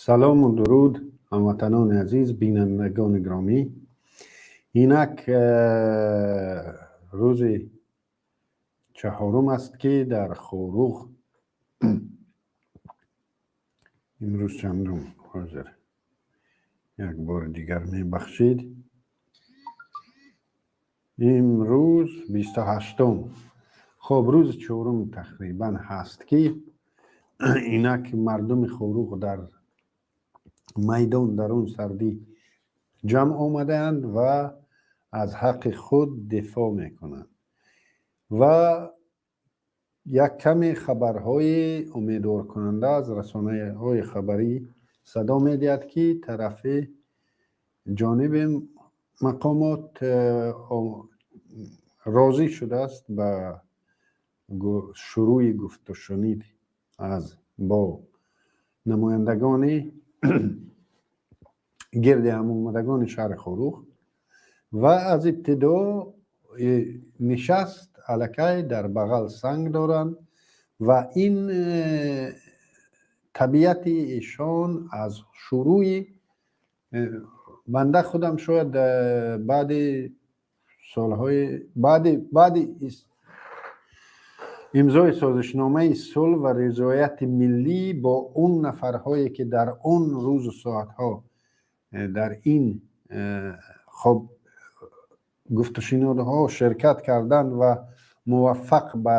Салому дуруд, ҳамватанони азиз, бинандагони гиромӣ. Инак рӯзи чаҳорум аст, ки дар Хоруғ, имрӯз чандум? Ҳозир, як бори дигар мебахшид, имрӯз 28-ум. Хоб, рӯзи чорум тақрибан ҳаст, ки инак мардуми Хоруғ дар майдон дар он сардӣ ҷамъ омадаанд ва аз ҳаққи худ дифоъ мекунанд ва як каме хабарҳои умедворкунанда аз расонаҳои хабарӣ садо медиҳад, ки тарафи ҷониби мақомот розӣ шудааст ба шурӯи гуфтушунид аз бо намояндагони гирди ҳамомадагони шаҳри Хоруғ. Ва аз ибтидо нишаст аллакай дар бағал санг доранд ва ин табиати эшон аз шурӯи банда худам шояд баъди солҳои баъди имзои созишномаи сулҳ ва ризояти миллӣ бо он нафарҳое, ки дар он рӯзу соатҳо дар ин хоб гуфтушунидҳо ширкат карданд ва муваффақ ба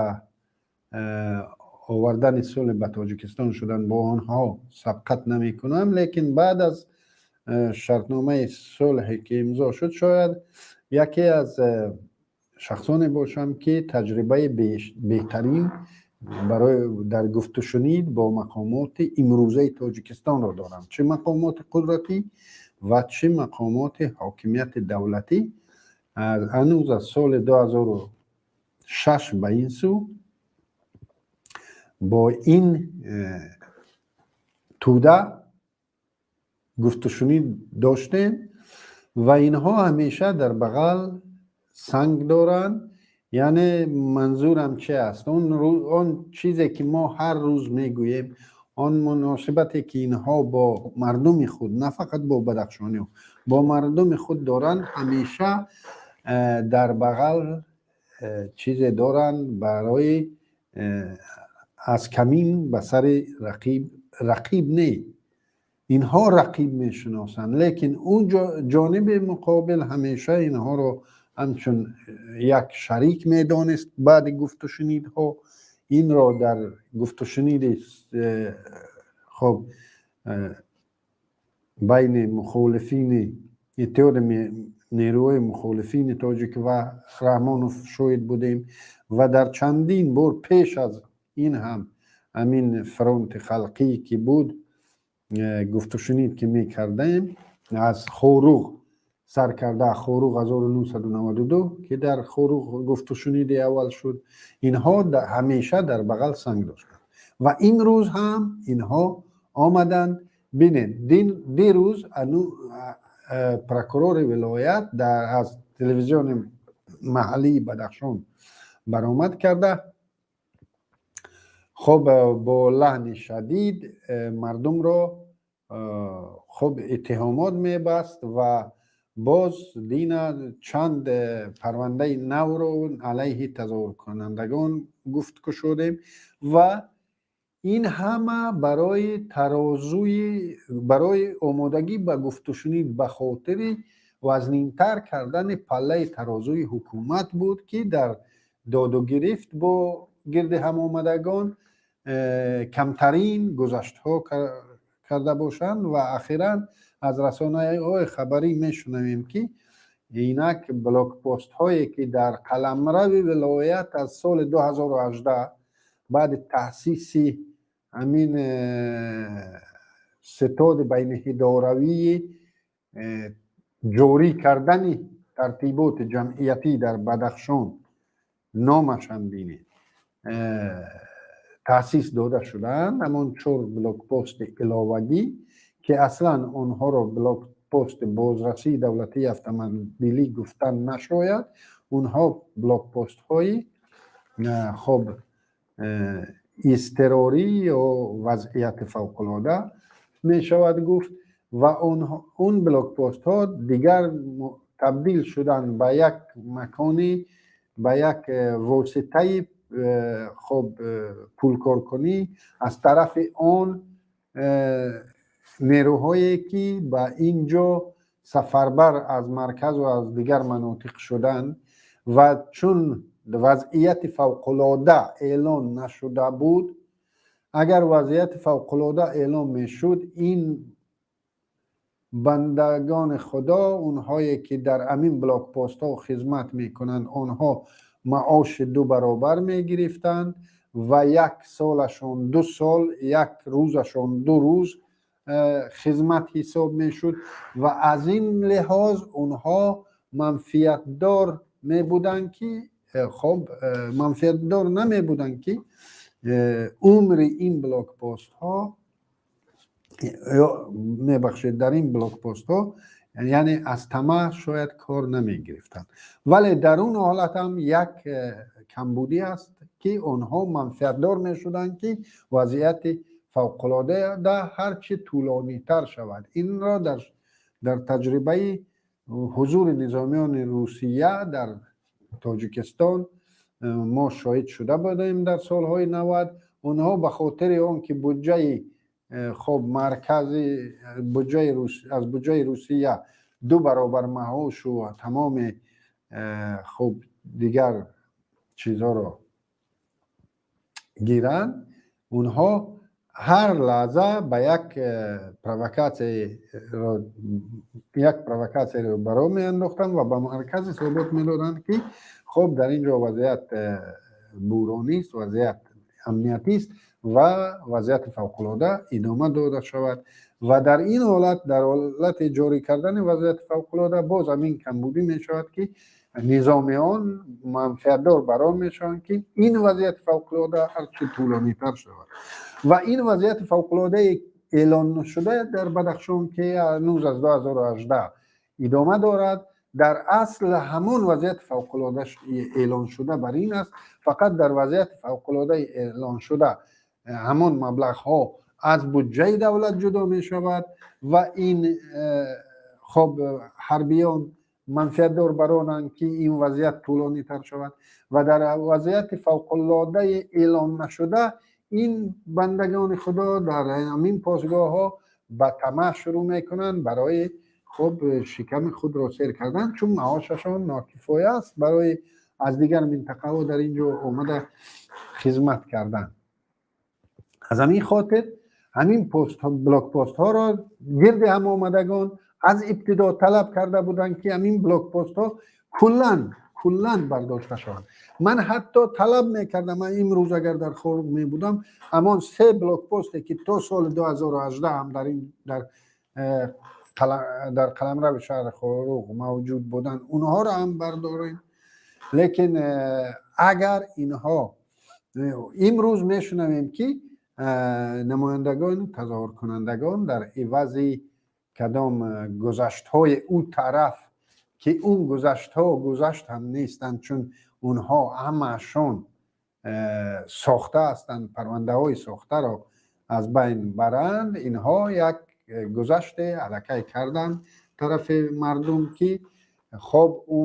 овардани сулҳ ба Тоҷикистон шуданд, бо онҳо сабқат намекунам. Лекин баъд аз шартномаи сулҳе, ки имзо шуд, шояд яке аз шахсоне бошам, ки таҷрибаи беҳтарин барои дар гуфтушунид бо мақомоти имрӯзаи Тоҷикистонро дорам, чӣ мақомоти қудратӣ ва чӣ мақомоти ҳокимияти давлатӣ. Ҳанӯз аз соли 2006 ба ин сӯ бо ин тӯда гуфтушунид доштем ва инҳо ҳамеша дар бағал санг доранд. Яъне манзурам чи аст? Он чизе, ки мо ҳар рӯз мегӯем, он муносибате, ки инҳо бо мардуми худ, на фақат бо бадахшониҳо, бо мардуми худ доранд, ҳамеша дар бағал чизе доранд барои аз камин ба сари рақиб. Рақиб не, инҳо рақиб мешиносанд, лекин ӯ ҷониби муқобил ҳамеша инҳоро ҳамчун як шарик медонист. Баъди гуфтушунидҳо инро дар гуфтушуниди хоб байни мухолифини Иттиҳоди нерӯҳои мухолифини тоҷик ва Раҳмонов шоҳид будем ва дар чандин бор пеш аз ин ҳам ҳамин фронти халқӣ, ки буд, гуфтушунид ки мекардем, аз Хоруғ сар карда, Хоруғ 1992, ки дар Хоруғ гуфтушуниди аввал шуд, инҳо ҳамеша дар бағал санг доштанд ва имрӯз ҳам инҳо омаданд. Бинед, дирӯз прокурори вилоят аз телевизиони маҳаллии Бадахшон баромад карда, хоб, бо лаҳни шадид мардумро хоб иттиҳомот мебаст ва боз дина чанд парвандаи навро алайҳи тазоҳуркунандагон гуфт кушодем. Ва ин ҳама барои тарозуи, барои омодагӣ ба гуфтушунид, ба хотири вазнинтар кардани паллаи тарозуи ҳукумат буд, ки дар доду гирифт бо гирди ҳамомадагон камтарин гузаштҳо карда бошанд. Ва ахиран аз расонаҳои хабарӣ мешунавем, ки инак блокпостҳое, ки дар қаламрави вилоят аз соли 2018 баъди таъсиси ҳамин ситоди байниидоравии ҷорӣ кардани тартиботи ҷамъиятӣ дар Бадахшон, номашам бинед, таъсис дода шудаанд, ҳамон чор блокпости иловагӣ, ки аслан онҳоро блокпости бозрасии давлатии автомобилӣ гуфтан нашояд, онҳо блокпостҳои хоб изтирорӣ ё вазъияти фавқулода. Мешавад гуфт, ва он блокпостҳо дигар табдил шуданд ба як макони, ба як воситаи хоб пулкоркунӣ аз тарафи он нерӯҳое, ки ба ин ҷо сафарбар аз марказу аз дигар манотиқ шуданд. Ва чун вазъияти фавқулода эълон нашуда буд, агар вазъияти фавқулода эълон мешуд, ин бандагони Худо, онҳое ки дар ҳамин блокпостҳо хизмат мекунанд, онҳо маоши ду баробар мегирифтанд ва як солашон 2 сол, як рӯзашон 2 рӯз хизмат ҳисоб мешуд. Ва аз ин лиҳоз онҳо манфиатдор мебуданд, ки хоб манфиатдор намебуданд, ки умри ин блокпостҳо, мебахшед, дар ин блокпостҳо, яъне аз тама шояд кор намегирифтанд. Вале дар он ҳолат ҳам як камбудӣ аст, ки онҳо манфиатдор мешуданд, ки вазъияти фавқулода ҳарчи тӯлонитар шавад. Инро дар таҷрибаи ҳузури низомиёни Русия дар Тоҷикистон мо шоҳид шуда будем дар солҳои 90. Онҳо ба хотири он ки буҷаи хоб маркази буҷаи аз буҷаи Русия ду баробар маошу тамоми хуб дигар чизҳоро гиранд, онҳо ҳар лаҳза ба як провокатсияро баро меандохтанд ва ба маркази собот медоданд, ки хоб дар ин ҷо вазъият буҳронист, вазъият амниятист ва вазъияти фавқулода идома дода шавад. Ва дар ин ҳолат, дар ҳолати ҷорӣ кардани вазъияти фавқулода, боз ҳамин камбудӣ мешавад, ки низомиён манфиатдор бар он мешаванд, ки ин вазъияти фавқулода ҳарчи тӯлонитар шавад. Ва ин вазъияти фавқулодаи эълоншуда дар Бадахшон, ки ҳанӯз аз 2018 идома дорад, дар асл ҳамон вазъияти фавқулода эълоншуда бар ин аст. Фақат дар вазъияти фавқулодаи эълоншуда ҳамон маблағҳо аз буҷаи давлат ҷудо мешавад ва ин хоб ҳарбиён манфиатдор бар онанд, ки ин вазъият тӯлонитар шавад. Ва дар вазъияти фавқулодаи эълон нашуда ин бандагони Худо дар ҳамин посгоҳҳо ба тамаъ шурӯъ мекунанд барои хуб шиками худро сер кардан, чун маошашон нокифоя аст барои аз дигар минтақаҳо дар ин ҷо омада хизмат кардан. Аз ҳамин хотир ҳамин блокпостҳоро гирди ҳам омадагон аз ибтидо талаб карда буданд, ки ҳамин блокпостҳо куллан бардошта шаванд. Ман ҳатто талаб мекардам, ман имрӯз агар дар Хоруғ мебудам, ҳамон се блокпосте, ки то соли 2018 ҳам дар ин дар қаламрави шаҳри Хоруғ мавҷуд буданд, онҳоро ҳам бардорем. Лекин агар инҳо имрӯз мешунавем, ки намояндагони тазоҳуркунандагон дар ивази кадом гузаштҳои ӯ тараф, ки он гузаштҳо гузашт ҳам нестанд, чун онҳо ҳамаашон сохта ҳастанд, парвандаҳои сохтаро аз байн баранд, инҳо як гузаште аллакай карданд тарафи мардум, ки хоб ӯ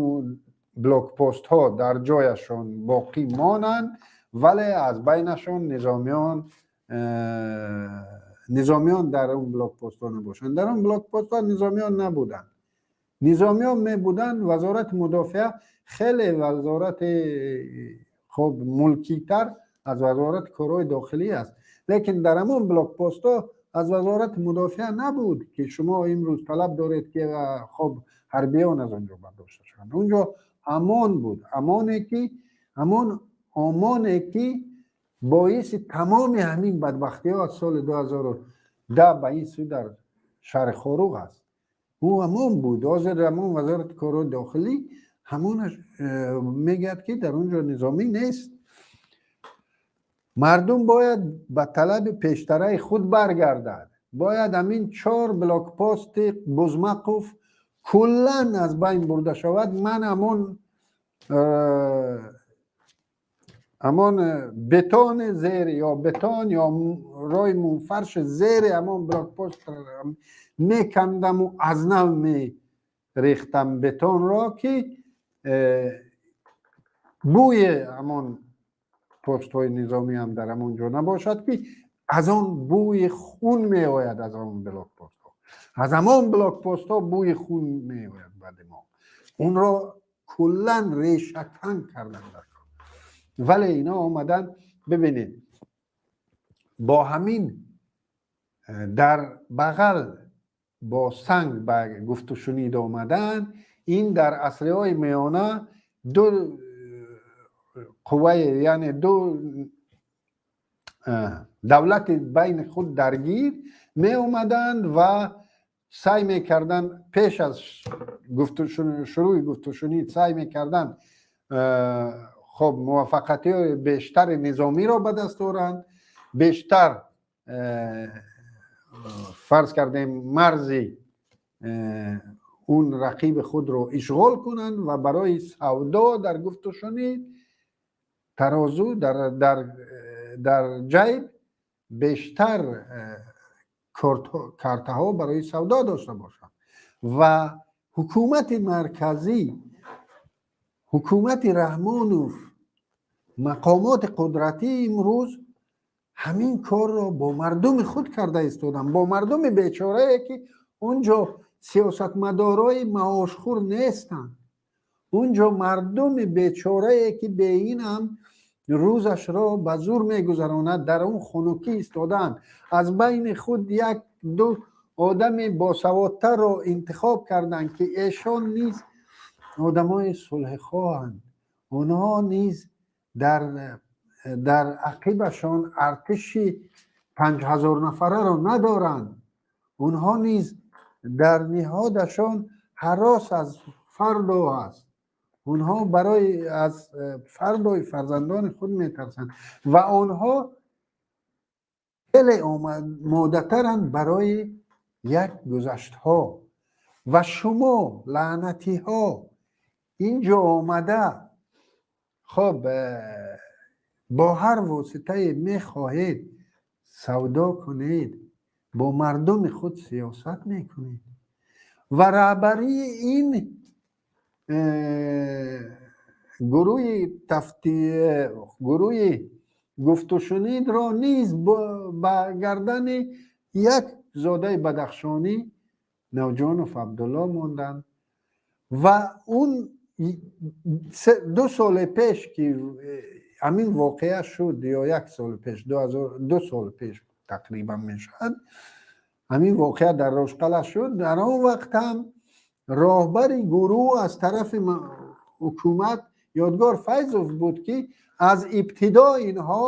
блокпостҳо дар ҷояшон боқӣ монанд, вале аз байнашон низомиён дар он блокпостҳо набошанд. Дар он блокпостҳо низомиён набуданд. Низомиён мебуданд, Вазорати мудофиа хеле вазорати хоб мулкитар аз Вазорати корҳои дохилӣ аст, лекин дар ҳамон блокпостҳо аз Вазорати мудофиа набуд, ки шумо имрӯз талаб доред, ки хоб ҳарбиён аз он ҷо бардошта шаванд. Он ҷо ОМОН буд, ОМОНе ки ҳамон ОМОНе, ки боиси тамоми ҳамин бадбахтиҳо аз соли 2010 ба ин сӯ дар шаҳри Хоруғ аст, ӯ ҳамон буд. Ҳозир ҳамон Вазорати корҳои дохилӣ ҳамонаш мегӯяд, ки дар он ҷо низомӣ нест. Мардум бояд ба талаби пештараи худ баргардад. Бояд ҳамин чор блокпости Бузмақов куллан аз байн бурда шавад. Ман ҳамон бетони зер ё бетон ё роҳи мунфарш зери ҳамон блокпост мекандаму аз нав мерехтам бетонро, ки бӯи ҳамон постҳои низомӣ ҳам дар ҳамон ҷо набошад, ки аз он бӯи хун меояд. Аз он блокпостҳо, аз ҳамон блокпостҳо бӯи хун меояд. Баъди мо онро куллан решакан кардан дар кор. Вале ино омадан, бибинед, бо ҳамин дар бағал бо санг ба гуфтушунид омадан. Ин дар асриҳои миёна ду қувваи, яъне ду давлати байни худ даргир меомаданд ва саъй мекарданд, пеш аз шурӯъи гуфтушунид саъй мекарданд, хоб, муваффақиятҳои бештари низомиро ба даст оранд, бештар, фарз кардем, марзи он рақиби худро ишғол кунанд ва барои савдо дар гуфтушунид тарозу дар ҷайб бештар картаҳо барои савдо дошта бошанд. Ва ҳукумати марказӣ, ҳукумати Раҳмонов, мақомоти қудратӣ имрӯз ҳамин корро бо мардуми худ карда истоданд, бо мардуми бечорае, ки он ҷо сиёсатмадорои маошхӯр нестанд. Он ҷо мардуми бечорае, ки бе ин ҳам рӯзашро ба зур мегузаронад, дар он хунукӣ истодаанд. Аз байни худ як ду одами босаводтарро интихоб карданд, ки эшон низ одамои сулҳхоҳанд. Онҳо низ дар ақибашон артиши 5000 нафараро надоранд. Онҳо низ дар ниҳодашон ҳарос аз фардо ҳаст. Онҳо барои аз фардои фарзандони худ метарсанд ва онҳо хеле омодатаранд барои як гузаштҳо. Ва шумо лаънатиҳо ин ҷо омада, хоб, бо ҳар воситае мехоҳед савдо кунед, бо мардуми худ сиёсат мекунед. Ва раҳбарии ин гурӯҳи гуфтушунидро низ ба гардани як зодаи бадахшонӣ Навҷонов Абдулло монданд. Ва он 2 соли пеш, ки ҳамин воқеа шуд, ё як сол пеш, 2 сол пеш тақрибан мешавад, ҳамин воқеа дар Рошқала шуд, дар он вақт ҳам роҳбари гурӯҳ аз тарафи ҳукумат Ёдгор Файзов буд, ки аз ибтидо инҳо,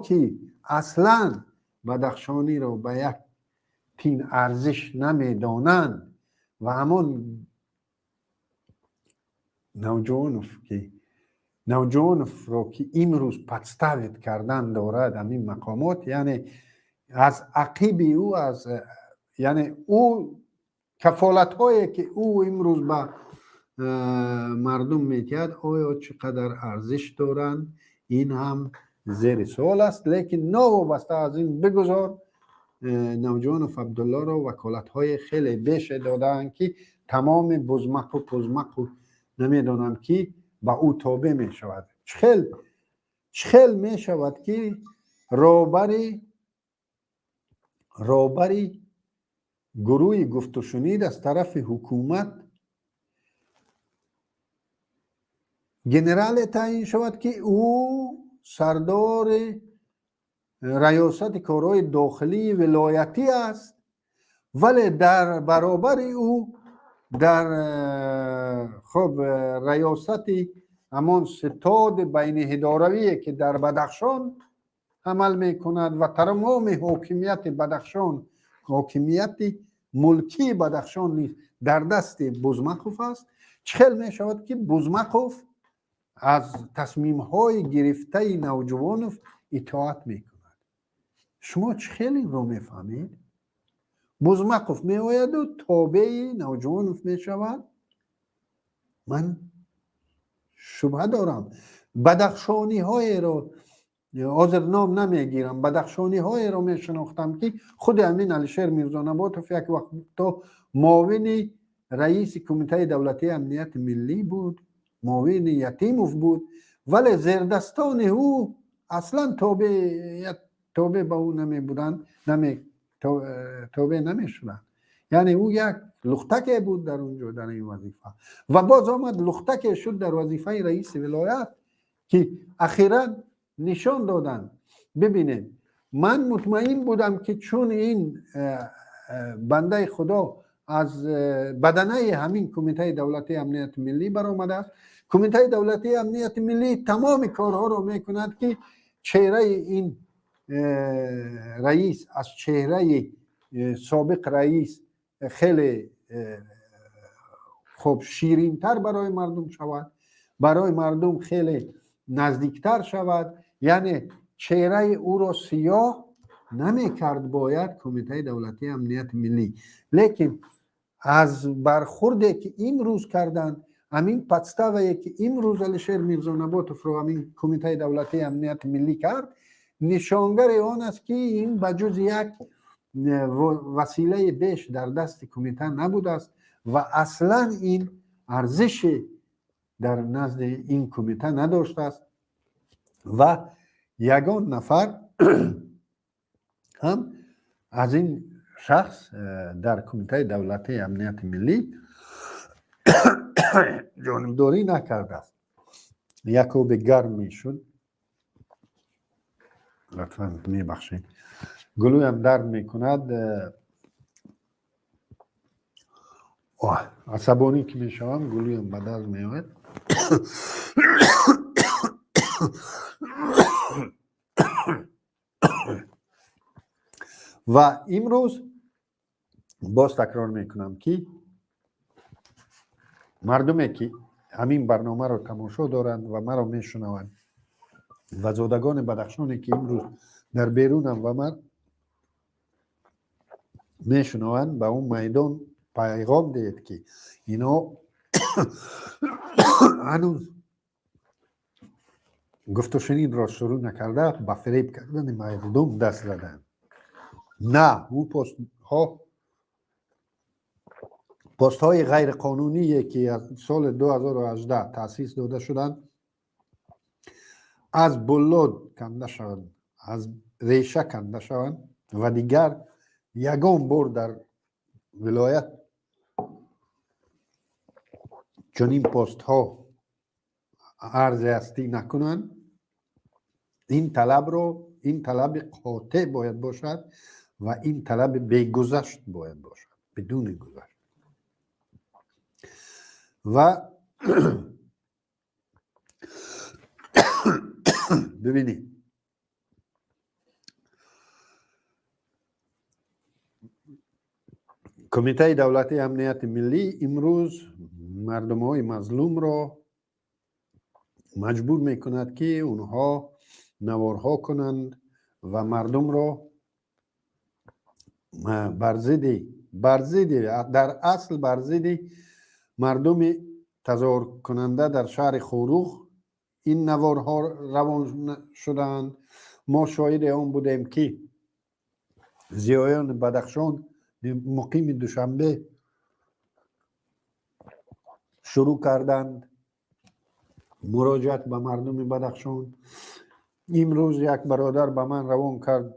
ки аслан бадахшониро ба як тин арзиш намедонанд, ва ҳамон Навҷонов, ки Навҷоновро, ки имрӯз подставить кардан дорад ҳамин мақомот, яъне аз ақиби ӯ, аз, яъне ӯ кафолатҳое, ки ӯ имрӯз ба мардум медиҳад, оё чӣ қадар арзиш доранд, ин ҳам зери суол аст. Лекин новобаста аз ин, бигузор, Навҷонов Абдуллоро ваколатҳои хеле беше додаанд, ки тамоми бузмақу пузмақу намедонам ки ба ӯ тобеъ мешавад. Чӣ хел мешавад, ки роҳбари гурӯҳи гуфтушунид аз тарафи ҳукумат генерале таъин шавад, ки ӯ сардори раёсати корҳои дохилии вилоятӣ аст, вале дар баробари ӯ дар, хоб, раёсати ҳамон ситоди байниидоравие, ки дар Бадахшон амал мекунад ва тамоми ҳокимияти Бадахшон, ҳокимияти мулкии Бадахшон низ дар дасти Бузмақов аст, чӣ хел мешавад, ки Бузмақов аз тасмимҳои гирифтаи Навҷувонов итоат мекунад? Шумо чӣ хел инро мефаҳмед? Бузмақов меояду тобеи Навҷувонов мешавад. Ман шубҳа дорам. Бадахшониҳоеро ҳозир ном намегирам, бадахшониҳоеро мешинохтам, ки худи ҳамин Алишер Мирзонаботов як вақто муовини раиси Кумитаи давлатии амнияти миллӣ буд, муовини Ятимов буд, вале зердастони ӯ аслан тобеъ ба ӯ намебуданд, тобеъ намешуданд. Яъне ӯ як лухтаке буд дар он ҷо, дар ин вазифа, ва боз омад, лухтаке шуд дар вазифаи раиси вилоят, ки ахиран нишон доданд. Бибинед, ман мутмаин будам, ки чун ин бандаи худо аз баданаи ҳамин Кумитаи давлатии амнияти миллӣ баромадааст, Кумитаи давлатии амнияти миллӣ тамоми корҳоро мекунад, ки чеҳраи ин раис аз чеҳраи собиқ раис хеле хуб, ширинтар барои мардум шавад, барои мардум хеле наздиктар шавад, яъне чеҳраи ӯро сиёҳ намекард бояд Кумитаи давлатии амнияти миллӣ. Лекин аз бархурде ки имрӯз карданд, ҳамин подстава е ки имрӯз Алишер Мирзонаботовро ҳамин Кумитаи давлатии амнияти миллӣ кард, нишонгари он аст, ки ин ба ҷуз як василаи беш дар дасти кумита набудааст ва аслан ин арзиши дар назди ин кумита надоштааст ва ягон нафар ҳам аз ин шахс дар Кумитаи давлатии амнияти миллӣ ҷонибдорӣ накардааст. Як оби гарм мешуд, лутфан мебахшед, гулӯям дард мекунад, асабонӣ ки мешавам, гулӯям ба дард меояд. Ва имрӯз боз такрор мекунам, ки мардуме ки ҳамин барномаро тамошо доранд ва маро мешунаванд ва зодагони бадахшоне ки имрӯз дар берунам ва ман мешунаванд, ба он майдон пайғом диҳед, ки ино ҳанӯз гуфтушунидро шурӯъ накарда, ба фиреб кардани мардум даст заданд. На, ӯ постҳо, постҳои ғайриқонуние ки аз соли 2018 таъсис дода шуданд, аз буллод канда шаванд, аз реша канда шаванд ва дигар ягон бор дар вилоят чунин постҳо арзи ҳастӣ накунанд. Ин талабро, ин талаби қотеъ бояд бошад ва ин талаби бегузашт бояд бошад, бидуни гузашт. Ва бибинед, Кумитаи давлатии амнияти миллӣ имрӯз мардумҳои мазлумро маҷбур мекунад, ки онҳо наворҳо кунанд ва мардумро бар зидди, дар асл бар зидди мардуми тазоҳуркунанда дар шаҳри Хоруғ ин наворҳо равон шудаанд. Мо шоҳиди он будем, ки зиёёни Бадахшон муқими Душанбе шурӯъ карданд муроҷиат ба мардуми Бадахшон. Имрӯз як бародар ба ман равон кард,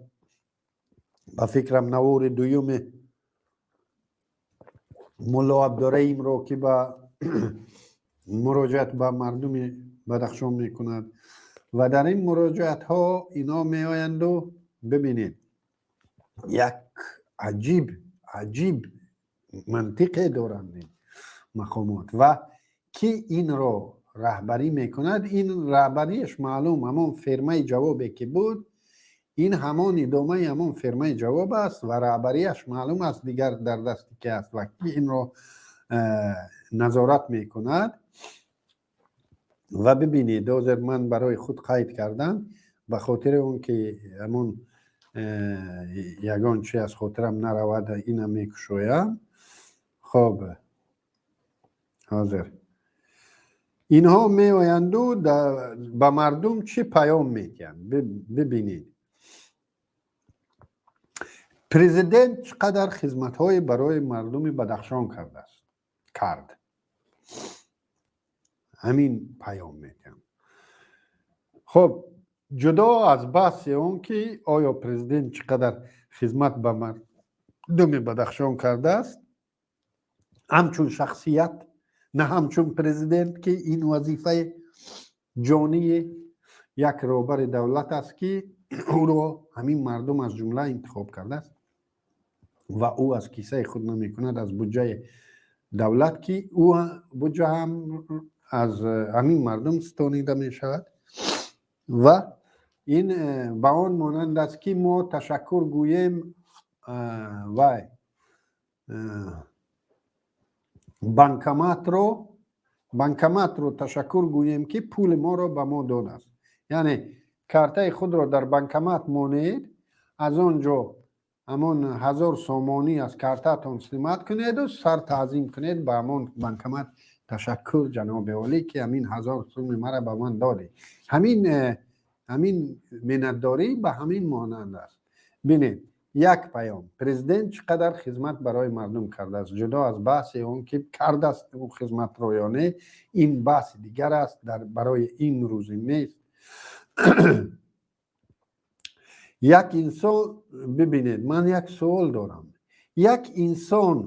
ба фикрам, навори дуюми Мулло Абдураимро, ки ба муроҷиат ба мардуми Бадахшон мекунад. Ва дар ин муроҷиатҳо ино меоянду, бибинед, як аҷиб аҷиб мантиқе доранд ин мақомот. Ва ки инро раҳбарӣ мекунад, ин раҳбариаш маълум, ҳамон фирмаи ҷавобе ки буд, ин ҳамон идомаи ҳамон фирмаи ҷавоб аст ва раҳбариаш маълум аст, дигар дар дасти ки аст ва ки инро назорат мекунад. Ва бибинед, ҳозир ман барои худ қайд кардам, ба хотири он ки ҳамон ягон чи аз хотирам наравад, ина мекушоям. Хоб, ҳозир. Инҳо меоянду ба мардум чӣ паём медиҳанд? Бибинед, президент чӣ қадар хизматҳое барои мардуми Бадахшон кардааст, кард. Ҳамин паём медиҳам. Хуб, ҷудо аз баҳси он ки оё президент чӣ қадар хизмат ба мардуми Бадахшон кардааст ҳамчун шахсият, на ҳамчун президент, ки ин вазифаи ҷонии як роҳбари давлат аст, ки ӯро ҳамин мардум аз ҷумла интихоб кардааст ва ӯ аз кисаи худ намекунад, аз буҷаи давлат, ки ӯ буҷа ҳам аз ҳамин мардум стонида мешавад. Ва ин ба он монанд аст, ки мо ташаккур гӯем вай банкоматро ташаккур гӯем, ки пули моро ба мо додааст. Яъне картаи худро дар банкомат монед, аз он ҷо ҳамон 1000 сомонӣ аз картаатон снимать кунеду сар таъзим кунед ба ҳамон банкомат: «Ташаккур, ҷаноби олӣ, ки ҳамин 1000 суми мара ба ман додӣ». Ҳамин миннатдорӣ ба ҳамин монанд аст. Бинед, як паём: президент чӣ қадар хизмат барои мардум кардааст, ҷудо аз баҳси он ки кардааст ӯ хизматро ё не, ин баҳси дигар аст, барои ин рӯзи нест. Як инсон, бибинед, ман як суол дорам. Як инсон,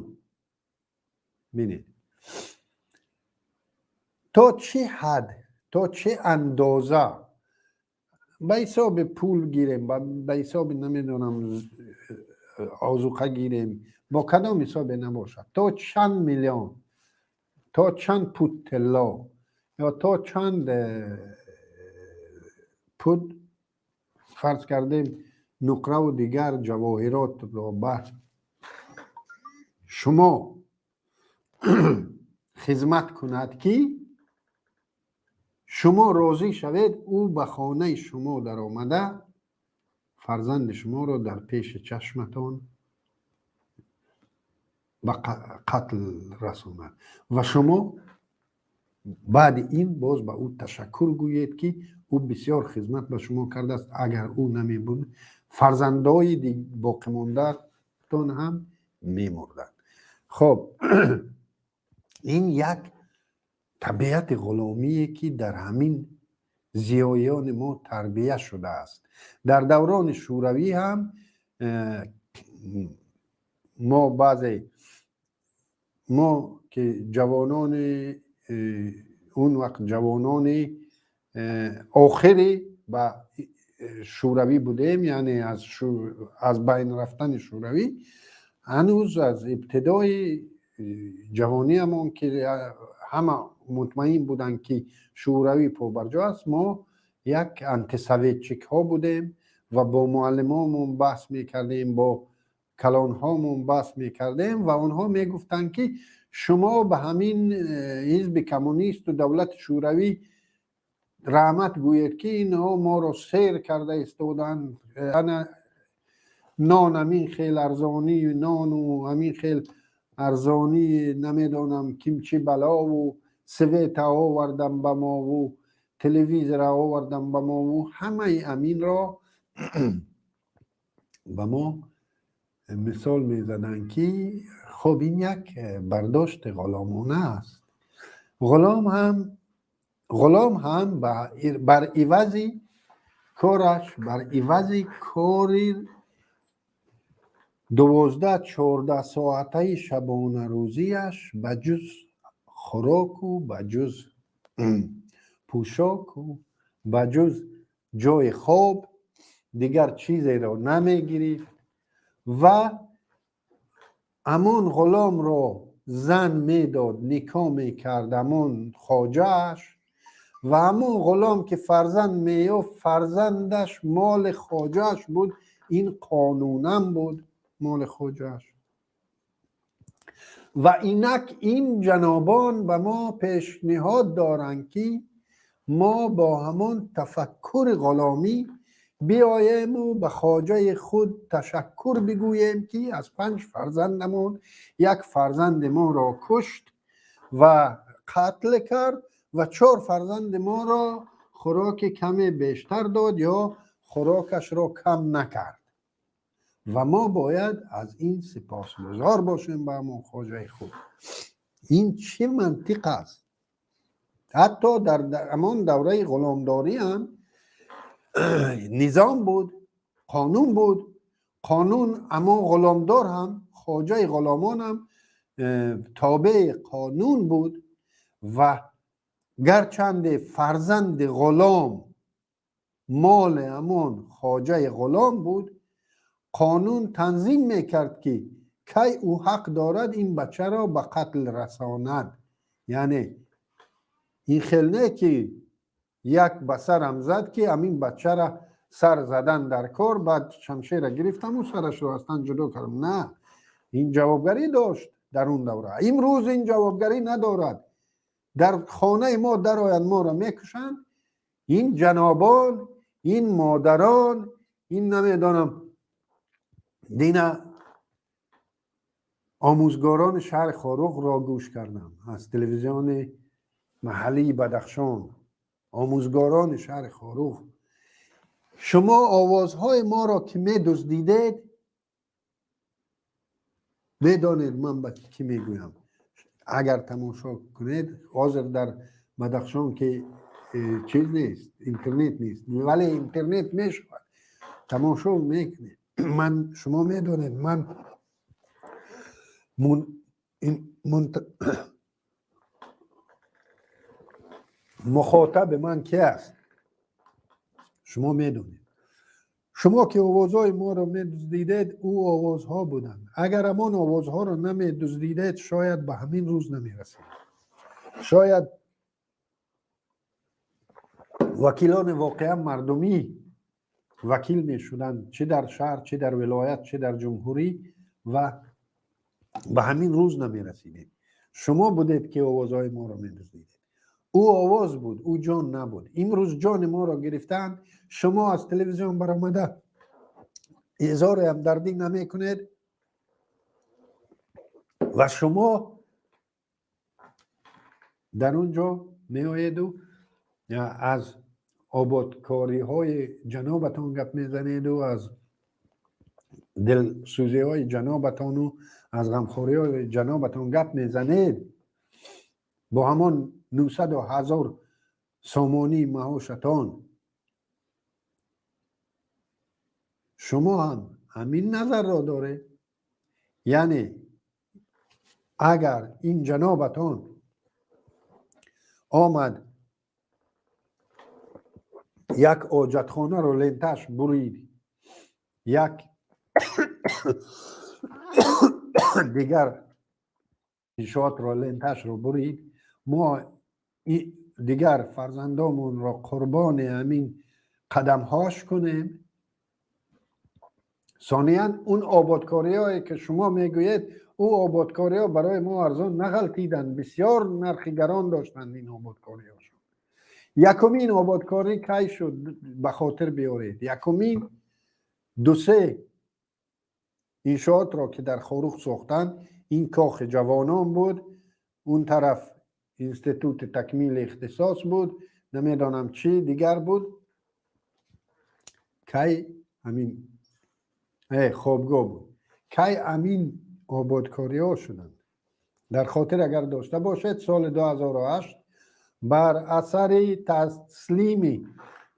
бинед, то чӣ ҳад, то чӣ андоза, ба ҳисоби пул гирем, ба ҳисоби, намедонам, озуқа гирем, бо кадом ҳисобе набошад, то чанд миллион, то чанд пуд тилло ё то чанд пуд, фарз кардем, нуқраву дигар ҷавоҳиротро ба шумо хизмат кунад, ки шумо розӣ шавед, ӯ ба хонаи шумо даромада, фарзанди шуморо дар пеши чашматон ба қатл расонад ва шумо баъди ин боз ба ӯ ташаккур гӯед, ки ӯ бисёр хизмат ба шумо кардааст, агар ӯ намебуд, фарзандои боқимондаатон ҳам мемурданд? Хоб, ин як табиати ғуломие, ки дар ҳамин зиёиёни мо тарбия шудааст. Дар даврони Шӯравӣ ҳам мо, баъзе мо ки ҷавонони он вақт, ҷавонони охири ба Шӯравӣ будем, яъне аз байн рафтани Шӯравӣ, ҳанӯз аз ибтидои ҷавониамон, ки ҳама мутмаин буданд, ки Шӯравӣ побарҷо аст, мо як антисоветчик ҳо будем ва бо муаллимонмон баҳс мекардем, бо калонҳомон баҳс мекардем ва онҳо мегуфтанд, ки шумо ба ҳамин ҳизби коммунисту давлати Шӯравӣ раҳмат гӯед, ки инҳо моро сер карда истоданд. Ана нон ҳамин хел арзонӣ, нону ҳамин хел арзонӣ, намедонам, кимчи балову свет а овардам ба мову телевизора овардам ба мову ҳамаи аминро ба мо мисол мезаданд, ки хоб, ин як бардошти ғуломона аст. Ғулом ҳам бар ивази кораш, бар ивази кори 12-14 соатаи шабонарӯзиаш, ба ҷуз хӯроку, ба ҷуз пӯшоку, ба ҷуз ҷои хоб дигар чизеро намегирифт. Ва ҳамон ғуломро зан медод, никоҳ мекард ҳамон хоҷааш ва ҳамон ғулом ки фарзанд меёфт, фарзандаш моли хоҷааш буд. Ин қонунан буд, моли хоҷааш. Ва инак ин ҷанобон ба мо пешниҳод доранд, ки мо бо ҳамон тафаккури ғуломӣ биёему ба хоҷаи худ ташаккур бигӯем, ки аз панҷ фарзандамон як фарзанди моро кушт ва қатл кард. ва 4 фарзанди моро хӯроки каме бештар дод ё хӯрокашро кам накард. Ва мо бояд аз ин сипосгузор бошем ба ҳамон хоҷаи худ. Ин чӣ мантиқ аст? Ҳатто дар ҳамон давраи ғуломдорӣ ҳам низом буд, қонун буд. Қонун ҳамон ғуломдор ҳам, хоҷаи ғуломон ҳам тобеи қонун буд ва гарчанде фарзанди ғулом моли ҳамон хоҷаи ғулом буд, қонун танзим мекард ки кай ӯ ҳақ дорад ин бачаро ба қатл расонад. Яъне ин хел не ки як ба сарам зад ки ҳамин бачара сар задан дар кор, баъд шамшера гирифтаму сарашро аз тан ҷудо кардам. На, ин ҷавобгарӣ дошт дар он давра. Имрӯз ин ҷавобгарӣ надорад. Дар хонаи мо дароянд, моро мекушанд. Ин ҷанобон, ин модарон, ин намедонам дина омӯзгорони шаҳри Хоруғро гӯш кардам аз телевизиони маҳаллии Бадахшон. Омӯзгорони шаҳри Хоруғ, шумо овозҳои моро ки медуздидед, медонед ман ба кӣ мегӯям. Агар тамошо кунед, ҳозир дар Бадахшон ки чиз нест, интернет нест, вале интернет мешавад, тамошо мекунед. Ман, шумо медонед, ман мухотаби ман ки аст, шумо медонед. Шумо ки овозҳои моро медуздидед, ӯ овозҳо буданд. Агар ҳамон овозҳоро намедуздидед, шояд ба ҳамин рӯз намерасид. Шояд вакилони воқеан мардумӣ вакил мешуданд, чӣ дар шаҳр, чӣ дар вилоят, чӣ дар ҷумҳурӣ, ва ба ҳамин рӯз намерасидем. Шумо будед ки овозҳои моро медуздидед. Ӯ овоз буд, ӯ ҷон набуд. Имрӯз ҷони моро гирифтаанд. Шумо аз телевизион баромада изҳори ҳамдардӣ намекунед ва шумо дар он ҷо меоеду аз ободкориҳои ҷанобатон гап мезанеду аз дилсӯзиҳои ҷанобатону аз ғамхориҳои ҷанобатон гап мезанед. Бо ҳамон 900,000 сомонии маошатон шумо ҳам ҳамин назарро доред. Яъне агар ин ҷанобатон омад як оҷатхонаро ленташ бурид, як дигар иншоотро ленташро бурид, мо дигар фарзандомонро қурбони ҳамин қадамҳош кунем. Сониян, он ободкориҳое ки шумо мегӯед, ӯ ободкориҳо барои мо арзон нағалтиданд, бисёр нархи гарон доштанд ин ободкориҳошон. Якумин ободкорӣ кай шуд, ба хотир биёред. Якумин 2-3 иншоотро ки дар Хоруғ сохтанд, ин кохи ҷавонон буд, он тараф институти такмили ихтисос буд, намедонам чӣ дигар буд. Кай ҳамин хобгоҳ буд, кай ҳамин ободкориҳо шуданд? Дар хотир агар дошта бошед, соли 2008 бар асари таслими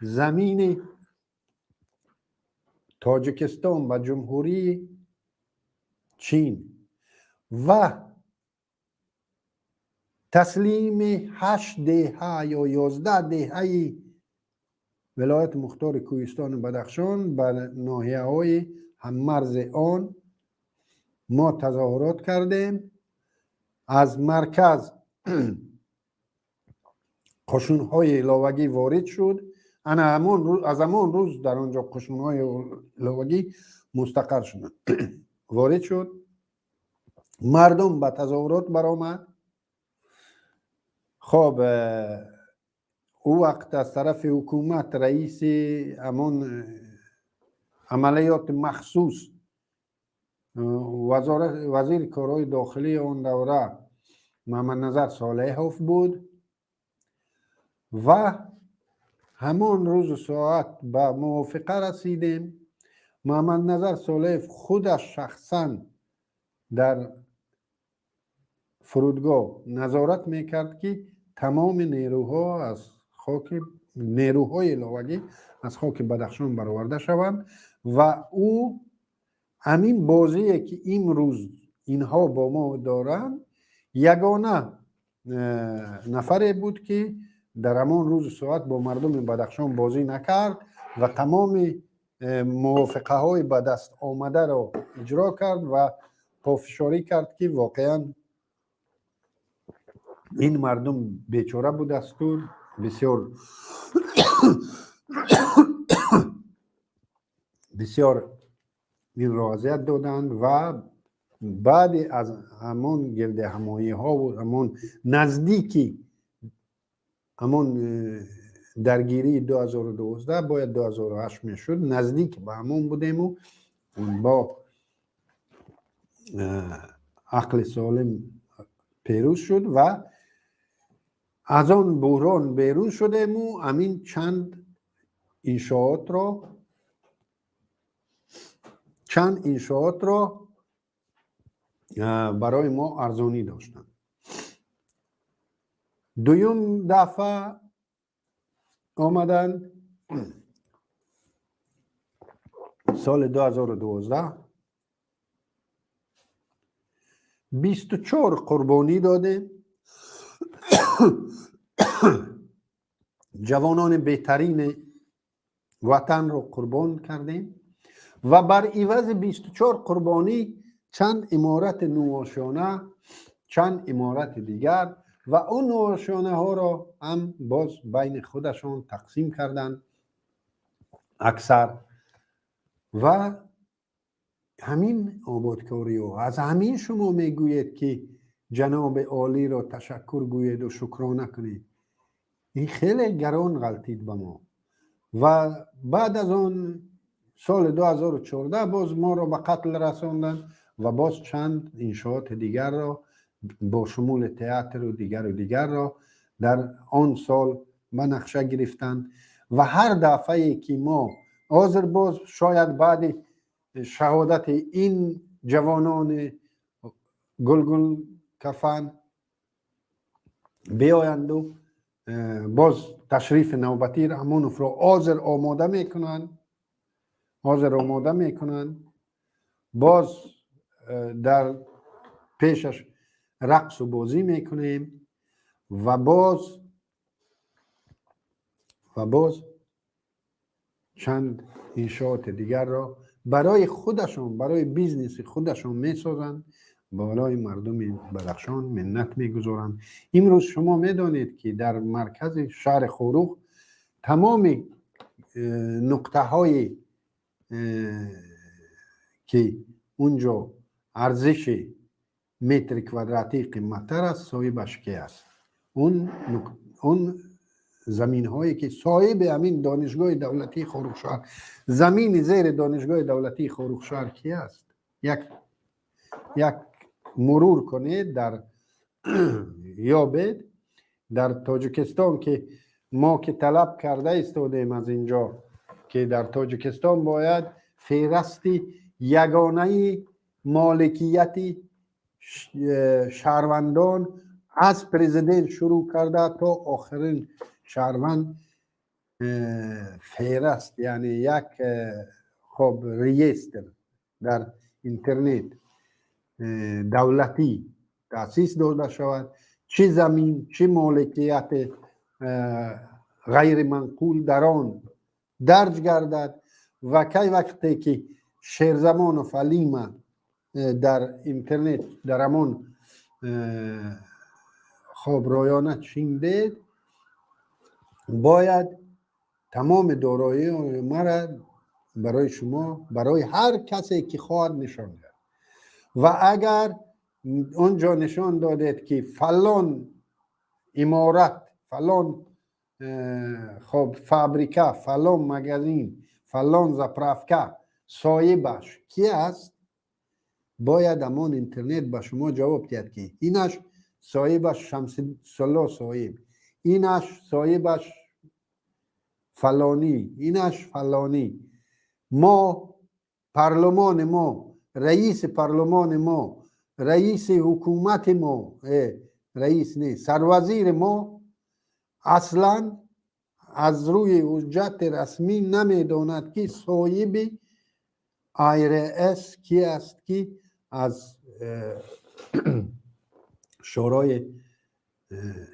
замини Тоҷикистон ба Ҷумҳурии Чин ва таслими 8 деҳа ё 11 деҳаи вилояти мухтори Кӯҳистони Бадахшон ба ноҳияҳои ҳаммарзи он мо тазоҳурот кардем. Аз марказ қушунҳои иловагӣ ворид шуд. Ана аз ҳамон рӯз дар он ҷо қушунҳои иловагӣ мустақар шуданд. Ворид шуд, мардум ба тазоҳурот баромад. Хоб, ӯ вақт аз тарафи ҳукумат раиси ҳамон амалиёти махсус, вазири корҳои дохилии он давра Муҳаммадназар Солеҳов буд. و همون روز و ساعت به موافقه رسیدیم. محمد نظر صالح خودش شخصا در فرودگاه نظارت میکرد که تمام نیروها از خاک، نیروهای علاوگی از خاک بدخشان برآورده شوند و او همین بازی که امروز اینها با ما دارند، یگانه نفری بود که در همان روز ساعت با مردم بدخشان بازی نکرد و تمام موافقه های به دست آمده را اجرا کرد و پافشاری کرد که واقعا این مردم بیچاره بود است و بسیار بسیار این را اذیت دادند. و بعد از همان گرد همایی ها و همان نزدیکی همان درگیری 2012 باید 2008 میشد، نزدیک به همان بودیم و با عقل سالم پیروز شد و از آن بحران بیرون شدیم و همین چند انشاءات را برای ما ارزانی داشتند. دویم دفعه آمدن سال 2012، 24 قربانی دادیم، جوانان بهترین وطن رو قربان کردیم و بر عوض 24 قربانی چند عمارت نوآشیانه، چند عمارت دیگر و اون نوآشیانه ها را هم باز بین خودشان تقسیم کردند اکثر. و همین آبادکاری ها، از همین شما میگویید که جناب عالی را تشکر گویید و شکرانه کنید، این خیلی گران غلطید به ما. و بعد از آن سال 2014 باز ما را به قتل رساندن و باز چند انشاءات دیگر را با شمول تئاتر و دیگر و دیگر را در آن سال به نقشه گرفتند. و هر دفعه که ما حاضر باز شاید بعد شهادت این جوانان گلگل کفن بیایند و باز تشریف نوبتی رحمانوف را حاضر آماده میکنند، حاضر آماده میکنند، باز در پیشش رقص و بازی میکنیم و باز چند انشاءات دیگر را برای خودشان، برای business خودشان میسازند، بالای مردم بدخشان منت میگذارند. امروز شما میدانید که در مرکز شهر خاروغ تمام نقطه های که اونجا ارزش متر کvadraتی قیمتتر است، صاحبش کی است؟ اون زمین هایی که صاحب همین دانشگاه دولتی خاروغ شهر، زمین زیر دانشگاه دولتی خاروغ شهر کی است؟ یک مرور کنید در یابید در تاجیکستان که ما که طلب کرده ایستادیم از اینجا که در تاجیکستان باید فهرست یگانه مالکیت شهروندان از پرزیدنت شروع کرده تا آخرین شهروند فهرست، یعنی یک خب register در اینترنت دولتی تاسیس داده شود، چه زمین چه مالکیت غیر منقول در آن درج گردد. و کی وقتی که شیرزمانوف علیما در اینترنت در همان خب رایانه چیندید، باید تمام دارایی مرا برای شما، برای هر کسی که خواهد نشان داد. و اگر اونجا نشان دادید که فلان عمارت، فلان خب فابریکا، فلان magazин، فلان заправка صاحبش کی است، باید همان اینترنت به شما جواب دهد که اینش صاحبش شمس‌الله صاحب، Инаш соҳибаш фалонӣ, инаш фалонӣ. Мо, парлумони мо, раиси парлумони мо, раиси ҳукумати мо, раис не, сарвазири мо аслан аз рӯи ҳуҷҷати расмӣ намедонад, ки соҳиби IRS ки аст, ки аз шӯрои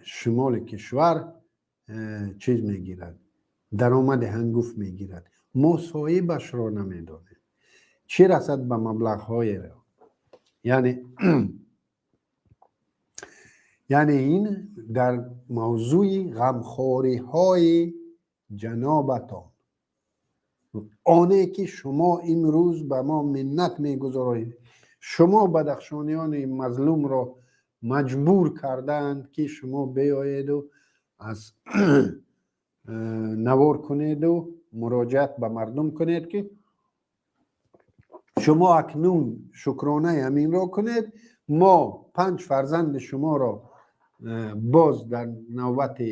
шимоли кишвар чиз мегирад, даромади ҳангуфт мегирад. Мо соҳибашро намедонем, чӣ расад ба маблағҳоеро. Яъне ин дар мавзӯи ғамхориҳои ҷанобатон, оне ки шумо имрӯз ба мо миннат мегузоред. Шумо бадахшониёни мазлумро маҷбур кардаанд, ки шумо биёеду аз навор кунеду муроҷиат ба мардум кунед, ки шумо акнун шукронаи ҳаминро кунед. Мо панҷ фарзанди шуморо боз дар навбати,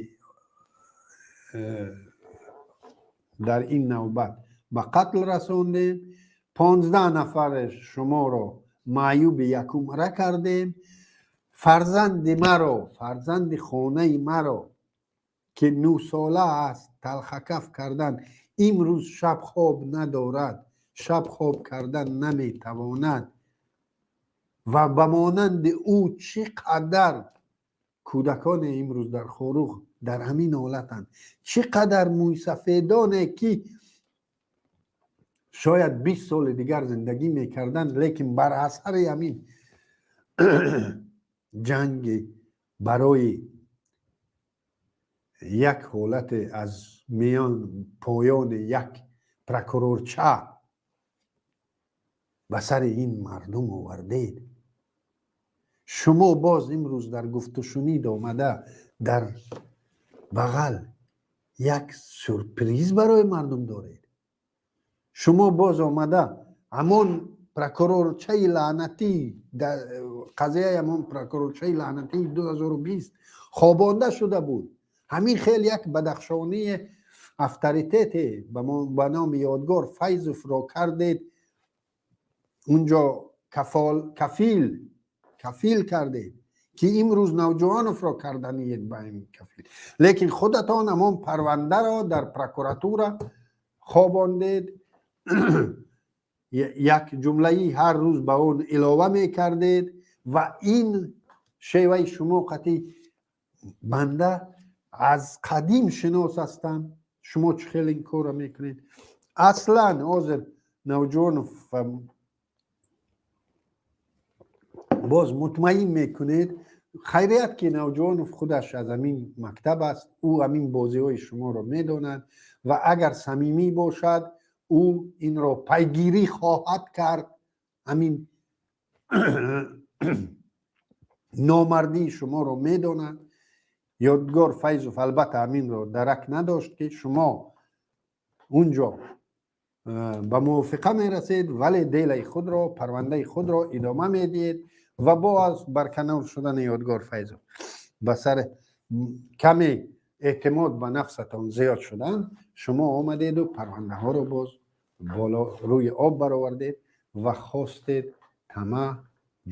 дар ин навбат ба қатл расондем, 15 нафари шуморо маъюби якумра кардем. Фарзанди маро, фарзанди хонаи маро, ки 9 сола аст, талхакаф кардан. Имрӯз шаб хоб надорад, шаб хоб кардан наметавонад. Ва ба монанди ӯ чӣ қадар кӯдаконе имрӯз дар Хоруғ дар ҳамин ҳолатанд, чӣ қадар мӯйсафедоне, ки шояд 20 соли дигар зиндагӣ мекарданд, лекин бар асари ҳамин ҷанги барои як ҳолате аз миён поёни як прокурорча ба сари ин мардум овардед. Шумо боз имрӯз дар гуфтушунид омада, дар бағал як сюрприз барои мардум доред. Шумо боз омада ҳамон прокурорчаи лаънатӣ, қазияи ҳамон прокурорчаи лаънатии 2020 хобонда шуда буд. Ҳамин хел як бадахшонии авторитете ба номи Ёдгор Файзовро кардед, унҷо кафил кардед, ки имрӯз Навҷувоновро карданиед ба ин кафил, лекин худатон ҳамон парвандаро дар прокуратура хобондед, як ҷумлаи ҳар рӯз ба он илова мекардед. Ва ин шеваи шумо қатъи банда аз қадим шинос ҳастам. Шумо чӣ хел ин корро мекунед? Аслан ҳозир Навҷувонов боз мутмаин мекунед. Хайрият, ки Навҷувонов худаш аз ҳамин мактаб аст, ӯ ҳамин бозиҳои шуморо медонад ва агар самимӣ бошад, ӯ инро пайгирӣ хоҳад кард, ҳамин номардии шуморо медонад. Ёдгор Файзов албатта ҳаминро дарак надошт, ки шумо унҷо ба мувофиқа мерасед, вале делаи худро, парвандаи худро идома медиҳед. Ва бо аз барканор шудани Ёдгор Файзов ба сари каме эътимод ба нафсатон зиёд шудан, шумо омадеду парвандаҳоро боз боло рӯи об баровардед ва хостед тамаъ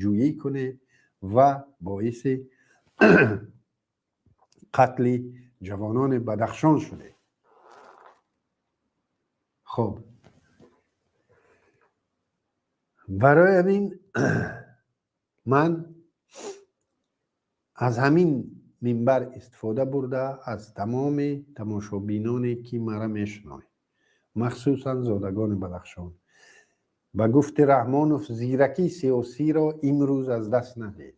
ҷӯӣ кунед ва боиси қатли ҷавонони Бадахшон шудед. Хуб, барои ҳамин ман аз ҳамин минбар истифода бурда, аз тамоми тамошобиноне, ки мара мешунавед, махсусан зодагони Бадахшон, ба гуфти Раҳмонов, зиракии сиёсиро имрӯз аз даст надиҳед.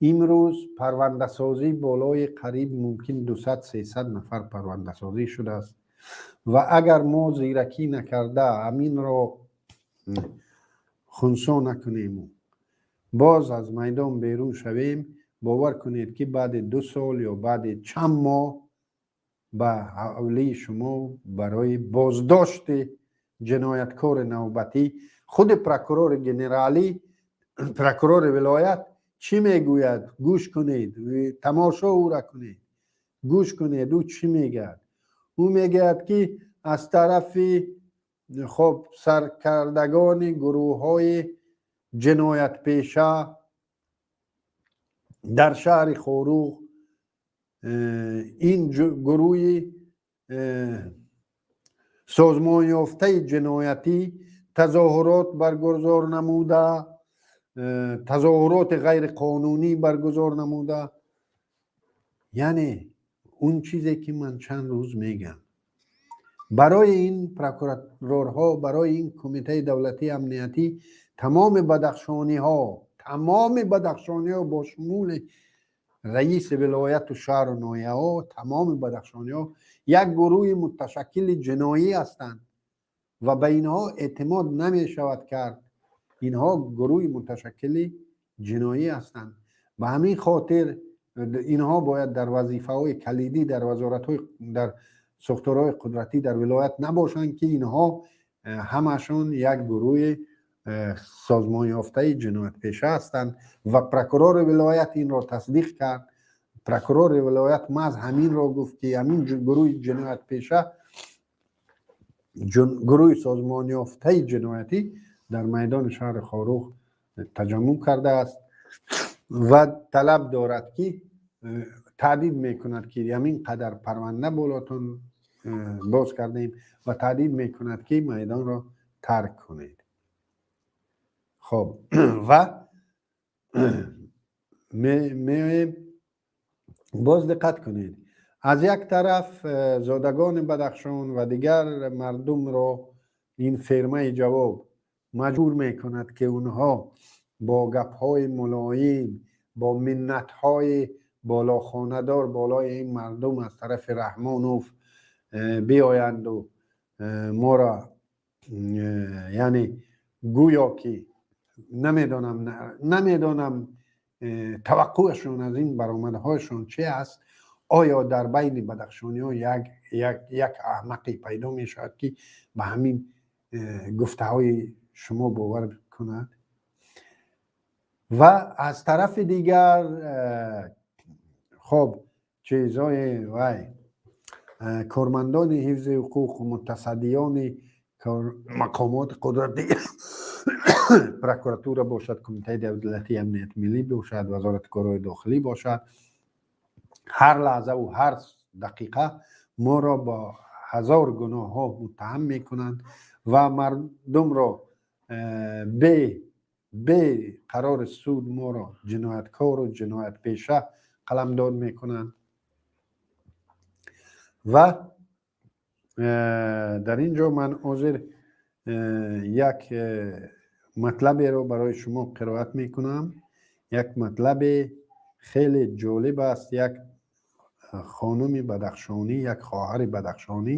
Имрӯз парвандасозӣ болои қариб мумкин 200-300 нафар парвандасозӣ шудааст ва агар мо зиракӣ накарда, ҳаминро хунсо накунему боз аз майдон берун шавем, бовар кунед, ки баъди 2 сол ё баъди чанд моҳ ба ҳавлии шумо барои боздошти ҷинояткори навбатӣ худи прокурори генералӣ, прокурори вилоят чӣ мегӯяд, гӯш кунед, тамошо ӯра кунед. Гӯш кунед, ӯ чӣ мегӯяд. Ӯ мегӯяд, ки аз тарафи, хоб, саркардагони гурӯҳҳои ҷиноятпеша дар шаҳри Хоруғ, ин гурӯҳи созмонёфтаи ҷиноятӣ тазоҳурот баргузор намуда, тазоҳуроти ғайриқонунӣ баргузор намуда. Яъне он чизе, ки ман чанд рӯз мегӯям, барои ин прокурорҳо, барои ин Кумитаи давлатии амниятӣ, тамоми бадахшониҳо, тамоми бадахшониҳо бо шумули раиси вилояту шаҳру ноҳияҳо, тамоми бадахшониҳо як гурӯҳи муташаккили ҷиноӣ ҳастанд ва ба инҳо эътимод намешавад кард. Инҳо гурӯҳи муташаккили ҷиноӣ ҳастанд. Ба ҳамин хотир инҳо бояд дар вазифаҳои калидӣ, дар вазоратҳои, дар сохторҳои қудратӣ дар вилоят набошанд, ки инҳо ҳамашон як гурӯҳи созмонёфтаи ҷиноятпеша ҳастанд. Ва прокурори вилоят инро тасдиқ кард. Прокурори вилоят маҳз ҳаминро гуфт, ки ҳамин гурӯҳи ҷиноятпеша, гурӯҳи созмонёфтаи ҷиноятӣ дар майдони шаҳри Хоруғ таҷаммуъ кардааст ва талаб дорад, ки таҳдид мекунад, ки ҳамин қадар парванда болотон боз кардем, ва таҳдид мекунад, ки майдонро тарк кунед. Хоб, ва меоем боз, диққат кунед, аз як тараф зодагони Бадахшон ва дигар мардумро ин фирмаи ҷавоб маҷбур мекунад, ки онҳо бо гапҳои мулоим, бо миннатҳои болохонадор болои ин мардум аз тарафи Раҳмонов биоянду моро, яъне гӯё ки намедонам, таваққӯъашон аз ин баромадҳояшон чи аст. Оё дар байни бадахшониҳо як аҳмақе пайдо мешавад, ки ба ҳамин гуфтаҳои шумо бовар кунад? Ва аз тарафи дигар, хоб, чизҳои вай, кормандони ҳифзи ҳуқуқ, мутасаддиёни мақомоти қудратӣ, прокуратура бошад, Кумитаи давлатии амнияти миллӣ бошад, Вазорати корҳои дохилӣ бошад, ҳар лаҳзаву ҳар дақиқа моро бо ҳазор гуноҳҳо муттаҳам мекунанд ва мардумро бе қарори суд моро ҷинояткору ҷиноятпеша қаламдод мекунанд. Ва дар ин ҷо ман ҳозир як матлаберо барои шумо қироат мекунам. Як матлаби хеле ҷолиб аст. Як хонуми бадахшонӣ, як хоҳари бадахшонӣ,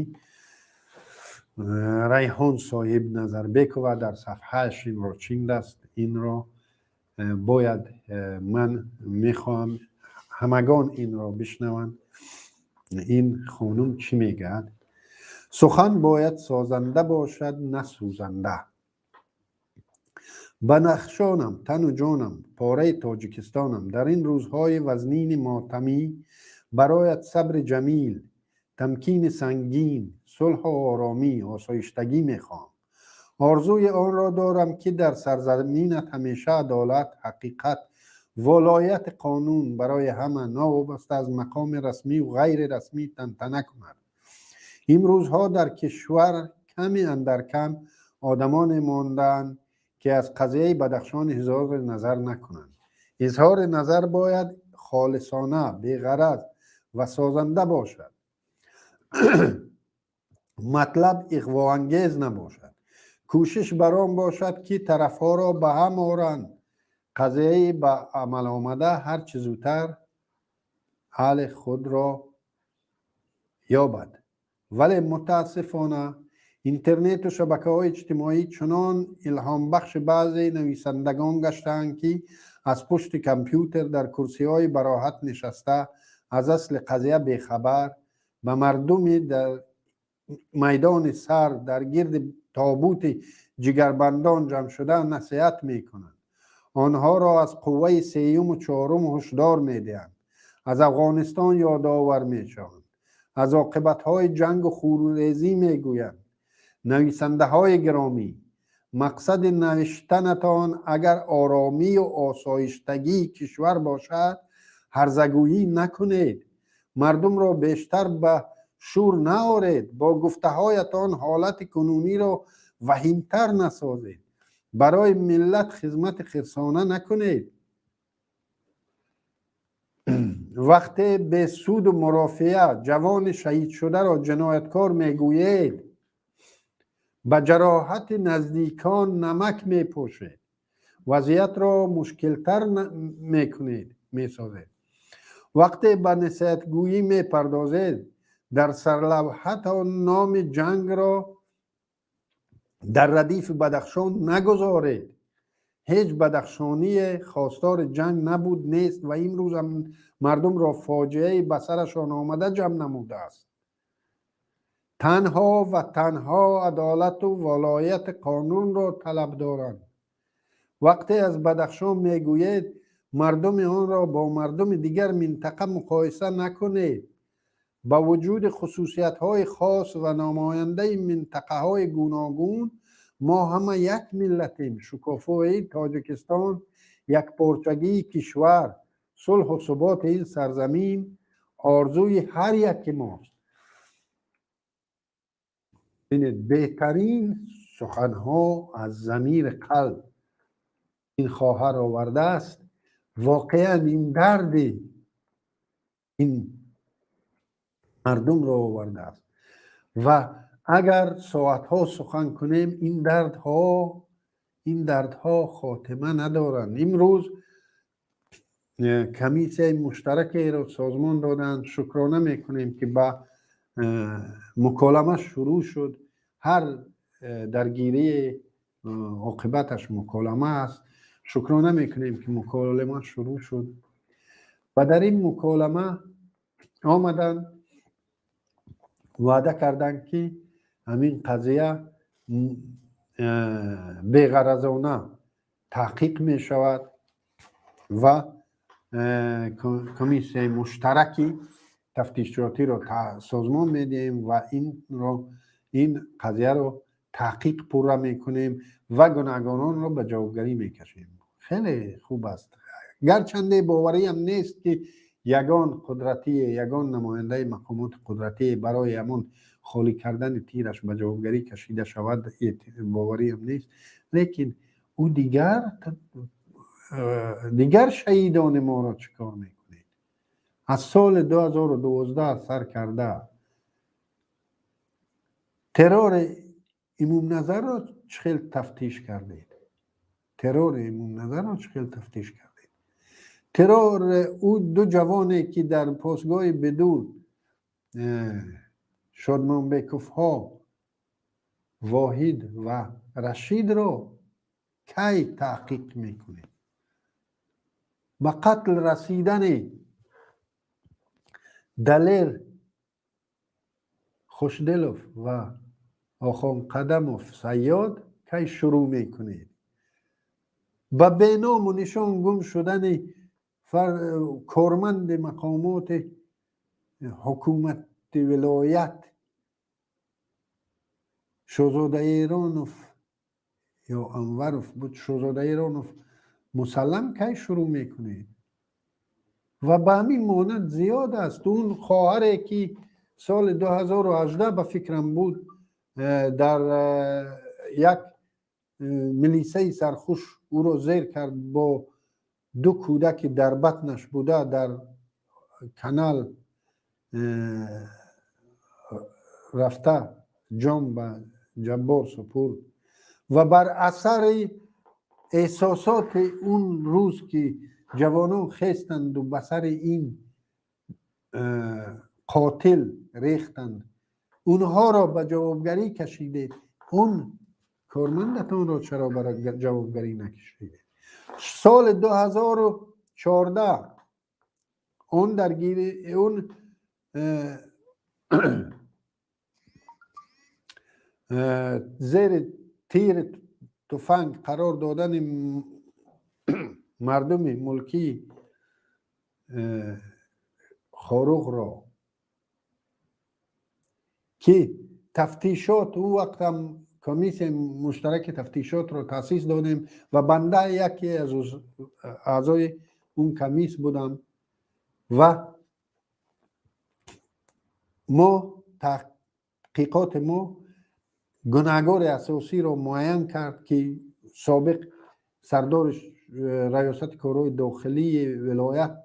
Райҳон Соҳиб Назарбекова, дар сафҳааш инро чиндааст. Инро бояд, ман мехоҳам, ҳамагон инро бишнаванд, ин хонум чӣ мегӯяд. Сухан бояд созанда бошад, на сӯзанда. Бадахшонам, тану ҷонам, пораи Тоҷикистонам, дар ин рӯзҳои вазнини мотамӣ бароят сабри ҷамил, тамкини сангин, сулҳу оромӣ, осоиштагӣ мехоҳам. Орзуи онро дорам, ки дар сарзаминат ҳамеша адолат, ҳақиқат, волояти қонун барои ҳама, новобаста аз мақоми расмию ғайрирасмӣ, тантана кунад. Имрӯзҳо дар кишвар ками андар кам одамоне мондаанд, ки аз қазияи Бадахшон изҳори назар накунанд. Изҳори назар бояд холисона, беғараз ва созанда бошад, матлаб иғвоангез набошад, кӯшиш бар он бошад, ки тарафҳоро ба ҳам оранд, қазияи ба амал омада ҳарчи зудтар ҳалли худро ёбад. Вале мутаассифона интернету шабакаҳои иҷтимоӣ чунон илҳомбахши баъзе нависандагон гаштаанд, ки аз пушти компютер, дар курсиҳои бароҳат нишаста, аз асли қазия бехабар, ба мардуми дар майдони сар дар гирди тобути ҷигарбандон ҷамъшуда насиҳат мекунанд, онҳоро аз қувваи сеюму чорум ҳушдор медиҳанд. Аз Афғонистон ёдовар мешаванд, аз оқибатҳои ҷангу хунрезӣ мегӯянд. Нависандаҳои гиромӣ, мақсади навиштанатон агар оромию осоиштагии кишвар бошад, ҳарзагӯӣ накунед, мардумро бештар ба шӯр наоред, бо гуфтаҳоятон ҳолати кунуниро ваҳимтар насозед, барои миллат хизмати хирсона накунед. Вақте бесуду мурофиа ҷавони шаҳидшударо ҷинояткор мегӯед, ба ҷароҳати наздикон намак мепошед, вазъиятро мушкилтар мекунед, месозед. Вақте ба насиҳатгӯӣ мепардозед, дар сарлавҳатон номи ҷангро дар радифи Бадахшон нагузоред. Ҳеҷ бадахшоние хостори ҷанг набуд, нест ва имрӯзам мардумро фоҷиаи ба сарашон омада ҷамъ намудааст. Танҳо ва танҳо адолату волояти қонунро талаб доранд. Вақте аз Бадахшон мегӯед, мардуми онро бо мардуми дигар минтақа муқоиса накунед. Ба вуҷуди хусусиятҳои хос ва намояндаи минтақаҳои гуногун, мо ҳама як миллатем. Шукуфоии Тоҷикистон, якпорчагии кишвар, сулҳу суботи ин сарзамин орзуи ҳар яки мост. Бинед, беҳтарин суханҳо аз замири қалб ин хоҳар овардааст. Воқеан ин дарди ин мардумро овардааст ва агар соатҳо сухан кунем, ин дардҳо хотима надоранд. Имрӯз комиссияи муштаракеро созмон доданд. Шукрона мекунем, ки ба муколама шурӯъ шуд. Ҳар даргирии оқибаташ муколама аст. Шукрона мекунем, ки муколама шурӯъ шуд ва дар ин муколама омаданд, ваъда карданд, ки ҳамин қазия беғаразона таҳқиқ мешавад ва комиссияи муштараки тафтишотиро созмон медиҳем ва ин қазияро таҳқиқ пурра мекунем ва гунаҳгоронро ба ҷавобгарӣ мекашем. Хеле хуб аст, гарчанде бовариам нест, ки ягон қудратие, ягон намояндаи мақомоти қудратие барои ҳамон холӣ кардани тираш ба ҷавобгарӣ кашида шавад, бовариам нест. Лекин ӯ дигар шаҳидони моро чӣ кор мекунед? Аз соли 2012 сар карда террори Имомназарро чӣ хел тафтиш кардед? Террори Имомназарро чӣ хел тафтиш кардед? Террори ӯ ду ҷавоне, ки дар посгоҳи Бедул, Шодмонбековҳо, Воҳид ва Рашидро кай таҳқиқ мекунед? Ба қатл расидани Далер Хушделов ва Охонқадамов Сайёд кай шурӯъ мекунед? Ба беному нишон гум шудани корманди мақомоти ҳукумати вилоят Шоҳзода Эронов ё Анваров буд, Шоҳзода Эронов мусаллам кай шурӯъ мекунед? Ва ба ҳамин монанд зиёд аст. Он хоҳаре, ки соли 2018, ба фикрам, буд, дар як милисаи сархуш ӯро зер кард, бо ду кӯдаки дар батнаш буда дар канал рафта ҷон ба Ҷаббор супурд ва бар асари эҳсосоти он рӯз, ки ҷавонон хестанду ба сари ин қотил рехтанд, онҳоро ба ҷавобгарӣ кашидед. Он кормандатонро чаро ба ҷавобгарӣ накашидед? Соли 2014 он даргири, он зери тири туфанг қарор додани мардуми мулкии Хоруғро, ки тафтишот, он вақтам комиссияи муштараки тафтишотро таъсис додем ва банда яке аз аъзои он комисс будам ва мо таҳқиқоти мо гунаҳгори асосиро муайян кард, ки собиқ сардори раёсати корҳои дохилии вилоят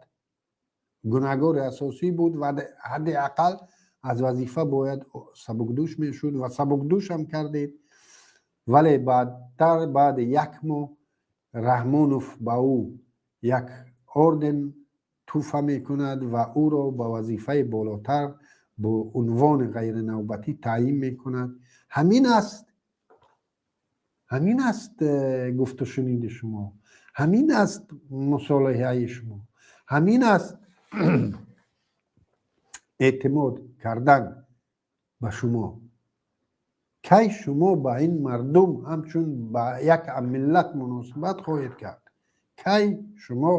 гунаҳгори асосӣ буд ва ҳадди ақал аз вазифа бояд сабукдӯш мешуд ва сабукдӯшам кардед. Вале баъдтар, баъди як моҳ, Раҳмонов ба ӯ як орден тӯҳфа мекунад ва ӯро ба вазифаи болотар бо унвони ғайринавбатӣ таъйин мекунад. Ҳамин аст, ҳамин аст гуфтушуниди шумо, ҳамин аст мусолиҳаи шумо, ҳамин аст эътимод кардан ба шумо. Кай шумо ба ин мардум ҳамчун ба як миллат муносибат хоҳед кард? Кай шумо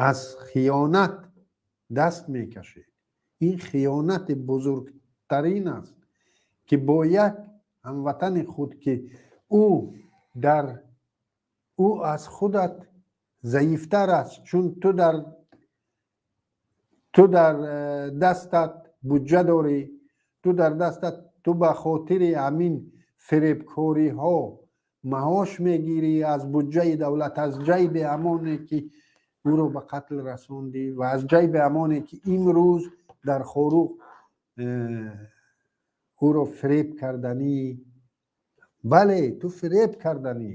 аз хиёнат даст мекашед? Ин хиёнати бузургтарин аст, ки бо як ҳамватани худ, ки ӯ аз худат заифтар аст, чун ту дар дастат буҷа дорӣ, ту дар дастат, ту ба хотири ҳамин фиребкориҳо маош мегирӣ аз буҷаи давлат, аз ҷайби ҳамоне, ки ӯро ба қатл расондӣ, ва аз ҷайби ҳамоне, ки имрӯз дар Хоруғ ӯро фиреб карданӣ. Бале, ту фиреб карданӣ,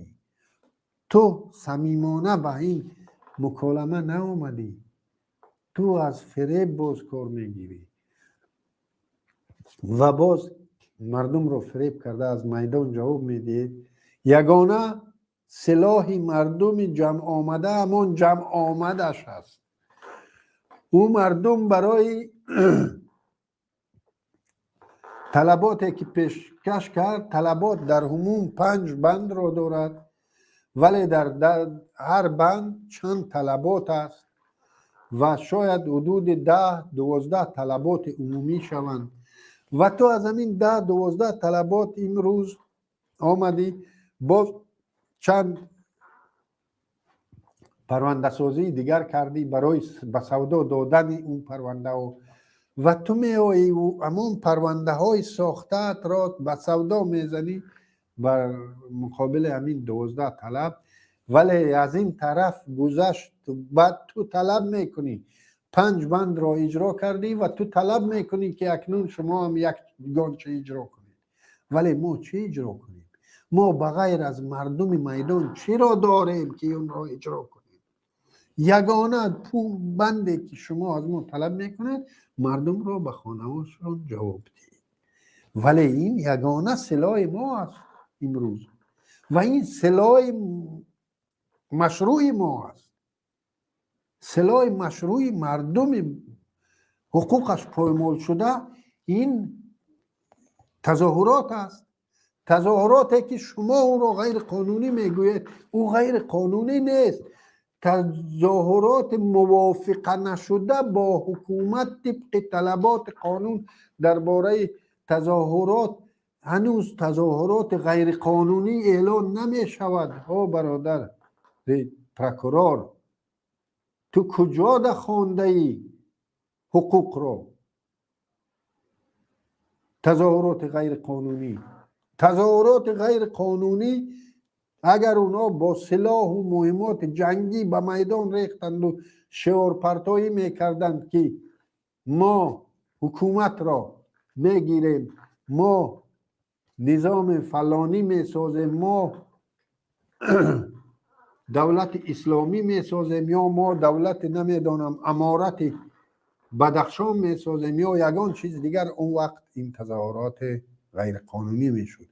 ту самимона ба ин муколама наомадӣ, ту аз фиреб боз кор мегирӣ ва боз мардумро фиреб карда аз майдон ҷавоб медиҳед. Ягона силоҳи мардуми ҷамъомада ҳамон ҷамъомадаш аст. Ӯ мардум барои талаботе, ки пешкаш кард, талабот дар умум панҷ бандро дорад, вале дар ҳар банд чанд талабот аст ва шояд ҳудуди 10-12 талаботи умумӣ шаванд. Ва ту аз ҳамин 10-12 талабот имрӯз омадӣ, боз чанд парвандасозии дигар кардӣ барои ба савдо додани он парвандаҳо. Ва ту меоӣ, ҳамон парвандаҳои сохтаатро ба савдо мезанӣ бар муқобили ҳамин 12 талаб. Вале аз ин тараф гузашт, баъд ту талаб мекунӣ, панҷ бандро иҷро кардӣ ва ту талаб мекунӣ, ки акнун шумо ҳам якгонча иҷро кунед. Вале мо чӣ иҷро кунем? Мо ба ғайр аз мардуми майдон чиро дорем, ки онро иҷро кунем? Ягона банде, ки шумо аз мо талаб мекунед, мардумро ба хонаҳошон ҷавоб диҳед. Вале ин ягона силоҳи мо аст имрӯз ва ин силоҳи машрӯи мо аст, силоҳи машрӯи мардуми ҳуқуқаш поймол шуда ин тазоҳурот аст. Тазоҳуроте, ки шумо ӯро ғайриқонунӣ мегӯед, ӯ ғайриқонунӣ нест. Тазоҳуроти мувофиқа нашуда бо ҳукумат тибқи талаботи қонун дар бораи тазоҳурот ҳанӯз тазоҳуроти ғайриқонунӣ эълон намешавад. Ҳо, бародар прокурор, ту куҷода хондаӣ ҳуқуқро? Тазоҳуроти ғайриқонунӣ, тазоҳуроти ғайриқонунӣ, агар онҳо бо силоҳу муҳиммоти ҷангӣ ба майдон рехтанду шиорпартоӣ мекарданд, ки мо ҳукуматро мегирем, мо низоми фалонӣ месозем, мо давлати исломӣ месозем ё мо давлати, намедонам, аморати Бадахшон месозем ё ягон чиз дигар, он вақт ин тазоҳуроти ғайриқонунӣ мешуд.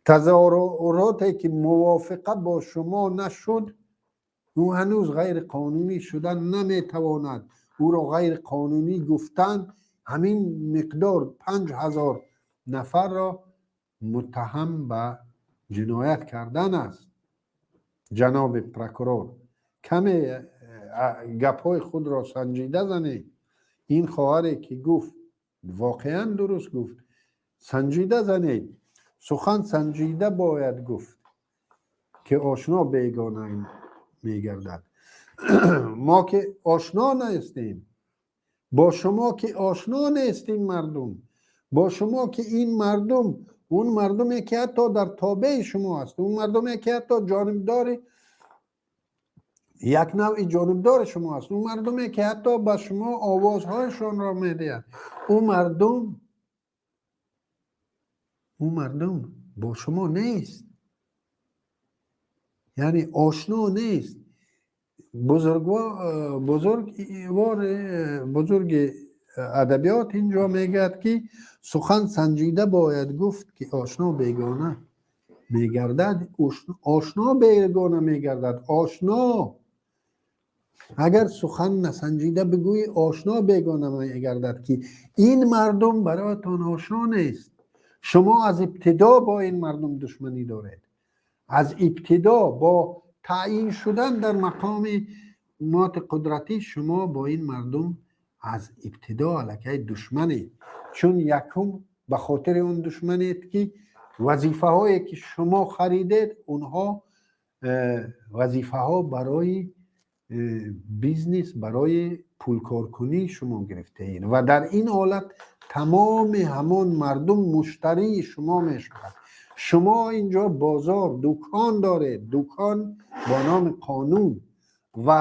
Тазоҳуроте, ки мувофиқа бо шумо нашуд, ӯ ҳанӯз ғайриқонунӣ шуда наметавонад. Ӯро ғайриқонунӣ гуфтан ҳамин миқдор 5000 нафарро муттаҳам ба ҷиноят кардан аст. Ҷаноби прокурор, каме гапҳои худро санҷида занед. Ин хоҳаре ки гуфт, воқеан дуруст гуфт. Санҷида занед, сухан санҷида бояд гуфт, ки ошно бегона мегардад. Мо ки ошно нестем бо шумо, ки ошно нестем мардум бо шумо, ки ин мардум, он мардуме ки ҳатто дар тобеи шумо аст, он мардуме ки ҳатто ҷонибдори, як навъи ҷонибдори шумо аст, он мардуме ки ҳатто ба шумо овозҳояшонро медиҳад, ӯ мардум бо шумо нест, яъне ошно нест. Бузургвор, бузурги адабиёт инҷо мегӯяд, ки сухан санҷида бояд гуфт, ки ошно бегона мегардад. Ошно бегона мегардад. Ошно агар сухан насанҷида бигӯӣ, ошно бегона мегардад, ки ин мардум бароятон ошно нест. Шумо аз ибтидо бо ин мардум душманӣ доред. Аз ибтидо бо таъйин шудан дар мақоми моти қудратӣ шумо бо ин мардум аз ибтидо аллакай душманед. Чун якум ба хотири он душманед, ки вазифаҳое ки шумо харидед, онҳо вазифаҳо барои бизнес, барои пулкоркунӣ шумо гирифтаед ва дар ин ҳолат тамоми ҳамон мардум муштарии шумо мешавад. Шумо инҷо бозор, дукон доред, дукон бо номи қонун, ва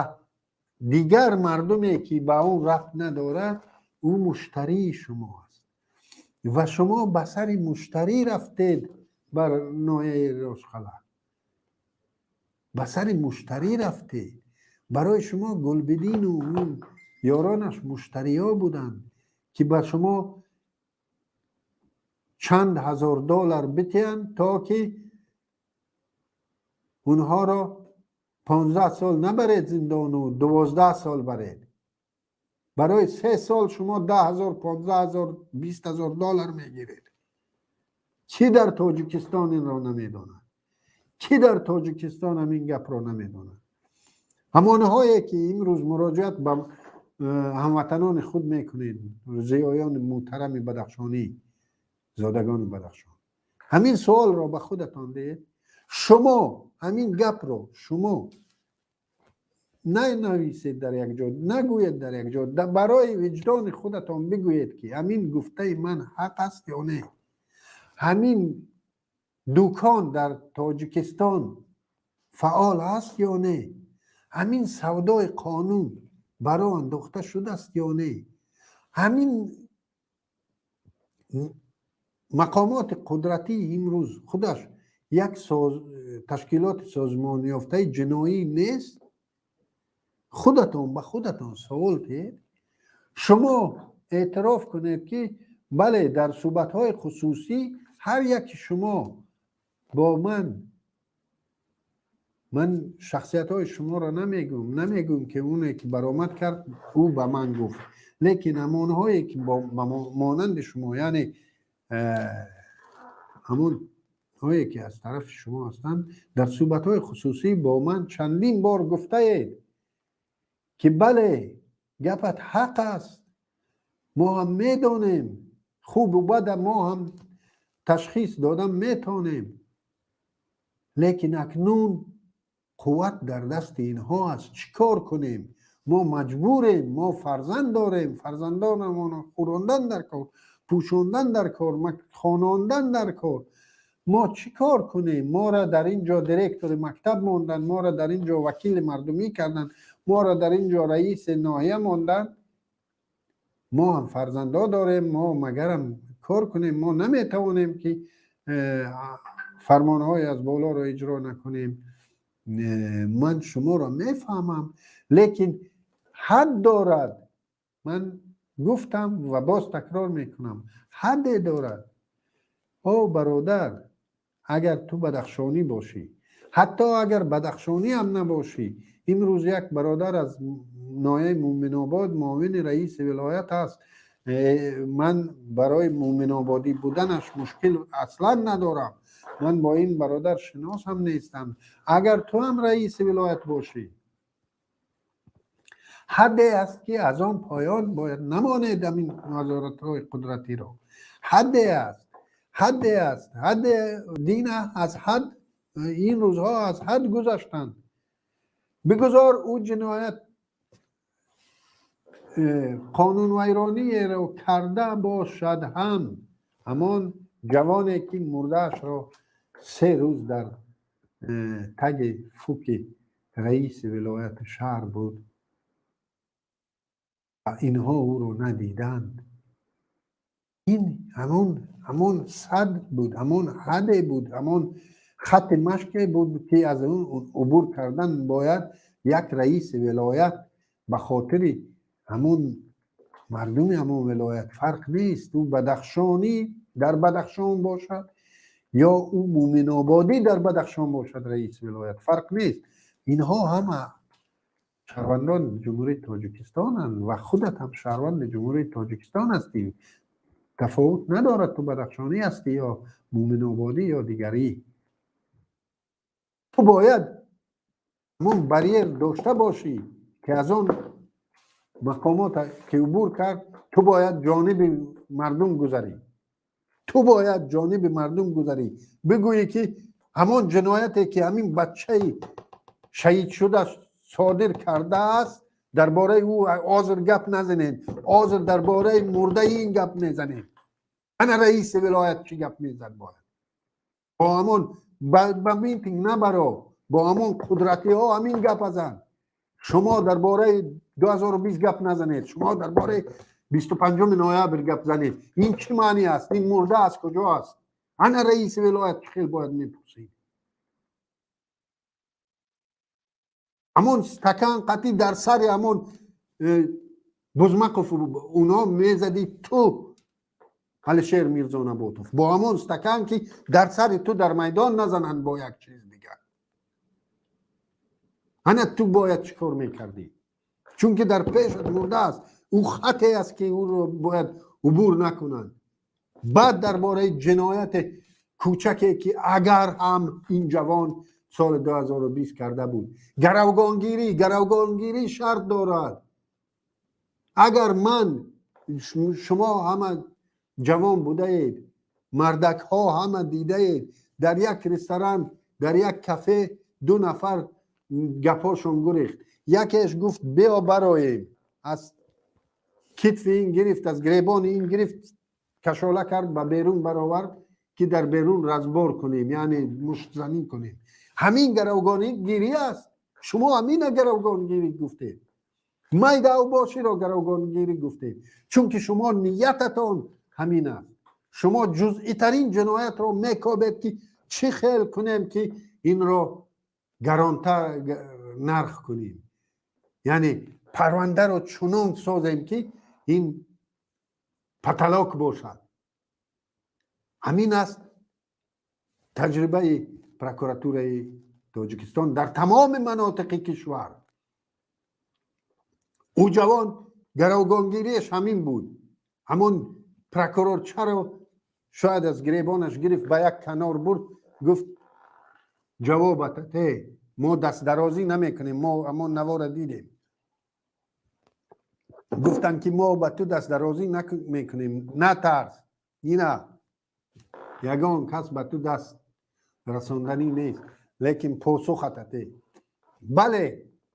дигар мардуме ки ба он рабт надорад, ӯ муштарии шумо аст ва шумо ба сари муштарӣ рафтед. Бар ноҳияи Росқала ба сари муштарӣ рафтед. Барои шумо Гулбидину ёронаш муштариҳо буданд, ки ба шумо чанд ҳазор доллар битиҳанд, то ки онҳоро 15 сол набаред зиндону 12 сол баред. Барои 3 сол шумо 10 000, 15 000, 20 000 доллар мегиред. Кӣ дар Тоҷикистон инро намедонад? Кӣ дар Тоҷикистон ҳамин гапро намедонад? Ҳамонҳое ки имрӯз муроҷиат ба ҳамватанони худ мекунед, зиёёни муҳтарами бадахшонӣ, зодагони Бадахшон, ҳамин суолро ба худатон диҳед. Шумо ҳамин гапро шумо нанависед дар як ҷо, нагӯед дар як ҷо, барои виҷдони худатон бигӯед, ки ҳамин гуфтаи ман ҳақ аст ё не. Ҳамин дукон дар Тоҷикистон фаъол аст ё не? Ҳамин савдои қонун баро андохта шудааст ё не? Ҳамин мақомоти қудратии имрӯз худаш як ташкилоти созмонёфтаи ҷиноӣ нест? Худатон ба худатон савол диҳед. Шумо эътироф кунед, ки бале, дар суҳбатҳои хусусӣ ҳар яки шумо бо ман, ман шахсиятҳои шуморо намегӯм, намегӯм, ки оне ки баромад кард, ӯ ба ман гуфт, лекин ҳамонҳое ки монанди шумо, яъне ҳамонҳое ки аз тарафи шумо ҳастанд, дар суҳбатҳои хусусӣ бо ман чандин бор гуфтаед, ки бале, гапат ҳақ аст, мо ҳам медонем, хубу бада мо ҳам ташхис додан метавонем, лекин акнун қувват дар дасти инҳо аст, чӣ кор кунем? Мо маҷбурем, мо фарзанд дорем, фарзандонамонро хӯрондан дар кор, пӯшондан дар кор, хонондан дар кор. Мо чӣ кор кунем? Моро дар ин ҷо директори мактаб монданд, моро дар ин ҷо вакили мардумӣ карданд, моро дар ин ҷо раиси ноҳия монданд. Мо ҳам фарзандо дорем, мо магарам кор кунем? Мо наметавонем, ки фармонҳои аз болоро иҷро накунем. Ман шуморо мефаҳмам, лекин ҳад дорад. Ман гуфтам ва боз такрор мекунам, ҳадде дорад. О бародар, агар ту бадахшонӣ бошӣ, ҳатто агар бадахшонӣ ҳам набошӣ, имрӯз як бародар аз ноҳияи Муъминобод муовини раиси вилоят аст. Ман барои муъминободӣ буданаш мушкил аслан надорам, ман бо ин бародар шинос ҳам нестам. Агар ту ҳам раиси вилоят бошӣ, Ҳадде аст, ки аз он поён бояд намонед. Ҳамин вазоратҳои қудратиро ҳадде аст, ҳадде аст, ҳадде дина аз ҳад ин рӯзҳо аз ҳад гузаштанд. Бигузор ӯ ҷиноят, қонунвайрониеро карда бошад ҳам, ҳамон ҷавоне, ки мурдаашро 3 рӯз дар таги фуки раиси вилояти шаҳр буд ва инҳо ӯро надиданд. Ин ҳамон сад буд, ҳамон ҳадде буд, ҳамон хатти машқе буд, ки аз он убур кардан бояд як раиси вилоят ба хотири ҳамон мардуми ҳамон вилоят. Фарқ нест, ӯ бадахшонӣ дар Бадахшон бошад ё ӯ Муъминободӣ дар Бадахшон бошад раиси вилоят, фарқ нест. Инҳо ҳама шаҳрвандони Ҷумҳурии Тоҷикистонанд ва худат ҳам шаҳрванди Ҷумҳурии Тоҷикистон ҳастӣ. Тафовут надорад, ту бадахшонӣ ҳастӣ ё муъминободӣ ё дигарӣ. Ту бояд ҳамон барьер дошта бошӣ, ки аз он мақомот ки убур кард, ту бояд ҷониби мардум гузарӣ, ту бояд ҷониби мардум гузарӣ, бигӯӣ, ки ҳамон ҷинояте, ки ҳамин бачаи шаҳид шуда содир кардааст, дар бораи ӯ ҳозир гап назанед, ҳозир дар бораи мурдаи ин гап мезанем. Ана раиси вилоят чӣ гап мезад? Бояд бо ҳамон ба митинг набаро, бо ҳамон қудратиҳо ҳамин гап зан. Шумо дар бораи 2020 гап назанед, шумо дар бораи 25 ноябр гап занед. Ин чӣ маъни аст? Ин мурда аз куҷо аст? Ана раиси вилоят чӣ хел бояд мепурсид? Ҳамон стакан қатӣ дар сари ҳамон Бузмақов уно мезадӣ ту, Алишер Мирзонаботов, бо ҳамон стакан, ки дар сари ту дар майдон назананд бо як чиз дигар. Ана ту бояд чӣ кор мекардӣ? Чунки дар пешат мурда аст. Ӯ хате аст, ки ӯро бояд убур накунанд. Баъд дар бораи ҷинояте кӯчаке, ки агар ҳам ин ҷавон соли 2020 карда буд, гаравгонгирӣ. Гаравгонгирӣ шарт дорад. Агар ман, шумо ҳама ҷавон будаед, мардакҳо ҳама дидаед, дар як ресторан, дар як кафе ду нафар гапҳошон гурехт. Якеш гуфт: «Биё бароем». Аз китфи ин гирифт, аз гиребони ин гирифт, кашола кард, ба берун баровард, ки дар берун разбор кунем, яъне муштзанӣ кунем. Ҳамин гаравгонгирӣ аст? Шумо ҳамина гаравгонгирӣ гуфтед, майдаубоширо гаравгонгирӣ гуфтед, чунки шумо ниятатон ҳамин аст. Шумо ҷузъитарин ҷиноятро мекобед, ки чӣ хел кунем, ки инро гаронтар нарх кунем, яъне парвандаро чунон созем, ки ин потолок бошад. Ҳамин аст таҷрибаи прокуратураи Тоҷикистон дар тамоми манотиқи кишвар. Ӯ ҷавон гаравгонгириаш ҳамин буд. Ҳамон прокурор чаро шояд аз гиребонаш гирифт, ба як канор бурд, гуфт: «Ҷавобата те, мо дастдарозӣ намекунем». Мо ҳамон навора дидем. Гуфтанд, ки мо ба ту дастдарозӣ мекунем, натарс, ина ягон кас ба ту даст расонданӣ нест, лекин посухата те. Бале,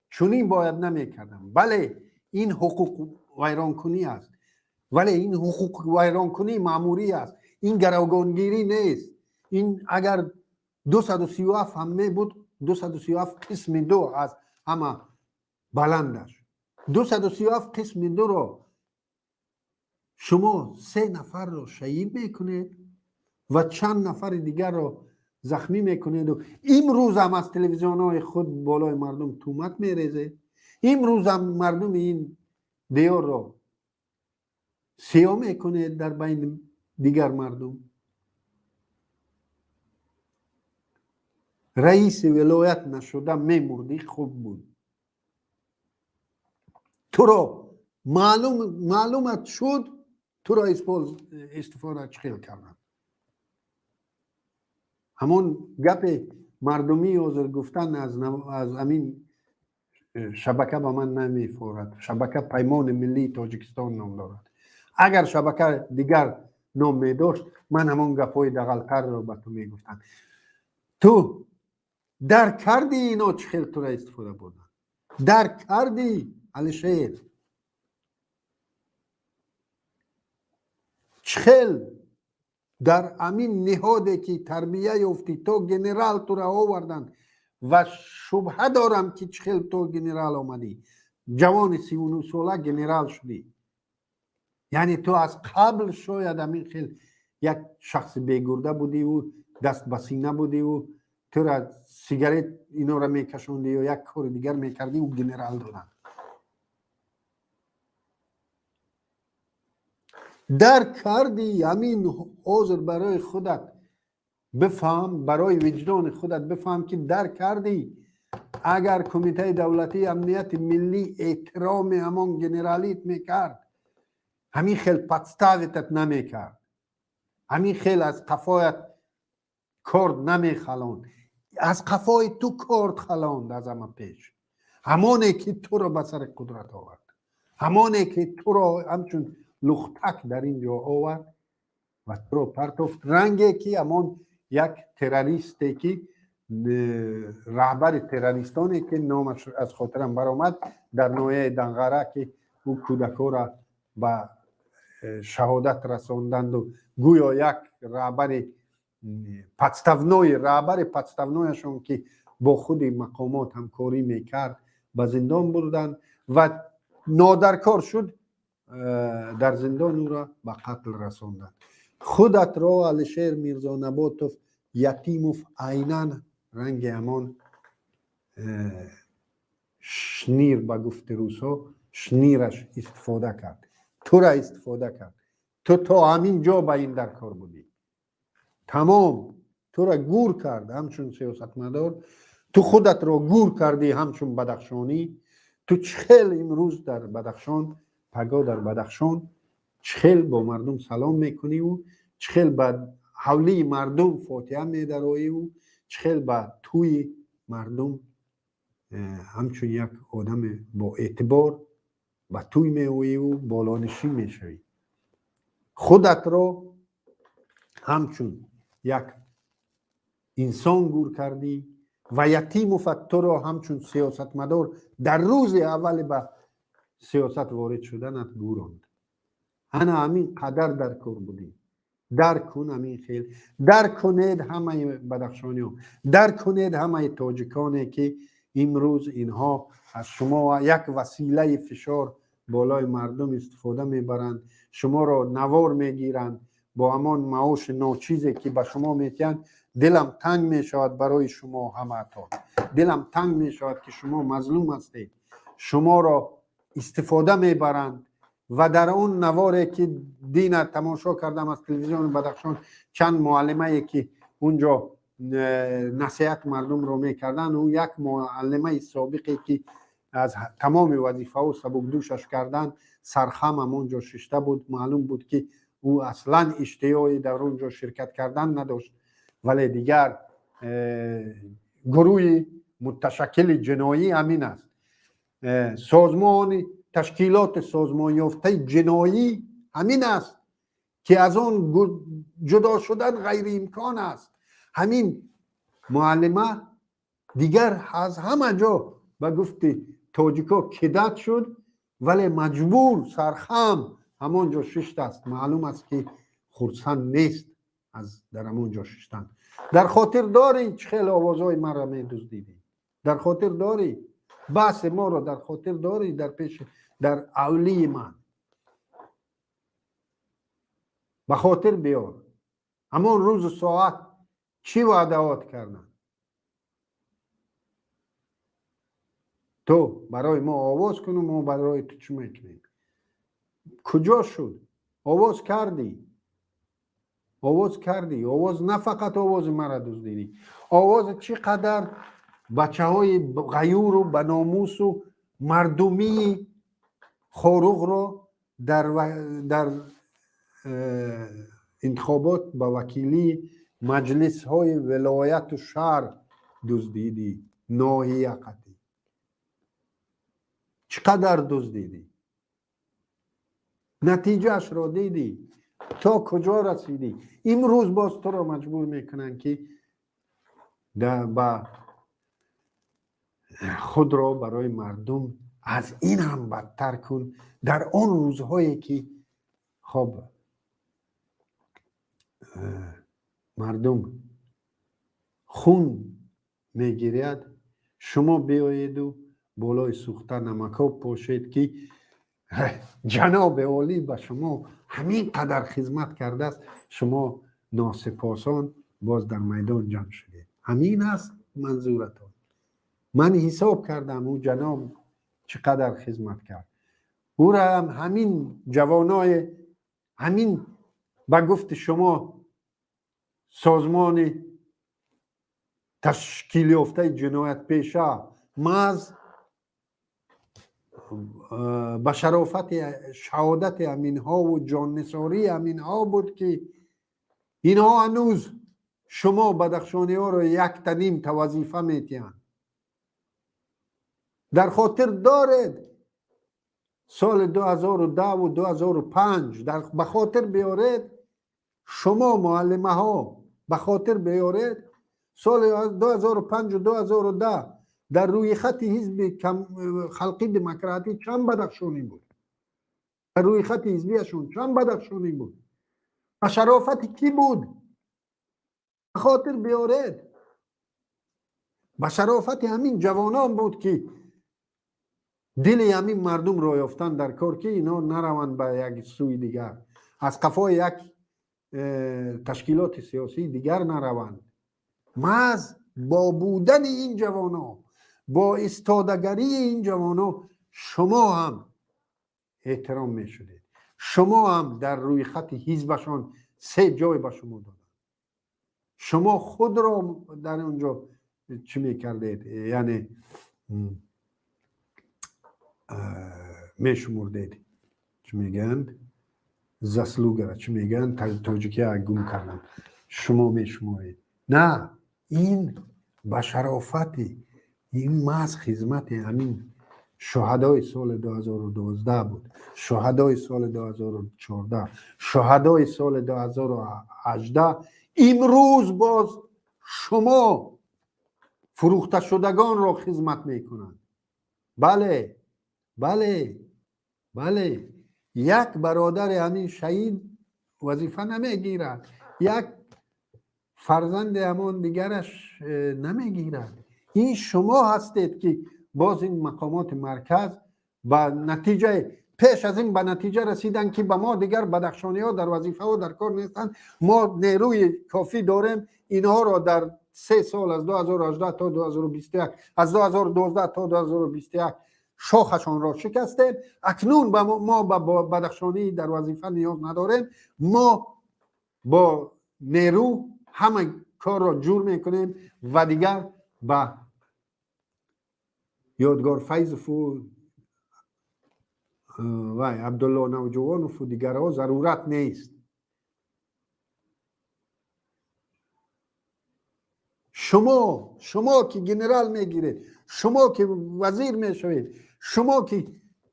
чунин бояд намекардам, бале, ин ҳуқуқвайронкунӣ аст, вале ин ҳуқуқвайронкунии маъмурӣ аст, ин гаравгонгирӣ нест. Ин агар 237 ҳам мебуд, 237 қисми ду аз ҳама баландаш, 237 қисми дуро шумо се нафарро шаҳид мекунед ва чанд нафари дигарро захмӣ мекунеду имрӯзам аз телевизионҳои худ болои мардум тӯҳмат мерезед, имрӯзам мардуми ин диёрро сиёҳ мекунед дар байни дигар мардум. Раиси вилоят нашуда мемурдӣ, хуб буд. Туро маълумат шуд, туро истифода чӣ хел карданд. Ҳамон гапи мардумӣ ҳозир гуфтан аз ҳамин. Шабака ба ман намефорад. Шабака Паймони миллии Тоҷикистон ном дорад. Агар шабака дигар ном медошт, ман ҳамон гапҳои дағалтарро ба ту мегуфтам. Ту дарк кардӣ, ино чӣ хел тура истифода бурданд? Дарк кардӣ, Алишер, чӣ хел дар ҳамин ниҳоде ки тарбия ёфтӣ, то генерал тура оварданд, ва шубҳа дорам, ки чӣ хел то генерал омадӣ? Ҷавони 39 сола генерал шудӣ. Яъне ту аз қабл шояд ҳамин хел як шахси бегурда будиву даст ба сина будиву тура сигарет инора мекашондӣ ё як кори дигар мекардӣ, ӯ генерал доданд. Дарк кардӣ? Ҳамин ҳозир барои худат бифаҳм, барои виҷдони худат бифаҳм, ки дарк кардӣ. Агар Кумитаи давлатии амнияти миллӣ эҳтироми ҳамон генералит мекард, ҳамин хел подставить ат намекард, ҳамин хел аз қафоят корд намехалонд. Аз қафои ту корд халонд аз ҳама пеш ҳамоне, ки туро ба сари қудрат овард, ҳамоне, ки туро ҳамчун лухтак дар ин ҷо овард ва туро партофт, ранге ки ҳамон як террористе, ки раҳбари террористоне, ки номаш аз хотирам баромад, дар ноҳияи Данғара, ки ӯ кӯдакҳоро ба шаҳодат расонданду гӯё як раҳбари подставной, раҳбари подставной ашон, ки бо худи мақомот ҳамкорӣ мекард, ба зиндон бурданд ва нодаркор шуд, дар зиндон ӯро ба қатл расонданд. Худатро, Алишер Мирзонаботов Ятимов, айнан ранги ҳамон шнир, ба гуфти русҳо шнираш, истифода кард, тура истифода кард. Ту то ҳамин ҷо ба ин дар кор будӣ, тамом. Тура гур кард ҳамчун сиёсатмадор, ту худатро гур кардӣ ҳамчун бадахшонӣ. Ту чӣ хел имрӯз дар Бадахшон, паго дар Бадахшон чӣ хел бо мардум салом мекуниву чӣ хел ба ҳавлии мардум фотиҳа медароиву чӣ хел ба тӯи мардум ҳамчун як одами боэътибор ба тӯй меоиву болонишин мешавӣ? Худатро ҳамчун як инсон гур кардӣ ва Ятимофат туро ҳамчун сиёсатмадор дар рӯзи аввали ба сиёсат ворид шуданат гуронд. Ана ҳамин қадар дар кор будӣ. Дарк кун, ҳамин хел дарк кунед, ҳамаи бадахшониҳо дарк кунед, ҳамаи тоҷиконе, ки имрӯз инҳо аз шумо як василаи фишор болои мардум истифода мебаранд, шуморо навор мегиранд бо ҳамон маоши ночизе, ки ба шумо метиҳанд. Дилам танг мешавад барои шумо ҳамаатон, дилам танг мешавад, ки шумо мазлум ҳастед, шуморо истифода мебаранд. Ва дар он наворе, ки дина тамошо кардам аз телевизиони Бадахшон, чанд муаллимае, ки унҷо насиҳат мардумро мекарданд, ӯ як муаллимаи собиқе, ки аз тамоми вазифаҳо сабукдӯшаш карданд, сархам ҳамон ҷо шишта буд. Маълум буд, ки ӯ аслан иштиёи дар он ҷо ширкат кардан надошт, вале дигар гурӯҳи муташаккили ҷиноӣ ҳамин аст. Созмони ташкилоти созмонёфтаи ҷиноӣ ҳамин аст, ки аз он ҷудо шудан ғайриимкон аст. Ҳамин муаллима дигар аз ҳама ҷо, ба гуфти тоҷико, кидать шуд, вале маҷбур сархам ҳамон ҷо шиштааст. Маълум аст, ки хурсанд нест аз дар ҳамон ҷо шиштан. Дар хотир дорӣ, чӣ хел овозҳои маро медуздидӣ? Дар хотир дорӣ, баҳси моро дар хотир дорӣ дар пеши, дар авлии ман? Ба хотир биёр ҳамон рӯзу соат, чӣ ваъдаот карданд. Ту барои мо овоз куну мо барои ту чӣ мекунем? Куҷо шуд? Овоз кардӣ, овоз кардӣ, овоз, на фақат овози маро дуздидӣ, овози чӣ қадар бачаҳои ғаюру баномусу мардумии Хоруғро дар интихобот ба вакилии маҷлисҳои вилояту шаҳр дуздидӣ, ноҳия қатӣ. Чӣ қадар дуздидӣ, натиҷаашро дидӣ, то куҷо расидӣ. Имрӯз боз туро маҷбур мекунанд, ки ба худро барои мардум аз ин ҳам бадтар кун. Дар он рӯзҳое ки хоб мардум хун мегиряд, шумо биёеду болои сӯхта намакоб пошед, ки ҷаноби олӣ ба шумо ҳамин қадар хизмат кардааст. Шумо носипосон боз дар майдон ҷамъ шудед. Ҳамин аст манзуратон? Ман ҳисоб кардам, ӯ ҷаноб чӣ қадар хизмат кард. Ӯра ҳам ҳамин ҷавонои ҳамин, ба гуфти шумо, созмони ташкилёфтаи ҷиноятпеша маҳз ба шарофати шаҳодати ҳаминҳову ҷоннисории ҳаминҳо буд, ки инҳо ҳанӯз шумо бадахшониҳоро якта нимта вазифа метиҳанд. Дар хотир доред, соли 2010-у 2005, ба хотир биёред, шумо муаллимаҳо ба хотир биёред, соли 2005-у 2010 дар рӯи хати ҳизби Халқи Демократӣ чанд бадахшонӣ буд? Дар рӯи хати ҳизбияшон чанд бадахшонӣ буд? Ба шарофати кӣ буд? Ба хотир биёред, ба шарофати ҳамин ҷавонон буд, ки дили ҳамин мардумро ёфтан дар кор, ки инҳо нараванд ба як сӯи дигар, аз қафои як ташкилоти сиёсии дигар нараванд. Маҳз бо будани ин ҷавоно, бо истодагарии ин ҷавоно шумо ҳам эҳтиром мешудед, шумо ҳам дар рӯи хати ҳизбашон се ҷой ба шумо доданд. Шумо худро дар он ҷо чӣ мекардед, яъне мешумурдед, чӣ мегӯянд, заслуга ра чӣ мегӯянд, тоҷикия гум кардам, шумо мешуморед. На, ин ба шарофати ин маҳз хизмати ҳамин шуҳадои соли 2012 буд, шуҳадои соли 2014, шуҳадои соли 2018. Имрӯз боз шумо фурӯхташудагонро хизмат мекунанд. Бале, бале, бале, як бародари ҳамин шаҳид вазифа намегирад, як фарзанди ҳамон дигараш намегирад. Ин шумо ҳастед, ки боз ин мақомоти марказ ба натиҷаи пеш аз ин ба натиҷа расиданд, ки ба мо дигар бадахшониҳо дар вазифаҳо дар кор нестанд, мо нерӯи кофӣ дорем. Инҳоро дар 3 сол, аз 2018 то 2021, аз 2012 то 2021 шохашонро шикастем. Акнун мо ба бадахшонӣ дар вазифа ниёз надорем, мо бо нерӯ ҳама корро ҷур мекунем ва дигар ба Ёдгор Файзову вай Абдулло Навҷувонову дигарҳо зарурат нест. Шумо ки генерал мегиред, шумо ки вазир мешавед, шумо ки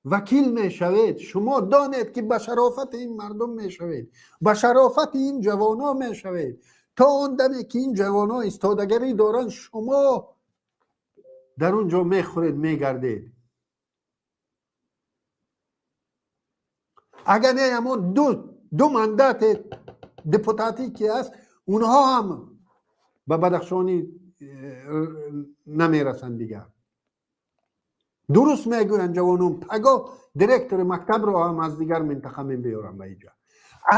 вакил мешавед, шумо донед, ки ба шарофати ин мардум мешавед, ба шарофати ин ҷавоно мешавед. То он даме ки ин ҷавоно истодагарӣ доранд, шумо дар он ҷо мехӯред, мегардед. Агар не, ҳамон ду мандати депутатӣ ки аст, онҳо ҳам ба бадахшонӣ намерасанд дигар. Дуруст мегӯянд ҷавонон, пагоҳ директори мактабро ҳам аз дигар минтақа мебиёрам ба инҷа,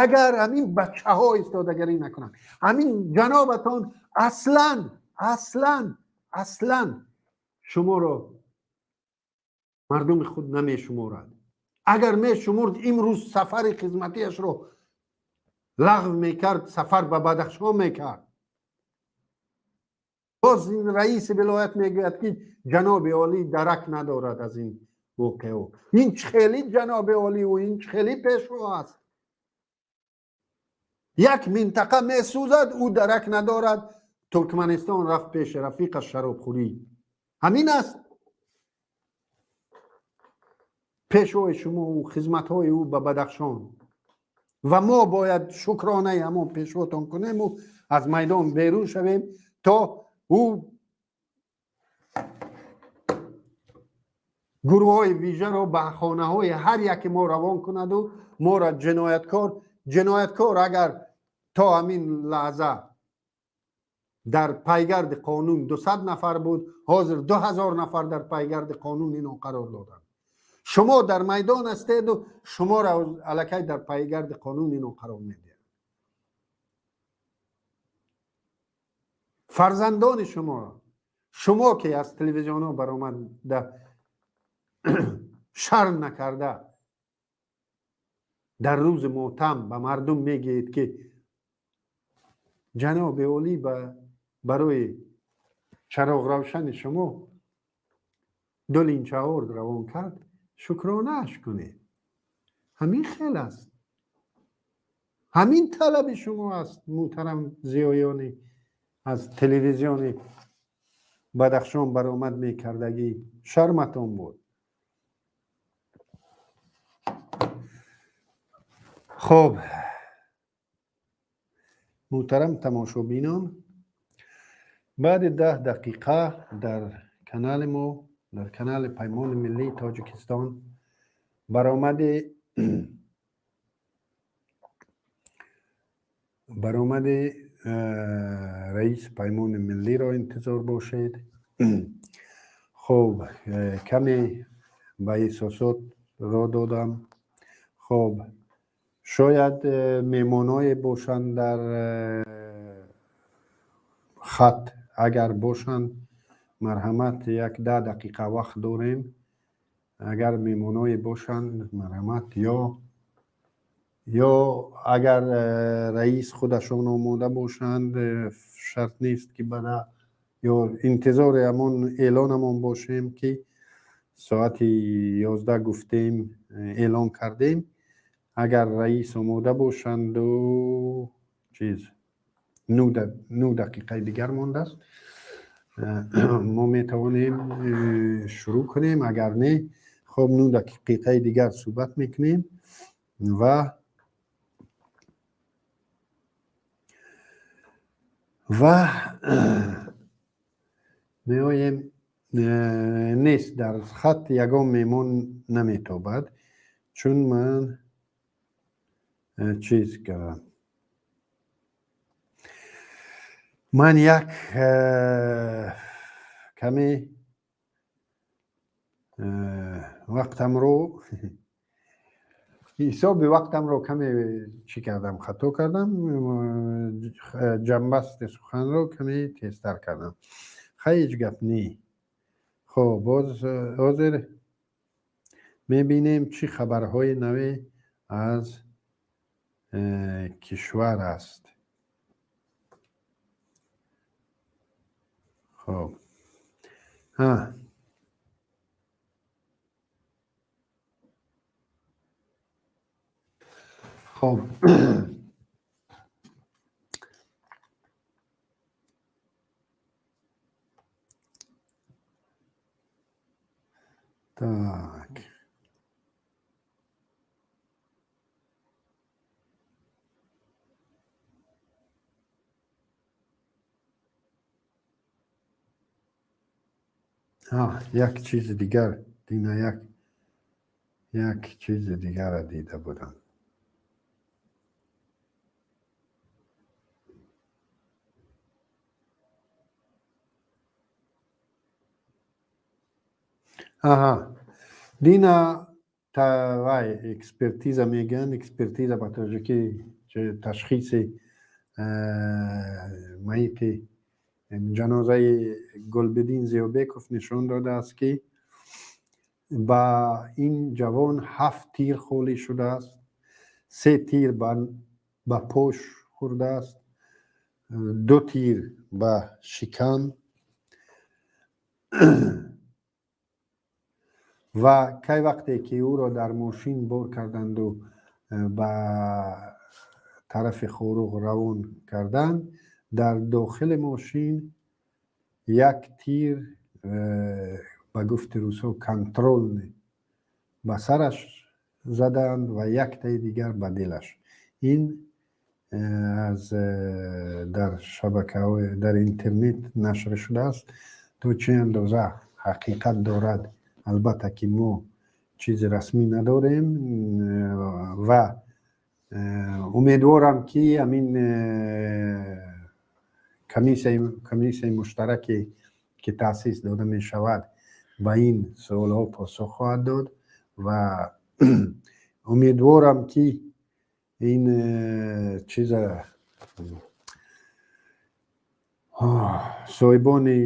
агар ҳамин бачаҳо истодагарӣ накунанд. Ҳамин ҷанобатон аслан, аслан, аслан шуморо мардуми худ намешуморад. Агар мешумурд, имрӯз сафари хизматиашро лағв мекард, сафар ба Бадахшон мекард. Боз ин раиси вилоят мегӯяд, ки ҷаноби олӣ дарак надорад аз ин воқеао. Ин чӣ хели ҷаноби оливу ин чӣ хели пешво аст? Як минтақа месӯзад, ӯ дарак надорад, Туркманистон рафт пеши рафиқаш шаробхӯрӣ. Ҳамин аст. Пешвои шумо хизматҳои ӯ ба Бадахшон ва мо бояд шукронаи ҳамон пешвотон кунему аз майдон берун шавем, то ӯ гурӯҳҳои вижаро ба хонаҳои ҳар яке мо равон кунаду моро ҷинояткор агар то ҳамин лаҳза дар пайгарди қонун 200 нафар буд, ҳозир 2000 нафар дар пайгарди қонун ино қарор доданд. Шумо дар майдон ҳастеду шуморо аллакай дар пайгарди қонун ино қарор медиҳанд. Фарзандони шуморо, шумо ки аз телевизионҳо баромада шарм накарда дар рӯзи мотам ба мардум мегӯед, ки ҷаноби олӣ барои чароғравшани шумо ду линча орд равон кард, шукронааш кунед. Ҳамин хел аст, ҳамин талаби шумо аст, муҳтарам зиёёни аз телевизиони Бадахшон баромад мекардагӣ, шарматон буд. Хоб, муҳтарам тамошобинон, баъди 10 дақиқа дар канали мо, дар канали Паймони миллии Тоҷикистон, баромади раиси Паймони миллиро интизор бошед. Хоб, каме ба эҳсосот роҳ додам. Хоб, шояд меҳмоное бошанд дар хат, агар бошанд, марҳамат, як 10 дақиқа вақт дорем. Агар меҳмоное бошанд, марҳамат, ё агар раис худашон омода бошанд, шарт нест ки бада ё интизори ҳамон эълонамон бошем, ки соати 11 гуфтем, эълон кардем. Агар раис омода бошанду чиз, 9 дақиқаи дигар мондааст, мо метавонем шурӯъ кунем. Агар не, хоб, 9 дақиқаи дигар суҳбат мекунем ва меоем. Нест, дар хат ягон меҳмон наметобад, чун ман чиз кардам. Ман як каме вақтамро, ҳисоби вақтамро каме чӣ кардам, хато кардам, ҷамъбасти суханро каме тезтар кардам. Хай, ҳеҷ гап не. Хоб, боз ҳозир мебинем, чӣ хабарҳои наве аз кишвар аст. Хоб, хоб, так. Як чизи дигар дина, як чизи дигарро дида будам. Аҳа, дина вай экспертиза мегӯянд, экспертиза ба тоҷикӣ ташхиси маити ҷанозаи Гулбиддин Зиёбеков нишон додааст, ки ба ин ҷавон ҳафт тир холӣ шудааст, се тир ба пош хӯрдааст, ду тир ба шикам ва кай вақте ки ӯро дар мошин бор карданду ба тарафи Хоруғ равон карданд, дар дохили мошин як тир, ба гуфти русҳо, контрольный ба сараш заданд ва яктаи дигар ба дилаш. Ин аз дар шабакаҳои дар интернет нашр шудааст. То чӣ андоза ҳақиқат дорад, албатта ки мо чизи расмӣ надорем ва умедворам, ки ҳамин комиссияи муштараке, ки таъсис дода мешавад, ба ин суолҳо посух хоҳад дод ва умедворам, ки ин чиза соҳибони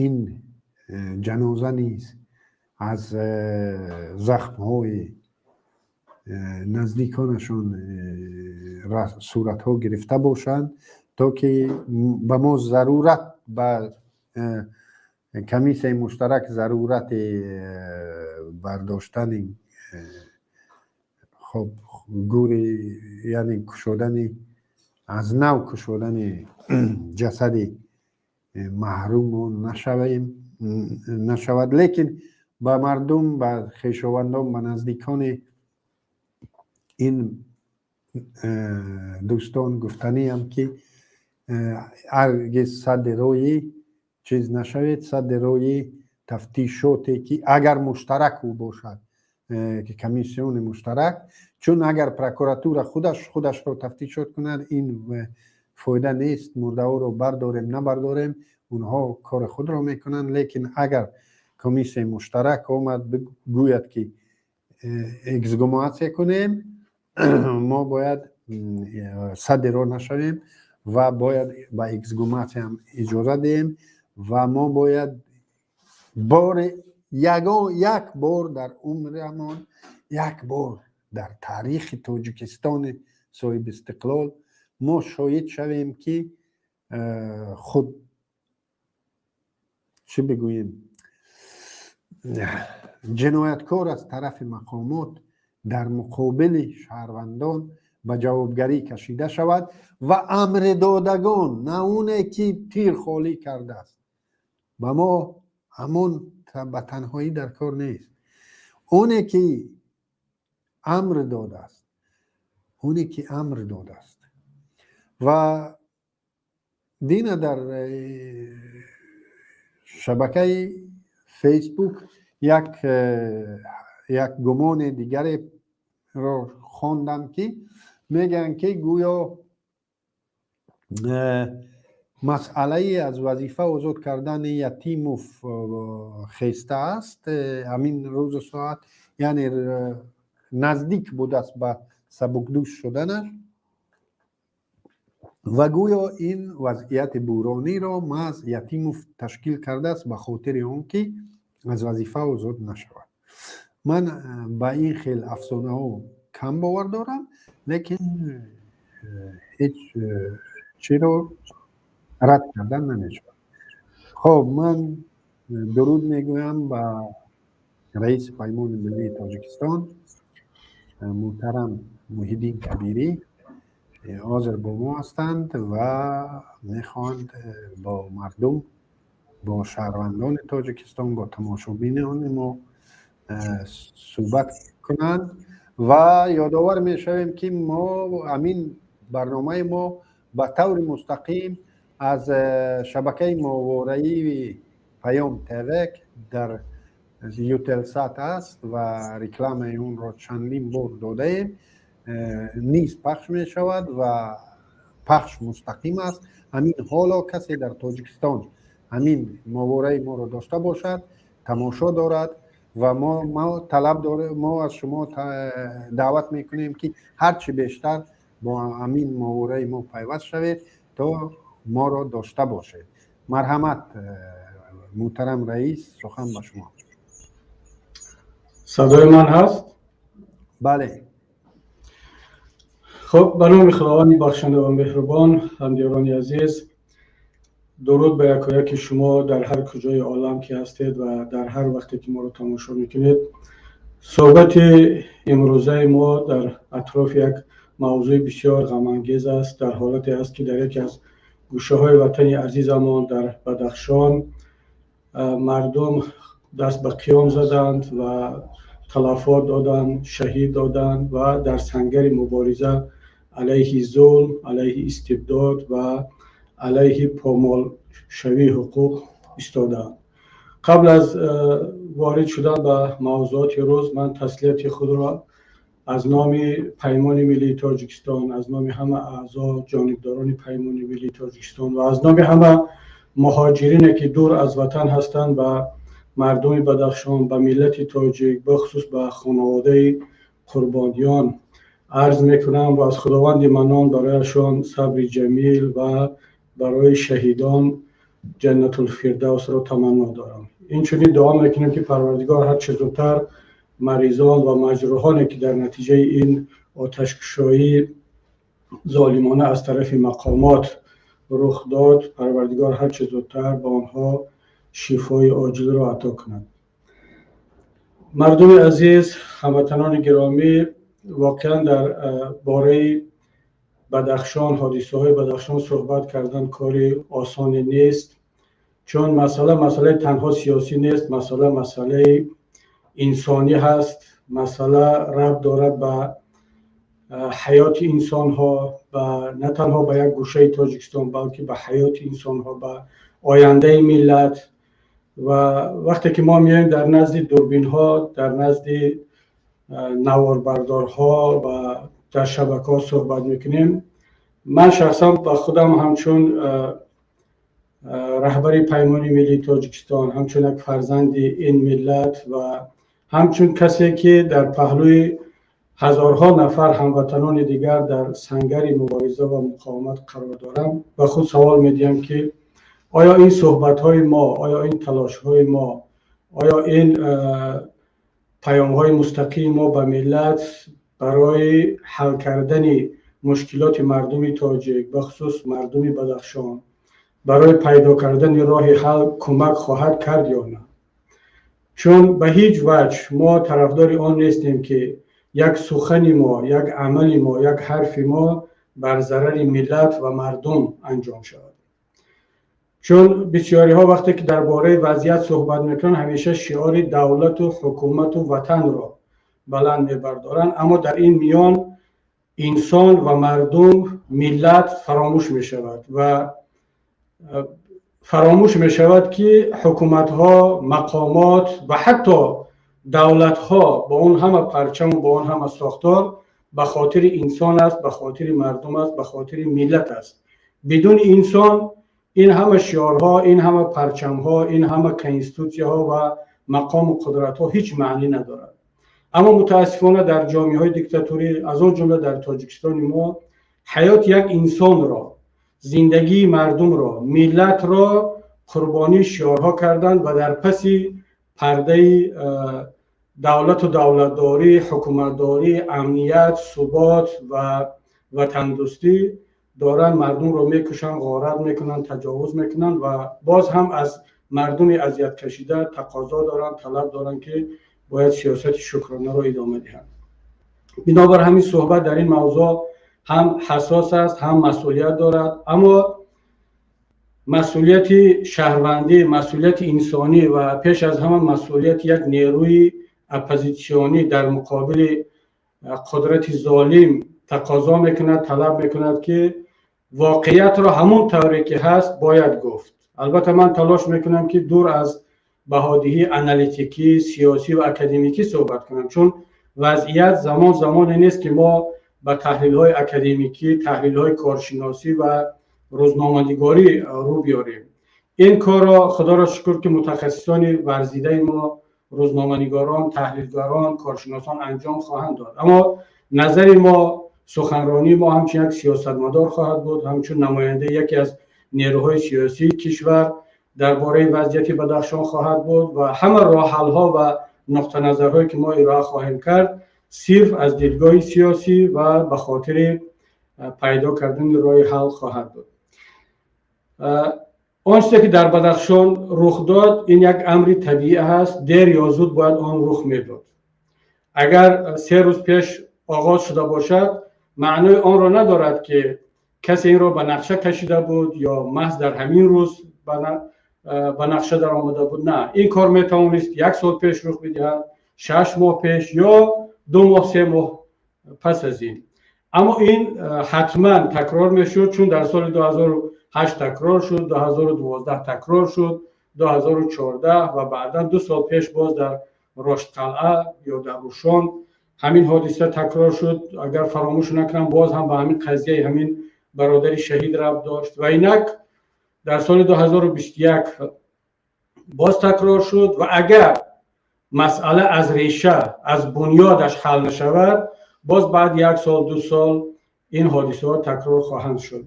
ин ҷаноза низ аз захмҳои наздиконашон суратҳо гирифта бошанд, то ки ба мо зарурат, ба комиссияи муштарак зарурати бардоштани, хоб, гури, яъне кушодани, аз нав кушодани ҷасади маҳрумон нашавем, нашавад. Лекин ба мардум, ба хешовандон, ба наздикони ин дӯстон гуфтаниам, ки ҳаргиз садди роҳи чиз нашавед, садди роҳи тафтишоте, ки агар муштарак ӯ бошад, комиссиони муштарак. Чун агар прокуратура худаш худашро тафтишот кунад, ин фоида нест. Мурдаҳоро бардорем, набардорем, онҳо кори худро мекунанд. Лекин агар комиссияи муштарак омад, гӯяд, ки эксгуматсия кунем, мо бояд садди роҳ нашавем ва бояд ба эксгуматсияам иҷоза диҳем. Ва мо бояд бори ягон як бор дар умрамон, як бор дар таърихи Тоҷикистони соҳибистиқлол мо шоҳид шавем, ки худ, чӣ бигӯем, ҷинояткор аз тарафи мақомот дар муқобили шаҳрвандон ба ҷавобгарӣ кашида шавад ва амрдодагон, на оне ки тир холӣ кардааст, ба мо ҳамон ба танҳоӣ дар кор нест, оне ки амр додааст, оне ки амр додааст. Ва дина дар шабакаи Фейсбук як гумони дигареро хондам, ки мегӯянд, ки гӯё масъалаи аз вазифа озод кардани Ятимов хеста аст ҳамин рӯзу соат, яъне наздик будааст ба сабукдӯш шуданаш. Ва гӯё ин вазъияти буҳрониро маҳз Ятимов ташкил кардааст ба хотири он ки аз вазифа озод нашавад. Ман ба ин хел афсонаҳо кам бовар дорам, лекин ҳеҷ чиро рад кардан намешавад. Хоб, ман дуруд мегӯям ба раиси Паймони миллии Тоҷикистон муҳтарам Муҳиддин Кабирӣ. Ҳозир бо мо ҳастанд ва мехоҳанд бо мардум, бо шаҳрвандони Тоҷикистон, бо тамошобинони мо суҳбат кунанд. Ва ёдовар мешавем, ки мо ҳамин барномаи мо ба таври мустақим аз шабакаи моҳвораии Паём ТВ дар Ютелсат аст ва рекламаи онро чандин бор додаем, низ пахш мешавад ва пахш мустақим аст. Ҳамин ҳоло касе дар Тоҷикистон ҳамин моҳвораи моро дошта бошад, тамошо дорад. Ва мо талаб дорем, мо аз шумо даъват мекунем, ки ҳарчи бештар бо ҳамин моҳвораи мо пайваст шавед, то моро дошта бошед. Марҳамат, муҳтарам раис, сухан ба шумо. Садои ман ҳаст? Бале. Хуб, ба номи Худованди бахшанда ва меҳрубон. Ҳамдиёрони азиз, дуруд ба якояки шумо дар ҳар куҷои олам ки ҳастед ва дар ҳар вақте ки моро тамошо мекунед. Суҳбати имрӯзаи мо дар атрофи як мавзӯи бисёр ғамангез аст. Дар ҳолате аст, ки дар яке аз гӯшаҳои ватани азизамон, дар Бадахшон, мардум даст ба қиём заданд ва талафот доданд, шаҳид доданд ва дар сангари мубориза алайҳи зулм, алайҳи истибдод ва алайҳи помолшавии ҳуқуқ истодаанд. Қабл аз ворид шудан ба мавзӯоти рӯз, ман таслияти худро аз номи Паймони миллии Тоҷикистон, аз номи ҳама аъзо, ҷонибдорони Паймони миллии Тоҷикистон ва аз номи ҳама муҳоҷирине, ки дур аз ватан ҳастанд, ба мардуми Бадахшон, ба миллати тоҷик, бахусус ба хонаводаи қурбониён арз мекунам ва аз Худованди Маннон барояшон сабри ҷамил ва барои шаҳидон Ҷаннатулфирдавсро таманно дорам. Инчунин дуо мекунем, ки Парвардигор ҳарчи зудтар маризон ва маҷрӯҳоне, ки дар натиҷаи ин оташкушоӣ золимона аз тарафи мақомот рух дод, Парвардигор ҳарчи зудтар ба онҳо шифои оҷилро ато кунад. Мардуми азиз, ҳамватанони гиромӣ, воқеан дар бораи Бадахшон, ҳодисаҳои Бадахшон суҳбат кардан кори осоне нест, чун масъала масъалаи танҳо сиёсӣ нест, масъала масъалаи инсонӣ ҳаст, масъала рабт дорад ба ҳаёти инсонҳо, ба на танҳо ба як гӯшаи Тоҷикистон, балки ба ҳаёти инсонҳо, ба ояндаи миллат. Ва вақте ки мо меоем дар назди дурбинҳо, дар назди наворбардорҳо ва дар шабакаҳо суҳбат мекунем, ман шахсан ба худам ҳамчун раҳбари Паймони миллии Тоҷикистон, ҳамчун як фарзанди ин миллат ва ҳамчун касе, ки дар паҳлӯи ҳазорҳо нафар ҳамватанони дигар дар сангари мубориза ва муқовимат қарор дорам, ба худ савол медиҳам, ки оё ин суҳбатҳои мо, оё ин талошҳои мо, оё ин паёмҳои мустақими мо ба миллат барои ҳал кардани мушкилоти мардуми тоҷик, бахусус мардуми Бадахшон, барои пайдо кардани роҳи ҳал кӯмак хоҳад кард ё на? Чун ба ҳеҷ ваҷҳ мо тарафдори он нестем, ки як сухани мо, як амали мо, як ҳарфи мо бар зарари миллат ва мардум анҷом шавад. Чун бисёриҳо вақте ки дар бораи вазъият суҳбат мекунанд, ҳамеша шиори давлату ҳукумату ватанро баланд мебардоранд, аммо дар ин миён инсон ва мардум, миллат фаромӯш мешавад ва фаромӯш мешавад, ки ҳукуматҳо, мақомот ва ҳатто давлатҳо бо он ҳама парчаму бо он ҳама сохтор ба хотири инсон аст, ба хотири мардум аст, ба хотири миллат аст. Бидуни инсон ин ҳама шиорҳо, ин ҳама парчамҳо, ин ҳама конститутсияҳо ва мақому қудратҳо ҳеҷ маънӣ надорад. Аммо мутаассифона дар ҷомеаҳои диктаторӣ, аз он ҷумла дар Тоҷикистони мо, ҳаёти як инсонро, зиндагии мардумро, миллатро қурбонии шиорҳо карданд ва дар паси пардаи давлату давлатдорӣ, ҳукуматдорӣ, амният, субот ва ватандӯстӣ доранд мардумро мекушанд, ғорат мекунанд, таҷовуз мекунанд ва боз ҳам аз мардуми азияткашида тақозо доранд, талаб доранд, ки бояд сиёсати шукронаро идома диҳанд. Бинобар ҳамин суҳбат дар ин мавзӯъ ҳам ҳассос аст, ҳам масъулият дорад, аммо масъулияти шаҳрвандӣ, масъулияти инсонӣ ва пеш аз ҳама масъулияти як нерӯи оппозитсионӣ дар муқобили қудрати золим тақозо мекунад, талаб мекунад, ки воқеиятро ҳамон тавре ки ҳаст бояд гуфт. Албатта, ман талош мекунам, ки дур аз баҳодиҳии аналитикӣ, сиёсӣ ва академикӣ суҳбат кунам, чун вазъият замон замоне нест, ки мо ба таҳлилҳои академикӣ, таҳлилҳои коршиносӣ ва рӯзноманигорӣ рӯ биёрем. Ин корро, Худоро шукр, ки мутахассисони варзидаи мо, рӯзноманигорон, таҳлилгарон, коршиносон анҷом хоҳанд дод. Аммо назари мо, суханронии мо ҳамчун як сиёсатмадор хоҳад буд, ҳамчун намояндаи яке аз нерӯҳои сиёсии кишвар дар бораи вазъияти Бадахшон хоҳад буд ва ҳама роҳҳалҳо ва нуқтаназарҳое, ки мо ироа хоҳем кард, сирф аз дидгоҳи сиёсӣ ва ба хотири пайдо кардани роҳи ҳал хоҳад буд. Он чизе, ки дар Бадахшон рух дод, ин як амри табиӣ ҳаст, дер ё зуд бояд он рух медод. Агар 3 рӯз пеш оғоз шуда бошад, маънои онро надорад, ки касе инро ба нақша кашида буд ё маҳз дар ҳамин рӯз. ба нақша даромада буд. На, ин кор метавонист як сол пеш рух бидиҳад, 6 моҳ пеш ё 2 моҳ, 3 моҳ пас аз ин, аммо ин ҳатман такрор мешуд, чун дар соли 2008 такрор шуд, 2012 такрор шуд, 2014 ва баъдан 2 сол пеш боз дар Роштқалъа ё дар Рушон ҳамин ҳодиса такрор шуд. Агар фаромӯш накунам, боз ҳам ба ҳамин қазияи ҳамин бародари шаҳид рабт дошт. Ва инак дар соли 2021 боз такрор шуд. Ва агар масъала аз реша, аз бунёдаш ҳал нашавад, боз баъд як сол, 2 сол ин ҳодисаҳо такрор хоҳанд шуд,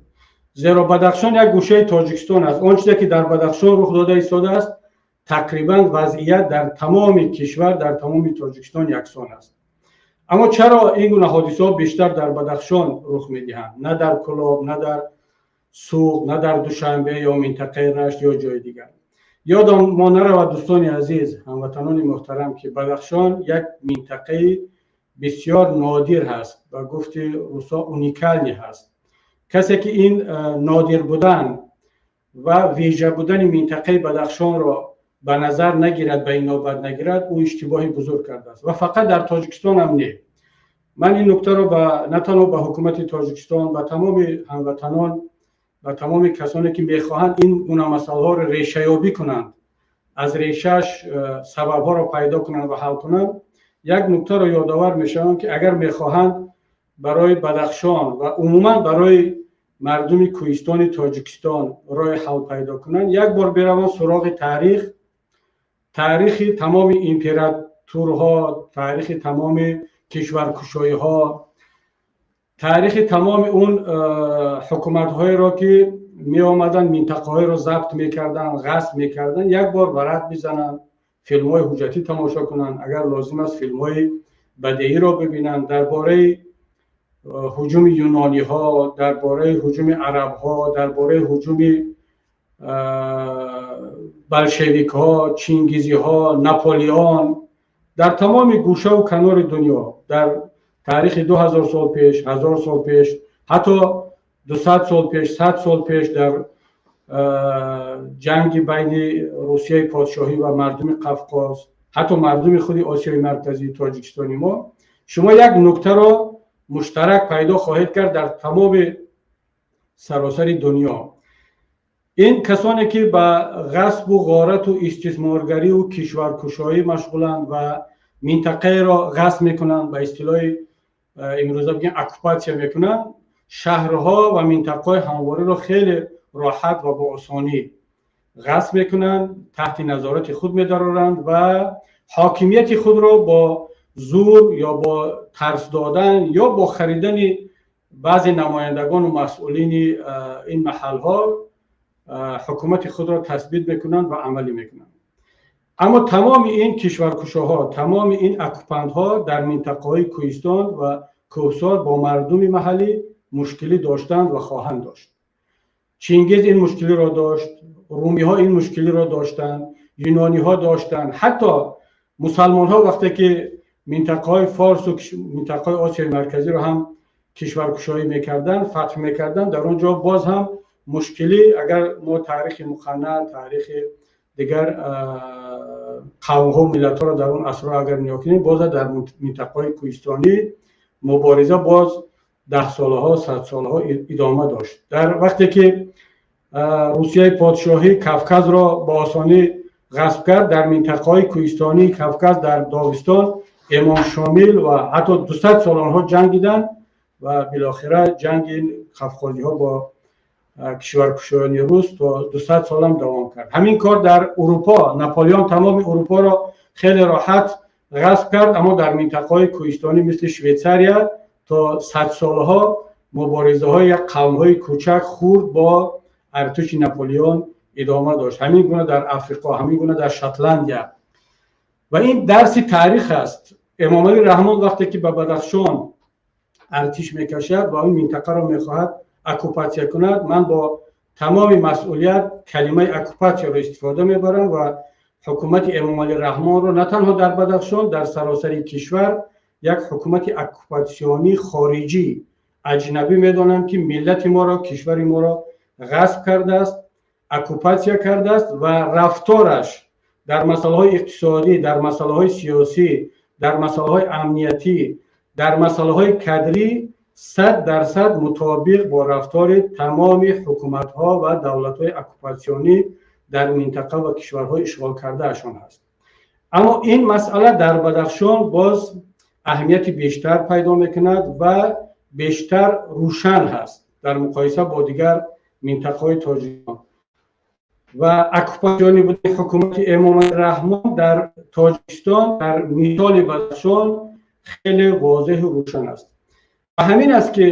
зеро Бадахшон як гӯшаи Тоҷикистон аст. Он чизе ки дар Бадахшон рух дода истодааст, тақрибан вазъият дар тамоми кишвар, дар тамоми Тоҷикистон яксон аст. Аммо чаро ин гуна ҳодисаҳо бештар дар Бадахшон рух медиҳанд, на дар Кӯлоб, на дар Суғд, на дар Душанбе ё минтақаи Рашт ё ҷои дигар? Ёдам мо наравад, дӯстони азиз, ҳамватанони муҳтарам, ки Бадахшон як минтақаи бисёр нодир ҳаст, ба гуфти русо уникальный ҳаст. Касе ки ин нодир будан ва вижа будани минтақаи Бадахшонро ба назар нагирад, ба инобат нагирад, ӯ иштибоҳи бузург кардааст. Ва фақат дар Тоҷикистон ҳам не. Ман ин нуктаро на танҳо ба ҳукумати Тоҷикистон, ба тамоми ҳамватанон, ба тамоми касоне ки мехоҳанд ин гуна масъалаҳоро решаёбӣ кунанд, аз решааш сабабҳоро пайдо кунанд ва ҳал кунанд, як нуктаро ёдовар мешавам, ки агар мехоҳанд барои Бадахшон ва умуман барои мардуми кӯҳистони Тоҷикистон роҳи ҳал пайдо кунанд, як бор бираванд суроғи таърих, таърихи тамоми импературҳо, таърихи тамоми кишваркушоиҳо, таърихи тамоми он ҳукуматҳоеро ки меомаданд, минтақаҳоеро забт мекарданд, ғасб мекарданд, як бор варақ бизананд, филмҳои ҳуҷҷатӣ тамошо кунанд, агар лозим аст, филмҳои бадеиро бибинанд дар бораи ҳуҷуми юнониҳо, дар бораи ҳуҷуми арабҳо, дар бораи ҳуҷуми болшевикҳо, чингизиҳо, Наполеон дар тамоми гӯшаву канори дунё дар таърихи 2000 сол пеш, 1000 сол пеш, ҳатто 200 сол пеш, 100 сол пеш, дар ҷанги байни Русияи подшоҳӣ ва мардуми Қафқоз, ҳатто мардуми худи Осиёи Марказӣ, Тоҷикистони мо, шумо як нуктаро муштарак пайдо хоҳед кард дар тамоми саросари дунё. Ин касоне ки ба ғасбу ғорату истисморгариву кишваркушоӣ машғуланд ва минтақаеро ғасб мекунанд, ба истилоҳи имрӯза бигем, оккупатсия мекунанд, шаҳрҳо ва минтақаҳои ҳамвориро хеле роҳат ва бо осонӣ ғасб мекунанд, таҳти назорати худ медароранд ва ҳокимияти худро бо зур ё бо тарс додан ё бо харидани баъзе намояндагону масъулини ин маҳалҳо ҳукумати худро тасбит мекунанд ва амалӣ мекунанд. Аммо тамоми ин кишваркушоҳо, тамоми ин оккупантҳо дар минтақаҳои кӯҳистон ва кӯҳсор бо мардуми маҳаллӣ мушкилӣ доштанд ва хоҳанд дошт. Чингиз ин мушкилиро дошт, румиҳо ин мушкилиро доштанд, юнониҳо доштанд, ҳатто мусалмонҳо вақте ки минтақаҳои форсу минтақаҳои Осиёи Марказиро ҳам кишваркушоӣ мекарданд, фатҳ мекарданд, дар он ҷо боз ҳам мушкилӣ, агар мо таърихи Муқанна, таърихи дигар қавмҳо, миллатҳоро дар он асрҳо агар нигоҳ кунем, боз дар минтақаҳои кӯҳистонӣ мубориза боз даҳсолаҳо, садсолаҳо идома дошт. Дар вақте ки Русияи подшоҳӣ Кавказро бо осонӣ ғасб кард, дар минтақаҳои кӯҳистонии Кавказ, дар Доғистон Имом Шомил ва ҳатто 200 сол онҳо ҷангиданд ва билохира ҷанги қафқозиҳо бо кишваркушоёни рус то 200 солам давом кард. Ҳамин кор дар Урупо, Наполеон тамоми Урупоро хеле роҳат ғасб кард, аммо дар минтақаҳои кӯҳистонӣ мисли Швейтсария то садсолаҳо муборизаҳои як қавмҳои кӯчак, хурд бо артуши Наполеон идома дошт. Ҳамин гуна дар Африқо, ҳамин гуна дар Шотландия. Ва ин дарси таърих аст. Эмомалӣ Раҳмон вақте ки ба Бадахшон артиш мекашад ва он минтақаро мехоҳад оккупатсия кунад, ман бо тамоми масъулият калимаи оккупатсияро истифода мебарам ва ҳукумати Эмомалӣ Раҳмонро на танҳо дар Бадахшон, дар саросари кишвар як ҳукумати оккупатсионии хориҷӣ, аҷнабӣ медонам, ки миллати моро, кишвари моро ғасб кардааст. оккупатсия кардааст ва рафтораш дар масъалаҳои иқтисодӣ, дар масъалаҳои сиёсӣ, дар масъалаҳои амниятӣ, дар масъалаҳои кадрӣ 100% мутобиқ бо рафтори тамоми ҳукуматҳо ва давлатҳои оккупатсионӣ дар минтақа ва кишварҳои ишғолкардаашон ҳаст. Аммо ин масъала дар Бадахшон боз аҳамияти бештар пайдо мекунад ва бештар рӯшан ҳаст дар муқоиса бо дигар минтақаҳои Тоҷикистон. Ва оккупатсионӣ будани ҳукумати Эмомалӣ Раҳмон дар Тоҷикистон дар мисоли Бадахшон хеле возеҳу рӯшан аст. Ва ҳамин аст, ки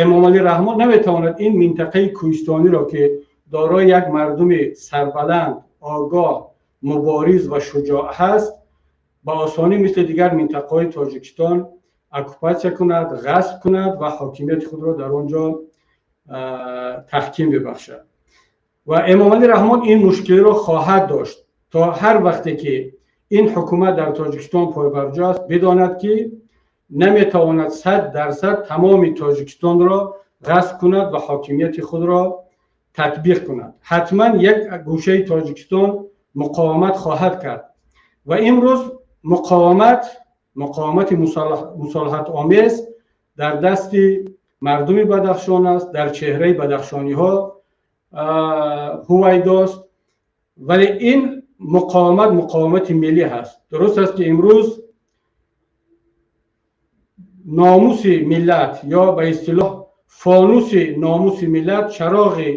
Эмомалӣ Раҳмон наметавонад ин минтақаи кӯҳистониро, ки дорои як мардуми сарбаланд, огоҳ, мубориз ва шуҷоъ ҳаст, ба осонӣ мисли дигар минтақаҳои Тоҷикистон оккупатсия кунад, ғасб кунад ва ҳокимияти худро дар он ҷо таҳким бибахшад. Ва Эмомалӣ Раҳмон ин мушкилиро хоҳад дошт то ҳар вақте ки ин ҳукумат дар Тоҷикистон пойбарҷо аст. Бидонад, ки наметавонад 100% тамоми Тоҷикистонро ғасб кунад ва ҳокимияти худро татбиқ кунад. Ҳатман як гӯшаи Тоҷикистон муқовимат хоҳад кард ва имрӯз муқовимат, муқовимати мусолиҳатомез дар дасти мардуми Бадахшон аст, дар чеҳраи бадахшониҳо ҳувайдост. Вале ин муқовимат муқовимати миллӣ ҳаст. Дуруст аст, ки имрӯз номуси миллат ё ба истилоҳ фонуси номуси миллат, чароғи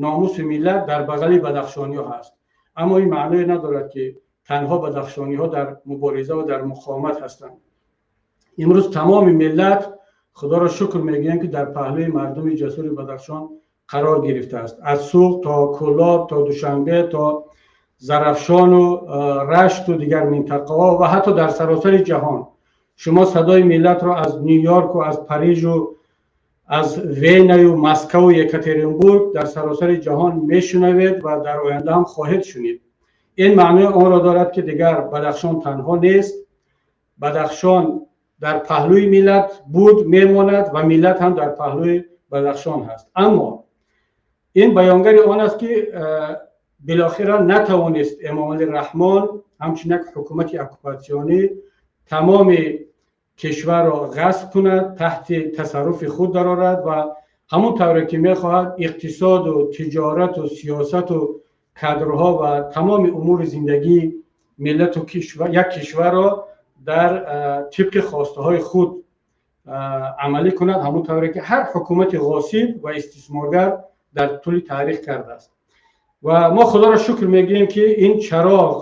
номуси миллат дар бағали бадахшониҳо ҳаст, аммо ин маъное надорад, ки танҳо бадахшониҳо дар мубориза ва дар муқовимат ҳастанд. Имрӯз тамоми миллат, худоро шукр мегӯем, ки дар паҳлӯи мардуми ҷасури Бадахшон қарор гирифтааст, аз Суғд то Кӯлоб, то Душанбе, то Зарафшону Рашту дигар минтақаҳо ва ҳатто дар саросари ҷаҳон. Шумо садои миллатро аз Ню-Йорку, аз Парижу, аз Венаю, Москаву Екатеринбург, дар саросари ҷаҳон мешунавед ва дар оянда ҳам хоҳед шунид. Ин маънои онро дорад, ки дигар Бадахшон танҳо нест. Бадахшон дар паҳлӯи миллат буд, мемонад ва миллат ҳам дар паҳлӯи Бадахшон ҳаст. Аммо ин баёнгари он аст, ки билохира натавонист Эмомалӣ Раҳмон ҳамчун як ҳукумати оккупатсионӣ тамоми кишварро ғасб кунад, таҳти тасарруфи худ дарорад ва ҳамон тавре ки мехоҳад иқтисоду тиҷорату сиёсату кадрҳо ва тамоми умури зиндагии миллату як кишварро дар тибқи хостаҳои худ амалӣ кунад, ҳамон тавре ки ҳар ҳукумати ғосиб ва истисморгар дар тӯли таърих кардааст. Ва мо худоро шукр мегӯем, ки ин чароғ,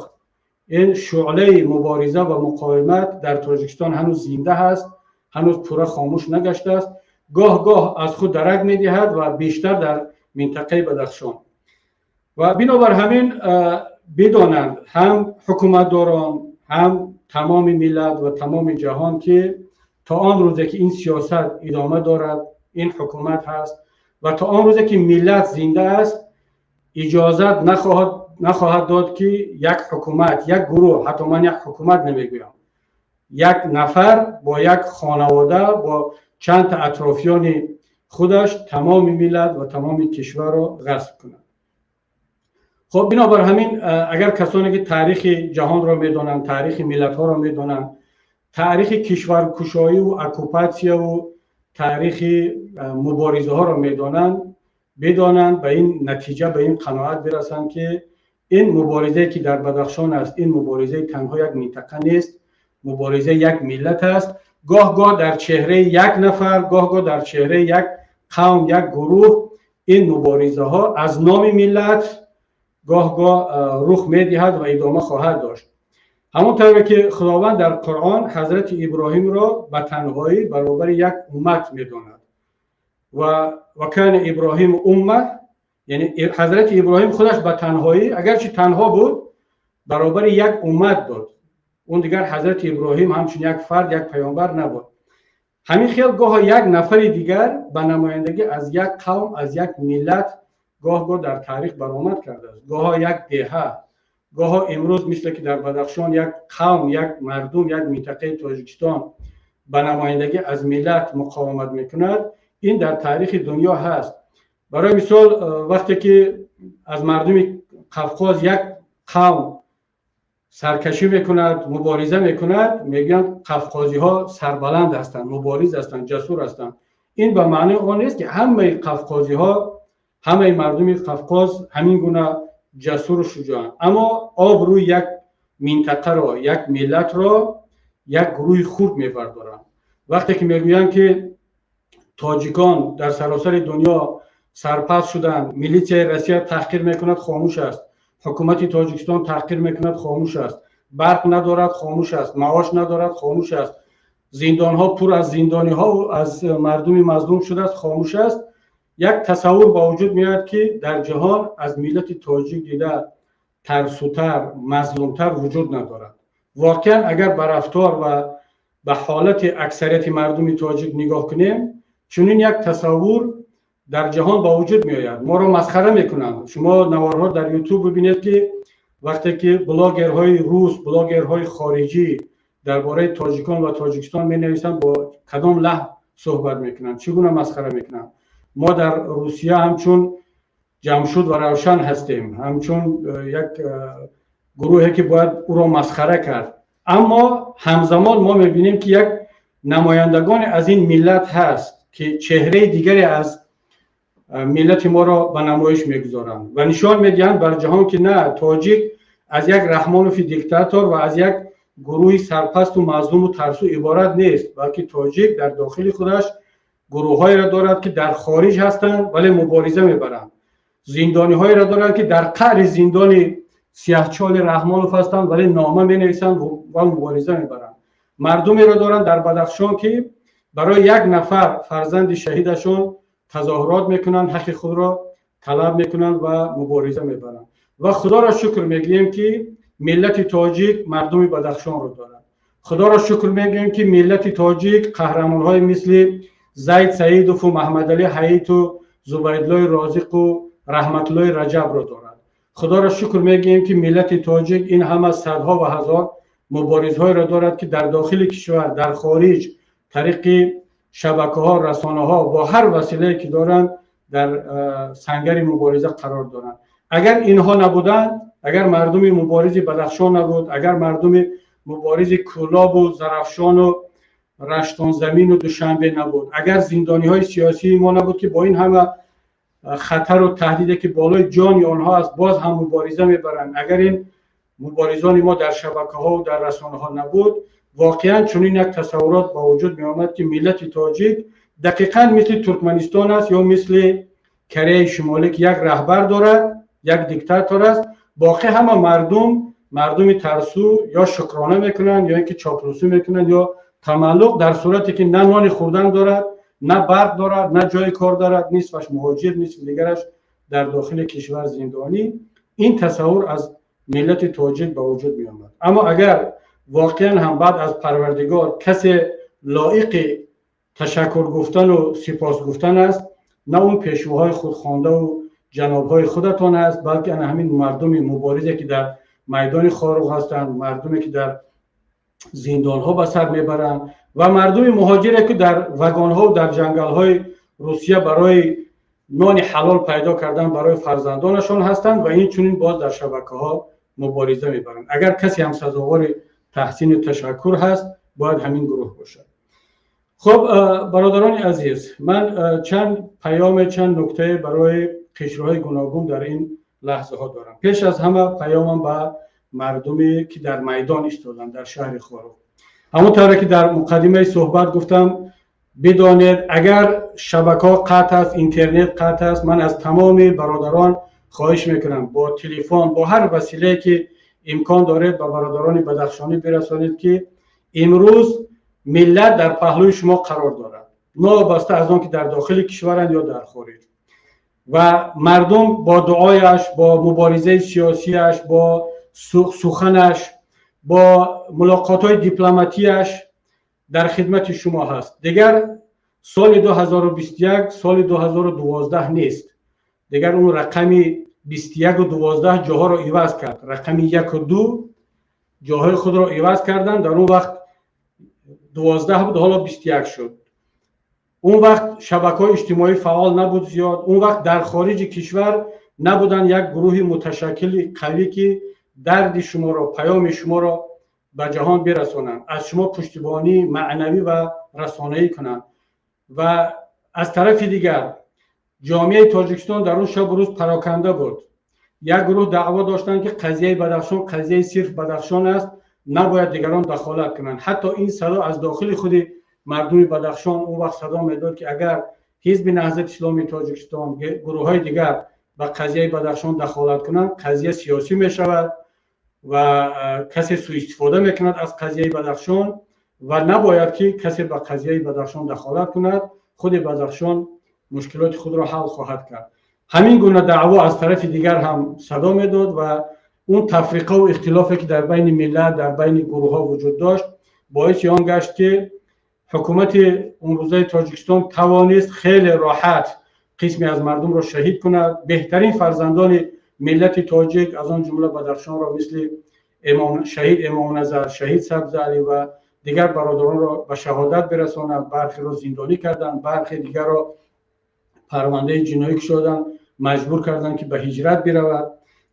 ин шӯълаи мубориза ва муқовимат дар Тоҷикистон ҳанӯз зинда ҳаст, ҳанӯз пурра хомӯш нагаштааст. Гоҳ гоҳ аз худ дарак медиҳад ва бештар дар минтақаи Бадахшон. Ва бинобар ҳамин бидонанд ҳам ҳукуматдорон, ҳам тамоми миллат ва тамоми ҷаҳон, ки то он рӯзе ки ин сиёсат идома дорад, ин ҳукумат ҳаст ва то он рӯзе ки миллат зинда аст, иҷозат нахоҳад дод, ки як ҳукумат, як гурӯҳ, ҳатто ман як ҳукумат намегӯям, як нафар бо як хонавода, бо чанд та атрофиёни худаш тамоми миллат ва тамоми кишварро ғасб кунад. Хоб, бинобар ҳамин, агар касоне ки таърихи ҷаҳонро медонанд, таърихи миллатҳоро медонанд, таърихи кишваркушоиву оккупатсияву таърихи муборизаҳоро медонанд, бидонанд, ба ин натиҷа, ба ин қаноат бирасанд, ки ин муборизае ки дар Бадахшон аст, ин муборизаи танҳо як минтақа нест, муборизаи як миллат аст. Гоҳ гоҳ дар чеҳраи як нафар, гоҳ гоҳ дар чеҳраи як қавм, як гурӯҳ ин муборизаҳо аз номи миллат гоҳ гоҳ рух медиҳад ва идома хоҳад дошт. Ҳамон тавре ки Худованд дар Қуръон ҳазрати Иброҳимро ба танҳоӣ баробари як уммат медонад ва وكان إبراهيم أمة, яъне ҳазрати Иброҳим худаш ба танҳоӣ, агарчи танҳо буд, баробари як уммат буд. Он дигар ҳазрати Иброҳим ҳамчун як фард, як паёмбар набуд. Ҳамин хел гоҳо як нафари дигар ба намояндагӣ аз як қавм, аз як миллат гоҳ гоҳ дар таърих баромад кардааст, гоҳо як деҳа, гоҳо имрӯз, мисле ки дар Бадахшон як қавм, як мардум, як минтақаи Тоҷикистон ба намояндагӣ аз миллат муқовимат мекунад. Ин дар таърихи дунё ҳаст. Барои мисол, вақте ки аз мардуми Қафқоз як қавм саркашӣ мекунад, мубориза мекунад, мегӯянд қафқозиҳо сарбаланд ҳастанд, мубориз ҳастанд, ҷасур ҳастанд. Ин ба маънии он нест, ки ҳамаи қафқозиҳо, ҳамаи мардуми Қафқоз ҳамин гуна ҷасуру шуҷоанд, аммо обрӯи як минтақаро, як миллатро як гурӯҳи хурд мебардоранд. Вақте ки мегӯянд, ки тоҷикон дар саросари дунё сарпаст шуданд, милитсияи Россия таҳқир мекунад, хомӯш аст, ҳукумати Тоҷикистон таҳқир мекунад, хомӯш аст, барқ надорад, хомӯш аст, маош надорад, хомӯш аст, зиндонҳо пур аз зиндониҳо, аз мардуми мазлум шудааст, хомӯш аст, як тасаввур ба вуҷуд меояд, ки дар ҷаҳон аз миллати тоҷик дида тарсутар, мазлумтар вуҷуд надорад. Воқеан, агар ба рафтор ва ба ҳолати аксарияти мардуми тоҷик нигоҳ кунем, чунин як тасаввур дар ҷаҳон ба вуҷуд меояд. Моро масхара мекунанд. Шумо наворҳо дар Ютуб бибинед, ки вақте ки блогерҳои рус, блогерҳои хориҷӣ дар бораи тоҷикон ва Тоҷикистон менависанд, бо кадом лаҳн суҳбат мекунанд, чӣ гуна масхара мекунанд. Мо дар Русия ҳамчун Ҷамшуд ва Равшан ҳастем, ҳамчун як гурӯҳе, ки бояд ӯро масхара кард. Аммо ҳамзамон мо мебинем, ки як намояндагоне аз ин миллат ҳаст, ки чеҳраи дигаре аз миллати моро ба намоиш мегузоранд ва нишон медиҳанд бар ҷаҳон, ки на, тоҷик аз як Раҳмонови диктатор ва аз як гурӯҳи сарпасту мазлуму тарсу иборат нест, балки тоҷик дар дохили худаш гурӯҳҳоеро дорад, ки дар хориҷ ҳастанд, вале мубориза мебаранд, зиндониҳоеро доранд, ки дар қаъри зиндони сиёҳчоли Раҳмонов ҳастанд, вале нома менависанд ва мубориза мебаранд, мардумеро доранд дар Бадахшон, ки барои як нафар фарзанди шаҳидашон тазоҳурот мекунанд, ҳаққи худро талаб мекунанд ва мубориза мебаранд. Ва Худоро шукр мегӯем, ки миллати тоҷик мардуми Бадахшонро дорад. Худоро шукр мегӯем, ки миллати тоҷик қаҳрамонҳои мисли Зайд Саидову Маҳмадалӣ Ҳаиту Зубайдуллои Розиқу Раҳматуллои Раҷабро дорад. Худоро шукр мегӯем, ки миллати тоҷик ин ҳама садҳо ва ҳазор муборизҳоеро дорад, ки дар дохили кишвар, дар хориҷ, тариқи шабакаҳо, расонаҳо, бо ҳар василае ки доранд, дар сангари мубориза қарор доранд. Агар инҳо набуданд, агар мардуми муборизи Бадахшон набуд, агар мардуми муборизи Кӯлобу Зарафшону Раштонзамину Душанбе набуд, агар зиндониҳои сиёсии мо набуд, ки бо ин ҳама хатару таҳдиде, ки болои ҷони онҳо аст, боз ҳам мубориза мебаранд, агар ин муборизони мо дар шабакаҳову дар расонаҳо набуд, воқеан чунин як тасаввурот ба вуҷуд меомад, ки миллати тоҷик дақиқан мисли Туркманистон аст ё мисли Кореяи Шимолӣ, ки як раҳбар дорад, як диктатор аст, боқӣ ҳама мардум мардуми тарсу, ё шукрона мекунанд, ё ин ки чоплусӣ мекунанд, ё тамаллуқ, дар сурате ки на нони хӯрдан дорад, на барқ дорад, на ҷои кор дорад, нисфаш муҳоҷир, нисфи дигараш дар дохили кишвар зиндонӣ. Ин тасаввур аз миллати тоҷик ба вуҷуд меомад. Аммо агар воқеан ҳам баъд аз Парвардигор касе лоиқи ташаккур гуфтану сипос гуфтан аст, на он пешвоҳои худхондаву ҷанобҳои худатон аст, балки ана ҳамин мардуми муборизе, ки дар майдони Хоруғ ҳастанд, мардуме, ки дар зиндонҳо ба сар мебаранд, ва мардуми муҳоҷире, ки дар вагонҳо, дар ҷангалҳои Русия барои нони ҳалол пайдо кардан барои фарзандонашон ҳастанд ва инчунин боз дар шабакаҳо мубориза мебаранд. Агар касе ҳам сазовори таҳсину ташаккур ҳаст, бояд ҳамин гурӯҳ бошад. Хуб, бародарони азиз, ман чанд паёме, чанд нуктае барои қишрҳои гуногун дар ин лаҳзаҳо дорам. Пеш аз ҳама паёмам ба мардуме, ки дар майдон истоданд дар шаҳри Хоруғ. Ҳамон тавре ки дар муқаддимаи суҳбат гуфтам, бидонед, агар шабакаҳо қатъ аст, интернет қатъ аст, ман аз тамоми бародарон хоҳиш мекунам, бо телефон, бо ҳар василае ки имкон доред, ба бародарони бадахшонӣ бирасонед, ки имрӯз миллат дар паҳлӯи шумо қарор дорад, новобаста аз он ки дар дохили кишваранд ё дар хориҷ. Ва мардум бо дуояш, бо муборизаи сиёсияш, бо суханаш, бо мулоқотҳои дипломатияш дар хидмати шумо ҳаст. Дигар соли 2021 соли 2012 нест. Дигар он рақами 21-у 12 ҷоҳоро иваз кард, рақами 1-у 2 ҷоҳои худро иваз карданд. Дар он вақт 12 буд, ҳоло 21 шуд. Он вақт шабакаҳои иҷтимоӣ фаъол набуд зиёд. Он вақт дар хориҷи кишвар Набуданд як гурӯҳи муташаккили қавӣ, ки дарди шуморо, паёми шуморо ба ҷаҳон бирасонанд, аз шумо пуштибонии маънавӣ ва расонаӣ кунанд. Ва аз тарафи дигар ҷомеаи Тоҷикистон дар он шабу рӯз пароканда буд. Як гурӯҳ даъво доштанд, ки қазияи Бадахшон қазияи сирф Бадахшон аст, набояд дигарон дахолат кунанд. Ҳатто ин садо аз дохили худи мардуми Бадахшон он вақт садо медод, ки агар Ҳизби Наҳзати Исломии Тоҷикистон, гурӯҳҳои дигар ба қазияи Бадахшон дахолат кунанд, қазия сиёсӣ мешавад ва касе суистифода мекунад аз қазияи Бадахшон ва набояд, ки касе ба қазияи Бадахшон дахолат кунад, худи Бадахшон мушкилоти худро ҳал хоҳад кард. Ҳамин гуна даъво аз тарафи дигар ҳам садо медод ва он тафриқаву ихтилофе, ки дар байни миллат, дар байни гурӯҳҳо вуҷуд дошт, боиси он гашт, ки ҳукумати онрӯзаи Тоҷикистон тавонист хеле роҳат қисме аз мардумро шаҳид кунад, беҳтарин фарзандони миллати тоҷик, аз он ҷумла Бадахшонро, мисли шаҳид Эмомназар, шаҳид Сабзалӣ ва дигар бародаронро ба шаҳодат бирасонад. Бархеро зиндонӣ карданд, бархе дигарро парвандаи ҷиноӣ кушоданд, маҷбур карданд, ки ба ҳиҷрат биравад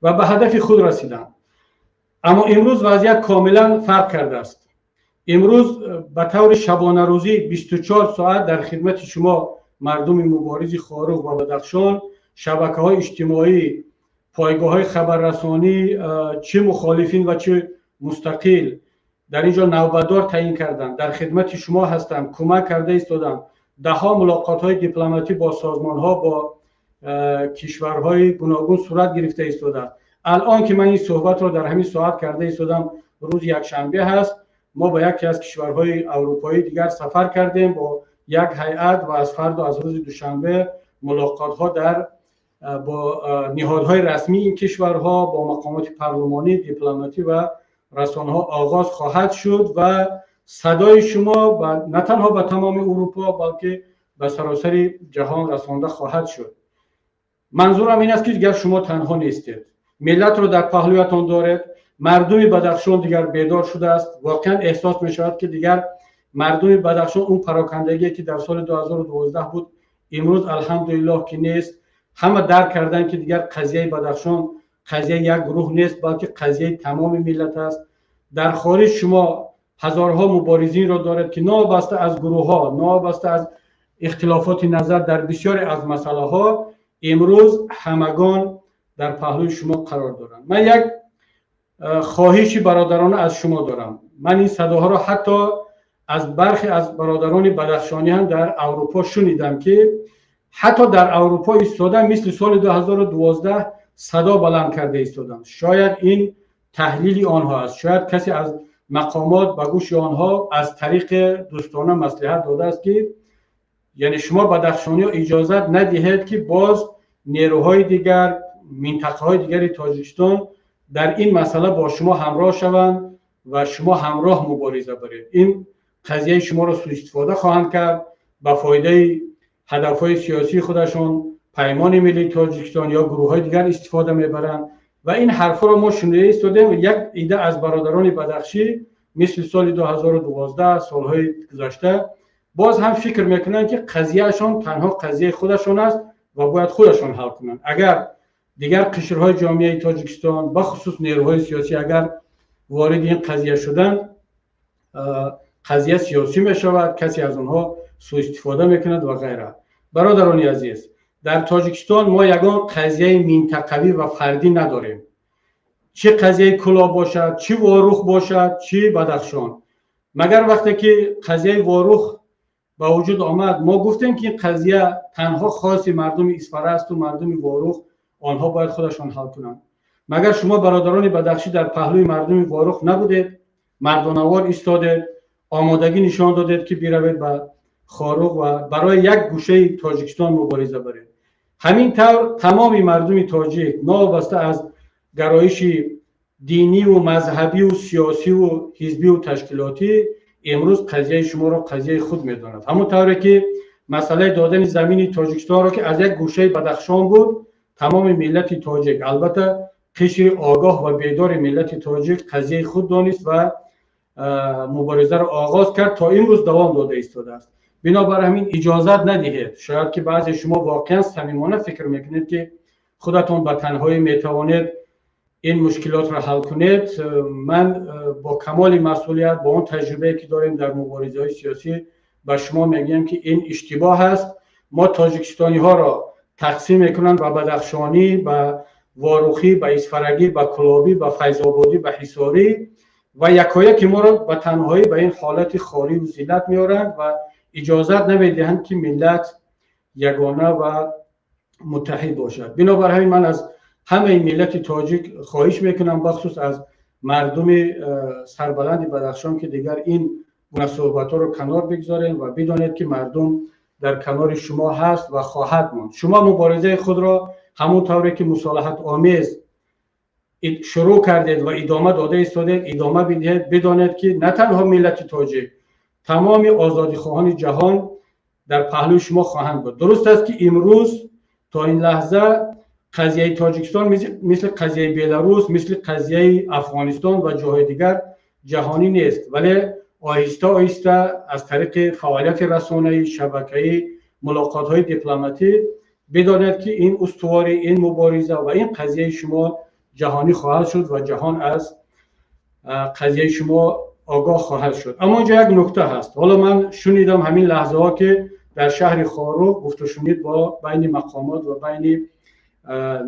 ва ба ҳадафи худ расиданд. Аммо имрӯз вазъият комилан фарқ кардааст. Имрӯз ба таври шабонарӯзӣ 24 соат дар хидмати шумо мардуми муборизи Хоруғ ва Бадахшон, шабакаҳои иҷтимоӣ, пойгоҳҳои хабаррасонӣ, чӣ мухолифин ва чӣ мустақил, дар ин ҷо навбатдор таъин карданд, дар хидмати шумо ҳастанд, кӯмак карда истоданд. Даҳҳо мулоқотҳои дипломатӣ бо созмонҳо, бо кишварҳои гуногун сурат гирифта истодааст. Алон ки ман ин суҳбатро дар ҳамин соат карда истодам, рӯзи якшанбе ҳаст, мо ба яке аз кишварҳои аврупоӣ дигар сафар кардем бо як ҳайат ва аз фардо, аз рӯзи душанбе, мулоқотҳо дар бо ниҳодҳои расмии ин кишварҳо, бо мақомоти парлумонӣ, дипломатӣ ва расонаҳо оғоз хоҳад шуд ва садои шумо на танҳо ба тамоми Урупо, балки ба саросари ҷаҳон расонда хоҳад шуд. Манзурам ин аст, ки дигар шумо танҳо нестед, миллатро дар паҳлӯятон доред. Мардуми Бадахшон дигар бедор шудааст. Воқеан эҳсос мешавад, ки дигар мардуми Бадахшон он парокандагие, ки дар соли 2012 буд, имрӯз, алҳамдулиллоҳ, ки нест. Ҳама дарк карданд, ки дигар қазияи Бадахшон қазияи як гурӯҳ нест, балки қазияи тамоми миллат аст. Дар хориҷ шумо ҳазорҳо муборизинро доред, ки новобаста аз гурӯҳҳо, новобаста аз ихтилофоти назар дар бисёре аз масъалаҳо, имрӯз ҳамагон дар паҳлӯи шумо қарор доранд. Ман як хоҳиши бародарона аз шумо дорам. Ман ин садоҳоро ҳатто аз бархе аз бародарони бадахшонӣ ҳам дар Аврупо шунидам, ки ҳатто дар Аврупо истода, мисли соли 2012 садо баланд карда истоданд. Шояд ин таҳлили онҳо аст, шояд касе аз мақомот ба гӯши онҳо аз тариқи дӯстона маслиҳат додааст, ки яъне шумо бадахшониҳо иҷозат надиҳед, ки боз нерӯҳои дигар, минтақаҳои дигари Тоҷикистон дар ин масъала бо шумо ҳамроҳ шаванд ва шумо ҳамроҳ мубориза баред. Ин қазияи шуморо суистифода хоҳанд кард ба фоидаи ҳадафҳои сиёсии худашон, Паймони миллии Тоҷикистон ё гурӯҳҳои дигар истифода мебаранд. Ва ин ҳарфҳоро мо шунида истодем. Як ида аз бародарони бадахшӣ мисли соли 2012, солҳои гузашта, боз ҳам фикр мекунанд, ки қазияашон танҳо қазияи худашон аст ва бояд худашон ҳал кунанд. Агар дигар қишрҳои ҷомеаи Тоҷикистон, бахусус нерӯҳои сиёсӣ, агар вориди ин қазия шуданд, қазия сиёсӣ мешавад, касе аз онҳо суистифода мекунад ва ғайра. Бародарони азиз, дар Тоҷикистон мо ягон қазияи минтақавӣ ва фардӣ надорем, чӣ қазияи Кӯлоб бошад, чӣ Ворух бошад, чӣ Бадахшон. Магар вақте ки қазияи Ворух ба вуҷуд омад, мо гуфтем, ки ин қазия танҳо хоси мардуми Исфара асту мардуми Ворух, онҳо бояд худашон ҳал кунанд? Магар шумо бародарони бадахшӣ дар паҳлӯи мардуми Ворух набудед, мардонавор истодед, омодагӣ нишон додед, ки биравед ба Хоруғ ва барои як гӯшаи Тоҷикистон мубориза баред? Ҳамин тавр тамоми мардуми тоҷик, новобаста аз гароиши диниву мазҳабиву сиёсиву ҳизбиву ташкилотӣ, имрӯз қазияи шуморо қазияи худ медонад. Ҳамон тавре ки масъалаи додани замини Тоҷикистонро, ки аз як гӯшаи Бадахшон буд, тамоми миллати тоҷик, албатта қишри огоҳ ва бедори миллати тоҷик, қазияи худ донист ва муборизаро оғоз кард, то имрӯз давом дода истодааст. Бинобар ҳамин иҷозат надиҳед. Шояд ки баъзе шумо воқеан самимона фикр мекунед, ки худатон ба танҳоӣ метавонед ин мушкилотро ҳал кунед, ман бо камоли масъулият, бо он таҷрибае ки дорем дар муборизаҳои сиёсӣ, ба шумо мегӯям ки ин иштибоҳ аст. Мо тоҷикистониҳоро тақсим мекунанд ба Бадахшонӣ, ба Ворухӣ, ба Исфарагӣ, ба Кулобӣ, ба Файзободӣ, ба Ҳисорӣ ва якояки моро ба танҳоӣ ба ин ҳолати хорӣ ва зиллат меоранд ва иҷозат намедиҳанд ки миллат ягона ва муттаҳид бошад. Бинобар ҳамин ман аз ҳамаи миллати тоҷик хоҳиш мекунам, бахусус аз мардуми сарбаланди Бадахшон, ки дигар ин гуна суҳбатҳоро канор бигзорем ва бидонед ки мардум дар канори шумо ҳаст ва хоҳад монд. Шумо муборизаи худро ҳамон тавре ки мусолиҳатомез шурӯъ кардед ва идома дода истодед, идома бидиҳед. Бидонед ки на танҳо миллати тоҷик, тамоми озодихоҳони ҷаҳон дар паҳлӯи шумо хоҳанд буд. Дуруст аст ки имрӯз то ин лаҳза қазияи Тоҷикистон мисли қазияи Беларус, мисли қазияи Афғонистон ва ҷоҳои дигар ҷаҳонӣ нест, вале оҳиста оҳиста аз тариқи фаъолияти расонаӣ, шабакаӣ, мулоқотҳои дипломатӣ бидонед ки ин устуворӣ, ин мубориза ва ин қазияи шумо ҷаҳонӣ хоҳад шуд ва ҷаҳон аз қазияи шумо огоҳ хоҳад шуд. Аммо инҷо як нукта ҳаст. Ҳоло ман шунидам ҳамин лаҳзаҳо ки дар шаҳри Хоруғ гуфтушунид бо байни мақомот ва байни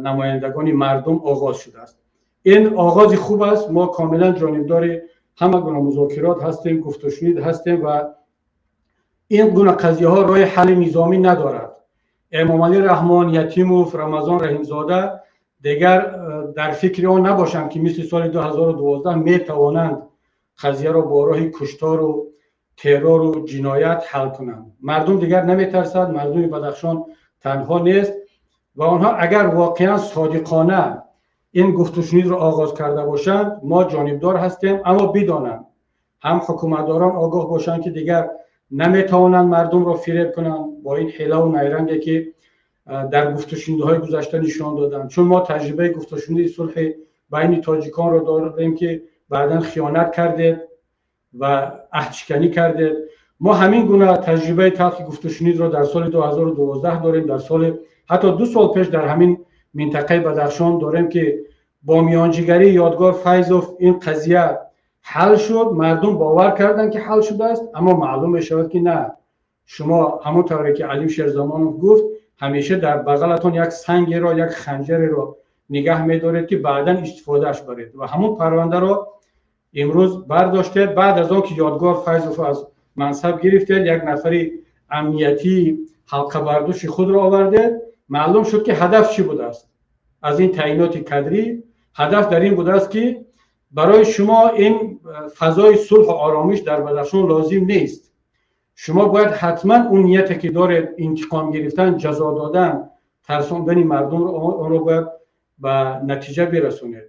намояндагони мардум оғоз шудааст. Ин оғози хуб аст. Мо комилан ҷонибдори ҳама гуна музокирот ҳастем, гуфтушунид ҳастем ва ин гуна қазияҳо роҳи ҳалли низомӣ надорад. Эмомалӣ Раҳмон, Ятимов, Рамазон Раҳимзода дигар дар фикри он набошанд ки мисли соли 2012 метавонанд қазияро бо роҳи куштору террору ҷиноят ҳал кунанд. Мардум дигар наметарсад, мардуми Бадахшон танҳо нест ва онҳо агар воқеан содиқона ин гуфтушунидро оғоз карда бошанд, мо ҷонибдор ҳастем, аммо бидонанд, ҳам ҳукуматдорон огоҳ бошанд ки дигар наметавонанд мардумро фиреб кунанд бо ин ҳилаву найранге ки дар гуфтушунидҳои гузашта нишон доданд. Чун мо таҷрибаи гуфтушуниди сулҳи байни тоҷиконро дорем ки баъдан хиёнат кардед ва аҳдшиканӣ кардед. Мо ҳамин гуна таҷрибаи талхи гуфтушунидро дар соли 2012 дорем, дар соли ҳатто 2 сол пеш дар ҳамин минтақаи Бадахшон дорем ки бо миёнҷигарии Ёдгор Файзов ин қазия ҳал шуд. Мардум бовар карданд ки ҳал шудааст, аммо маълум мешавад ки на. Шумо ҳамон тавре ки Алим Шерзамонов гуфт, ҳамеша дар бағалатон як сангеро, як ханҷареро нигаҳ медоред ки баъдан истифодааш баред ва ҳамон парвандаро имрӯз бардоштед. Баъд аз он ки Ёдгор Файзов аз мансаб гирифтед, як нафари амниятии ҳалқабардуши худро овардед. Маълум шуд ки ҳадаф чӣ будааст аз ин таъиноти кадрӣ. Ҳадаф дар ин будааст ки барои шумо ин фазои сулҳу оромиш дар Бадахшон лозим нест. Шумо бояд ҳатман он нияте ки доред, интиқом гирифтан, ҷазо додан, тарсондани мардумро, онро бояд ба натиҷа бирасонед.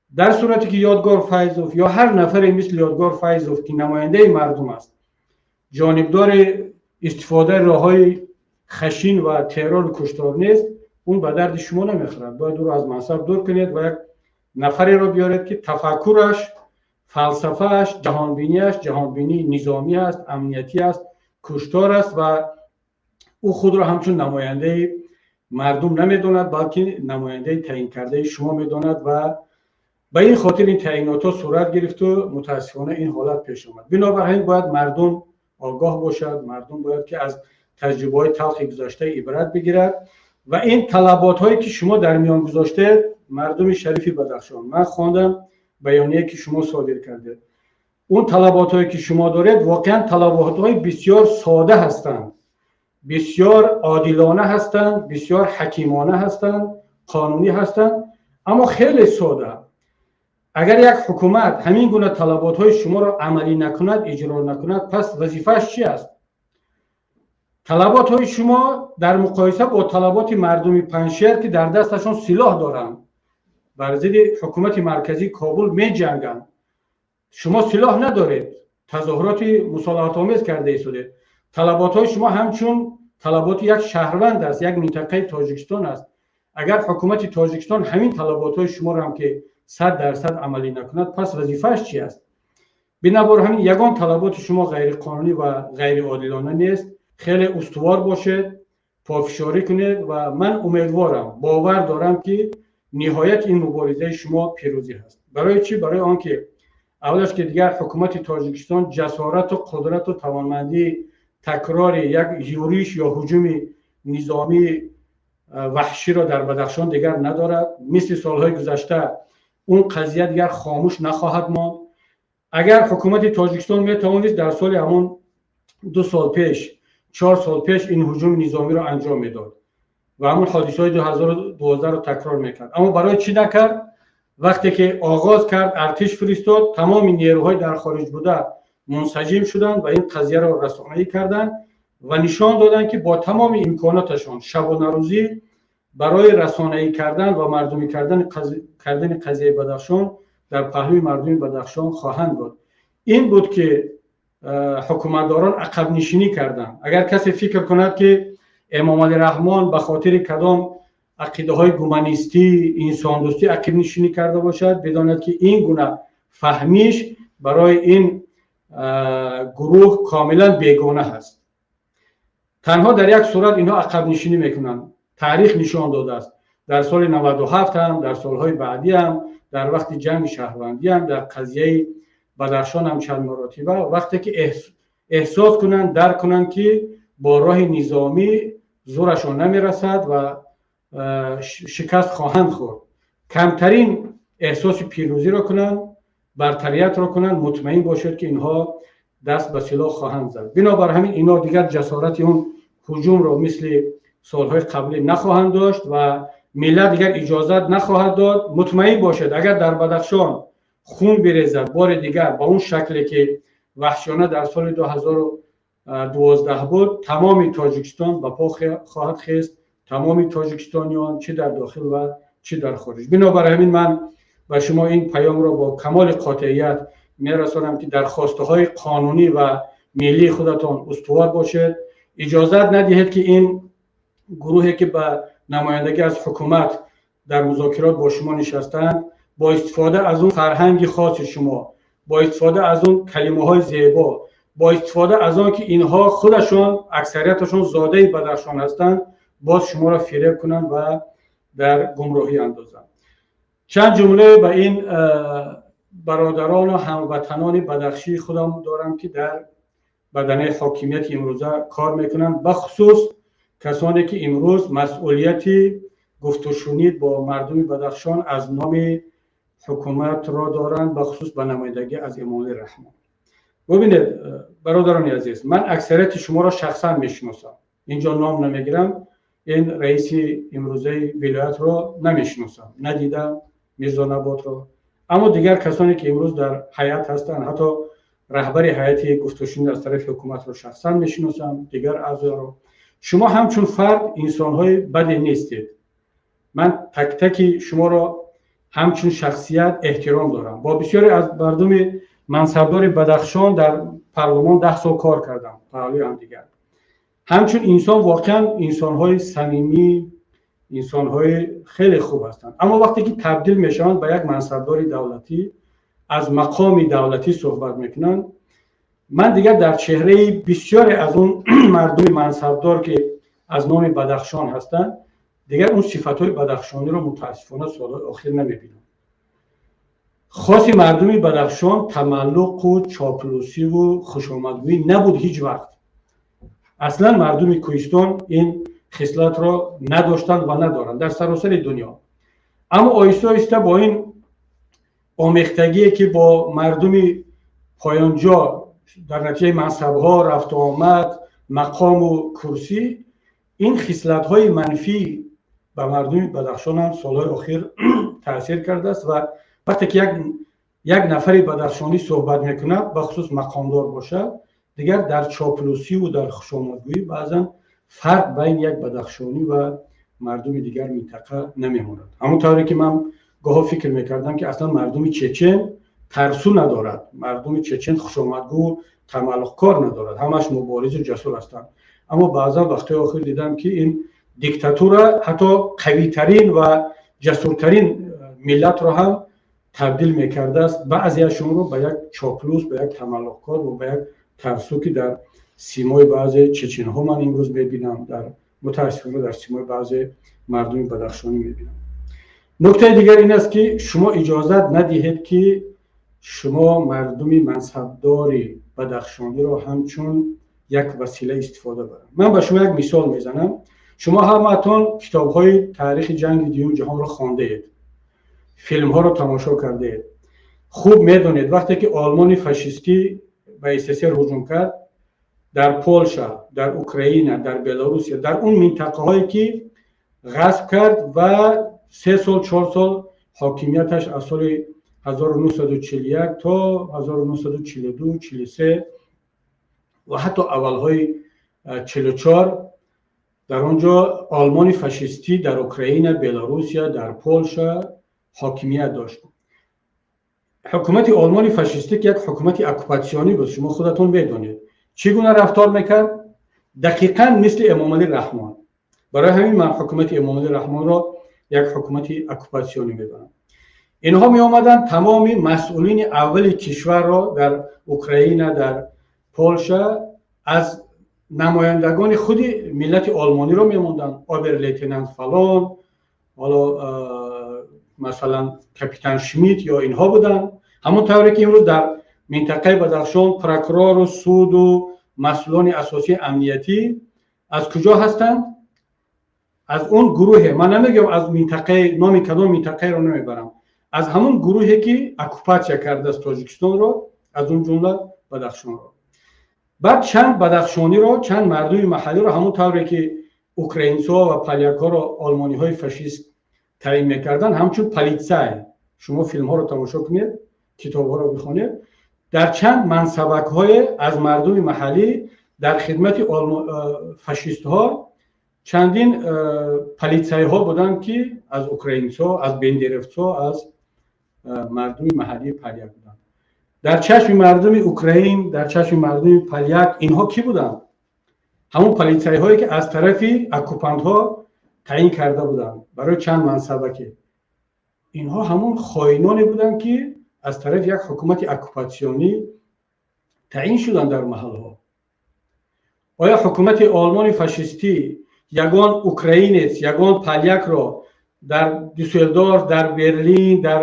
Дар сурате ки Ёдгор Файзов ё ҳар нафаре мисли Ёдгор Файзов ки намояндаи мардум аст, ҷонибдори истифодаи роҳҳои хашин ва террору куштор нест, он ба дарди шумо намехӯрад. Бояд ӯро аз мансаб дур кунед ва як нафареро биёред ки тафаккураш, фалсафааш, ҷаҳонбинияш ҷаҳонбинии низомӣ аст, амниятӣ аст, куштор аст ва ӯ худро ҳамчун намояндаи мардум намедонад, балки намояндаи таъин кардаи шумо медонад ва ба ин хотир ин таъинотҳо сурат гирифту мутаассифона ин ҳолат пеш омад. Бинобар ҳамин бояд мардум огоҳ бошад, мардум бояд ки аз таҷрибаҳои талхи гузашта ибрат бигирад ва ин талаботҳое ки шумо дар миён гузоштед, мардуми шарифи Бадахшон, ман хондам баёние ки шумо содир кардед, он талаботҳое ки шумо доред воқеан талаботҳои бисёр сода ҳастанд, бисёр одилона ҳастанд, бисёр ҳакимона ҳастанд, қонунӣ ҳастанд, аммо хеле сода. Агар як ҳукумат ҳамин гуна талаботҳои шуморо амалӣ накунад, иҷро накунад, пас вазифааш чи аст? Талаботҳои шумо дар муқоиса бо талаботи мардуми Панҷшер, ки дар дасташон силоҳ доранд, бар зидди ҳукумати марказии Кобул меҷанганд, шумо силоҳ надоред, тазоҳуроти мусолиҳатомез карда истодед. Талаботҳои шумо ҳамчун талаботи як шаҳрванд аст, як минтақаи Тоҷикистон аст. Агар ҳукумати Тоҷикистон ҳамин талаботҳои шуморо ҳам ки 100% амалӣ накунад, пас вазифааш чи аст? Бинобар ҳамин ягон талаботи шумо ғайриқонунӣ ва ғайриодилона нест. Хеле устувор бошед. Пофишорӣ кунед ва ман умедворам, бовар дорам, ки ниҳоят ин муборизаи шумо пирӯзӣ ҳаст. Барои чӣ? Барои он ки аввалаш ки дигар ҳукумати Тоҷикистон ҷасорату қудрату тавонмандии такрори як юриш ё ҳуҷуми низомии ваҳширо дар Бадахшон дигар надорад. Мисли солҳои гузашта он қазия дигар хомӯш нахоҳад монд. Агар ҳукумати Тоҷикистон метавонист, дар соли ҳамон 2 сол пеш, 4 сол пеш ин ҳуҷуми низомиро анҷом медод ва ҳамон ҳодисаҳои 2012-ро такрор мекард. Аммо барои чӣ накард? Вақте ки оғоз кард, артиш фиристод, тамоми нерӯҳои дар хориҷ буда мунсаҷим шуданд ва ин қазияро расонаӣ карданд ва нишон доданд, ки бо тамоми имконоташон шабонарӯзӣ барои расонаӣ кардан ва мардумӣ кардани қазияи Бадахшон дар паҳлӯи мардуми Бадахшон хоҳанд буд. Ин буд, ки ҳукуматдорон ақабнишинӣ карданд. Агар касе фикр кунад, ки Эмомалӣ Раҳмон ба хотири кадом ақидаҳои гуманистӣ, инсондӯстӣ ақибнишинӣ карда бошад, бидонад, ки ин гуна фаҳмиш барои ин гурӯҳ комилан бегона ҳаст. Танҳо дар як сурат инҳо ақабнишинӣ мекунанд. Таърих нишон додааст, дар соли 97 ҳам, дар солҳои баъдӣ ҳам, дар вақти ҷанги шаҳрвандӣ ҳам, дар қазияи Бадахшон ҳам чанд маротиба, вақте ки эҳсос кунанд, дарк кунанд, ки бо роҳи низомӣ зӯрашон намерасад ва шикаст хоҳанд хӯрд, камтарин эҳсоси пирӯзиро кунанд, бартариятро кунанд, мутмаин бошед, ки инҳо даст ба силоҳ хоҳанд зад. Бинобар ҳамин инҳо дигар ҷасорати он ҳуҷумро мисли солҳои қаблӣ нахоҳанд дошт ва миллат дигар иҷозат нахоҳад дод. Мутмаин бошед, агар дар Бадахшон хун бирезад бори дигар ба он шакле, ки ваҳшиёна дар соли 2012 буд, тамоми Тоҷикистон ба по хоҳад хест, тамоми тоҷикистониён, чӣ дар дохил ва чӣ дар хориҷ. Бинобар ҳамин ман ба шумо ин паёмро бо камоли қотеият мерасонам, ки дар хостаҳои қонунӣ ва миллии худатон устувор бошед. Иҷозат надиҳед, ки ин гурӯҳе, ки ба намояндагӣ аз ҳукумат дар музокирот бо шумо нишастанд, бо истифода аз он фарҳанги хоси шумо, бо истифода аз он калимаҳои зебо, бо истифода аз он ки инҳо худашон аксарияташон зодаи Бадахшон ҳастанд, боз шуморо фиреб кунанд ва дар гумроҳӣ андозанд. Чанд ҷумле ба ин бародарону ҳамватанони бадахшии худам дорам, ки дар баданаи ҳокимияти имрӯза кор мекунанд, бахусус касоне, ки имрӯз масъулияти гуфтушунид бо мардуми Бадахшон аз номи ҳукуматро доранд, бахусус ба намояндагӣ аз Эмомалӣ Раҳмон. Бубинед, бародарони азиз, ман аксарияти шуморо шахсан мешиносам. Инҷо ном намегирам. Ин раиси имрӯзаи вилоятро намешиносам, надидам Мирзо Наботро, аммо дигар касоне, ки имрӯз дар ҳайат ҳастанд, ҳатто раҳбари ҳайати гуфтушунид аз тарафи ҳукуматро шахсан мешиносам, дигар аъзоро. Шумо ҳамчун фард инсонҳои баде нестед. Ман тактаки шуморо ҳамчун шахсият эҳтиром дорам. Бо бисёре аз мардуми мансабдори Бадахшон дар парлумон 10 сол кор кардам паҳлӯи ҳамдигар. Ҳамчун инсон воқеан инсонҳои самимӣ, инсонҳои хеле хуб ҳастанд. Аммо вақте ки табдил мешаванд ба як мансабдори давлатӣ, аз мақоми давлатӣ суҳбат мекунанд, ман дигар дар чеҳраи бисёре аз он мардуми мансабдор, ки аз номи Бадахшон ҳастанд, дигар он сифатҳои бадахшониро мутаассифона солҳои охир намебинам. Хоси мардуми Бадахшон тамаллуқу чоплусиву хушомадгӯӣ набуд ҳеҷ вақт. Аслан мардуми кӯҳистон ин хислатро надоштанд ва надоранд дар саросари дунё. Аммо оҳиста оҳиста бо ин омехтагие, ки бо мардуми поёнҷо дар натиҷаи мансабҳо, рафтуомад, мақому курсӣ, ин хислатҳои манфӣ ба мардуми Бадахшон ҳам солҳои охир таъсир кардааст. Ва вақте ки як нафари бадахшонӣ суҳбат мекунад, бахусус мақомдор бошад, дигар дар чоплусиву дар хушомадгӯӣ баъзан фарқ байни як бадахшонӣ ва мардуми дигар минтақа намемонад. Ҳамон тавре ки ман гоҳо фикр мекардам, ки аслан мардуми чечен тарсу надорад, мардуми чечен хушомадгӯ, тамаллуқкор надорад, ҳамаш муборизу ҷасур ҳастанд. Аммо баъзан вақтҳои охир дидам, ки ин диктатура ҳатто қавитарин ва ҷасуртарин миллатро ҳам табдил мекардааст баъзеашонро ба як чоплус, ба як тамаллуқкор ва ба як тарсу, ки дар симои баъзе чеченҳо ман имрӯз мебинам, дар Мутаассифона, дар симои баъзе мардуми бадахшонӣ мебинам. Нуктаи дигар ин аст, ки шумо иҷозат надиҳед, ки шумо мардуми мансабдори бадахшониро ҳамчун як васила истифода баранд. Ман ба шумо як мисол мезанам. Шумо ҳамаатон китобҳои таърихи ҷанги дуюм ҷаҳонро хондаед, филмҳоро тамошо кардаед, хуб медонед, вақте ки Олмони фашистӣ ба СССР ҳуҷум кард, дар Полша, дар Украина, дар Беларусия, дар он минтақаҳое ки ғасб кард ва 3 сол, 4 сол ҳокимияташ аз соли 1941 то 1942, 43 ва ҳатто аввалҳои 44, дар он ҷо Олмони фашистӣ дар Украина, Беларусия, дар Полша ҳокимият дошт. Ҳукумати Олмони фашистӣ, ки як ҳукумати оккупатсионӣ буд, шумо худатон медонед, чӣ гуна рафтор мекард? Дақиқан мисли Эмомалӣ Раҳмон. Барои ҳамин ман ҳукумати Эмомалӣ Раҳмонро як ҳукумати оккупатсионӣ медонам. Инҳо меомаданд, тамоми масъулини аввали кишварро дар Украина, дар Полша аз намояндагони худи миллати олмониро мемонданд: обер-лейтенант фалон, ҳоло масалан капитан Шмидт ё инҳо буданд. Ҳамон тавре ки имрӯз дар минтақаи Бадахшон прокурору суду масъулони асосии амниятӣ аз куҷо ҳастанд? Аз он гурӯҳе, ман намегӯям аз минтақаи, номи кадом минтақаеро намебарам, аз ҳамон гурӯҳе ки оккупатсия кардааст Тоҷикистонро, аз он ҷумла Бадахшонро. Баъд чанд бадахшониро, чанд мардуми маҳаллиро, ҳамон тавре ки украинсҳо ва полякҳоро олмониҳои фашист таъин мекарданд ҳамчун полицай, шумо филмҳоро тамошо кунед, китобҳоро бихонед, дар чанд мансабакҳое аз мардуми маҳаллӣ дар хидмати фашистҳо чандин полицайҳо буданд, ки аз украинсҳо, аз бендеровцҳо, аз мардуми маҳаллии поляк буданд. Дар чашми мардуми украин, дар чашми мардуми поляк инҳо кӣ буданд? Ҳамон полицайҳое ки аз тарафи оккупантҳо таъин карда буданд барои чанд мансабаке. Инҳо ҳамон хоиноне буданд, ки аз тарафи як ҳукумати оккупатсионӣ таъин шуданд дар маҳалҳо. Оё ҳукумати Олмони фашистӣ ягон украинец, ягон полякро дар Дюссельдорф, дар Берлин, дар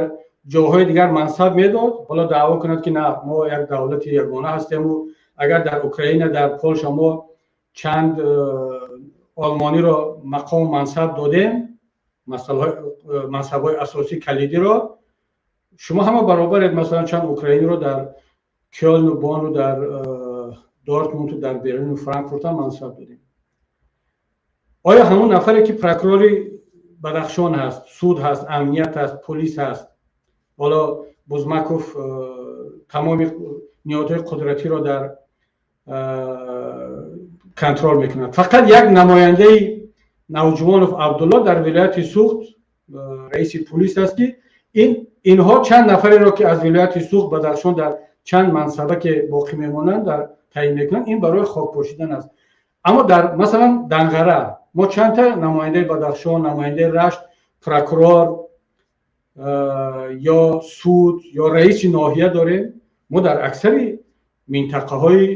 ҷойҳои дигар мансаб медод? Ҳоло даъво кунад, ки на, мо як давлати ягона ҳастему агар дар Украина, дар Полша мо чанд олмониро мақому мансаб додем, мансабҳои асосӣ, калидиро, шумо ҳама баробаред. Масалан, чанд украиниро дар Кёлну Бонну, дар Дортмунту, дар Берлину Франкфурт ҳам мансаб додем. Оё ҳамон нафаре ки прокурори Бадахшон ҳаст, суд ҳаст, амният ҳаст, полис ҳаст, ҳоло Бузмаков тамоми ниҳодҳои қудратиро дар контрол мекунад, фақат як намояндаи Навҷувонов Абдулло дар вилояти Суғд раиси пулис аст, ки инҳо чанд нафареро, ки аз вилояти Суғд, Бадахшон дар чанд мансаба ки боқӣ мемонанд, дар таъин мекунанд, ин барои хок пошидан аст. Аммо дар масалан Данғара мо чандта намояндаи Бадахшон, намояндаи Рашт прокурор ё суд ё раиси ноҳия дорем? Мо дар аксари минтақаҳои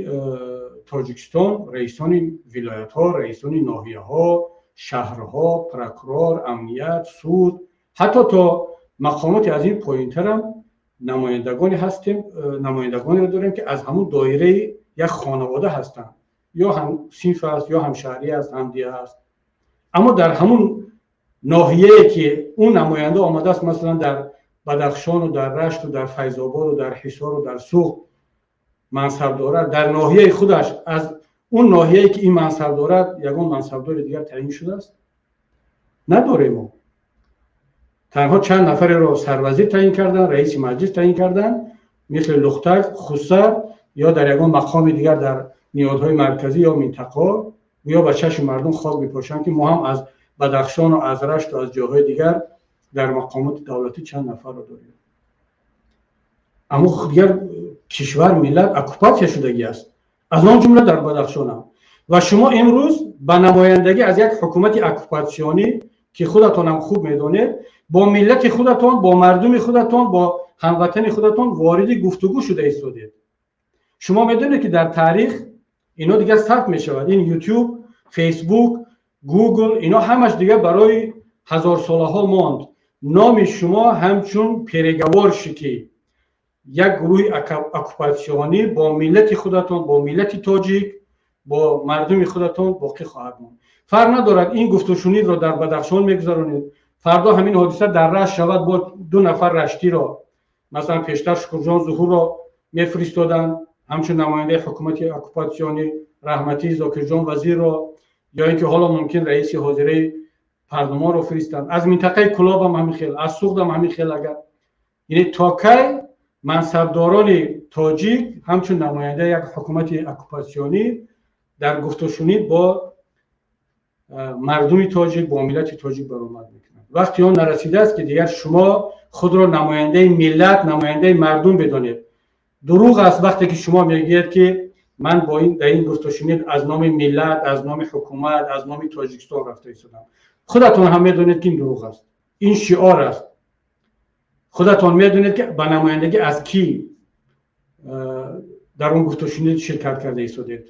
Тоҷикистон раисони вилоятҳо, раисони ноҳияҳо, шаҳрҳо, прокурор, амният, суд, ҳатто то мақомоти аз ин поинтарам намояндагоне ҳастем, намояндагонеро дорем, ки аз ҳамун доираи як хонавода ҳастанд, ё ҳам синф аст, ё ҳамшаҳрӣ аст, ҳамдия аст. Аммо дар ҳамун ноҳияе ки он намоянда омадааст, масалан дар Бадахшону дар Рашту дар Файзободу дар Ҳисору дар Суғд мансаб дорад, дар ноҳияи худаш аз он ноҳияе ки ин мансаб дорад ягон мансабдори дигар таъин шудааст? Надорем. Мо танҳо чанд нафареро сарвазир таъин кардан, раиси маҷлис таъин кардан, мисли Лухтак, Хуса, ё дар ягон мақоми дигар дар ниҳодҳои марказӣ ё минтақаҳо, ё ба чашми мардум хок мепошанд, ки мо ҳам аз Бадахшону аз Рашту аз ҷойҳои дигар дар мақомоти давлатӣ чанд нафарро дорем. Аммо дигар кишвар, миллат оккупатсия шудагӣ аст, аз он ҷумла дар Бадахшонам. Ва шумо имрӯз ба намояндагӣ аз як ҳукумати оккупатсионӣ, ки худатонам хуб медонед, бо миллати худатон, бо мардуми худатон, бо ҳамватани худатон вориди гуфтугӯ шуда истодед. Шумо медонед, ки дар таърих ино дигар сабт мешавад. Ин Ютуб, Фейсбук. Гугл, ино ҳамаш дигар барои ҳазорсолаҳо монд. Номи шумо ҳамчун переговорщики як гурӯҳи оккупатсионӣ бо миллати худатон, бо миллати тоҷик, бо мардуми худатон боқӣ хоҳад монд. Фарқ надорад, ин гуфтушунидро дар Бадахшон мегузаронед, фардо ҳамин ҳодиса дар Рашт шавад, бо ду нафар раштиро, масалан, пештар Шукурҷон Зуҳурро мефиристоданд ҳамчун намояндаи ҳукумати оккупатсионӣ, раҳматӣ Зокирҷон Вазирро, ё ин ки ҳоло мумкин раиси ҳозираи парлумонро фиристанд. Аз минтақаи Кулобам ҳамин хел, аз Суғдам ҳамин хел. Агар, яъне, то кай мансабдорони тоҷик ҳамчун намояндаи як ҳукумати оккупатсионӣ дар гуфтушунид бо мардуми тоҷик, бо миллати тоҷик баромад мекунанд? Вақти он нарасидааст, ки дигар шумо худро намояндаи миллат, намояндаи мардум бидонед? Дурӯғ аст, вақте ки шумо мегӯед, ки ман бо ин дар ин гуфтушунид аз номи миллат, аз номи ҳукумат, аз номи Тоҷикистон рафта истодам. Худатон ҳам медонед, ки ин дурӯғ аст, ин шиор аст. Худатон медонед, ки ба намояндагӣ аз кӣ дар он гуфтушунид ширкат карда истодед.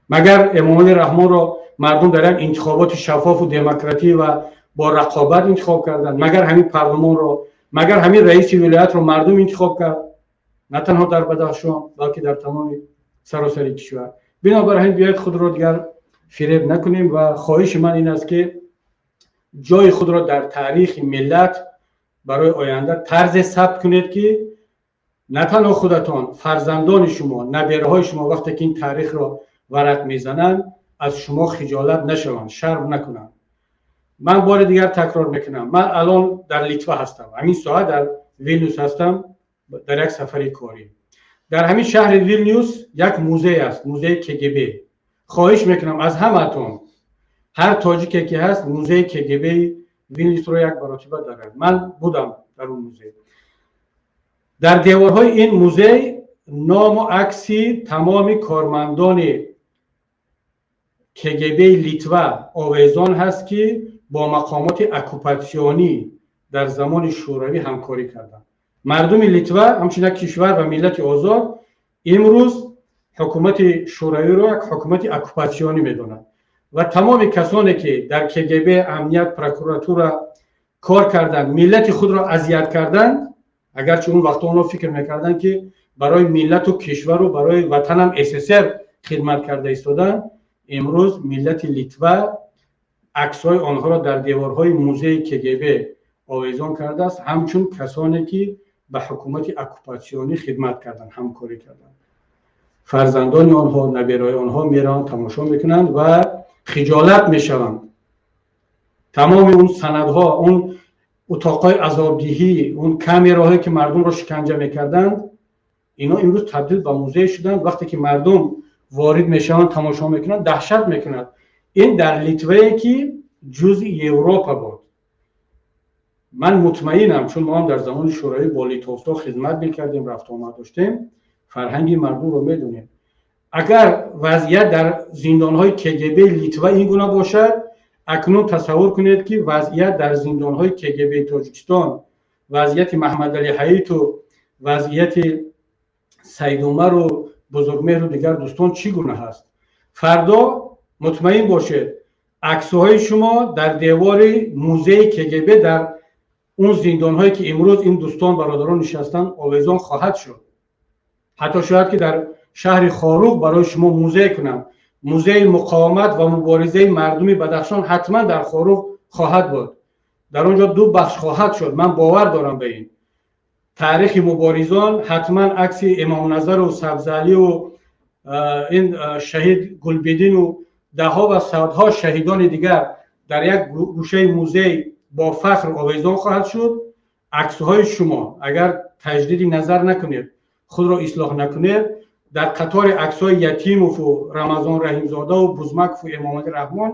Магар Эмомалӣ Раҳмонро мардум дар як интихоботи шаффофу демократӣ ва бо рақобат интихоб карданд? Магар ҳамин парлумонро, магар ҳамин раиси вилоятро мардум интихоб кард, на танҳо дар Бадахшон, балки дар тамоми саросари кишвар? Бинобар ҳамин, биёед, худро дигар фиреб накунем ва хоҳиши ман ин аст, ки ҷои худро дар таърихи миллат барои оянда тарзе сабт кунед, ки на танҳо худатон, фарзандони шумо, набераҳои шумо, вақте ки ин таърихро варақ мезананд, аз шумо хиҷолат нашаванд, шарм накунанд. Ман бори дигар такрор мекунам, ман алон дар Литва ҳастам, ҳамин соат дар Вилнюс ҳастам дар як сафари корӣ. Дар ҳамин шаҳри Вилнюс як музей аст, музеи КГБ. Хоҳиш мекунам аз ҳамаатон, ҳар тоҷике ки ҳаст, музеи КГБи Вилнюсро як маротиба дарад. Ман будам дар он музей. Дар деворҳои ин музей ному акси тамоми кормандони КГБи Литва овезон ҳаст, ки бо мақомоти оккупатсионӣ дар замони Шӯравӣ ҳамкорӣ карданд. Мардуми Литва, ҳамчун як кишвар ва миллати озод, имрӯз ҳукумати Шӯравиро як ҳукумати оккупатсионӣ медонад ва тамоми касоне ки дар КГБ, амният, прокуратура кор карданд, миллати худро азият карданд, агарчи он вақто онҳо фикр мекарданд, ки барои миллату кишвару барои ватанам СССР хидмат карда истоданд, имрӯз миллати Литва аксҳои онҳоро дар деворҳои музеи КГБ овезон кардааст, ҳамчун касоне ки ба ҳукумати оккупатсионӣ хидмат карданд, ҳамкорӣ карданд. Фарзандони онҳо, набераҳои онҳо мераванд, тамошо мекунанд ва хиҷолат мешаванд. Тамоми он санадҳо, он утоқҳои азобдиҳӣ, он камераҳое ки мардумро шиканҷа мекарданд, ино имрӯз табдил ба музей шуданд. Вақте ки мардум ворид мешаванд, тамошо мекунанд, даҳшат мекунад. Ин дар Литвае, ки ҷузъи Европа буд. Ман мутмаинам, чун мо ҳам дар замони Шӯравӣ бо литовсҳо хизмат мекардем, рафтуомад доштем, фарҳанги мардумро медонем. Агар вазъият дар зиндонҳои КГБ Литва ин гуна бошад, акнун тасаввур кунед, ки вазъият дар зиндонҳои КГБ Тоҷикистон, вазъияти Маҳмадалӣ Ҳаиту, вазъияти Саидумару Бузургмеҳру дигар дӯстон чӣ гуна ҳаст. Фардо мутмаин бошед, аксҳои шумо дар девори музеи КГБ дар он зиндонҳое ки имрӯз ин дӯстон, бародарон нишастанд, овезон хоҳад шуд. Ҳатто шояд ки дар шаҳри Хоруғ барои шумо музей кунанд. Музеи муқовимат ва муборизаи мардуми Бадахшон ҳатман дар Хоруғ хоҳад буд. Дар он ҷо ду бахш хоҳад шуд, ман бовар дорам ба ин. Таърихи муборизон, ҳатман акси Имомназару Сабзалию ин шаҳид Гулбидину даҳҳо ва садҳо шаҳидони дигар дар як гӯшаи музей бо фахр овезон хоҳад шуд. Аксҳои шумо, агар таҷдиди назар накунед, худро ислоҳ накунед, дар қатори аксҳои Ятимову Рамазон Раҳимзодаву Бузмакову Эмомалӣ Раҳмон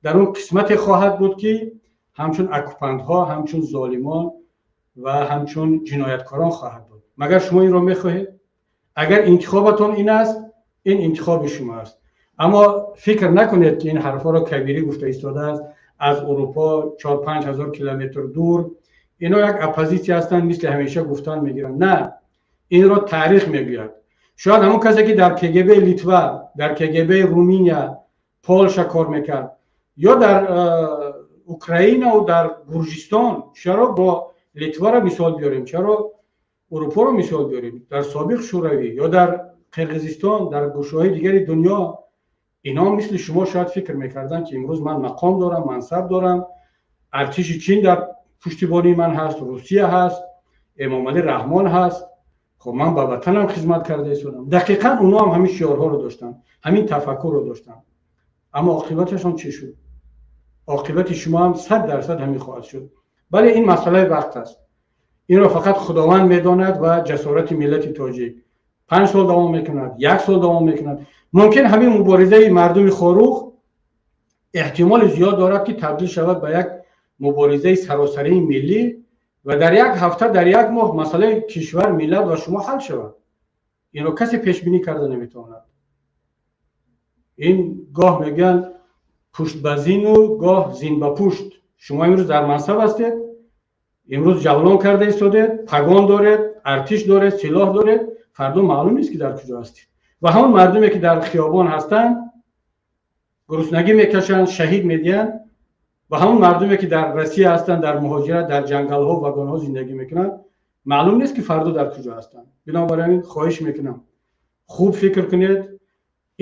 дар он қисмате хоҳад буд, ки ҳамчун оккупантҳо, ҳамчун золимон ва ҳамчун ҷинояткорон хоҳад буд. Магар шумо инро мехоҳед? Агар интихобатон ин аст, ин интихоби шумо аст. Аммо фикр накунед, ки ин ҳарфҳоро Кабирӣ гуфта истодааст аз Урупо, 4-5 ҳазор километр дур. Ино як оппозитсия ҳастанд, мисли ҳамеша гуфтан мегиранд. На, инро таърих мегӯяд. Шояд ҳамон касе ки дар КГБ Литва, дар КГБ Руминия, Полша кор мекард. Ё дар Украинаву дар Гурҷистон. Чаро бо Литваро мисол биёрем, чаро Урупоро мисол биёрем? Дар собиқ Шӯравӣ ё дар Қирғизистон, дар гӯшаҳои дигари дунё инҳо мисли шумо шояд фикр мекарданд, ки имрӯз ман мақом дорам, мансаб дорам, артиши Чин дар пуштибонии ман ҳаст, Русия ҳаст, Эмомалӣ Раҳмон ҳаст, хоб ман ба ватанам хизмат карда истодам. Дақиқан онҳо ҳам ҳамин шиорҳоро доштанд, ҳамин тафаккурро доштанд, аммо оқибаташон чӣ шуд? Оқибати шумо ҳам 100% ҳамин хоҳад шуд. Бале, ин масъалаи вақт аст. Инро фақат Худованд медонад ва ҷасорати миллати тоҷик. 5 сол давом мекунад, як сол давом мекунад. Мумкин ҳамин муборизаи мардуми Хоруғ эҳтимоли зиёд дорад, ки табдил шавад ба як муборизаи саросарии миллӣ ва дар як ҳафта, дар як моҳ масъалаи кишвар, миллат ва шумо ҳал шавад. Инро касе пешбинӣ карда наметавонад. Ин гоҳ мегӯянд пушт ба зину, гоҳ зин ба пушт. Шумо имрӯз дар мансаб ҳастед, имрӯз ҷавлон карда истодед, пагон доред, артиш доред, силоҳ доред, фардо маълум нест, ки дар куҷо ҳастед. Ва ҳамон мардуме, ки дар хиёбон ҳастанд, гуруснагӣ мекашанд, шаҳид медиҳанд, ва ҳамон мардуме, ки дар Россия ҳастанд, дар муҳоҷират, дар ҷангалҳо, вагонҳо зиндагӣ мекунанд, маълум нест, ки фардо дар куҷо ҳастанд. Бинобар ин хоҳиш мекунам, хуб фикр кунед,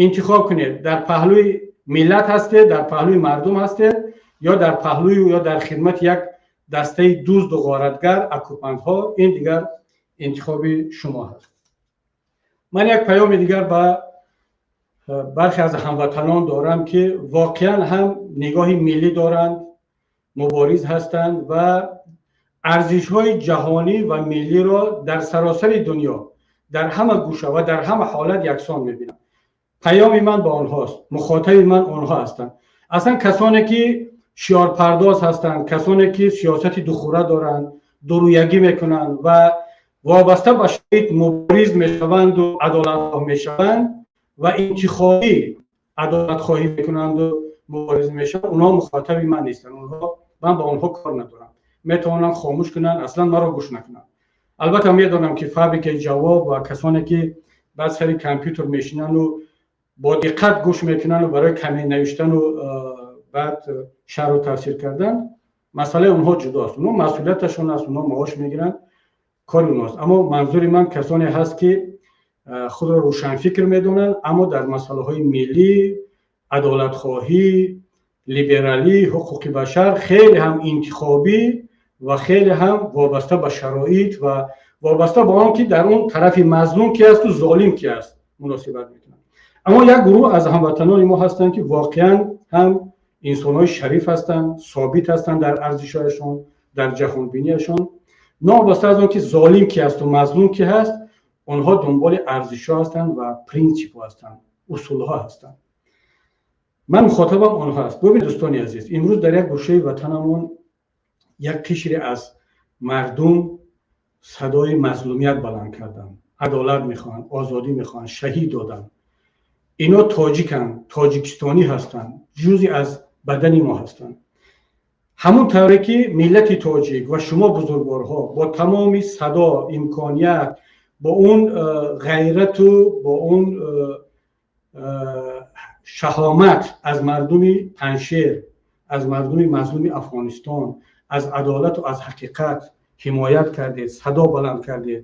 интихоб кунед: дар паҳлӯи миллат ҳастед, дар паҳлӯи мардум ҳастед ё дар паҳлӯю ё дар хидмати як дастаи дузду ғоратгар, оккупантҳо. Ин дигар интихоби шумо ҳаст. Ман як паёми дигар ба бархе аз ҳамватанон дорам, ки воқеан ҳам нигоҳи миллӣ доранд, мубориз ҳастанд ва арзишҳои ҷаҳонӣ ва миллиро дар саросари дунё, дар ҳама гӯша ва дар ҳама ҳолат яксон мебинанд. Паёми ман ба онҳост, мухотаби ман онҳо ҳастанд. Аслан касоне, ки шиорпардоз ҳастанд, касоне, ки сиёсати духура доранд, дурӯягӣ мекунанд ва вобаста ба шароит мубориз мешаванду адолатхоҳ мешаванд ва интихобӣ адолатхоҳӣ мекунанду мубориза мешаванд, онҳо мухотаби ман нестанд. Онҳо, ман ба онҳо кор надорам, метавонанд хомӯш кунанд, аслан маро гӯш накунанд. Албатта медонам, ки фабрикаи ҷавоб ва касоне, ки баъд сари компютер мешинанду бо диққат гӯш мекунанду барои коммент навиштану баъд шарҳу тафсир кардан, масъалаи онҳо ҷудост. Онҳо масъулияташон аст, онҳо маош мегиранд, кори онҳост. Аммо манзури ман касоне ҳаст, ки худро рӯшанфикр медонанд, аммо дар масъалаҳои миллӣ, адолатхоҳӣ, либералӣ, ҳуқуқи башар хеле ҳам интихобӣ ва хеле ҳам вобаста ба шароит ва вобаста ба он ки дар он тарафи мазлум ки асту золим ки аст муносибат мекунанд. Аммо як гурӯҳ аз ҳамватанони мо ҳастанд, ки воқеан ҳам инсонҳои шариф ҳастанд, собит ҳастанд дар арзишҳояшон, дар ҷаҳонбиниашон. Новобаста аз он ки золим ки асту мазлум ки ҳаст, онҳо дунболи арзишҳо ҳастанд ва принсипҳо ҳастанд, усулҳо ҳастанд. Ман мухотабам онҳо аст. Бубин, дӯстони азиз, имрӯз дар як гӯшаи ватанамон як қишре аз мардум садои мазлумият баланд карданд, адолат мехоҳанд, озодӣ мехоҳанд, шаҳид доданд. Ино тоҷиканд, тоҷикистонӣ ҳастанд, ҷузъи аз бадани мо ҳастанд. Ҳамон тавре ки миллати тоҷик ва шумо бузургворҳо бо тамоми садо, имконият, бо он ғайрату бо он шаҳомат аз мардуми Панҷшер, аз мардуми мазлуми Афғонистон, аз адолату аз ҳақиқат ҳимоят кардед, садо баланд кардед,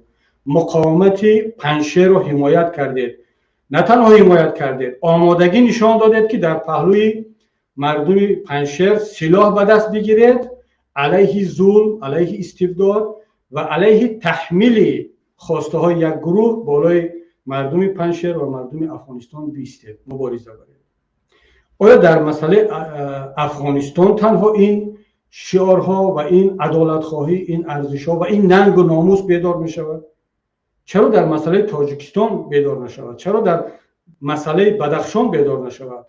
муқовимати Панҷшерро ҳимоят кардед, на танҳо ҳимоят кардед, омодагӣ нишон додед, ки дар паҳлӯи мардуми Панҷшер силоҳ ба даст бигиред алайҳи зулм, алайҳи истибдод ва алайҳи таҳмили хостаҳои як гурӯҳ болои мардуми Панҷшер ва мардуми Афғонистон биистед, мубориза баред. Оё дар масъалаи Афғонистон танҳо ин шиорҳо ва ин адолатхоҳӣ, ин арзишҳо ва ин нангу номус бедор мешавад? Чаро дар масъалаи Тоҷикистон бедор нашавад? Чаро дар масъалаи Бадахшон бедор нашавад?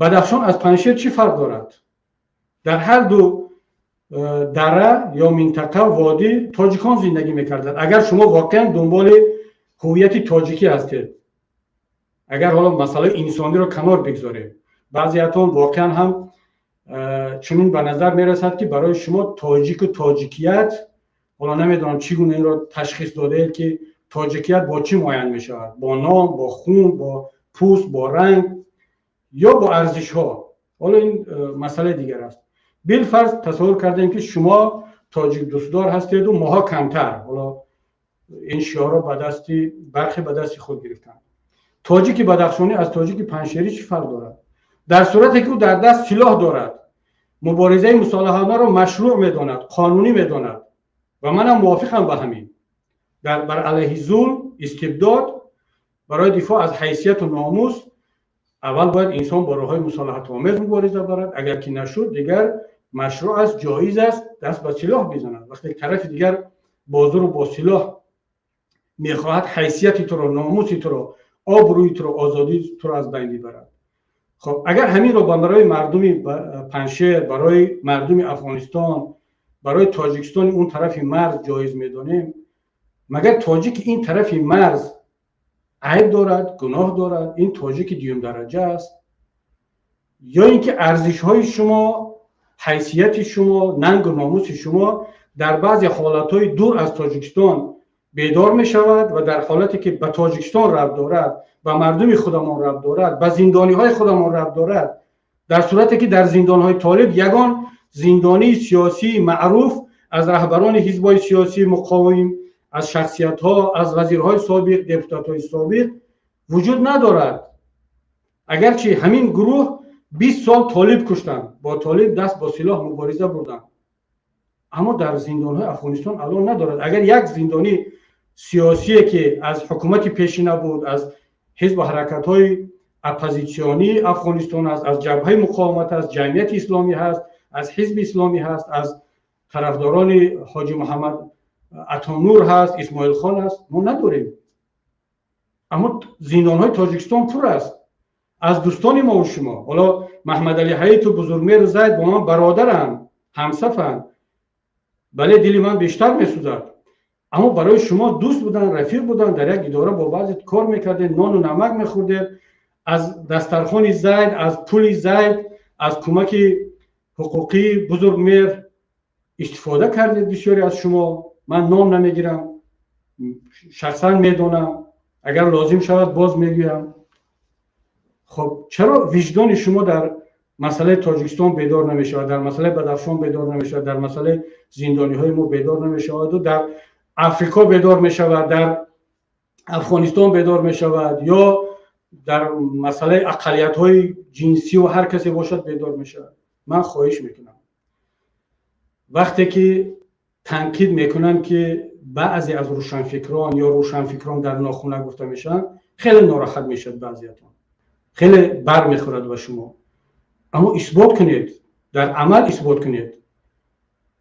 Бадахшон аз Панҷшер чӣ фарқ дорад? Дар ҳар ду дара ё минтақа, водӣ тоҷикон зиндагӣ мекарданд. Агар шумо воқеан дунболи ҳуввияти тоҷикӣ ҳастед, агар ҳоло масъалаи инсониро канор бигзорем, баъзеятон воқеан ҳам чунин ба назар мерасад, ки барои шумо тоҷику тоҷикият, ҳоло намедонам, чӣ гуна инро ташхис додаед, ки тоҷикият бо чӣ муайян мешавад: бо ном, бо хун, бо пӯст, бо ранг ё бо арзишҳо. Ҳоло ин масъалаи дигар аст. Билфарз тасаввур кардем, ки шумо тоҷик дӯстдор ҳастеду моҳо камтар. Ҳоло ин шиорро ба дасти бархе ба дасти худ гирифтанд. Тоҷики бадахшонӣ аз тоҷики панҷшерӣ чӣ фарқ дорад? Дар сурате ки ӯ дар даст силоҳ дорад, муборизаи мусолиҳонаро машрӯъ медонад, қонунӣ медонад, ва манам мувофиқам ба ҳамин, дар бар алайҳи зулм, истибдод, барои дифоъ аз ҳайсияту номус аввал бояд инсон бо роҳҳои мусолиҳатомез мубориза барад. Агар ки нашуд, дигар машрӯъ аст, ҷоиз аст даст ба силоҳ бизанад. Вақте тарафи дигар бо зуру бо силоҳ мехоҳад ҳайсияти туро, номуси туро, обрӯи туро, озодии туро аз байн бибарад. Хоб, агар ҳаминро барои мардуми Панҷшер, барои мардуми Афғонистон, барои Тоҷикистони он тарафи марз ҷоиз медонем, магар тоҷики ин тарафи марз айб дорад, гуноҳ дорад? Ин тоҷики дуюмдараҷа аст? Ё ин ки арзишҳои шумо, ҳайсияти шумо, нангу номуси шумо дар баъзе ҳолатҳои дур аз Тоҷикистон бедор мешавад ва дар ҳолате ки ба Тоҷикистон рабт дорад, ба мардуми худамон рабт дорад, ба зиндониҳои худамон рабт дорад, дар сурате ки дар зиндонҳои толиб ягон зиндонии сиёсии маъруф аз раҳбарони ҳизбҳои сиёсии муқовим, аз шахсиятҳо, аз вазирҳои собиқ, депутатҳои собиқ вуҷуд надорад, агарчи ҳамин гурӯҳ 20 сол толиб куштанд, бо толиб даст бо силоҳ мубориза бурданд, аммо дар зиндонҳои Афғонистон алон надорад. Агар як зиндонии сиёсие, ки аз ҳукумати пешина буд, аз ҳизбу ҳаракатҳои оппозитсионии Афғонистон аст, аз Ҷабҳаи муқовимат аст, Ҷамъияти исломӣ ҳаст, аз Ҳизби исломӣ ҳаст, аз тарафдорони Ҳоҷи Муҳаммад Атонур ҳаст, Исмоилхон аст, мо надорем. Аммо зиндонҳои Тоҷикистон пур аст аз дӯстони мову шумо. Ҳоло Маҳмадалӣ Ҳаиту Бузургмеру Зайд бо ман бародаранд, ҳамсафанд, бале, дили ман бештар месӯзад. Аммо барои шумо дӯст буданд, рафиқ буданд, дар як идора бо баъзе кор мекардед, нону намак мехӯрдед, аз дастархони Зайд, аз пули Зайд, аз кӯмаки ҳуқуқии Бузургмер истифода кардед бисёре аз шумо. Ман ном намегирам, шахсан медонам, агар лозим шавад, боз мегӯям. Хоб, чаро виҷдони шумо дар масъалаи Тоҷикистон бедор намешавад, дар масъалаи Бадахшон бедор намешавад, дар масъалаи зиндониҳои мо бедор намешаваду дар Африко бедор мешавад, дар Афғонистон бедор мешавад ё дар масъалаи ақаллиятҳои ҷинсию ҳар касе бошад бедор мешавад? Ман хоҳиш мекунам, вақте ки танқид мекунанд, ки баъзе аз рӯшанфикрон ё рӯшанфикрон дар нохуна гуфта мешаванд, хеле нороҳат мешавад, баъзеятон хеле бар мехӯрад ба шумо. Аммо исбот кунед, дар амал исбот кунед.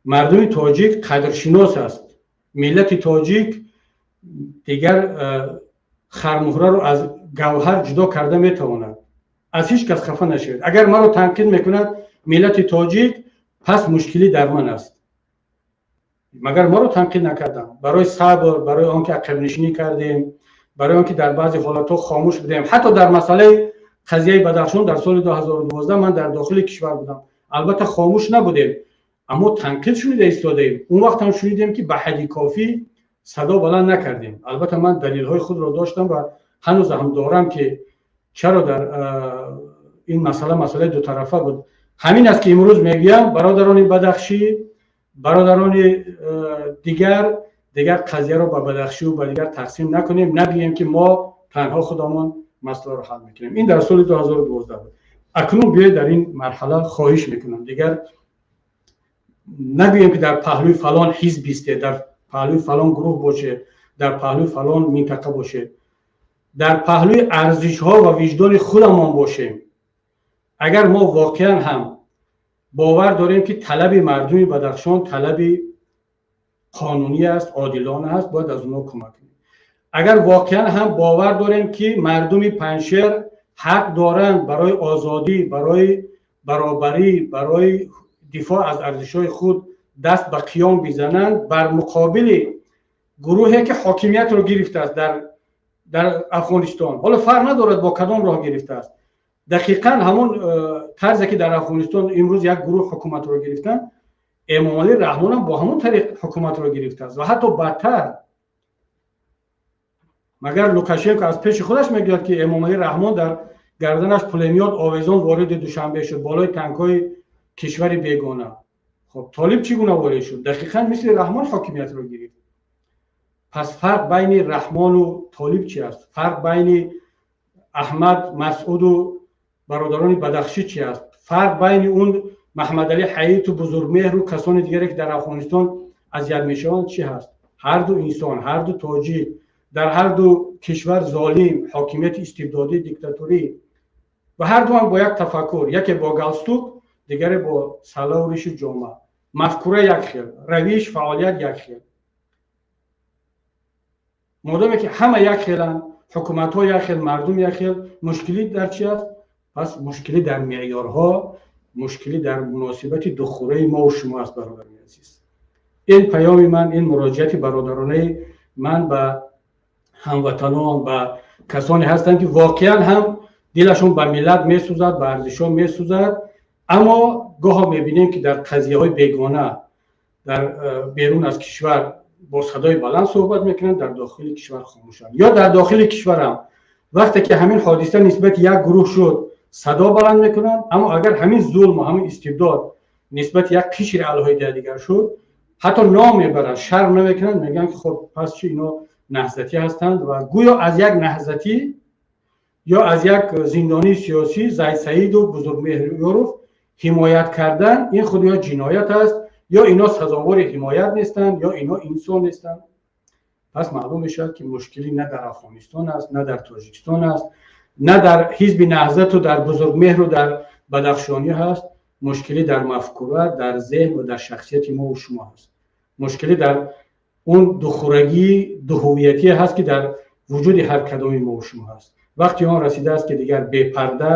Мардуми тоҷик қадршинос аст. Миллати тоҷик дигар хармуҳраро аз гавҳар ҷудо карда метавонад. Аз ҳеҷ кас хафа нашавед. Агар маро танқид мекунад миллати тоҷик, пас мушкилӣ дар ман аст. Магар маро танқид накардам барои сабр, барои он ки ақибнишинӣ кардем, барои он ки дар баъзе ҳолатҳо хомӯш будем? Ҳатто дар масъалаи қазияи Бадахшон дар соли 2012 ман дар дохили кишвар будам. Албатта, хомӯш набудем, аммо танқид шунида истодаем. Он вақт ҳам шунидем, ки ба ҳадди кофӣ садо баланд накардем. Албатта, ман далелҳои худро доштам ва ҳанӯз ҳам дорам, ки чаро дар ин масъала, масъалаи дутарафа буд. Ҳамин аст, ки имрӯз мегӯям: бародарони бадахшӣ, бародарони дигар, дигар қазияро ба бадахшиву ба дигар тақсим накунем. Набием, ки мо танҳо худамон масъаларо ҳал мекунем. Ин дар соли 2012 буд. Акнун биёед, дар ин марҳала хоҳиш мекунам, дигар нагӯем, ки дар паҳлӯи фалон ҳизб истед, дар паҳлӯи фалон гурӯҳ бошед, дар паҳлӯи фалон минтақа бошед. Дар паҳлӯи арзишҳо ва виҷдони худамон бошем. Агар мо воқеан ҳам бовар дорем, ки талаби мардуми Бадахшон талаби қонунӣ аст, одилона аст, бояд аз онҳо кӯмак кунем. Агар воқеан ҳам бовар дорем, ки мардуми Панҷшер ҳақ доранд барои озодӣ, барои баробарӣ, барои дифоъ аз арзишҳои худ даст ба қиём бизананд бар муқобили гурӯҳе, ки ҳокимиятро гирифтааст дар Афғонистон, ҳоло фарқ надорад бо кадом роҳ гирифтааст, дақиқан ҳамон тарзе, ки дар Афғонистон имрӯз як гурӯҳ ҳукуматро гирифтанд, Эмомалӣ Раҳмонам бо ҳамон тариқ ҳукуматро гирифтааст ва ҳатто бадтар. Магар Лукашенко аз пеши худаш мегӯяд, ки Эмомалӣ Раҳмон дар Гарданаш пулемёт овезон вориди Душанбе шуд болои танкҳои кишвари бегона. Хоб, Толиб чӣ гуна ворид шуд? Дақиқан мисли Раҳмон ҳокимиятро гирифт. Пас фарқ байни Раҳмону Толиб чи аст? Фарқ байни Аҳмад Масъуду бародарони Бадахшӣ чи аст? Фарқ байни он Маҳмадалӣ Ҳаиту Бузургмеҳру касони дигаре, ки дар Афғонистон азият мешаванд, чӣ ҳаст? Ҳарду инсон, ҳарду тоҷик, дар ҳарду кишвар золим, ҳокимияти истибдодӣ, диктаторӣ ва ҳарду ҳам бо як тафаккур, яке бо галстук, дигаре бо салаву ришу ҷома. Мафкура як хел, равиш, фаъолият як хел. Модоме ки ҳама як хеланд, ҳукуматҳо як хел, мардум як хел, мушкилӣ дар чи аст? Пас мушкилӣ дар меъёрҳо, мушкилӣ дар муносибати духураи мо шумо аст. Бародарони азиз, ин паёми ман, ин муроҷиати бародаронаи ман ба ҳамватанон, ба касоне ҳастанд, ки воқеан ҳам дилашон ба миллат месӯзад, ба арзишҳо месӯзад, аммо гоҳо мебинем, ки дар қазияҳои бегона, дар берун аз кишвар бо садои баланд суҳбат мекунанд, дар дохили кишвар хомӯшанд. Ё дар дохили кишварам вақте ки ҳамин ҳодиса нисбати як гурӯҳ шуд, садо баланд мекунанд, аммо агар ҳамин зулму ҳамин истибдод нисбати як қишри алоҳидаи дигар шуд, ҳатто ном мебаранд, шарм намекунанд, мегӯянд, ки хоб, пас чи, ино наҳзатӣ ҳастанд. Ва гӯё аз як наҳзатӣ ё аз як зиндонии сиёсӣ, Зайд Саиду Бузургмеҳрёров, ҳимоят кардан ин худ ё ҷиноят аст, ё ино сазовори ҳимоят нестанд, ё ино инсон нестанд. Пас маълум мешавад, ки мушкилӣ на дар Афғонистон аст, на дар Тоҷикистон аст, на дар ҳизби Наҳзату дар Бузургмеҳру дар Бадахшонӣ ҳаст. Мушкилӣ дар мафкура, дар зеҳн ва дар шахсияти мову шумо ҳаст. Мушкилӣ дар он духурагӣ, дуҳувиятие ҳаст, ки дар вуҷуди ҳар кадоми мову шумо ҳаст. Вақти он расидааст, ки дигар бепарда,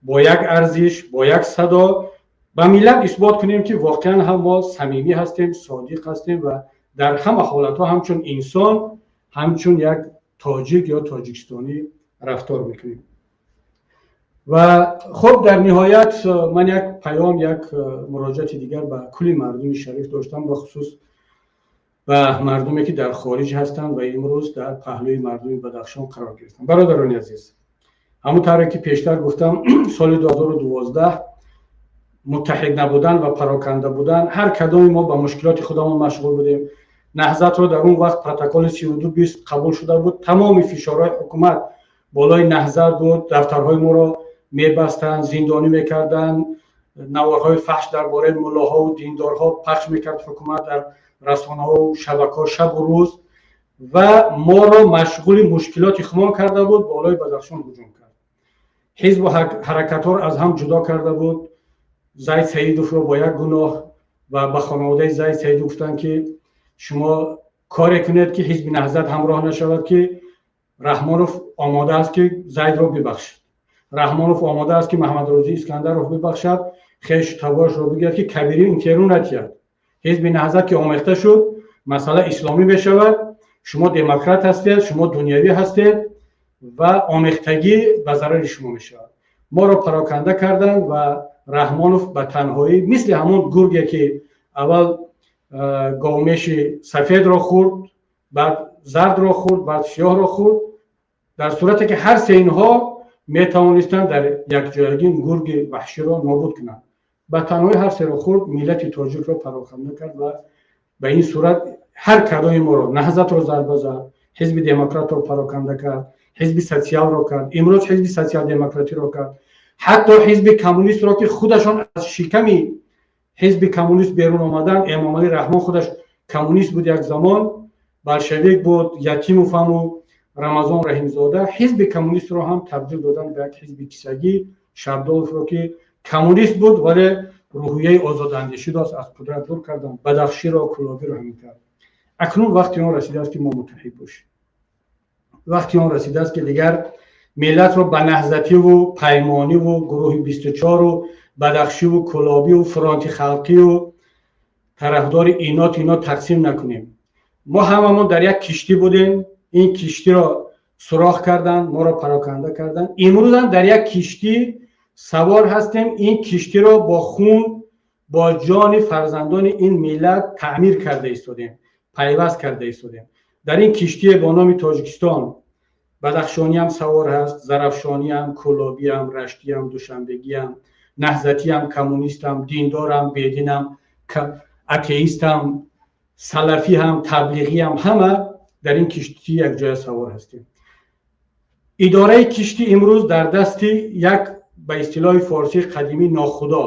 бо як арзиш, бо як садо ба миллат исбот кунем, ки воқеан ҳам мо самимӣ ҳастем, содиқ ҳастем ва дар ҳама ҳолатҳо ҳамчун инсон, ҳамчун як тоҷик ё тоҷикистонӣ рафтор мекунем. Ва хуб, дар ниҳоят ман як паём, як муроҷиати дигар ба кулли мардуми шариф доштам, бахусус ба мардуме, ки дар хориҷ ҳастанд ва имрӯз дар паҳлӯи мардуми Бадахшон қарор гирифтанд. Бародарони азиз, ҳамон тавре ки пештар гуфтам, соли 2012 муттаҳид набудан ва пароканда будан, ҳар кадоми мо ба мушкилоти худамон машғул будем. Наҳзатро дар он вақт протоколи 3220 қабул шуда буд, тамоми фишорҳои ҳукумат болои Наҳзат буд, дафтарҳои моро мебастанд, зиндонӣ мекарданд, наворҳои фаҳш дар бораи муллоҳову диндорҳо пахш мекард ҳукумат дар расонаҳову шабакаҳо шабу рӯз ва моро машғули мушкилоти худмон карда буд. Болои Бадахшон ҳуҷум кард, ҳизбу ҳаракатҳоро аз ҳам ҷудо карда буд. Зайд Саидовро бо як гуноҳ ва ба хонаводаи Зайд Саидов гуфтанд, ки шумо коре кунед, ки ҳизби Наҳзат ҳамроҳ нашавад, ки Раҳмонов омода аст, ки Зайдро бибахшад, Раҳмонов омода аст, ки Маҳмадрозӣ Искандаров бибахшад, хешу таборашро бигӯяд, ки Кабирӣ интервю натиҳад. Ҳизби Наҳзат ки омехта шуд, масъала исломӣ мешавад, шумо демократ ҳастед, шумо дунявӣ ҳастед ва омехтагӣ ба зарари шумо мешавад. Моро пароканда карданд ва Раҳмонов ба танҳоӣ, мисли ҳамон гурге, ки аввал говмеши сафедро хӯрд, баъд зардро хӯрд, баъд сиёҳро хӯрд, дар сурате ки ҳар се инҳо метавонистанд дар якҷоягӣ гурги ваҳширо нобуд кунанд, ба танҳои ҳар серо хӯрд, миллати тоҷикро пароканда кард ва ба ин сурат ҳар кадоми моро, Наҳзатро зарба зад, ҳизби Демократро пароканда кард, ҳизби Социалро кард, имрӯз ҳизби Социал-демократиро кард, ҳатто ҳизби Коммунистро, ки худашон аз шиками ҳизби Коммунист берун омаданд. Эмомалӣ Раҳмон худаш коммунист буд, як замон болшевик буд, Ятимов ҳаму Рамазон Раҳимзода ҳизби Коммунистро ҳам табдил доданд ба як ҳизби кисагӣ. Шабдоловро, ки коммунист буд, вале рӯҳияи озодандешӣ дошт, аз қудрат дур карданд. Бадахширо, Кулобиро ҳамин кард. Акнун вақти он расидааст, ки мо муттаҳид бошем. Вақти он расидааст, ки дигар миллатро ба наҳзативу паймониву гурӯҳи 24-у бадахшиву кулобиву фронти халқию тарафдори инот ино тақсим накунем. Мо ҳамамон дар як киштӣ будем, ин киштиро сурох карданд, моро пароканда карданд. Имрӯзам дар як киштӣ савор ҳастем, ин киштиро бо хун, бо ҷони фарзандони ин миллат таъмир карда истодем, пайваст карда истодем. Дар ин киштие бо номи Тоҷикистон Бадахшонӣ ҳам савор ҳаст, Зарафшонӣ ҳам, Кӯлобӣ ҳам, Раштӣ ҳам, Душанбегӣ ҳам, Наҳзатӣ ҳам, коммунист ҳам, диндор ҳам, бедин ҳам, атеист ҳам, салафӣ ҳам, таблиғӣ ҳам, ҳама дар ин киштӣ якҷоя савор ҳастем. Идораи киштӣ имрӯз дар дасти як, ба истилоҳи форсии қадимӣ, нохудо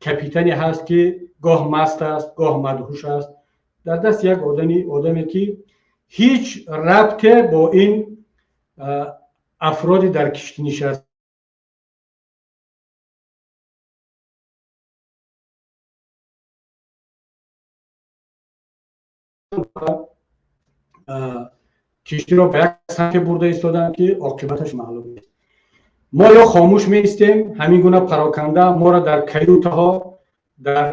капитане ҳаст, ки гоҳ маст аст, гоҳ мадҳуш аст, дар дасти як одаме, ки ҳеҷ рабте бо ин афроди дар киштӣ нишаст киштиро ба як самте бурда истоданд, ки оқибаташ маълум нест. Мо ё хомӯш меистем, ҳамин гуна пароканда моро дар каютаҳо, дар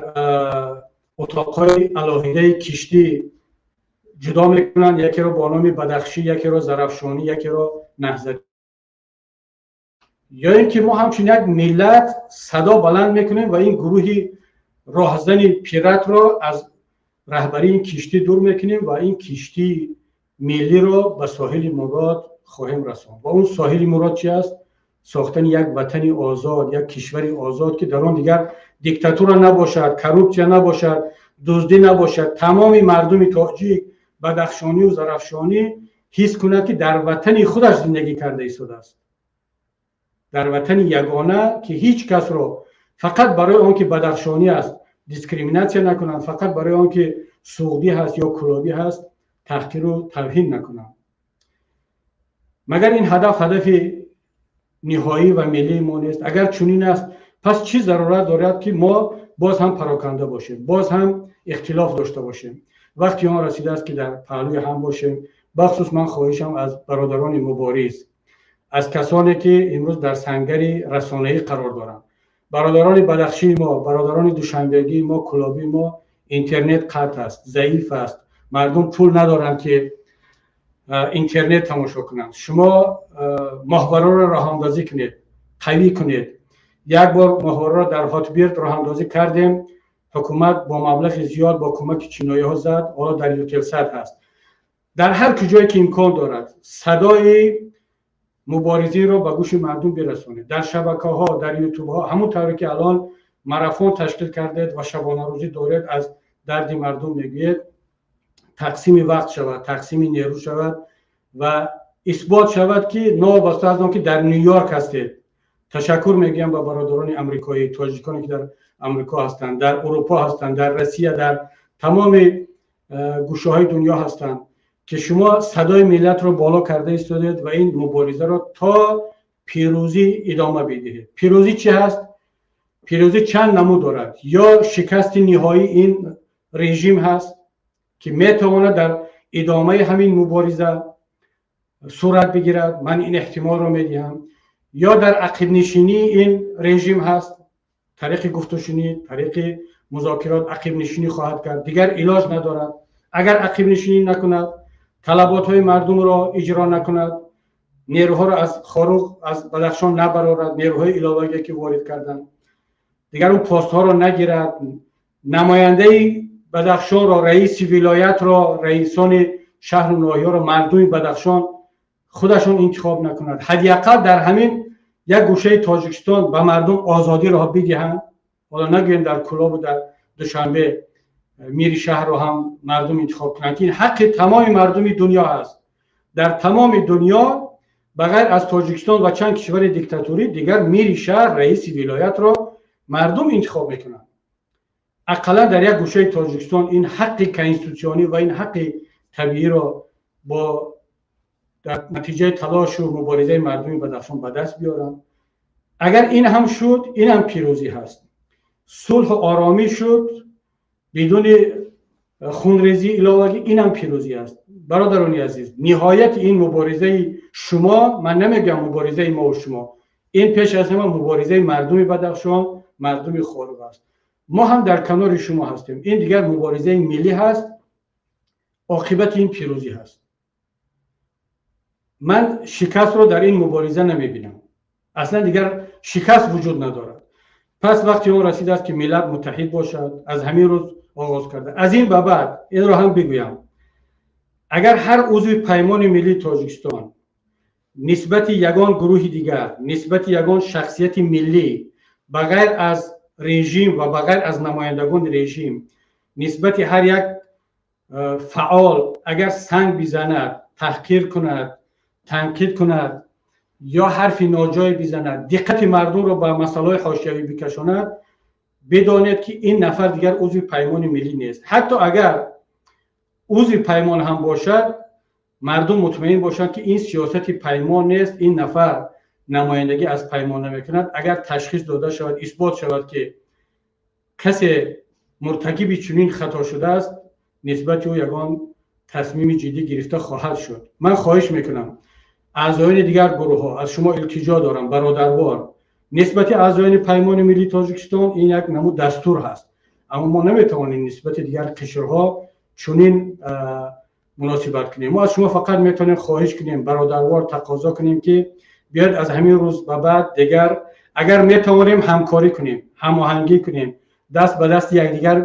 утоқҳои алоҳидаи киштӣ ҷудо мекунанд, якеро бо номи Бадахшӣ, якеро Зарафшонӣ, якеро Наҳзатӣ, ё ин ки мо ҳамчун як миллат садо баланд мекунем ва ин гурӯҳи роҳзани пиратро аз раҳбарии ин киштӣ дур мекунем ва ин киштии миллиро ба соҳили мурод хоҳем расонд. Ва он соҳили мурод чи аст? Сохтани як ватани озод, як кишвари озод, ки дар он дигар диктатура набошад, коррупсия набошад, дуздӣ набошад. Тамоми мардуми тоҷик, Бадахшонию Зарафшонӣ ҳис кунад, ки дар ватани худаш зиндагӣ карда истодааст, дар ватани ягона, ки ҳеҷ касро фақат барои он ки бадахшонӣ аст дискриминатсия накунанд, фақат барои он ки суғдӣ ҳаст ё кӯлобӣ ҳаст таҳқиру тавҳин накунанд. Магар ин ҳадаф ҳадафи ниҳоӣ ва миллии мо нест? Агар чунин аст, пас чӣ зарурат дорад, ки мо боз ҳам пароканда бошем, боз ҳам ихтилоф дошта бошем? Вақти он расидааст, ки дар паҳлӯи ҳам бошем. Бахусус ман хоҳишам аз бародарони мубориз, аз касоне ки имрӯз дар сангари расонаӣ қарор доранд, бародарони бадахшии мо, бародарони душанбегии мо, кӯлобии мо, интернет қатъ аст, заиф аст, мардум пул надоранд, ки интернет тамошо кунанд. Шумо моҳвораро роҳандозӣ кунед, қавӣ кунед. Як бор моҳвораро дар Хотбирд роҳандозӣ кардем, ҳукумат бо маблағи зиёд, бо кӯмаки чиноиҳо зад, ҳоло дар Ютелсат ҳаст. Дар ҳар куҷое ки имкон дорад, садои муборизиро ба гӯши мардум бирасонед, дар шабакаҳо, дар ютубҳо, ҳамон тавре ки алон марафон ташкил кардед ва шабонарӯзӣ доред, аз дарди мардум мегӯед. Тақсими вақт шавад, тақсими нерӯ шавад ва исбот шавад, ки новобаста аз он ки дар Ню-Йорк ҳастед, ташаккур мегӯям ба бародарони амрикоӣ, тоҷиконе ки дар Амрико ҳастанд, дар Урупо ҳастанд, дар Россия, дар тамоми гӯшаҳои дунё ҳастанд, ки шумо садои миллатро боло карда истодед ва ин муборизаро то пирӯзӣ идома бидиҳед. Пирӯзӣ чӣ ҳаст? Пирӯзӣ чанд намуд дорад. Ё шикасти ниҳоии ин режим ҳаст, ки метавонад дар идомаи ҳамин мубориза сурат бигирад, ман ин эҳтимолро медиҳам, ё дар ақибнишинии ин режим ҳаст, тариқи гуфтушунид, тариқи музокирот ақибнишинӣ хоҳад кард, дигар илоҷ надорад. Агар ақибнишинӣ накунад, талаботҳои мардумро иҷро накунад, нерӯҳоро аз Хоруғ, аз Бадахшон набарорад, нерӯҳои иловагие ки ворид карданд, дигар он постҳоро нагирад, намояндаи Бадахшонро, раиси вилоятро, раисони шаҳру ноҳияро мардуми Бадахшон худашон интихоб накунад, ҳадди ақал дар ҳамин як гӯшаи Тоҷикистон ба мардум озодиро бидиҳанд. Ҳоло нагӯем дар Кӯлобу дар Душанбе мири шаҳрро ҳам мардум интихоб кунанд, ки ин ҳаққи тамоми мардуми дунё ҳаст. Дар тамоми дунё ба ғайр аз Тоҷикистон ва чанд кишвари диктатурӣ дигар мири шаҳр, раиси вилоятро мардум интихоб мекунанд. Ақаллан дар як гӯшаи Тоҷикистон ин ҳаққи конститутсионӣ ва ин ҳаққи табииро бо дар натиҷаи талошу муборизаи мардуми Бадахшон ба даст биёранд. Агар ин ҳам шуд, ин ҳам пирӯзӣ ҳаст. Сулҳу оромӣ шуд бидуни хунрезии иловагӣ, ин ҳам пирӯзӣ аст. Бародарони азиз, ниҳояти ин муборизаи шумо, ман намегӯям муборизаи мо ва шумо, ин пеш аз ҳама муборизаи мардуми Бадахшон, мардуми Хоруғ аст. Мо ҳам дар канори шумо ҳастем. Ин дигар муборизаи миллӣ ҳаст, оқибати ин пирӯзӣ ҳаст. Ман шикастро дар ин мубориза намебинам, аслан дигар шикаст вуҷуд надорад. Пас вақти он расидааст, ки миллат муттаҳид бошад, аз ҳамин рӯз оғоз карда. Аз ин ба баъд инро ҳам бигӯям: агар ҳар узви Паймони миллии Тоҷикистон Нисбати ягон гурӯҳи дигар, нисбати ягон шахсияти миллӣ, ба ғайр аз режим ва ба ғайр аз намояндагони режим, нисбати ҳар як фаъол агар санг бизанад, таҳқир кунад, танқид кунад ё ҳарфи ноҷое бизанад, диққати мардумро ба масъалаҳои ҳошиявӣ бикашонад, бидонед, ки ин нафар дигар узви Паймони Миллӣ нест. Ҳатто агар узви Паймон ҳам бошад, мардум мутмаин бошанд, ки ин сиёсати Паймон нест, ин нафар намояндагӣ аз Паймон намекунад. Агар ташхис дода шавад, исбот шавад, ки касе муртакиби чунин хато шудааст, нисбати ӯ ягон тасмими ҷиддӣ гирифта хоҳад шуд. Ман хоҳиш мекунам, аъзоёни дигар гурӯҳҳо, аз шумо илтиҷо дорам, бародарвор, нисбати аъзоёни Паймони Миллии Тоҷикистон ин як намуд дастур ҳаст, аммо мо наметавонем нисбати дигар қишрҳо чунин муносибат кунем. Мо аз шумо фақат метавонем хоҳиш кунем, бародарвор тақозо кунем, ки биёед, аз ҳамин рӯз ба баъд дигар агар метавонем, ҳамкорӣ кунем, ҳамоҳангӣ кунем, даст ба дасти якдигар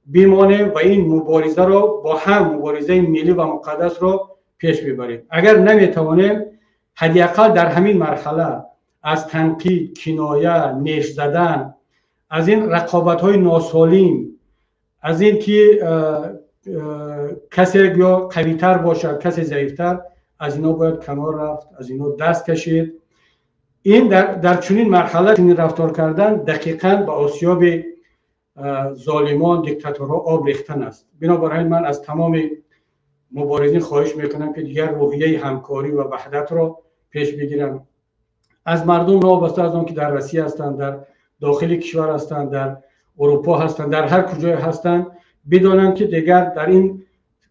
бимонем ва ин муборизаро бо ҳам, муборизаи миллӣ ва муқаддасро пеш бибарем. Агар наметавонем, ҳадди ақал дар ҳамин марҳала аз танқид, киноя, неш задан, аз ин рақобатҳои носолим, аз ин ки касе ё қавитар бошад, касе заифтар, аз ино бояд канор рафт, аз ино даст кашид. Ин дар чунин марҳала чунин рафтор кардан дақиқан ба осиёби золимон, диктаторҳо об рехтан аст. Бинобар ҳамин ман аз тамоми муборизин хоҳиш мекунам, ки дигар рӯҳияи ҳамкорӣ ва ваҳдатро пеш бигиранд. Аз мардум, новобаста аз он ки дар Россия ҳастанд, дар дохили кишвар ҳастанд, дар Урупо ҳастанд, дар ҳар куҷое ҳастанд, бидонанд, ки дигар дар ин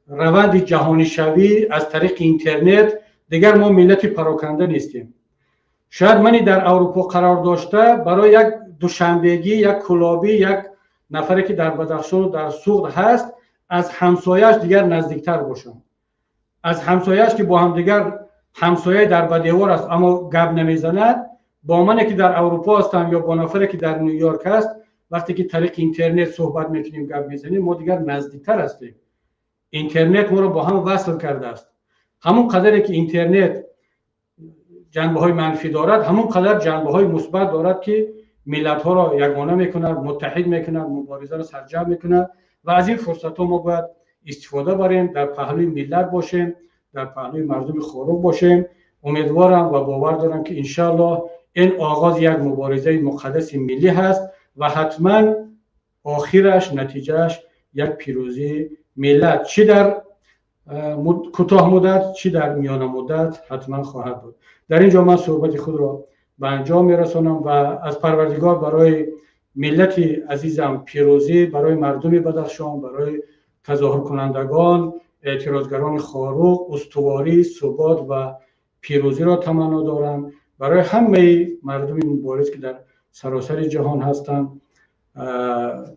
раванди ҷаҳонишавӣ аз тариқи интернет дигар мо миллати пароканда нестем. Шояд мани дар Аврупо қарор дошта барои як душанбегӣ, як кулобӣ, як нафаре ки дар Бадахшону дар Суғд ҳаст, аз ҳамсояаш дигар наздиктар бошам, аз ҳамсояаш, ки бо ҳамдигар ҳамсояи дар ба девор аст, аммо гап намезанад, бо мане ки дар Аврупо ҳастам ё бо нафаре ки дар Ню-Йорк ҳаст, вақте ки тариқи интернет суҳбат мекунем, гап мезанем, мо дигар наздиктар ҳастем. Интернет моро бо ҳам васл кардааст. Ҳамон қадаре ки интернет ҷанбаҳои манфӣ дорад, ҳамон қадар ҷанбаҳои мусбат дорад, ки миллатҳоро ягона мекунад, муттаҳид мекунад, муборизаро сарҷамъ мекунад ва аз ин фурсатҳо мо бояд истифода барем, дар паҳлӯи миллат бошем, дар паҳлӯи мардуми Хоруғ бошем. Умедворам ва бовар дорам, ки иншааллоҳ ин оғози як муборизаи муқаддаси миллӣ ҳаст ва ҳатман охираш, натиҷааш як пирӯзии миллат, чӣ дар кӯтоҳ муддат, чӣ дар миёна муддат, ҳатман хоҳад буд. Дар ин ҷо ман суҳбати худро ба анҷом мерасонам ва аз Парвардигор барои миллати азизам пирӯзӣ, барои мардуми Бадахшон, барои тазоҳуркунандагон, эътирозгарони Хоруғ устуворӣ, субот ва пирӯзиро таманно дорам. Барои ҳамаи мардуми мубориз, ки дар саросари ҷаҳон ҳастанд,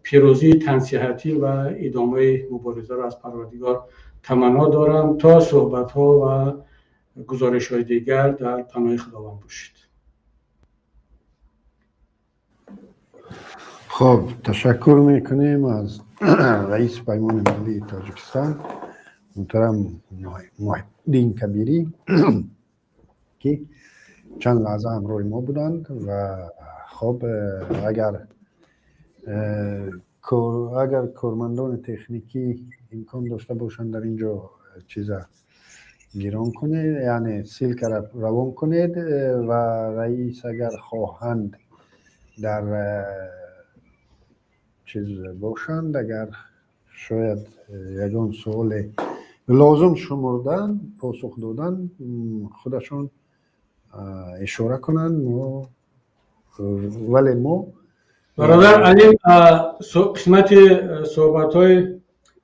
пирӯзии тансиҳатӣ ва идомаи муборизаро аз Парвардигор таманно дорам. То суҳбатҳо ва гузоришҳои дигар дар паноҳи Худованд бошед. Хоб, ташаккур мекунем аз раиси Паймони Миллии Тоҷикистон муҳтарам Муҳиддин Кабирӣ, ки чанд лаҳза ҳамроҳи мо буданд. Ва хоб, агар кормандони техникӣ имкон дошта бошанд, дар ин ҷо чиза гирон кунед, яъне ссылка ра равон кунед ва раис агар хоҳанд, дар чиз бошанд, агар шояд ягон суоле лозим шумурдан посух додан, худашон ишора кунанд. Мо вале мо Бародар Алим, қисмати суҳбатҳои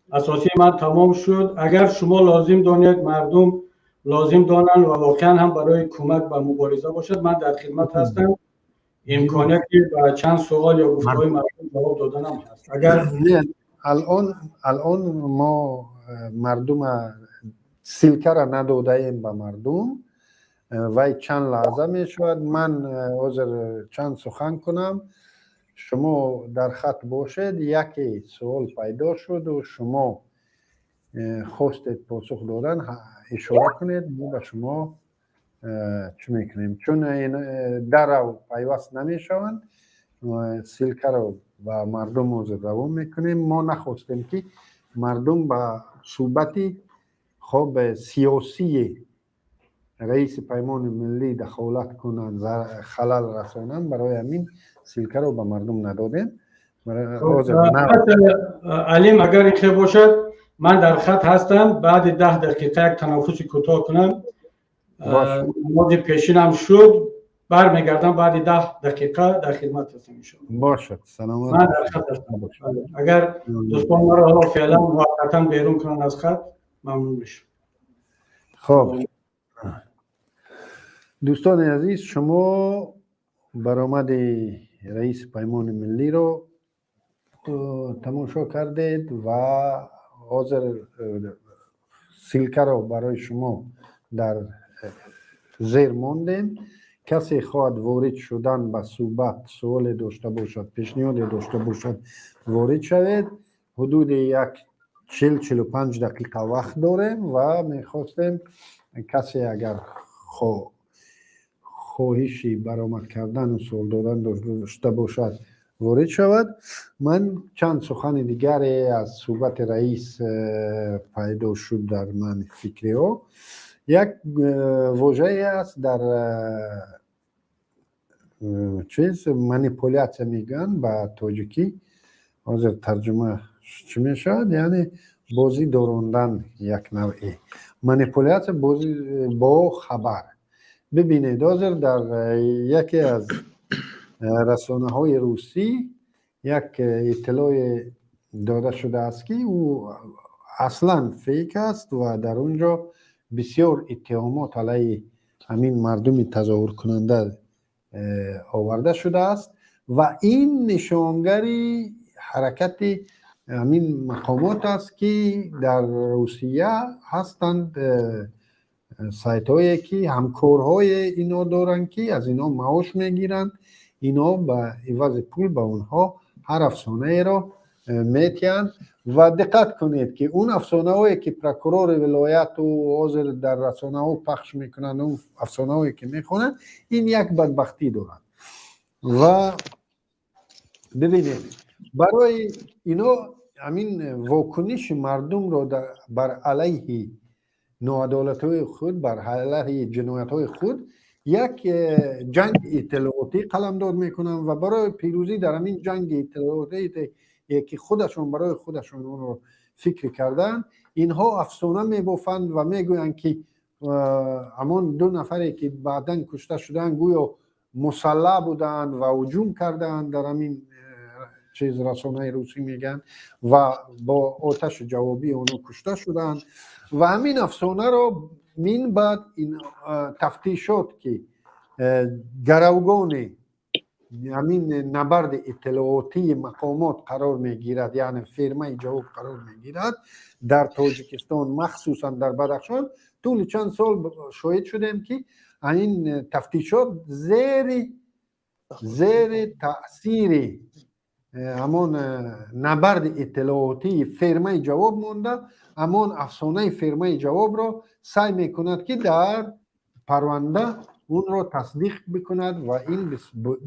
асосии ман тамом шуд. Агар шумо лозим донед, мардум лозим донанд ва воқеан ҳам барои кӯмак ба мубориза бошад, ман дар хидмат ҳастам. Имконияти ба чанд суол ё гуфтаҳои мардум ҷавоб доданам ҳаст, агар Алон мо мардума ссылка ра надодаем ба мардум, вай чанд лаҳза мешавад. Ман ҳозир чанд сухан кунам, шумо дар хат бошед. Яке суол пайдо шуду шумо хостед посух додан, ишора кунед, мо ба шумо Чӣ мекунем, чун дарав пайваст намешаванд, ссылка ро ба мардум ҳозир равон мекунем. Мо нахостем, ки мардум ба суҳбати хоб сиёсии раиси Паймони Миллӣ дахолат кунанд, халал расонанд. Барои ҳамин ссылка ро ба мардум надодем. Алим, агар ин хел бошад, ман дар хат ҳастам. Баъди 10 дақиқа як танаффуси кӯтоҳ кунам. Намози пешинам шуд, бармегардам. Баъди 10 дақиқа дар хидмат ҳастам, иншоалло. Бошад, саломат. Ман дар хат ҳастам. Агар дӯстон маро ҳоло феълан муваққатан берун кунанд аз хат, мамнун мешавам. Хоб, дӯстони азиз, шумо баромади раиси Паймони Миллиро тамошо кардед ва ҳозир ссылка ро барои шумо дар зер мондем. Касе хоҳад ворид шудан ба суҳбат, суоле дошта бошад, пешниҳоде дошта бошад, ворид шавед. Ҳудуди як 40-45 дақиқа вақт дорем ва мехостем, касе агар хоҳиши баромад кардану суол додан дошта бошад, ворид шавад. Ман чанд сухани дигаре аз суҳбати раис пайдо шуд дар ман фикриҳо. Як вожае аст дар чиз, манипулятсия мегӯянд ба тоҷикӣ. Ҳозир тарҷума чӣ мешавад? Яъне бозӣ дорондан, як навъе манипулятсия, бозӣ бо хабар. Бибинед, ҳозир дар яке аз расонаҳои русӣ як иттилоъе дода шудааст, ки ӯ аслан фейк аст ва дар он ҷо бисёр иттиҳомот алайҳи ҳамин мардуми тазоҳуркунанда оварда шудааст ва ин нишонгари ҳаракати ҳамин мақомот аст, ки дар Русия ҳастанд сайтҳое, ки ҳамкорҳое ино доранд, ки аз ино маош мегиранд. Ино ба ивази пул ба онҳо ҳар афсонаеро метиҳанд. Ва диққат кунед, ки он афсонаҳое, ки прокурори вилояту ҳозир дар расонаҳо пахш мекунанд, он афсонаҳое, ки мехонанд, ин як бадбахтӣ дорад. Ва бибинед, барои ино ҳамин вокуниши мардумро бар алайҳи ноадолатҳои худ, бар алайҳи ҷиноятҳои худ як ҷанги иттилоотӣ қаламдод мекунанд ва барои пирӯзӣ дар ҳамин ҷанги иттилоотӣ, ки худашон барои худашон онро фикр кардаанд, инҳо афсона мебофанд ва мегӯянд, ки ҳамон ду нафаре, ки баъдан кушта шудаанд, гӯё мусаллаҳ буданд ва ҳуҷум кардаанд. Дар ҳамин чиз расонаи русӣ мегӯянд, ва бо оташи ҷавобӣ онҳо кушта шуданд. Ва ҳамин афсонаро мин баъд тафтишот, ки гаравгони ҳамин набарди иттилоотии мақомот қарор мегирад, яъне фирмаи ҷавоб қарор мегирад дар Тоҷикистон, махсусан дар Бадахшон, тӯли чанд сол шоҳид шудем, ки ҳамин тафтишот зери таъсири ҳамон набарди иттилоотии фирмаи ҷавоб монда, ҳамон афсонаи фирмаи ҷавобро саъй мекунад, ки дар парванда онро тасдиқ бикунад. Ва ин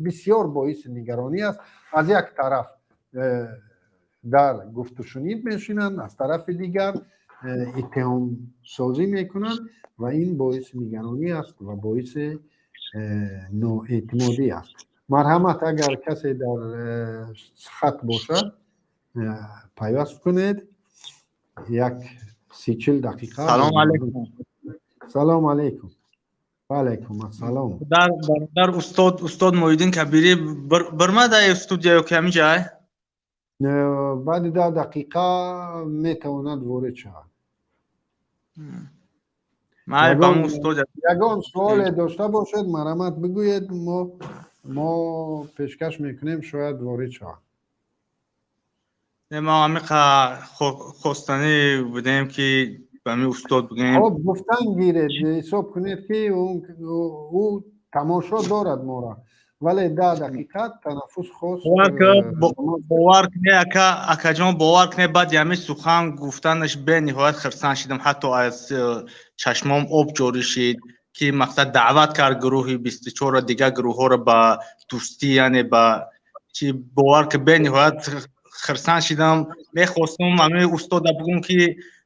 бисёр боиси нигаронӣ аст. Аз як тараф дар гуфтушунид мешинанд, аз тарафи дигар иттиҳомсозӣ мекунанд ва ин боиси нигаронӣ аст ва боиси ноэътимодӣ аст. Марҳамат, агар касе дар хат бошад, пайваст кунед. Як 30-40 дақиқа. Салом алейкум. Салом алейкум, ваалайкум ассалом. Дар устод Муҳиддин Кабирӣ бирмадай студия ё ки ҳамин ҷай? Баъди 10 дақиқа метавонад ворид шавад. Ягон суоле дошта бошед, марҳамат, бигӯед, мо пешкаш мекунем, шояд ворид шавад. Мо ҳамиқа хостанӣ будем, ки ба ҳамин устод бигӯем. Хоб, гуфтан гиред. Ҳисоб кунед, ки ӯ тамошо дорад моро, вале 10 дақиқа танаффус хост. Бовар кунед, ака, акаҷон, бовар кунед, баъди ҳамин сухан гуфтанаш бениҳоят хирсанд шидам, ҳатто аз чашмом об ҷорӣ шид. Ки мақсад даъват кард гурӯҳи 24-ро, дигар гурӯҳҳоро ба дӯстӣ, яъне ба чи. Бовар ки, бениҳоят хирсанд шидам. Мехостум ҳамин устода бигӯм, ки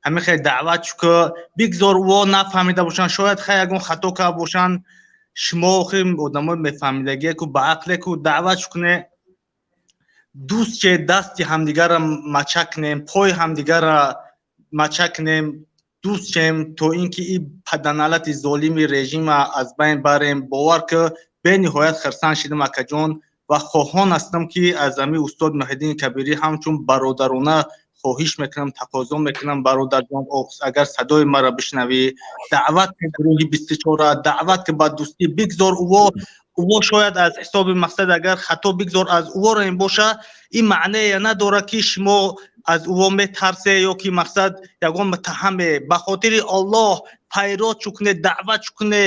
ҳамин хел даъват ки бигзор ӯ нафаҳмида бошанд, шояд хай ягон хато карда бошанд. Шумо охи одамои мефаҳмидагие ку, ба ақле ку, даъват куне, дӯст че, дасти ҳамдигарра мача кунем, пои ҳамдигарра мача кунем, дӯст шем, то ин ки ин паданалати золими режима аз байн барем. Бовар ки, бениҳоят хирсанд шидам, акаҷон, ва хоҳон ҳастам, ки аз ҳамин устод Муҳиддини Кабирӣ ҳамчун бародарона хоҳиш мекунам, тақозо мекунам: бародарҷон, агар садои маро бишнавӣ, даъват ки гурӯҳи 24-ра, даъват ки ба дӯстӣ. Бигзор ӯво шояд аз ҳисоби мақсад агар хато, бигзор аз ӯвора ин боша. Ин маънее надорад, ки шумо аз ӯво метарсе ё ки мақсад ягон муттаҳаме. Ба хотири Аллоҳ пайрод шукне, даъват шукне,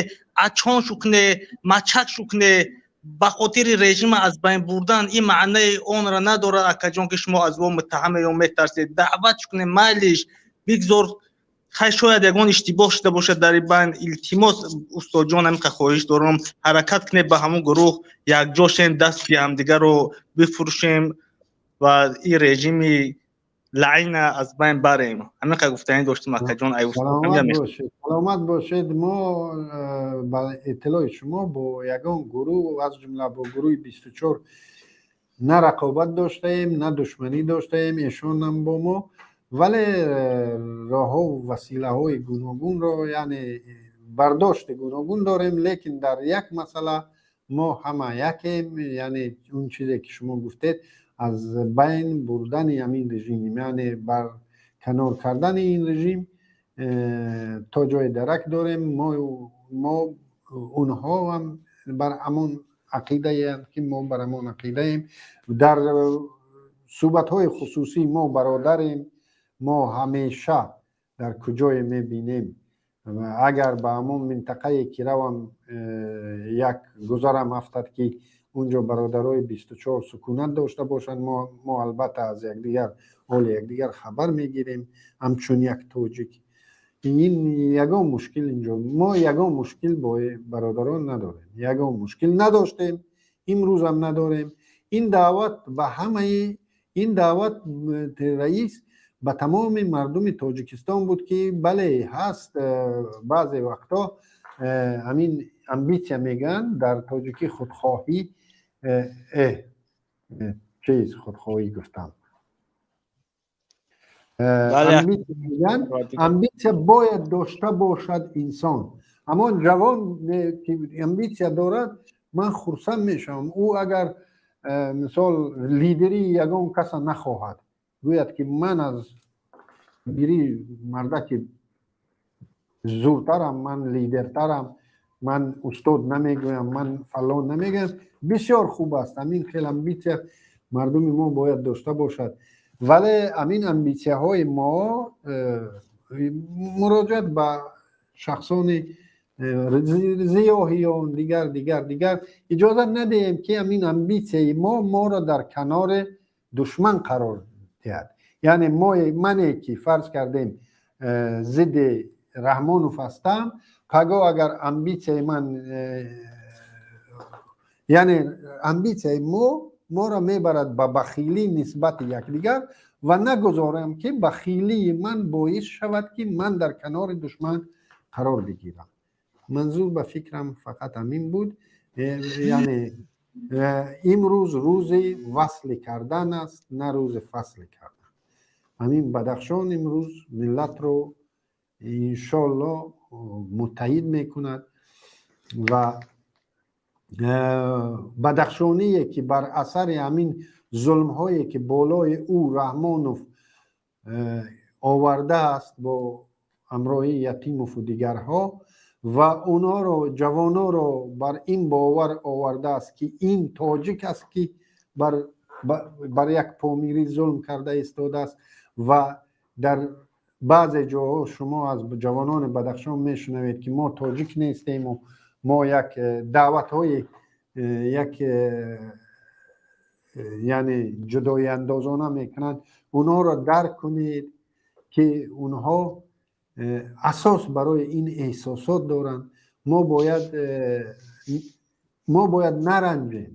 ачон шукне, мачак шукне, ба хотири режима аз байн бурдан. Ин маънаи онро надорад, акаҷон, ки шумо аз ӯ муттаҳаме ё метарсед. Даъват шукне, майлиш, бигзор хай шояд ягон иштибоҳ шуда бошад дар ин байн. Илтимос, устодҷон, ҳамин хоҳиш дорам: ҳаракат кунед, ба ҳамон гурӯҳ якҷо шем, дасти ҳамдигарро бифурӯшем ва ин режими лаъина аз байн барем. Ҳамин қа гуфтанӣ доштем, акаҷон. Саломат бошед. Мо, ба иттилои шумо, бо ягон гурӯҳ, аз ҷумла бо гурӯҳи 24, на рақобат доштаем, на душманӣ доштаем, эшонам бо мо. Вале роҳҳо василаҳои гуногунро, яъне бардошти гуногун дорем, лекин дар як масъала мо ҳама якем, яъне он чизе ки шумо гуфтед, аз байн бурдани ҳамин режим, яъне барканор кардани ин режим, то ҷое дарак дорем. Мо онҳо ҳам бар ҳамон ақидаеанд, ки мо бар ҳамон ақидаем. Дар суҳбатҳои хусусӣ мо бародарем. Мо ҳамеша дар куҷое мебинем, агар ба ҳамон минтақае ки равам, як гузарам афтад, ки унҷо бародарои 24 сукунат дошта бошанд, мо албатта аз якдигар, ҳоли якдигар хабар мегирем, ҳамчун як тоҷик. Ин ягон мушкил, инҷо мо ягон мушкил бо бародарон надорем, ягон мушкил надоштем, имрӯзам надорем. Ин даъват ба ҳамаи, ин даъват, раис, ба тамоми мардуми Тоҷикистон буд, ки бале, ҳаст баъзе вақтҳо ҳамин амбитсия мегӯянд дар тоҷикӣ, худхоҳӣ, чиз, худхоҳӣ гуфтам, мегӯянд. Амбитсия бояд дошта бошад инсон. Ҳамон ҷавон ки амбитсия дорад, ман хурсанд мешавам. Ӯ агар, мисол, лидерии ягон каса нахоҳад, гӯяд, ки ман аз гири мардаки зуртарам, ман лидертарам, ман устод намегӯям, ман фалон намегӯям, бисёр хуб аст. Ҳамин хел амбитсия мардуми мо бояд дошта бошад. Вале ҳамин амбитсияҳои мо, муроҷиат ба шахсони зиёҳиён, дигар, дигар, дигар, иҷозат надиҳем, ки ҳамин амбитсияи мо моро дар канори душман қарор диҳад. Яъне мане ки фарз кардем, зидди Раҳмонов ҳастам, паго агар амбитсияи ман, яъне амбитсияи мо моро мебарад ба бахилӣ нисбати якдигар, ва нагузорам, ки бахилии ман боис шавад, ки ман дар канори душман қарор бигирам. Манзур, ба фикрам, фақат ҳамин буд. Яъне имрӯз рӯзи васли кардан аст, на рӯзи фасли кардан. Ҳамин Бадахшон имрӯз миллатро, иншоалло, муттаҳид мекунад ва бадахшоние ки бар асари ҳамин зулмҳое, ки болои ӯ Раҳмонов овардааст бо ҳамроҳии Ятимову дигарҳо, ва онҳоро, ҷавоноро бар ин бовар овардааст, ки ин тоҷик аст, ки бар як помирӣ зулм карда истодааст, ва дар баъзе ҷоҳо шумо аз ҷавонони Бадахшон мешунавед, ки мо тоҷик нестему мо як даъватҳои як, яъне ҷудоиандозона мекунанд. Онҳоро дарк кунед, ки онҳо асос барои ин эҳсосот доранд. Мо бояд наранҷем.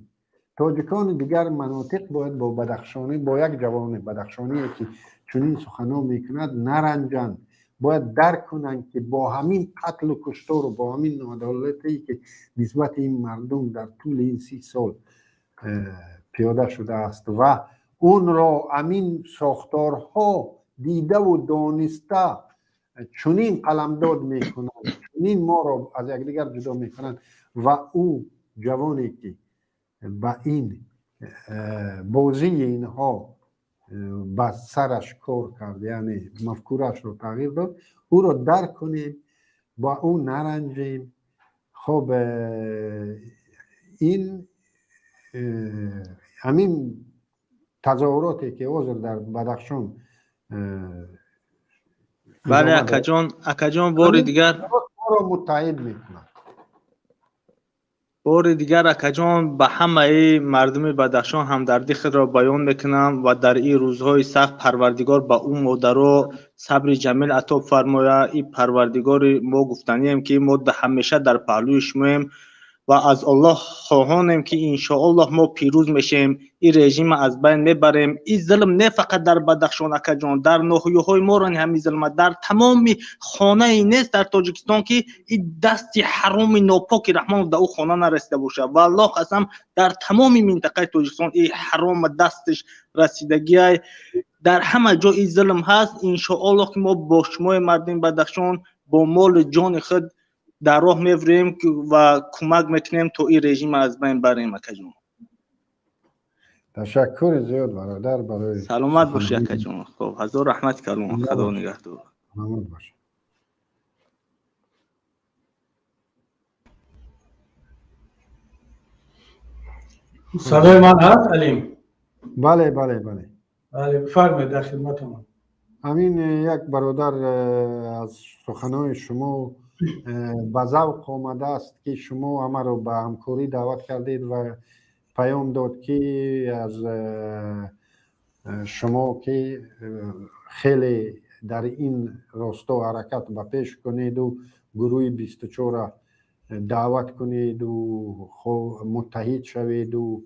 Тоҷикони дигар манотиқ бояд бо бадахшонӣ, бо як ҷавони бадахшоние, ки чунин суханҳо мекунад, наранҷанд. Бояд дарк кунанд, ки бо ҳамин қатлу куштору бо ҳамин ноадолатие, ки нисбати ин мардум дар тӯли ин 30 сол пиёда шудааст ва онро ҳамин сохторҳо дидаву дониста чунин қаламдод мекунанд, чунин моро аз якдигар ҷудо мекунанд, ва ӯ ҷавоне, ки ба ин бозии инҳо ба сараш кор кард, яъне мафкураашро тағйир дод, ӯро дарк кунем, ба ӯ наранҷем. Хоб, ин ҳамин тазоҳуроте, ки ҳозир дар Бадахшон Бале, акаҷон, акаҷон, бори дигар моро муттаҳид мекунад. Бори дигар, акаҷон, ба ҳамаи мардуми Бадахшон ҳамдардӣ худро баён мекунам ва дар ин рӯзҳои сахт Парвардигор ба ӯ модаро сабри ҷамил ато фармояд. И Парвардигори мо гуфтанием, ки мо ҳамеша дар паҳлӯи шумоем ва аз Аллоҳ хоҳонем, ки иншоаллоҳ мо пирӯз мешем, ин режима аз байн мебарем. Ин зулм не фақат дар Бадахшон, акаҷон, дар ноҳияҳои моро ҳамин зулма дар тамоми хонае нест дар Тоҷикистон, ки ин дасти ҳароми нопоки Раҳмонов дар ӯ хона нарасида бошад. Валлоҳ қасам, дар тамоми минтақаи Тоҷикистон ин ҳарома дасташ расидагиай. Дар ҳама ҷо ин зулм ҳаст. Иншоаллоҳ, ки мо бо шумои мардуми Бадахшон бо молу ҷони худ дар роҳ мевурем ва кӯмак мекунем, то ин режима аз байн барем, акаҷон. Ташаккури зиёд, бародар, барои Саломат бошӣ, акаҷон. Хоб, ҳазор раҳмати калом, Худо нигаҳдор. Саломат бошӣ. Садои ман ҳаст, Алим? Бале. Бале, бифармоед, дар хидматам. Ҳамин як бародар аз суханои шумо ба завқ омадааст, ки шумо ҳамаро ба ҳамкорӣ даъват кардед, ва паём дод, ки аз шумо, ки хеле дар ин росто ҳаракат ба пеш кунеду гурӯҳи 24-ра даъват кунеду муттаҳид шаведу.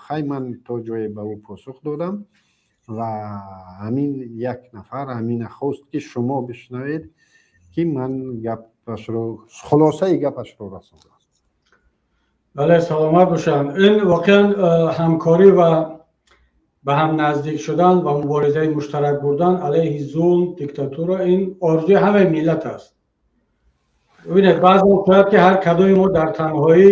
Хай, ман то ҷое ба ӯ посух додам ва ҳамин як нафар ҳамина хост, ки шумо бишнавед, ки ман гапашро, хулосаи гапашро расондам. Бале, саломат бошанд. Ин воқеан ҳамкорӣ ва ба ҳам наздик шудан ва муборизаи муштарак бурдан алайҳи зулм, диктатура, ин орзуи ҳамаи миллат аст. Бибинед, баъзан шояд, ки ҳар кадоми мо дар танҳоӣ,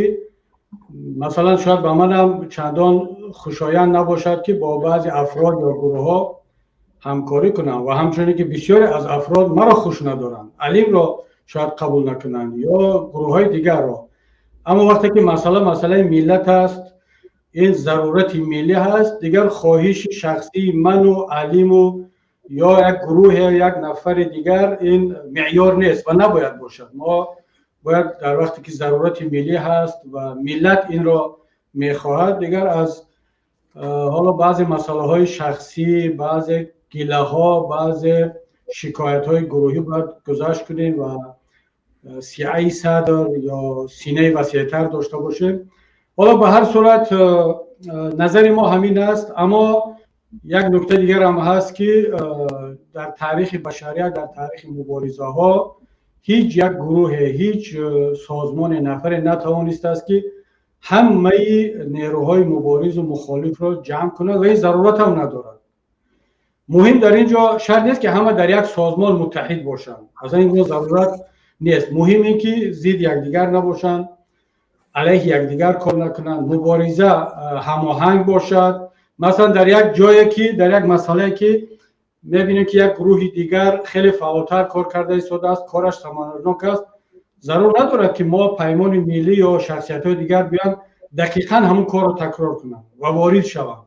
масалан, шояд ба манам чандон хушоянд набошад, ки бо баъзе афрод ё гурӯҳҳо ҳамкорӣ кунам, ва ҳамчунин ки бисёре аз афрод маро хуш надоранд, Алимро шояд қабул накунанд ё гурӯҳҳои дигарро. Аммо вақте ки масъала масъалаи миллат аст, ин зарурати миллӣ ҳаст, дигар хоҳиши шахсии ману Алиму ё як гурӯҳе, як нафари дигар ин меъёр нест ва набояд бошад. Мо бояд дар вақте ки зарурати миллӣ ҳаст ва миллат инро мехоҳад, дигар аз ҳоло баъзе масъалаҳои шахсӣ, баъзе гилаҳо, баъзе шикоятҳои гурӯҳӣ бояд гузашт кунем ва сиаи садр ё синаи васеътар дошта бошем. Ҳоло ба ҳар сурат, назари мо ҳамин аст. Аммо як нукта дигар ҳам ҳаст, ки дар таърихи башарият, дар таърихи муборизаҳо ҳеҷ як гурӯҳе, ҳеҷ созмоне, нафаре натавонистааст, ки ҳамаи нерӯҳои муборизу мухолифро ҷамъ кунад, ва ин зарурат ҳам надорад. Муҳим дар ин ҷо шарт нест, ки ҳама дар як созмон муттаҳид бошанд, аслан ин гуна зарурат нест. Муҳим ин ки зидди якдигар набошанд, алайҳи якдигар кор накунанд, мубориза ҳамоҳанг бошад. Масалан, дар як ҷое ки, дар як масъалае ки мебинем, ки як гурӯҳи дигар хеле фаъолтар кор карда истодааст, кораш самаранок аст, зарур надорад, ки мо Паймони миллӣ ё шахсиятҳои дигар биёянд, дақиқан ҳамон корро такрор кунанд ва ворид шаванд.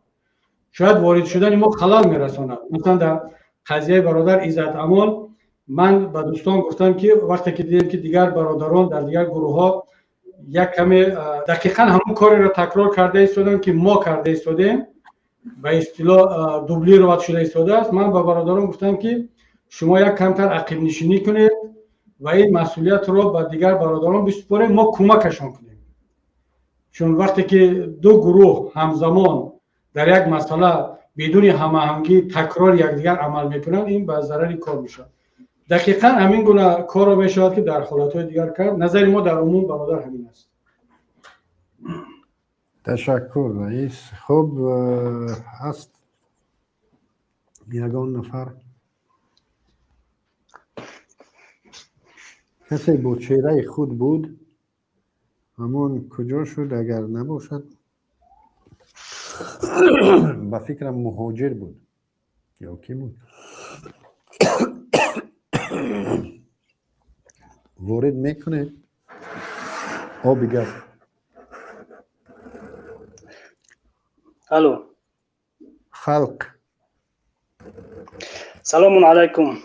Шояд ворид шудани мо халал мерасонад. Масалан, дар қазияи бародар Иззат Амон ман ба дӯстон гуфтам, ки вақте ки дидем, ки дигар бародарон дар дигар гурӯҳҳо як каме дақиқан ҳамон кореро такрор карда истоданд, ки мо карда истодем, ба истилоҳ дублировать шуда истодааст, ман ба бародарон гуфтам, ки шумо як камтар ақибнишинӣ кунед. Ва ин масъулиятро ба дигар бародарон бисупорем, мо кӯмакашон кунем, чун вақте ки ду гурӯҳ ҳамзамон дар як масъала бидуни ҳамоҳангӣ такрори якдигар амал мекунанд, ин ба зарари кор мешавад. Дақиқан ҳамин гуна корро мешавад, ки дар ҳолатҳои дигар кард. Назари мо дар умум, бародар, ҳамин аст. Ташаккур, раис. Хуб, ҳаст ягон нафар, касе бо чеҳраи худ буд, ҳамон куҷо шуд? Агар набошад, ба фикрам, муҳоҷир буд ё кӣ буд? Ворид мекунед оби гап. Алло. Халқ. Салому алайкум.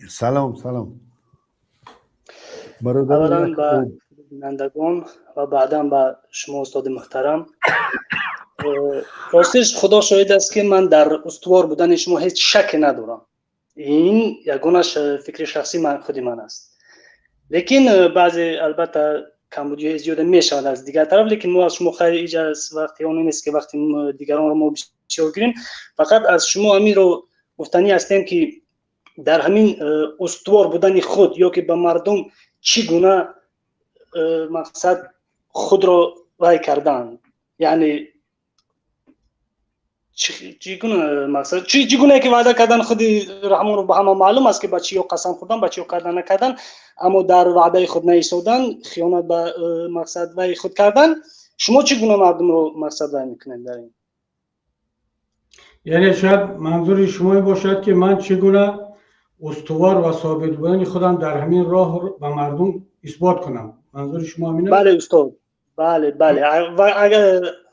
Салом, салом. Аввалан ба бинандагон ва баъдан ба шумо, устоди муҳтарам. Ростиш, Худо шоҳид аст, ки ман дар устувор будани шумо ҳеҷ шаке надорам. Ин ягона фикри шахсии ман, худи ман аст. Лекин баъзе, албатта, камбудиҳои зиёда мешавад аз дигар тараф. Лекин мо аз шумо, хайр, иҷ аз вақти он нест, ки вақти дигаронро мо бисёр гирем. Фақат аз шумо ҳаминро гуфтанӣ ҳастем, ки дар ҳамин устувор будани худ ё ки ба мардум чӣ гуна мақсад худро вай кардан, яъне чӣ гуна мақсад, чӣ гуна ки ваъда кардан, худи Раҳмонов ба ҳама маълум аст, ки ба чиё қасам хӯрдан, ба чиё кардан накардан, аммо дар ваъдаи худ наистодан, хиёнат ба мақсад вай худ кардан. Шумо чӣ гуна мардумро мақсад вай мекунед дар ин? Яъне шояд манзури шумо ин бошад, ки ман чӣ гуна устувор ва собит будани худам дар ҳамин роҳ ба мардум исбот кунам. Манзури шумо ҳамин аст? Бале, устод, бале, бале.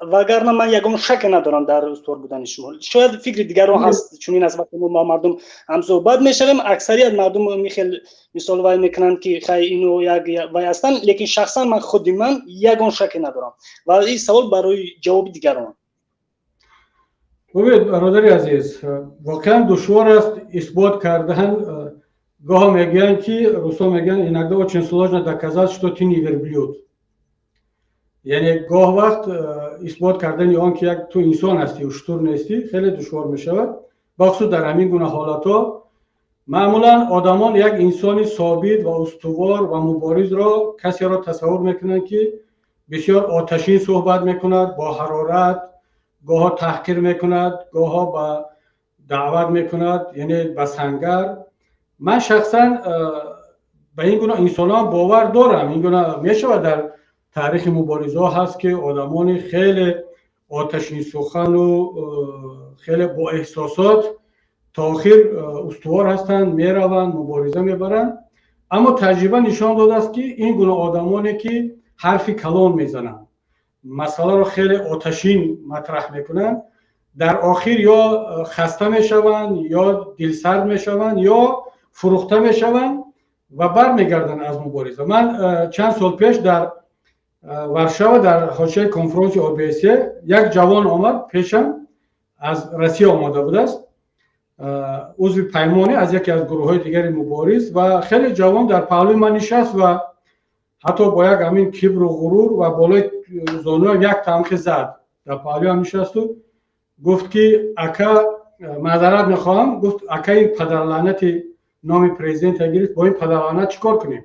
Вагарна ман ягон шаке надорам дар устувор будани шумо. Шояд фикри дигарон ҳаст, чунин аст. Вақте мо бо мардум ҳамсӯҳбат мешавем, аксарият мардум михел мисол вай мекунанд, ки хай, ино як вай ҳастанд. Лекин шахсан ман, худи ман ягон шаке надорам ва ин савол барои ҷавоби дигарон. Бубинед, бародари азиз, воқеан душвор аст исбот кардан. Гоҳо мегӯянд, ки русо мегӯянд: «Иногда очень сложно доказать, что ты не верблюд». Яъне гоҳ вақт исбот кардани он, ки як ту инсон ҳастӣ, уштур нестӣ, хеле душвор мешавад. Бахусус дар ҳамин гуна ҳолатҳо маъмулан одамон як инсони собит ва устувор ва муборизро касеро тасаввур мекунанд, ки бисёр оташин суҳбат мекунад, бо ҳарорат, гоҳо таҳқир мекунад, гоҳо ба даъват мекунад, яъне ба сангар. Ман шахсан ба ин гуна инсонҳо бовар дорам. Ин гуна мешавад, дар таърихи муборизаҳо ҳаст, ки одамони хеле оташинсухану хеле бо эҳсосот то охир устувор ҳастанд, мераванд, мубориза мебаранд. Аммо таҷриба нишон додааст, ки ин гуна одамоне, ки ҳарфи калон мезананд, масъаларо хеле оташин матраҳ мекунанд, дар охир ё хаста мешаванд, ё дилсард мешаванд, ё фурӯхта мешаванд ва бармегарданд аз мубориза. Ман чанд сол пеш дар Варшава, дар ҳошияи конфронси ОБСЕ, як ҷавон омад пешам, аз Россия омода будааст, узви Паймоне, аз яке аз гурӯҳҳои дигари мубориз, ва хеле ҷавон дар паҳлӯи ман нишаст ва ҳатто бо як ҳамин кибру ғурур ва болои зонуям як тамхи зад. Дар паҳлӯям нишасту гуфт, ки ака, маъзарат мехоҳам, гуфт, ака, ин падарлаънати, номи президента гирифт, бо ин падарлаънат чӣ кор кунем?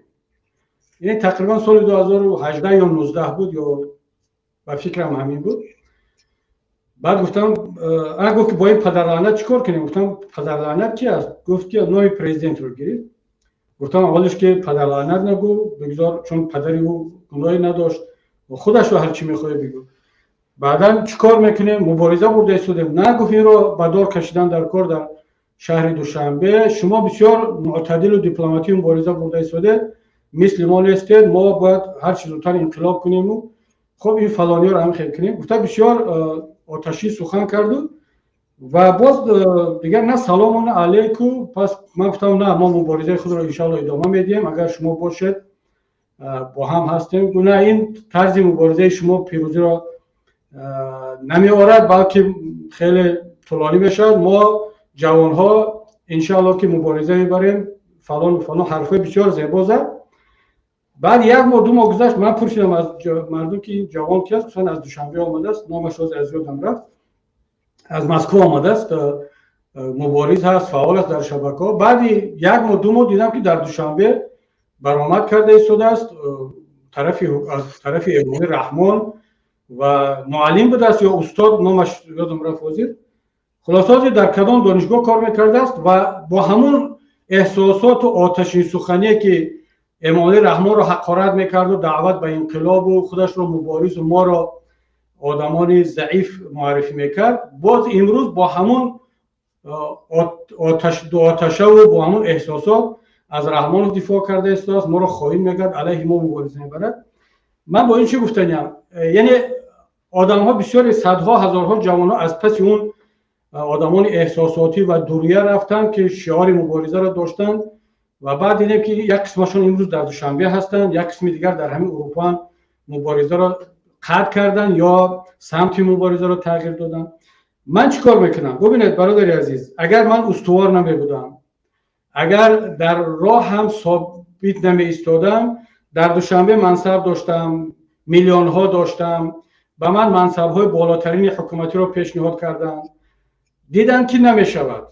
Ин тақрибан соли 2018 ё 19 буд, ё ба фикрам, ҳамин буд. Баъд гуфтам, а гуфт, ки бо ин падарлаънат чӣ кор кунем? Гуфтам: «Падарлаънат ки аст?» Гуфт, ки номи президентро гирифт. Гуфтам, аввалиш ки падарлаънат нагӯ, бигзор, чун падари ӯ гуноҳе надошт, худашро ҳар чӣ мехоҳӣ бигӯ. Баъдан чӣ кор мекунем, мубориза бурда истодем. На, гуфт, инро ба дор кашидан дар кор дар шаҳри Душанбе. Шумо бисёр мӯътадилу дипломатӣ мубориза бурда истодед, мисли мо нестед. Мо бояд ҳарчи зудтар инқилоб куниму хуб, ин фалониёро ҳам хел кунем, гуфта, бисёр оташӣ сухан карду ва боз дигар на салому, на алейку. Пас ман гуфтам: «На, мо муборизаи худро иншоалло идома медиҳем, агар шумо бошед, бо ҳам ҳастем». На, ин тарзи муборизаи шумо пирӯзиро намеорад, балки хеле тӯлонӣ мешавад. Мо ҷавонҳо иншоалло ки мубориза мебарем. Фалон фалон ҳарфҳои бисёр зебо зад. Баъд як моҳ, 2 моҳ гузашт, ман пурсидам аз мардум, ки ин ҷавон ки аст. Гуфтанд, аз Душанбе омадааст, номаш ҳозир аз ёдам рафт, аз Москва омадааст, мубориз ҳаст, фаъол аст дар шабакаҳо. Баъди як моҳ, 2 моҳ дидам, ки дар Душанбе баромад карда истодааст тарафи аз тарафи Эмомалӣ Раҳмон ва муаллим будааст ё устод, номаш ёдам рафт ҳозир. Хулоса, ҳозир дар кадом донишгоҳ кор мекардааст ва бо ҳамун эҳсосоту оташинсухание, ки Эмомалӣ Раҳмонро ҳақорат мекарду даъват ба инқилобу худашро муборизу моро одамони заиф муаррифӣ мекард, боз имрӯз бо ҳамун оташаву бо ҳамун эҳсосот аз Раҳмонов дифоъ карда истодааст, моро хоин мекард, алайҳи мо мубориза мебарад. Ман бо ин чӣ гуфтаниям? Яъне одамҳо бисёре, садҳо, ҳазорҳо ҷавонҳо аз паси он одамони эҳсосотӣ ва дурия рафтанд, ки шиори муборизаро доштанд, ва баъд дидем, ки як қисмашон имрӯз дар Душанбе ҳастанд, як қисми дигар дар ҳамин Урупоанд, муборизаро қатъ карданд ё самти муборизаро тағйир доданд. Ман чӣ кор мекунам? Бубинед, бародари азиз, агар ман устувор намебудам, агар дар роҳ ҳам собит намеистодам, дар Душанбе мансаб доштам, миллионҳо доштам, ба ман мансабҳои болотарини ҳукуматиро пешниҳод карданд. Диданд, ки намешавад,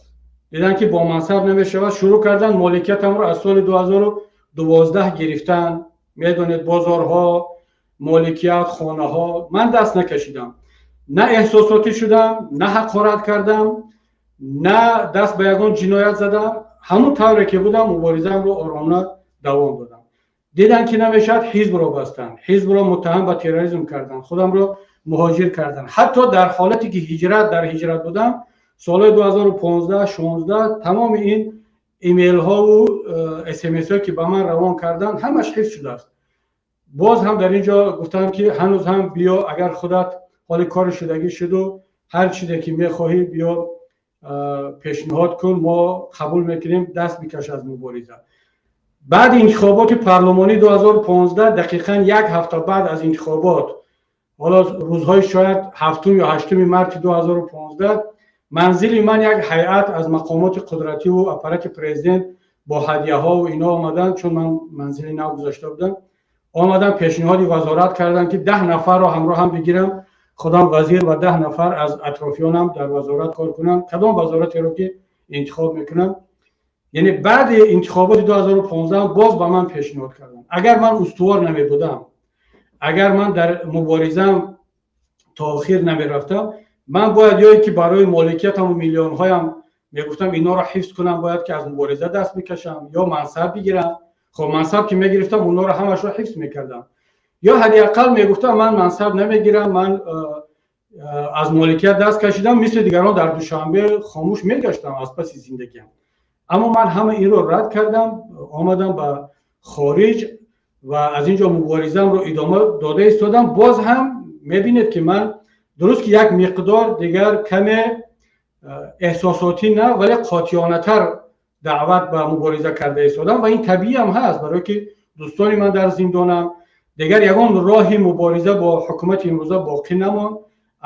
диданд, ки бо мансаб намешавад, шурӯъ карданд моликиятамро аз соли 2012 гирифтан. Медонед, бозорҳо, моликият, хонаҳо. Ман даст накашидам, на эҳсосотӣ шудам, на ҳақорат кардам, на даст ба ягон ҷиноят задам. Ҳамун тавре ки будам, муборизаамро оромона давом додам. Диданд, ки намешавад, ҳизбро бастанд, ҳизбро муттаҳам ба терроризм карданд, худамро муҳоҷир карданд. Ҳатто дар ҳолате ки ҳиҷрат дар ҳиҷрат будам, солҳои 2015, 16, тамоми ин имейлҳову смсҳое, ки ба ман равон карданд, ҳамаш ҳифз шудааст. Боз ҳам дар ин ҷо гуфтам, ки ҳанӯз ҳам биё, агар худат ҳоли кори шудагӣ шуду ҳар чизе ки мехоҳӣ, биё пешниҳод кун, мо қабул мекунем, даст бикаш аз мубориза. Баъди интихоботи парлумонӣ 2015, дақиқан як ҳафта баъд аз интихобот, ҳоло рӯзҳои шояд 7-ум ё 8-уми марти 2015, манзили ман як ҳайат аз мақомоти қудративу аппарати президент бо ҳадияҳову ино омаданд, чун ман манзили нав гузошта будам. Омадам, пешниҳоди вазорат карданд, ки 10 нафарро ҳамроҳам бигирам, худам вазир ва 10 нафар аз атрофиёнам дар вазорат кор кунам, кадом вазоратеро ки интихоб мекунам. Яъне баъди интихоботи 2015 боз ба ман пешниҳод кардам. Агар ман устувор намебудам, агар ман дар муборизаам то охир намерафтам, ман бояд ё ки барои моликиятаму миллионҳоям мегуфтам, инҳоро ҳифз кунам, бояд ки аз мубориза даст мекашам ё мансаб бигирам. Хоб, мансаб ки мегирифтам, онҳоро ҳамашро ҳифз мекардам, ё ҳадди ақал мегуфтам, ман мансаб намегирам, ман аз моликият даст кашидам, мисли дигарон дар Душанбе хомӯш мегаштам аз паси зиндагиам. Аммо ман ҳама инро рад кардам, омадам ба хориҷ ва аз ин ҷо муборизаамро идома дода истодам. Боз ҳам мебинед, ки ман дуруст ки як миқдор дигар каме эҳсосотӣ на, вале қотиёнатар даъват ба мубориза карда истодам ва ин табиӣ ҳам ҳаст, барое ки дӯстони ман дар зиндонам, дигар ягон роҳи мубориза бо ҳукумати имрӯза боқӣ намонд.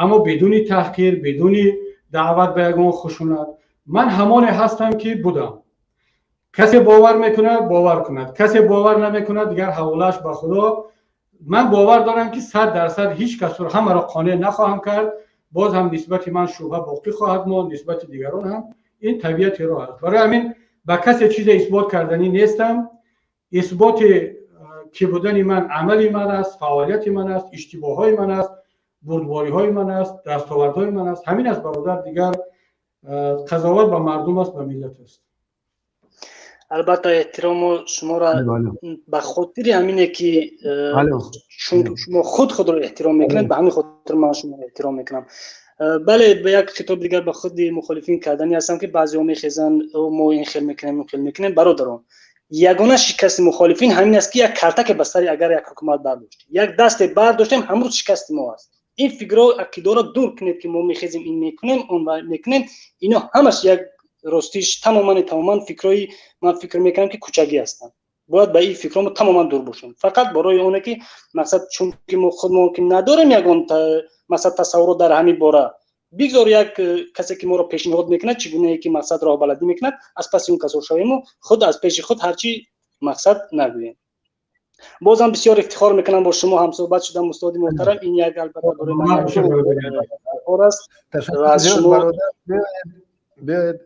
Аммо бидуни таҳқир, бидуни даъват ба ягон хушунат. Ман ҳамоне ҳастам, ки будам. Касе бовар мекунад, бовар кунад, касе бовар намекунад, дигар ҳаволааш ба Худо. Ман бовар дорам, ки 100% ҳеҷ касро, ҳамаро қонеъ нахоҳам кард, боз ҳам нисбати ман шубҳа боқӣ хоҳад монд, нисбати дигарон ҳам. Ин табиати роҳ аст. Барои ҳамин ба касе чизе исбот карданӣ нестам. Исботи ки будани ман амали ман аст, фаъолияти ман аст, иштибоҳҳои ман аст, бурдбориҳои ман аст, дастовардҳои ман аст. Ҳамин аст, бародар, дигар қазоват ба мардум аст, ба миллат аст. Албатта, эҳтирому шуморо ба хотири ҳамине, ки чунки шумо худ худро эҳтиром мекунед, ба ҳамин хотир ман шуморо эҳтиром мекунам. Бале, ба як хитоб дигар ба худи мухолифин карданӣ ҳастам, ки баъзеҳо мехезанд, мо ин хел мекунем, ин хел мекунем. Бародарон, ягона шикасти мухолифин ҳамин аст, ки як калтаке ба сари агар як ҳукумат бардоштем, як дасте бардоштем, ҳамрӯз шикасти мо аст. Ин фикрро, ақидаро дур кунед, ки мо мехезем, ин мекунем, он мекунем. Ино ҳамаш як ростиш тамоман тамоман фикрҳои, ман фикр мекунам, ки кӯчагӣ ҳастанд. Бояд ба ин фикрҳо мо тамоман дур бошем. Фақат барои оне ки мақсад, чунки мо худмо ки надорем ягон мақсад, тасаввурот дар ҳамин бора. Бигзор як касе ки моро пешниҳод мекунад, чӣ гунае ки мақсад роҳбаладӣ мекунад, аз паси он касо шавему худ аз пеши худ ҳарчи мақсад нагӯем. Бозам бисёр ифтихор мекунам бо шумо ҳамсӯҳбат шудам, устоди муҳтарам. Ин як албатта барои ман ифтихор аст. Аз шумо биёед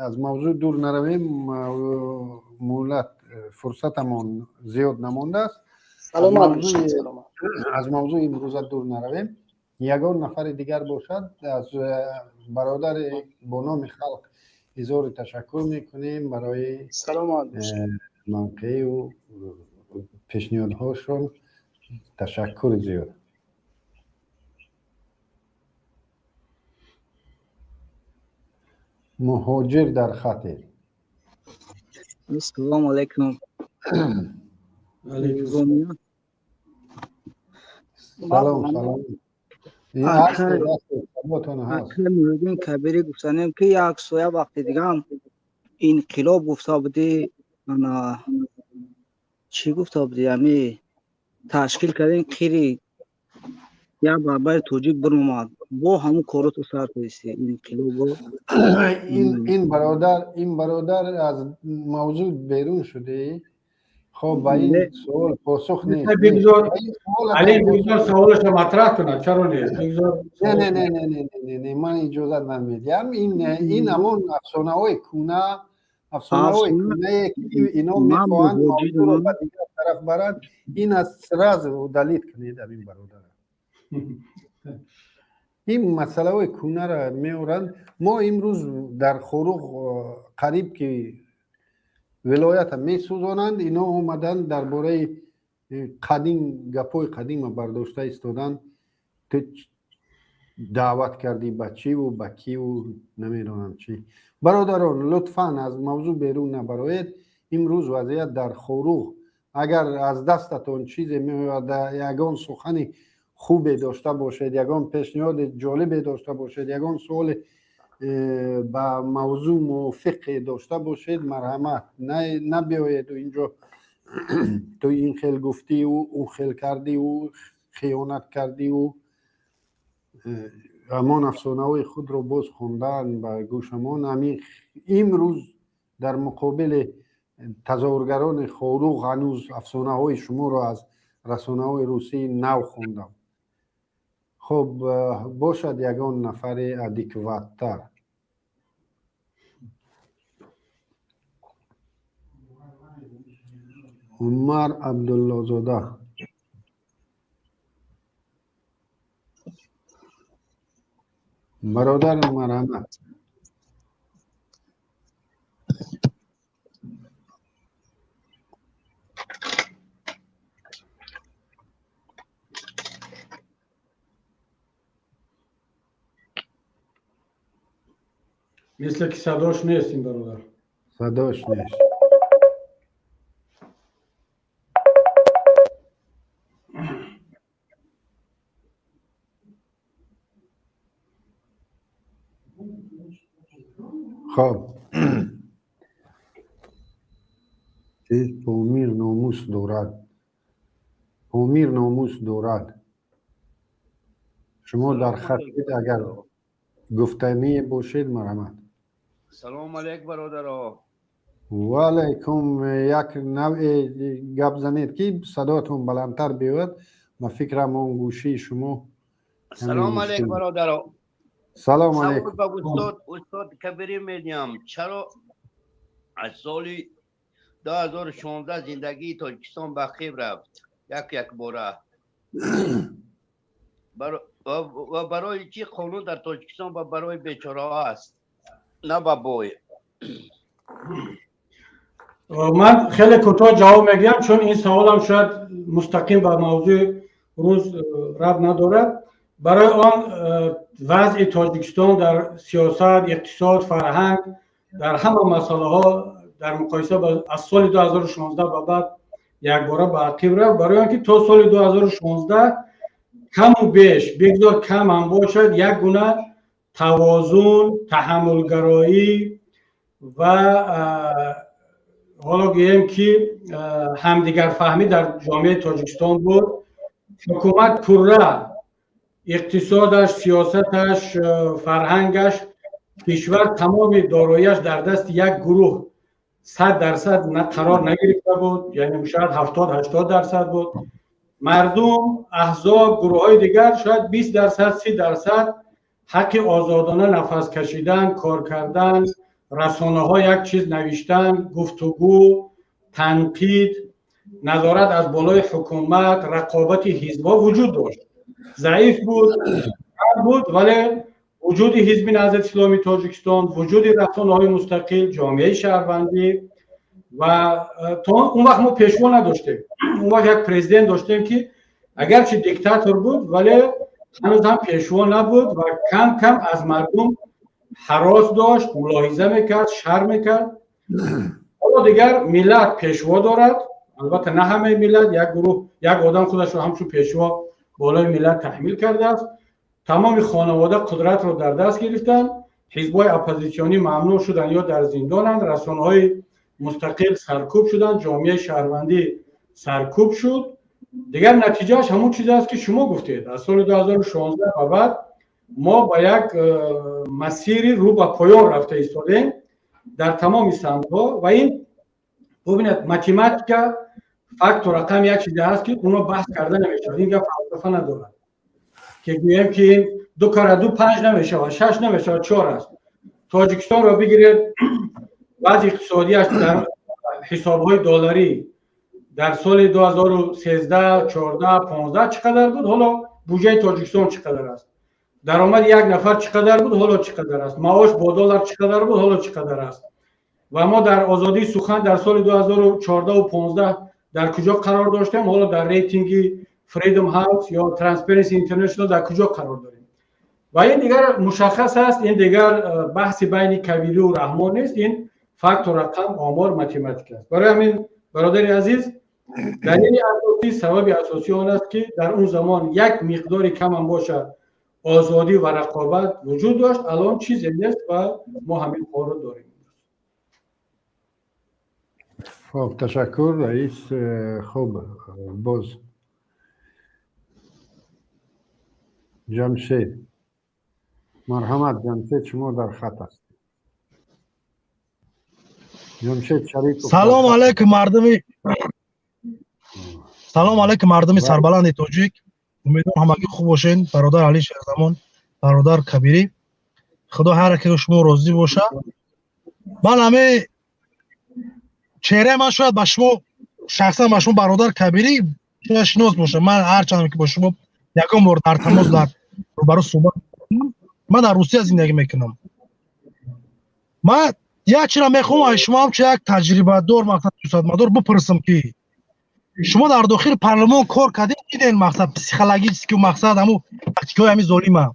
аз мавзӯъ дур наравем, муҳлат фурсатамон зиёд намондааст. Аз мавзӯи имрӯза дур наравем. Ягон нафари дигар бошад, аз бародари бо номи халқ изҳори ташаккур мекунем барои мавқею пешниҳодҳошон. Ташаккури зиёд. Муҳоҷир дар хате. Ассалому алайкум. Салом, салом. Муҳиддин Кабирӣ гуфтанем, ки як соя вақти дигаам инқилоб гуфта будӣ, ана чӣ гуфта будӣ, ами ташкил кардем, қири як барбари тоҷик биромад, бо ҳамун короту сар кардисти инқилобо. Ин бародар аз мавзӯъ берун шудӣ. Хоб, ба ин суол посух нест. Али, бигзор саволашро матраҳ кунад, чаро нест? Не, не, не, не, не, не, не, ман иҷозат намедиҳам. Ин ҳамон афсонаҳои кӯна, афсонаҳои кӯнае ки ино мехоҳанд мавзӯъро ба дигар тараф баранд. Ин аз сразу удалить кунед ин бародара. Ин масъалаҳои кӯнаро меоранд. Мо имрӯз дар Хоруғ қариб ки вилоята месӯзонанд, ино омаданд дар бораи қадим гапҳои қадима бардошта истоданд. Ту даъват кардӣ ба чиву ба киву намедонам чӣ. Бародарон, лутфан аз мавзӯъ берун набароед. Имрӯз вазъият дар Хоруғ, агар аз дастатон чизе меояд, ягон сухани хубе дошта бошед, ягон пешниҳоди ҷолибе дошта бошед, ягон суоле ба мавзӯъ мувофиқе дошта бошед, марҳамат. Набиёеду инҷо ту ин хел гуфтиу он хел кардиу хиёнат кардиу ҳамон афсонаҳои худро боз хондан ба гӯшамон. Ҳамин имрӯз дар муқобили тазоҳургарони Хоруғ ҳанӯз афсонаҳои шуморо аз расонаҳои русӣ нав хондам. Хуб, бошад ягон нафари адекваттар. Умар Абдуллозода. Бародар, марҳамат. Мисле ки садош нест ин бародар. Садош нест. Хоб, чиз, Помир номус дорад, Помир номус дорад. Шумо дар хатед, агар гуфтание бошед, марҳамат. Салому алейк, бародаро. Ва алайкум. Як навъе гап занед, ки садоятон баландтар биёяд. Ба фикрам, он гӯшии шумо. Салому алейк, бародаро. Салому алейкум. Ба устод Кабирӣ медиҳам: чаро аз соли 2016 зиндагии Тоҷикистон ба қиб рафт як якбора ва барои чӣ қонун дар Тоҷикистон ба барои бечораҳо аст, на ба бой? Ман хеле кӯтоҳ ҷавоб мегӯям, чун ин саволам шояд мустақим ба мавзӯи рӯз рабт надорад. Барои он вазъи Тоҷикистон дар сиёсат, иқтисод, фарҳанг, дар ҳама масъалаҳо дар муқоиса аз соли 2016 ба баъд якбора ба ақиб рафт, барои он ки то соли 2016 каму беш, бигзор кам ҳам бошад, як гуна тавозун, таҳаммулгароӣ ва ҳоло гӯем ки ҳамдигарфаҳмӣ дар ҷомеаи Тоҷикистон буд. Ҳукумат пурра Иқтисодаш, сиёсаташ, фарҳангаш, кишвар тамоми дороияш дар дасти як гурӯҳ 100% қарор нагирифта буд, яъне шояд 70-80% буд. Мардум, аҳзоб, гурӯҳҳои дигар шояд 20%, 30% ҳаққи озодона нафас кашидан, кор кардан, расонаҳо як чиз навиштан, гуфтугӯ, танқид, назорат аз болои ҳукумат, рақобати ҳизбҳо вуҷуд дошт. Заиф буд, буд, вале вуҷуди Ҳизби Наҳзати Исломии Тоҷикистон, вуҷуди расонаҳои мустақил, ҷомеаи шаҳрвандӣ ва то он вақт мо пешво надоштем. Он вақт як президент доштем, ки агарчи диктатор буд, вале ҳанӯз ҳам пешво набуд ва кам кам аз мардум ҳарос дошт, мулоҳиза мекард, шарм мекард. Ҳоло дигар миллат пешво дорад. Албатта, на ҳамаи миллат, як гурӯҳ, як одам худашро ҳамчун пешво болои миллат таҳмил кардааст. Тамоми хонавода қудратро дар даст гирифтанд, ҳизбҳои оппозитсионӣ мамнӯъ шуданд ё дар зиндонанд, расонаҳои мустақил саркӯб шуданд, ҷомеаи шаҳрвандӣ саркӯб шуд. Дигар натиҷааш ҳамон чизе аст, ки шумо гуфтед. Аз соли 2016 ба баъд мо ба як масири рӯ ба поён рафта истодем дар тамоми самтҳо. Ва ин, бубинед, математика, факту рақам як чизе ҳаст, ки оно баҳс карда намешавад. Ин гап фалсафа надорад, ки гӯем, ки ду кара ду панҷ намешавад, шаш намешавад, чор аст. Тоҷикистонро бигиред, вазъи иқтисодиаш дар ҳисобҳои долларӣ дар соли 2013, 14, 15 чӣ қадар буд, ҳоло буҷаи Тоҷикистон чӣ қадар аст? Даромади як нафар чӣ қадар буд, ҳоло чӣ қадар аст? Маош бо доллар чӣ қадар буд, ҳоло чӣ қадар аст? Ва мо дар озодии сухан дар соли 2014 15 дар куҷо қарор доштем, ҳоло дар рейтинги Freedom House ё Transparency International дар куҷо қарор дорем? Ва ин дигар мушаххас аст. Ин дигар баҳси байни Кабирию Раҳмон нест, ин факту рақам, омор, математика аст. Барои ҳамин, бародари азиз, далели асосӣ, сабаби асосӣ он аст, ки дар он замон як миқдори камам бошад, озодӣ ва рақобат вуҷуд дошт. Алон чизе нест ва мо ҳамин корро дорем. Хоб, ташаккур, раис. Хуб, боз Ҷамшед, марҳамат. Ҷамшед, шумо дар хат ҳастед. Ҷамшед Шарипов. Салом алайкум, мардуми, салом алайкум, мардуми сарбаланди тоҷик. Умедворам, ҳамагӣ хуб бошен. Бародар Али Шерзамон, бародар Кабирӣ, Худо ҳар яке шумо розӣ боша. Ман ҳаме чеҳраи ман шояд ба шумо шахсан, ба шумо, бародар Кабирӣ, шояд шинос бошам. Ман ҳарчанд ки бо шумо ягон бор дар тамос, дар рӯбарӯ суҳбат, ман дар Русия зиндагӣ мекунам. Ман як чиро мехоҳам аз шумо ҳамчун як таҷрибадор, мақсад, сиёсатмадор бипурсам, ки шумо дар дохили парлумон кор кардем, дидем, мақсад, психологически, мақсад, ҳамун тактикаҳои ҳамин золима.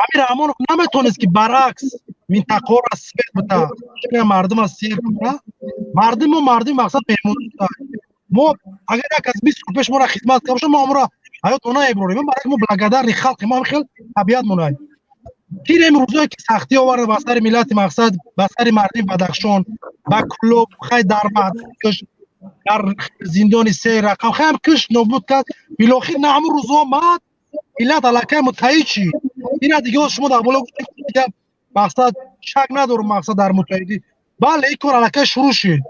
Ҳамин Раҳмонов наметонист, ки баръакс минтақаҳоро свет бита, мардума сер куна? Мардумо, мардуми, мақсад, меҳмон. Мо агар як аз 20 сол пеш моро хизмат карда бошад, мо ҳамро ҳаёт мо наеброрем, барои мо благодарный халқи мо, хел табиат монай. Тирем рӯзое ки сахтӣ оварда ба сари миллати, мақсад, ба сари мардуми Бадахшон, ба Кӯлоб, хай, дар дар зиндони се рақам хаям киш, нобуд кард. Билохир на ҳамун рӯзо омад, миллат аллакай муттаҳид шид. Ина дига шумо дар боло гуфтед, мақсад, шак надорам, мақсад, дар муттаҳидӣ. Бале, ин кор аллакай шурӯъ шид,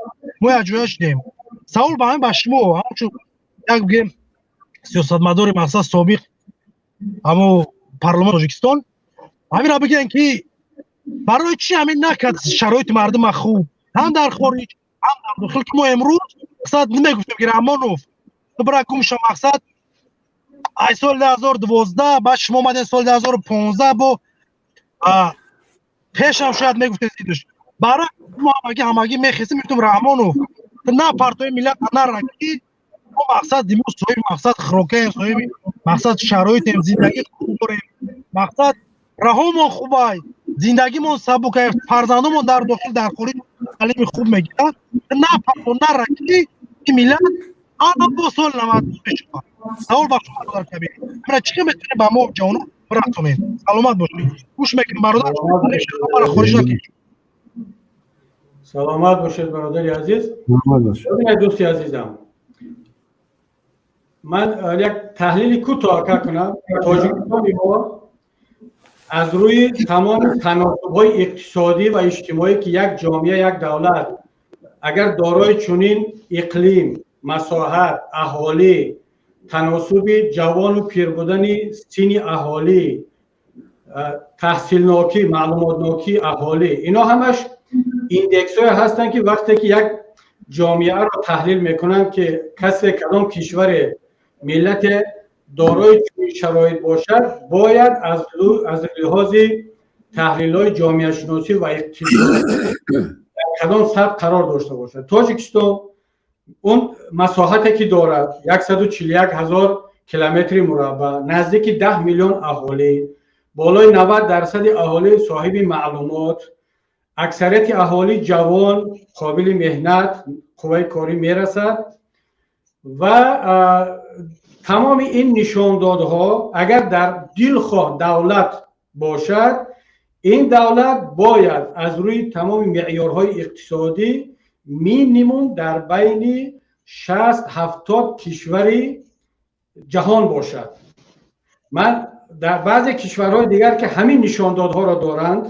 мо якҷоя шудем. Савол ба ҳамин ба шумо, ҳамчун як бигем сиёсатмадори, мақсад, собиқ ҳамо парлумони Тоҷикистон, ҳаминро бигӯем, ки барои чӣ ҳамин накард шароити мардума хуб, ҳам дар хориҷ, ҳам дар дохил, ки мо имрӯз, мақсад, намегуфтем, ки Раҳмонов, бира гум ша? Мақсад, ай соли 2012, баъд шумо омадем соли 2015, бо пешам шояд мегуфтем зидш. Барои мо ҳамагӣ мехестем, мегуфтем: «Раҳмонов, на партои миллат нара», ки мо, мақсад, имрӯз соҳиби, мақсад, хӯрокаем, соҳиби, мақсад, шароитем, зиндагӣ хуб дорем, мақсад, раҳомон хубай, зиндагимон сабукай, фарзандомон дар дохил, дар хориҷ таълими хуб мегиранд. На парто нара, ки миллат ана бо соли 90 мешавад. Савол ба шумо, бародар Кабир: ҳамина чӣ хел метавонем ба мо ҷавонон бирасонем? Саломат бошед, гӯш мекунем, бародар. Хориҷ накунед. Саломат бошед, бародари азиз. Дӯсти азизам. Ман як таҳлили кӯтоҳ кунам. Тоҷикистони мо аз рӯи тамоми таносубҳои иқтисодӣ ва иҷтимоӣ, ки як ҷомеа, як давлат агар дорои чунин иқлим, масоҳат, аҳолӣ, таносуби ҷавону пир будани синни аҳолӣ, таҳсилнокӣ, маълумотнокии аҳолӣ, ино ҳамаш индексҳое ҳастанд, ки вақте ки як ҷомеаро таҳлил мекунанд, ки касе, кадом кишваре, миллате дорои чунин шароит бошад, бояд аз лиҳози таҳлилҳои ҷомеашиносӣ ва иқтисодӣ дар кадом сатҳ қарор дошта бошад. Тоҷикистон он масоҳате ки дорад, 141 ҳазор километри мураббаъ, наздики 10 миллион аҳолӣ, болои 90 дарсади аҳолӣ соҳиби маълумот, аксарияти аҳолӣ ҷавон, қобили меҳнат, қувваи корӣ мерасад ва тамоми ин нишондодҳо агар дар дилхоҳ давлат бошад, ин давлат бояд аз рӯи тамоми меъёрҳои иқтисодӣ минимум дар байни 60-70 кишвари ҷаҳон бошад. Ман дар баъзе кишварҳои дигар, ки ҳамин нишондодҳоро доранд,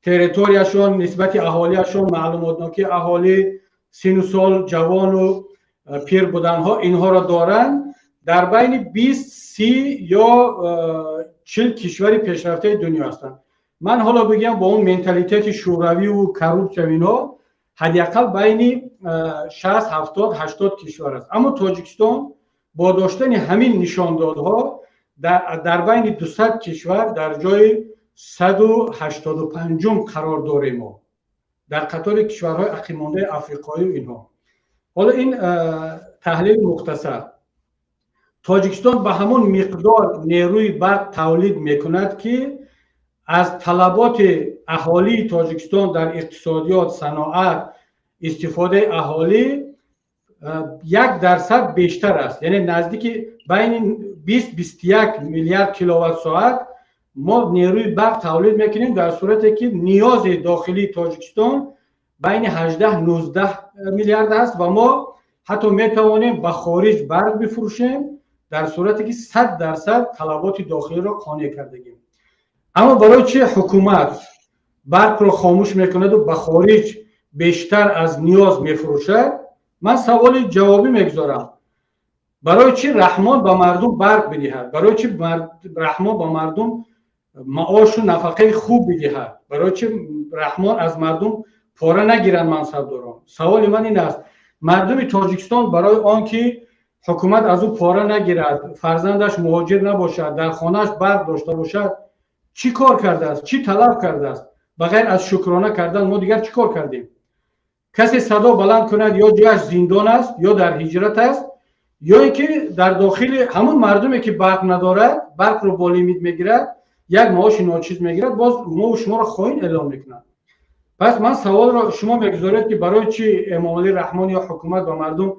территорияшон нисбати аҳолиашон, маълумотнокии аҳолӣ, сину сол, ҷавону пир буданҳо, инҳоро доранд, дар байни 20, 30 ё 40 кишвари пешрафтаи дунё ҳастанд. Ман ҳоло бигӯям, бо он менталитети шӯравиву коррупсия, инҳо ҳадди ақал байни 60, 70, 80 кишвар аст. Аммо Тоҷикистон бо доштани ҳамин нишондодҳо дар байни 200 кишвар дар ҷои 185-ум қарор дорем мо, дар қатори кишварҳои ақибмондаи африқоию инҳо. Ҳоло ин таҳлили мухтасар. Тоҷикистон ба ҳамон миқдор нерӯи барқ тавлид мекунад, ки аз талаботи аҳолии Тоҷикистон дар иқтисодиёт, саноат, истифодаи аҳолӣ 1% бештар аст, яъне наздики байни 20-21 миллиард киловатт соат мо нерӯи барқ тавлид мекунем, дар сурате ки ниёзи дохилии Тоҷикистон байни 18-19 миллиард аст ва мо ҳатто метавонем ба хориҷ барқ бифурӯшем, дар сурате ки 100% талаботи дохилиро қонеъ кардагим. Аммо барои чи ҳукумат барқро хомӯш мекунаду ба хориҷ бештар аз ниёз мефурӯшад? Ман саволи ҷавобӣ мегузорам: барои чӣ Раҳмон ба мардум барқ бидиҳад? Барои чӣ Раҳмон ба мардум маошу нафақаи хуб бидиҳад? Барои чӣ Раҳмон аз мардум пора нагиранд мансабдорон? Саволи ман ин аст: мардуми Тоҷикистон барои он ки ҳукумат аз ӯ пора нагирад, фарзандаш муҳоҷир набошад, дар хонааш барқ дошта бошад, чӣ кор кардааст, чӣ талаб кардааст? Ба ғайр аз шукрона кардан мо дигар чӣ кор кардем? Касе садо баланд кунад, ё ҷояш зиндон аст, ё дар ҳиҷрат аст, ё ин ки дар дохили ҳамун мардуме, ки барқ надорад, барқро бо лимит мегирад, як маоши ночиз мегирад, боз мову шуморо хоин эълон мекунад. Пас ман саволро шумо мегузоред, ки барои чӣ Эмомалӣ Раҳмон ё ҳукумат ба мардум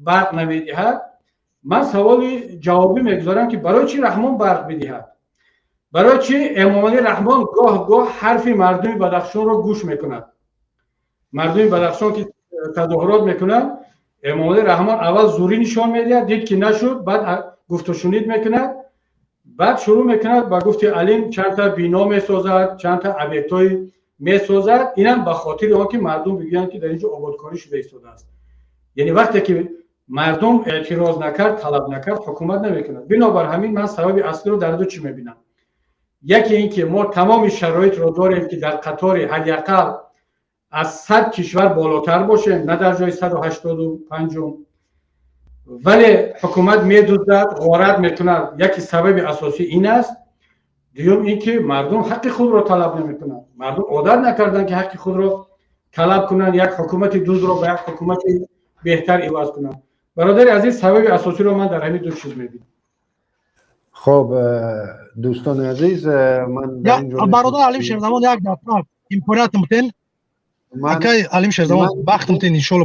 барқ намедиҳад, ман саволи ҷавобӣ мегузорам, ки барои чӣ Раҳмон барқ бидиҳад? Барои чӣ Эмомалӣ Раҳмон гоҳ гоҳ ҳарфи мардуми Бадахшонро гӯш мекунад? Мардуми Бадахшон ки тазоҳурот мекунад, Эмомалӣ Раҳмон аввал зӯрӣ нишон медиҳад, дид ки нашуд, баъд гуфтушунид мекунад, баъд шурӯъ мекунад, ба гуфти Алим, чандта бино месозад, чандта объектҳои месозад. Инам ба хотири он ки мардум бигӯянд, ки дар ин ҷо ободкорӣ шуда истодааст. Яъне вақте ки мардум эътироз накард, талаб накард, ҳукумат намекунад. Бинобар ҳамин ман сабаби аслиро дар ду чӣ мебинам: яке ин ки мо тамоми шароитро дорем, ки дар қатори ҳадди ақал аз 100 кишвар болотар бошем, на дар ҷои 185-ум, вале ҳукумат медуздад, ғорат мекунад. Яке сабаби асосӣ ин аст. Дуюм ин ки мардум ҳаққи худро талаб намекунанд. Мардум одат накарданд, ки ҳаққи худро талаб кунанд, як ҳукумати дуздро ба як ҳукумати беҳтар иваз кунанд. Бародари азиз, сабаби асосиро ман дар ҳамин ду чиз мебинам. Хоб, дӯстони азиз, ман Бародар Алим Шерзамон, як дақиқа имконият мутен. Акай Алим Шерзамон, вақт мутен, иншолло,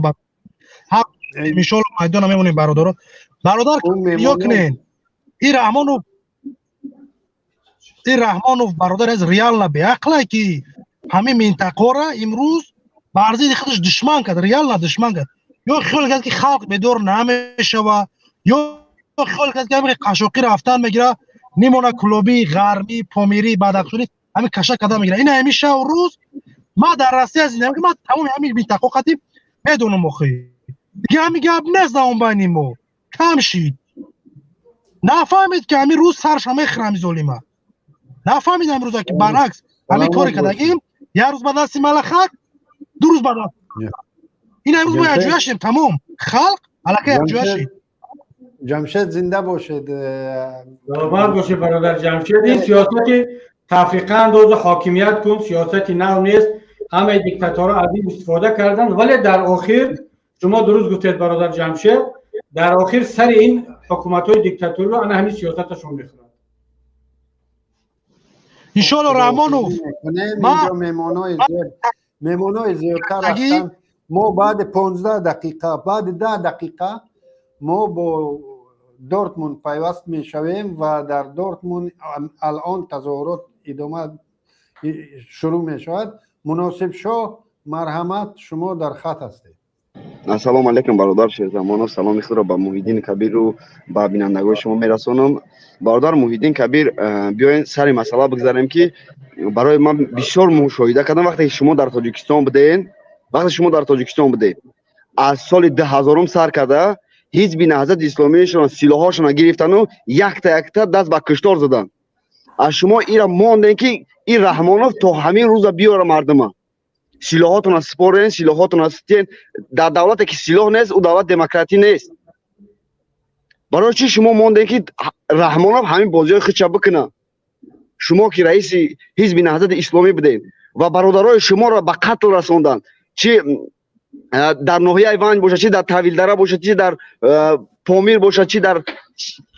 иншолло майдона мемонем. Бародаро, бародар, ё кунен, и Раҳмонов, и Раҳмонов, бародар, аз реально беақле, ки ҳамин минтақора имрӯз бар зидди худаш душман кард, реально душман кард. Ё хиёл кард, ки халқ бедор намешава, ё Хиёл кард, ки ҳамин қашоқӣ рафтан мегира, нимона кулобӣ, ғармӣ, помирӣ, бадахшонӣ ҳамин каша карда мегира. Ин ҳамин шаву рӯз ма дар Россия зиндагӣ, ман тамоми ҳамин минтақао қатиб медонам. Охи, дига ҳамин гап нест. Дар он байни мо кам шид. Нафаҳмид, ки ҳамин рӯз сарша мехӯра ҳамин золима. Нафаҳмид ҳамин рӯза, ки баръакс ҳамин коре кардагим, як рӯз ба дасти малахак, 2 рӯз ба даст ин. Ҳамин рӯз мо якҷоя шидем, тамом халқ аллакай якҷоя шид. Ҷамшед, зинда бошед. Саломат бошед, бародар Ҷамшед. Ин сиёсати тафриқа андозу ҳокимият кун сиёсати нав нест. Ҳамаи диктаторҳо аз ин истифода карданд, вале дар охир, шумо дуруст гуфтед, бародар Ҷамшед, дар охир сари ин ҳукуматҳои диктаториро ана ҳамин сиёсаташон мехӯрад. Иншоалло, Раҳмонов. Инҷо меҳмонои зиёдтар ҳастанд. Мо баъди 15 дақиқа, баъди 10 дақиқа мо бо Дортмунд пайваст мешавем ва дар Дортмунд алон тазоҳурот идома шурӯъ мешавад. Муносибшоҳ, марҳамат, шумо дар хат ҳастед. Ассалому алайкум, бародар Шерзамонов. Саломи худро ба Муҳиддин Кабиру ба бинандагони шумо мерасонам. Бародар Муҳиддин Кабир, биёен сари масъала бигзарем, ки барои ман бисёр мушоҳида кардам, вақте ки шумо дар Тоҷикистон буден, вақте шумо дар Тоҷикистон будед, аз соли 2000-ум сар карда Ҳизби Наҳзати Исломиашон силоҳошонро гирифтану якта якта даст ба киштор заданд. Аз шумо ира мондем, ки ин Раҳмонов то ҳамин рӯза биёра мардума, силоҳотонро супорен, силоҳотонро ситен. Дар давлате ки силоҳ нест, ӯ давлат демократӣ нест. Барои чӣ шумо мондем, ки Раҳмонов ҳамин бозиҳои худша бикунад? Шумо ки раиси Ҳизби Наҳзати Исломӣ будем ва бародарои шуморо ба қатл расонданд, чи дар ноҳияи Ванҷ бошад, чи дар Тавилдара бошад, чи дар Помир бошад, чи дар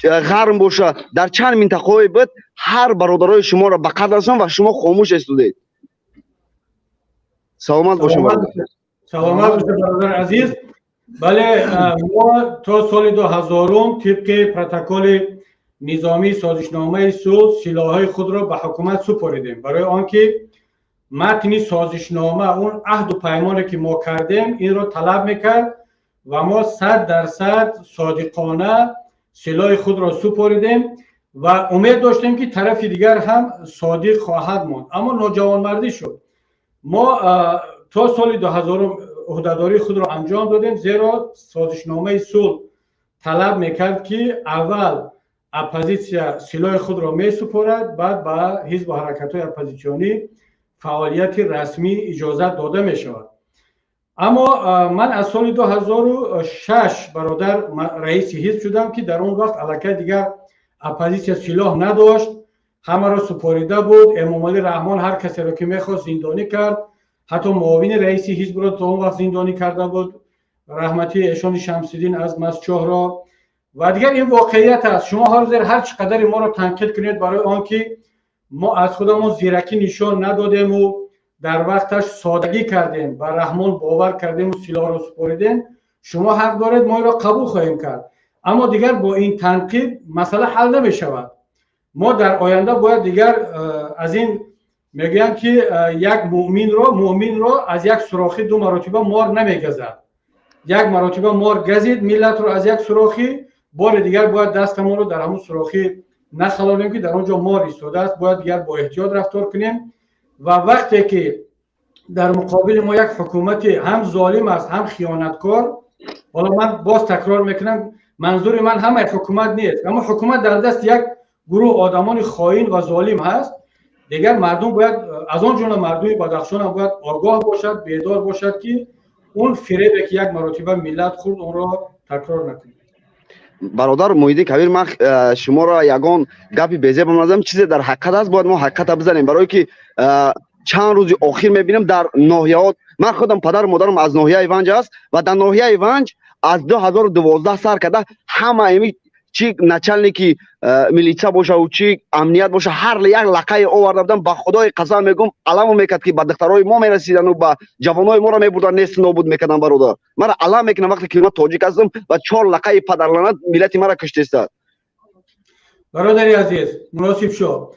Ғарм бошад, дар чанд минтақаҳое буд, ҳар бародарои шуморо ба қатл расонд ва шумо хомӯш истодед. Саломат бошем. Саломат бошед, бародар азиз. Бале, мо то соли 2000-ум тибқи протоколи низомии созишномаи сулҳ силоҳҳои худро ба ҳукумат супоридем, барои он ки матни созишнома, он аҳду паймоне ки мо кардем, инро талаб мекард ва мо 100% содиқона силоҳи худро супоридем ва умед доштем, ки тарафи дигар ҳам содиқ хоҳад монд, аммо ноҷавонмардӣ шуд. Мо то соли 2000-ум ӯҳдадории худро анҷом додем, зеро созишномаи сулҳ талаб мекард, ки аввал оппозитсия силоҳи худро месупорад, баъд ба ҳизбу ҳаракатҳои оппозитсионӣ фаъолияти расмӣ иҷозат дода мешавад. Аммо ман аз соли 2006, бародар, раиси ҳизб шудам, ки дар он вақт аллакай дигар оппозитсия силоҳ надошт, ҳамаро супорида буд. Эмомалӣ Раҳмон ҳар касеро ки мехост, зиндонӣ кард, ҳатто муовини раиси ҳизбро то он вақт зиндонӣ карда буд, раҳматии Эшони Шамсиддин аз Мастчоҳро. Ва дигар ин воқеият аст. Шумо ҳозир ҳар чӣ қадаре моро танқид кунед барои он ки мо аз худамон зиракӣ нишон надодему дар вақташ содагӣ кардем, ба Раҳмон бовар кардему силоҳро супоридем, шумо ҳақ доред, мо инро қабул хоҳем кард. Аммо дигар бо ин танқид масъала ҳал намешавад. Мо дар оянда бояд дигар аз ин мегӯянд, ки як муъминро аз як сурохӣ ду маротиба мор намегазад. Як маротиба мор газид миллатро аз як сурохӣ, бори дигар бояд дастамонро дар ҳамун сурохӣ нахалонем, ки дар он ҷо мор истодааст. Бояд дигар бо эҳтиёт рафтор кунем. Ва вақте ки дар муқобили мо як ҳукумати ҳам золим аст, ҳам хиёнаткор, ҳоло ман боз такрор мекунам, манзури ман ҳамаи ҳукумат нест, аммо ҳукумат дар дасти як гурӯҳ одамони хоин ва золим ҳаст, дигар мардум бояд, аз он ҷумла мардуми Бадахшон ҳам бояд огоҳ бошад, бедор бошад, ки он фиребе ки як маротиба миллат хӯрд, онро такрор накунад. Бародар Муҳиддин Кабир, ман шуморо ягон гапи безебам назам. Чизе дар ҳақиқат аст, бояд мо ҳақиқата бизанем, барое ки чанд рӯзи охир мебинам дар ноҳияҳо. Ман худам падару модарам аз ноҳияи Ванҷ аст ва дар ноҳияи Ванҷ аз 2012 сар карда ҳама ими чи начальники милитсия бошаву чи амният боша, ҳар як лақае оварда будам. Ба Худои қасам мегӯм, аламо мекард, ки ба духтарои мо мерасидану ба ҷавонои моро мебурдан, нест нобуд мекардан. Бародар, мара алам мекунам, вақте ки ман тоҷик ҳастам ва чор лақаи падарланат миллати мара куштестад. Бародари азиз Муносибшоҳ,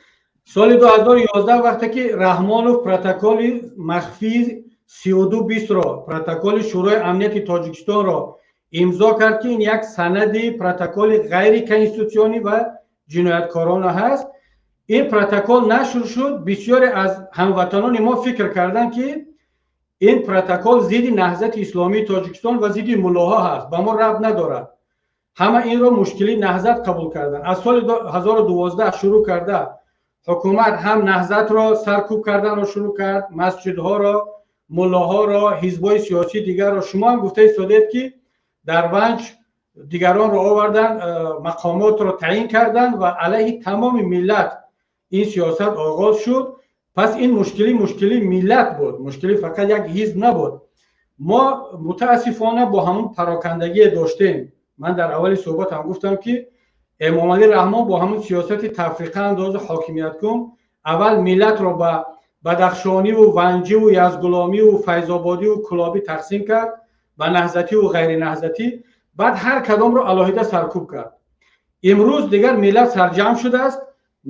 соли 2011, вақте ки Раҳмонов протоколи махфии 3220-ро, протоколи Шӯрои амнияти Тоҷикистонро имзо кард, ки ин як санади протоколи ғайриконститутсионӣ ва ҷинояткорона ҳаст. Ин протокол нашр шуд. Бисёре аз ҳамватанони мо фикр карданд, ки ин протокол зидди Наҳзати Исломии Тоҷикистон ва зидди муллоҳо ҳаст, ба мо рабт надорад. Ҳама инро мушкили Наҳзат қабул карданд. Аз соли 2012 шурӯъ карда ҳукумат ҳам Наҳзатро саркӯб карданро шурӯъ кард, масҷидҳоро, муллоҳоро, ҳизбҳои сиёсии дигарро. Шумо ҳам гуфта истодед, ки дар Ванҷ дигаронро оварданд, мақомотро таъин карданд ва алайҳи тамоми миллат ин сиёсат оғоз шуд. Пас ин мушкилӣ мушкили миллат буд, мушкили фақат як ҳизб набуд. Мо мутаассифона бо ҳамон парокандагие доштем. Ман дар аввали суҳбатам гуфтам, ки Эмомалӣ Раҳмон бо ҳамон сиёсати тафриқаандозу ҳокимияткун аввал миллатро ба бадахшониву ванҷиву язгуломиву файзободиву кулобӣ тақсим кард, ба наҳзативу ғайринаҳзатӣ, баъд ҳар кадомро алоҳида саркӯб кард. Имрӯз дигар миллат сарҷамъ шудааст,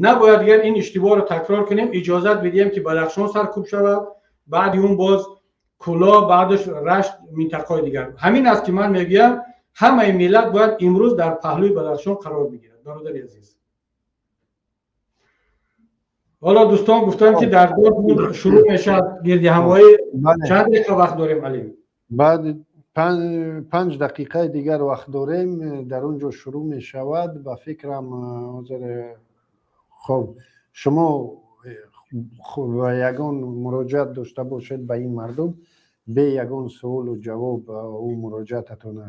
набояд дигар ин иштибоҳро такрор кунем, иҷозат бидиҳем, ки Бадахшон саркӯб шавад, баъди он боз Кулоб, баъдаш Рашт, минтақаҳои дигар. Ҳамин аст, ки ман мегӯям, ҳамаи миллат бояд имрӯз дар паҳлӯи Бадахшон қарор бигирад. Бародари азиз, ҳоло дӯстон гуфтанд, ки дар Дортмунд шурӯъ мешавад гирдиҳамоӣ. Чанд дақиқа вақт дорем, Алим? Баъд 5 дақиқаи дигар вақт дорем. Дар он ҷо шурӯъ мешавад, ба фикрам, ҳозир. Хоб, шумо ягон муроҷиат дошта бошед ба ин мардум, бе ягон суолу ҷавоб ӯ муроҷиататона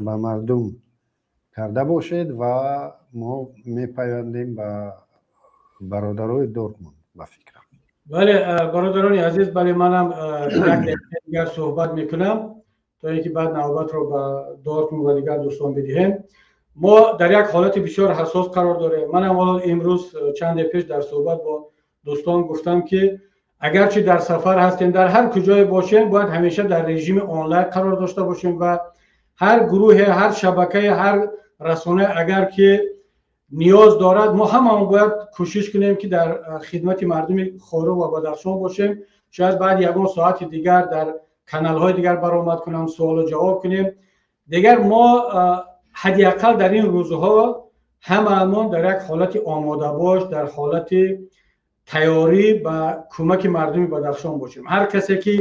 ба мардум карда бошед ва мо мепайвандем ба бародарои Дортмунд, ба фикрам. Бале, бародарони азиз, бале, манам як дақиқа дигар суҳбат мекунам, то ин ки баъд навбатро ба Дортмунд ва дигар дӯстон бидиҳем. Мо дар як ҳолати бисёр ҳассос қарор дорем. Манам ҳоло имрӯз чанде пеш дар суҳбат бо дӯстон гуфтам, ки агарчи дар сафар ҳастем, дар ҳар куҷое бошем, бояд ҳамеша дар режими онлайн қарор дошта бошем ва ҳар гурӯҳе, ҳар шабакае, ҳар расона агар ки ниёз дорад, мо ҳамамон бояд кӯшиш кунем, ки дар хидмати мардуми Хоруғ ва Бадахшон бошем. Шояд баъд ягон соати дигар дар каналҳои дигар баромад кунам, суолу ҷавоб кунем. Дигар мо ҳадди ақал дар ин рӯзҳо ҳамаамон дар як ҳолати омодабош, дар ҳолати тайёрӣ ба кӯмаки мардуми Бадахшон бошем. Ҳар касе ки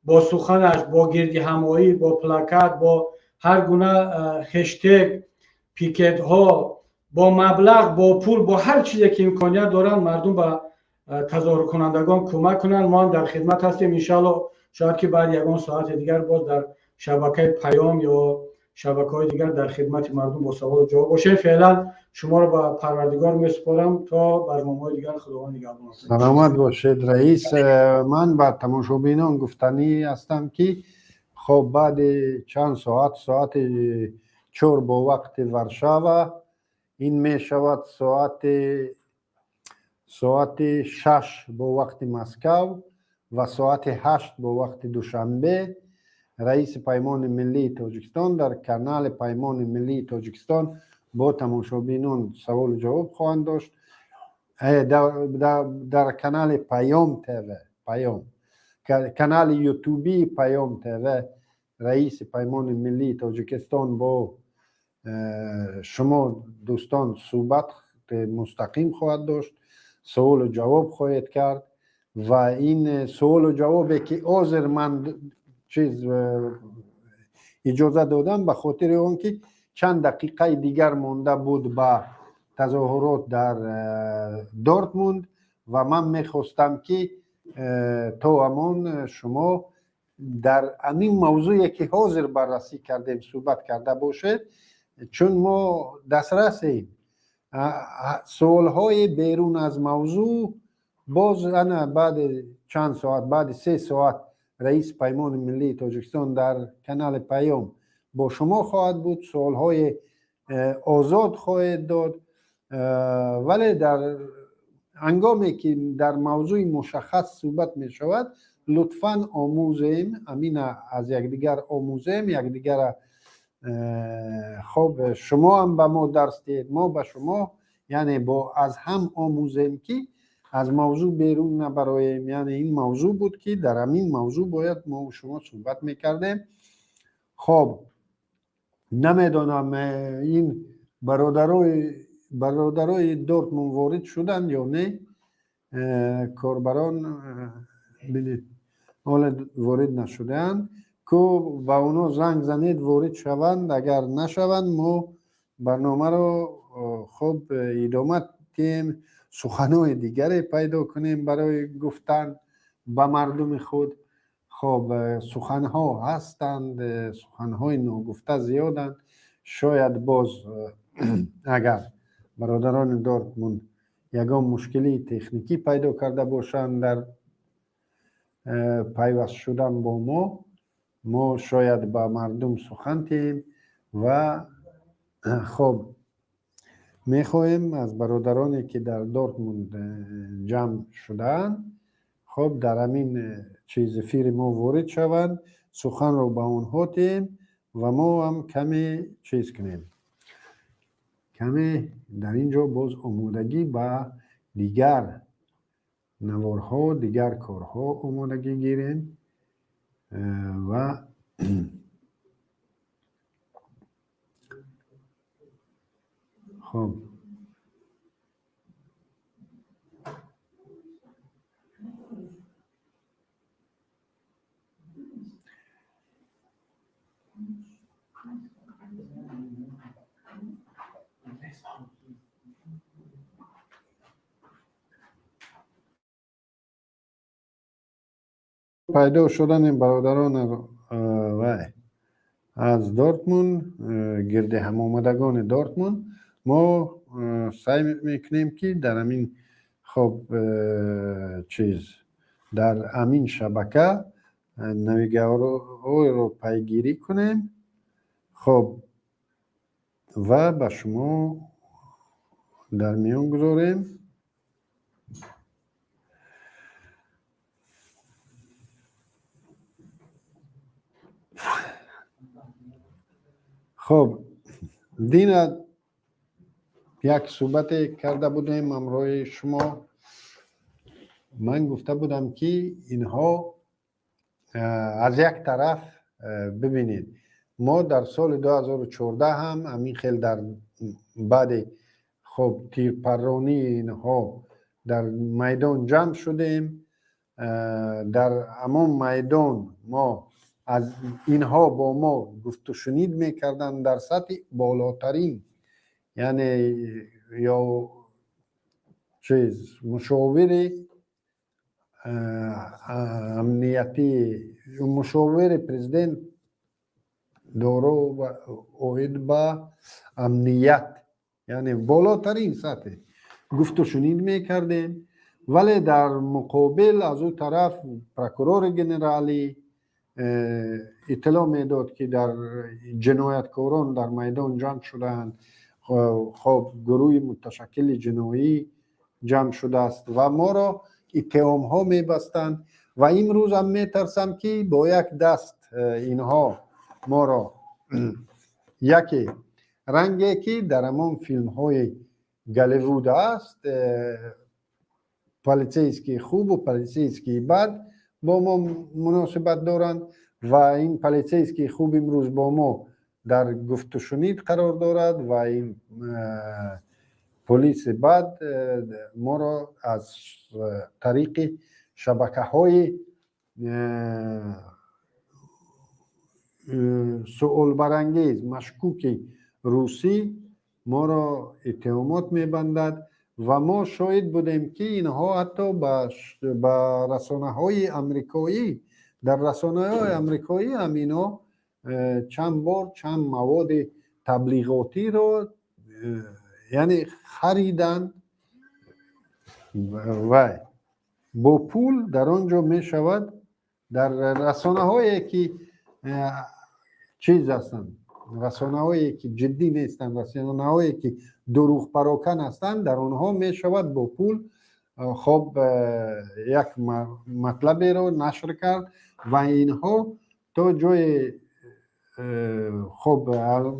бо суханаш, бо гирдиҳамоӣ, бо плакат, бо ҳар гуна хештег, пикетҳо, бо маблағ, бо пул, бо ҳар чизе ки имконият доранд, мардум ба тазоҳуркунандагон кӯмак кунанд. Мо ҳам дар хидмат ҳастем, иншоалло. Шояд ки баъд ягон соати дигар боз дар шабакаи Паём ё шабакаҳои дигар дар хидмати мардум бо саволу ҷавоб бошем. Феълан шуморо ба Парвардигор месупорам. То барномаҳои дигар, Худованд нигаҳбон. Саломат бошед, раис. Ман ба тамошобинон гуфтанӣ ҳастам, ки хоб, баъди чанд соат, соати 4 бо вақти Варшава, ин мешавад соати 6 бо вақти Москав ва соати 8 бо вақти Душанбе, раиси Паймони Миллии Тоҷикистон дар канали Паймони Миллии Тоҷикистон бо тамошобинон саволу ҷавоб хоҳанд дошт. Дар канали Паём ТВ, Паём, канали ютубии Паём ТВ раиси Паймони Миллии Тоҷикистон бо шумо дӯстон суҳбат мустақим хоҳад дошт, суолу ҷавоб хоҳед кард. Ва ин суолу ҷавобе ки ҳозир ман чиз иҷоза додам, ба хотири он ки чанд дақиқаи дигар монда буд ба тазоҳурот дар Дортмунд ва ман мехостам, ки то ҳамон шумо дар ҳамин мавзӯе ки ҳозир баррасӣ кардем, суҳбат карда бошед, чун мо дастрасем. Суолҳои берун аз мавзӯъ боз ана баъди чанд соат, баъди 3 соат раиси Паймони Миллии Тоҷикистон дар канали Паём бо шумо хоҳад буд, суолҳои озод хоҳед дод. Вале дар ҳангоме ки дар мавзӯи мушаххас суҳбат мешавад, лутфан омӯзем, амина аз якдигар омӯзем якдигара. Хоб, шумо ҳам ба мо дарс диҳед, мо ба шумо, яъне бо аз ҳам омӯзем, ки аз мавзӯъ берун набароем. Яъне ин мавзӯъ буд, ки дар ҳамин мавзӯъ бояд мо шумо суҳбат мекардем. Хоб. Намедонам, ин бародарои Дортмунд ворид шуданд ё не. Корбарон бинед, ҳоле ворид нашудаанд. Ку ба оно занг занед, ворид шаванд. Агар нашаванд, мо барномаро хуб идома диҳем, суханҳои дигаре пайдо кунем барои гуфтан ба мардуми худ. Хоб, суханҳо ҳастанд, суханҳои ногуфта зиёданд. Шояд боз агар бародарони Дортмунд ягон мушкилии техникӣ пайдо карда бошанд дар пайваст шудан бо мо, мо шояд ба мардум сухан диҳем. Ва хоб, мехоҳем аз бародароне, ки дар Дортмунд ҷамъ шудаанд, хоб, дар ҳамин чиз эфири мо ворид шаванд, суханро ба онҳо диҳем ва мо ҳам каме чиз кунем, каме дар ин ҷо боз омодагӣ ба дигар наворҳо, дигар корҳо омодагӣ гирем. Ва хоб, пайдо шудани бародарон вай аз Дортмунд, гирди ҳамомадагони Дортмунд, мо саъй мекунем, ки дар ҳамин хоб чиз, дар ҳамин шабака навигарҳоро пайгирӣ кунем, хоб, ва ба шумо дар миён гузорем. Хоб, дина як суҳбате карда будем ҳамроҳи шумо. Ман гуфта будам, ки инҳо аз як тараф, бибинед, мо дар соли 2014 ҳам ҳамин хел дар баъди хоб тирпарронии инҳо дар майдон ҷамъ шудем. Дар ҳамон майдон мо аз инҳо бо мо гуфтушунид мекарданд дар сатҳи болотарин, яъне ё чиз, мушовири амниятӣ, мушовири президент доро оид ба амният, яъне болотарин сатҳе гуфтушунид мекардем. Вале дар муқобил аз ӯ тараф прокурори генералӣ иттилоъ медод, ки дар ҷинояткорон дар майдон ҷамъ шудаанд, хоб, гурӯҳи муташаккили ҷиноӣ ҷамъ шудааст ва моро иттиҳомҳо мебастанд. Ва имрӯзам метарсам, ки бо як даст инҳо моро яке ранге, ки дар ҳамон филмҳои Голливуд аст, полицейскии хубу полицейскии бад бо мо муносибат доранд. Ва ин полицейскии хуб имрӯз бо мо дар гуфтушунид қарор дорад ва ин полиси бад моро аз тариқи шабакаҳои суолбарангез, машкуки русӣ моро иттиҳомот мебандад. Ва мо шоҳид будем, ки инҳо ҳатто ба расонаҳои амрикоӣ, дар расонаҳои амрикоӣ ҳам инҳо чанд бор чанд маводи таблиғотиро, яъне хариданд вай бо пул дар он ҷо мешавад. Дар расонаҳое, ки чиз ҳастанд, расонаҳое, ки ҷиддӣ нестанд, расонаҳое, ки дурӯғпарокан ҳастанд, дар онҳо мешавад бо пул хоб як матлаберо нашр кард. Ва инҳо то ҷое хоб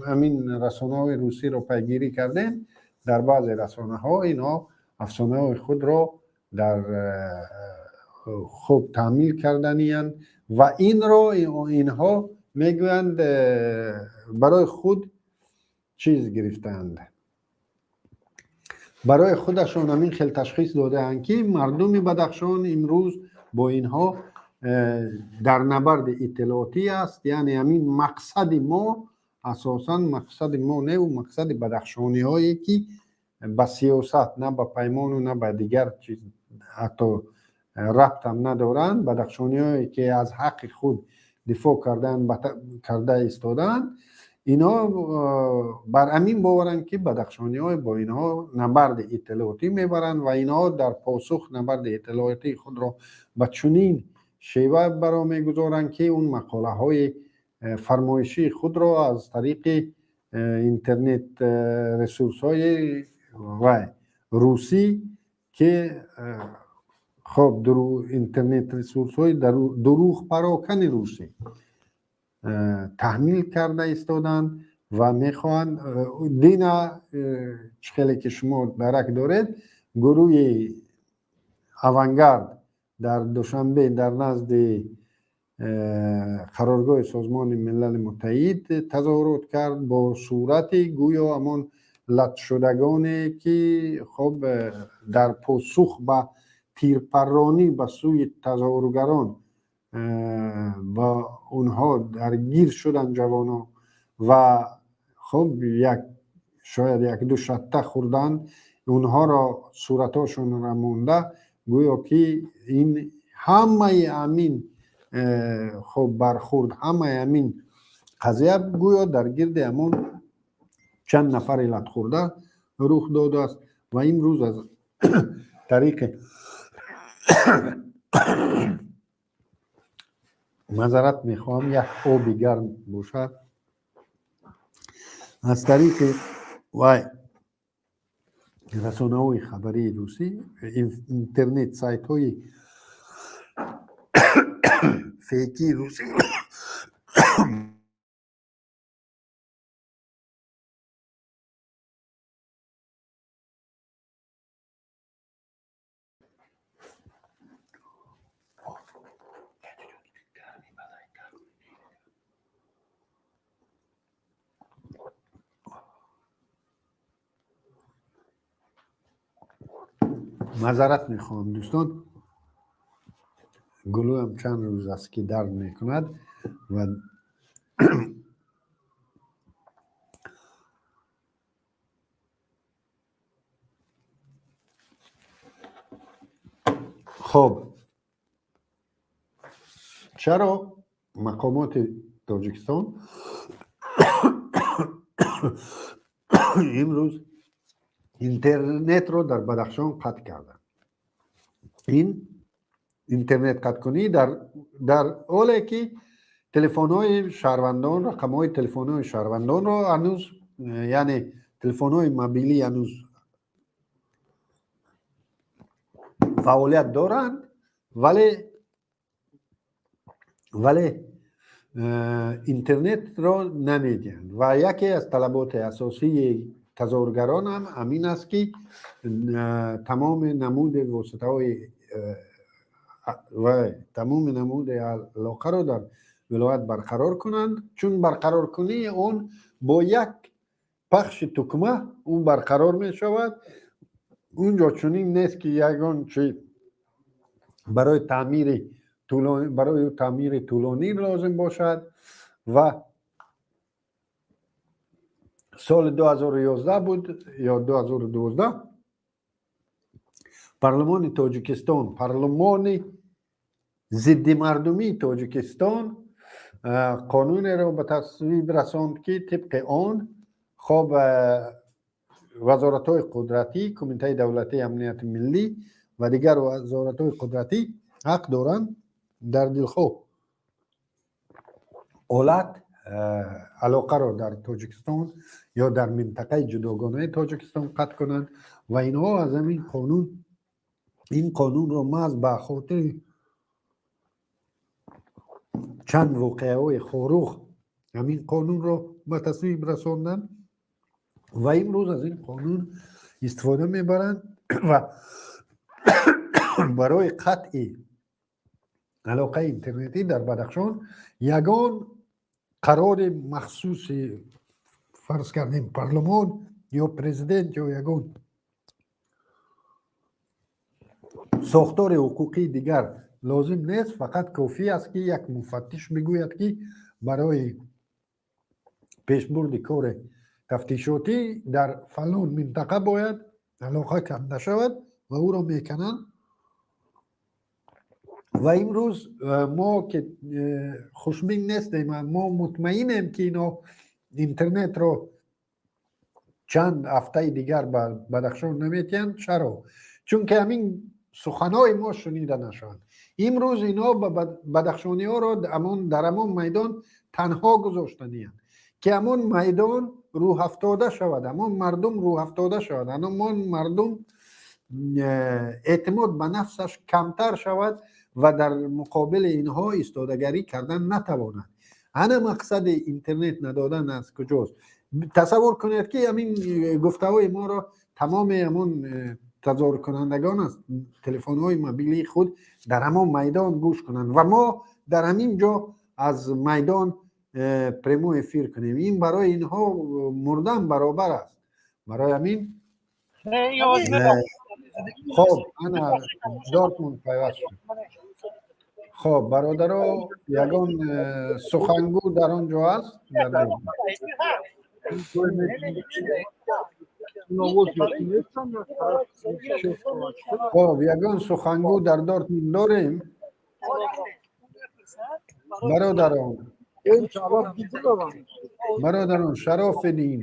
ҳамин расонаҳои русиро пайгирӣ кардем, дар баъзе расонаҳо инҳо афсонаҳои худро дар хуб таъмил карданиянд ва инро инҳо Мегӯянд, барои худ чиз гирифтаанд, барои худашон ҳамин хел ташхис додаанд, ки мардуми Бадахшон имрӯз бо инҳо дар набарди иттилоотӣ аст. Яъне ҳамин мақсади мо, асосан мақсади мо неву мақсади бадахшониҳое, ки ба сиёсат, на ба паймону, на ба дигар чиз ҳатто рабтам надоранд, бадахшониҳое, ки аз ҳаққи худ дифоъ карда истодаанд, инҳо бар ҳамин боваранд, ки бадахшониҳо бо инҳо набарди иттилоотӣ мебаранд ва инҳо дар посух набарди иттилоотии худро ба чунин шева баро мегузоранд, ки он мақолаҳои фармоишии худро аз тариқи интернет ресурсҳои вай русӣ, ки хоб интернет ресурсҳои дурӯғпарокани русӣ таҳмил карда истоданд ва мехоҳанд дина, чӣ хеле ки шумо дарак доред, гурӯҳи Авангард дар Душанбе дар назди қароргоҳи Созмони Милали Муттаҳид тазоҳурот кард бо сурати гӯё ҳамон латшудагоне, ки хоб дар посух ба тирпарронӣ ба сӯи тазоҳургарон ба онҳо даргир шуданд ҷавонон ва хоб як шояд якду шатта хӯрданд, онҳоро суратҳошонро монда, гӯё ки ин ҳамаи ҳамин хоб бархӯрд, ҳамаи ҳамин қазия гӯё дар гирди ҳамон чанд нафари латхӯрда рух додааст. Ва имрӯз аз тариқи, маъзарат мехоҳам, як оби гарм бошад, аз тариқи вай расонаҳои хабарии русӣ, интернет сайтҳои фейкии русӣ маъзарат мехоҳам, дӯстон, гулӯям чанд рӯз аст, ки дард мекунад ва хоб чаро мақомоти Тоҷикистон имрӯз интернетро дар Бадахшон қатъ карданд? Ин интернет қатъкунӣ дар ҳоле, ки телефонҳои шаҳрвандон, рақамҳои телефонҳои шаҳрвандонро ҳанӯз, яъне телефонҳои мобилӣ ҳанӯз фаъолият доранд, вале интернетро намедиҳанд. Ва яке аз талаботи асосии тазоҳургарон ҳам ҳамин аст, ки тамоми намуди воситаҳои ва тамоми намуди алоқаро дар вилоят барқарор кунанд, чун барқароркунии он бо як пахши тукма ӯ барқарор мешавад. Унҷо чунин нест, ки ягон чи барои таъмири тӯлонӣ лозим бошад. Ва соли 2011 буд ё 2012, парлумони Тоҷикистон, парлумони зиддимардумии Тоҷикистон қонунеро ба тасвиб расонд, ки тибқи он хоб вазоратҳои қудратӣ, Кумитаи давлатии амнияти миллӣ ва дигар вазоратҳои қудратӣ ҳақ доранд дар дилхоҳ ҳолат алоқаро дар Тоҷикистон ё дар минтақаи ҷудогонаи Тоҷикистон қатъ кунанд. Ва инҳо аз ҳамин қонун, ин қонунро маҳз ба хотири чанд воқеаҳои Хоруғ ҳамин қонунро ба тасвиб расонданд ва имрӯз аз ин қонун истифода мебаранд ва барои қатъи алоқаи интернетӣ дар Бадахшон ягон Қарори махсуси, фарз кардем, парлумон ё президент ё ягон сохтори ҳуқуқии дигар лозим нест. Фақат кофӣ аст, ки як муфаттиш бигӯяд, ки барои пешбурди кори тафтишотӣ дар фалон минтақа бояд алоқа канда шавад, ва ӯро мекунанд. Ва имрӯз мо ки хушбин нестем, мо мутмаинем, ки ино интернетро чанд ҳафтаи дигар ба Бадахшон наметиҳанд. Чаро? Чунки ҳамин суханҳои мо шунида нашаванд. Имрӯз ино бадахшониҳоро дар ҳамон майдон танҳо гузоштаниянд, ки ҳамон майдон рӯҳафтода шавад, ҳамон мардум рӯҳафтода шавад, ҳамон мардум эътимод ба нафсаш камтар шавад ва дар муқобили инҳо истодагарӣ кардан натавонад. Ана мақсади интернет надодан аз куҷост. Тасаввур кунед, ки ҳамин гуфтаҳои моро тамоми ҳамон тазоҳуркунандагон аз телефонҳои мобилии худ дар ҳамон майдон гӯш кунанд ва мо дар ҳамин ҷо аз майдон прямой эфир кунем. Ин барои инҳо мурдан баробар аст. Барои ҳамин, хоб, ана Дортмунд пайваст шуд. Хоб, бародаро, ягон сухангӯ дар он ҷо аст? Дар Хоб, ягон сухангӯ дар Дортмунд дорем, бародарон? Бародарон, шарофи дин,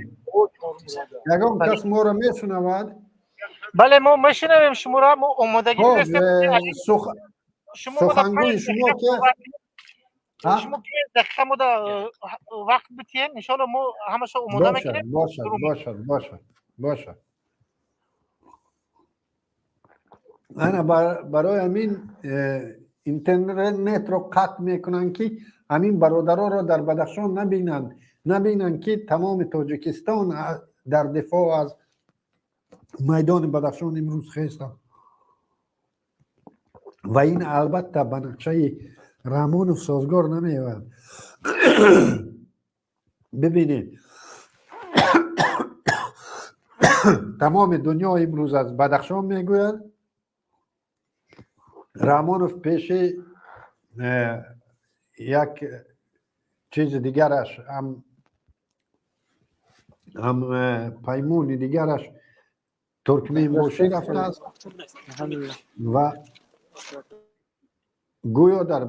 ягон кас моро мешунавад? Бале, мо мешунавем шуморо, мо омодагӣ. Сухангӯи шумо ки аст? Шумо 5 дақиқа мода вақт битиҳем, иншоалло, мо ҳамаша омода мекунем. Бошад, бошад, бошад, бошад. Ана барои ҳамин интернетро қатъ мекунанд, ки ҳамин бародароро дар Бадахшон набинанд, набинанд, ки тамоми Тоҷикистон дар дифоъ аз майдони Бадахшон имрӯз хестанд. Ва ин албатта ба нақшаи Раҳмонов созгор намеояд. Бибинед, тамоми дунё имрӯз аз Бадахшон мегӯяд. Раҳмонов пеши як чизи дигараш ҳам паймони дигараш Туркменбошӣ рафтааст ва гӯё дар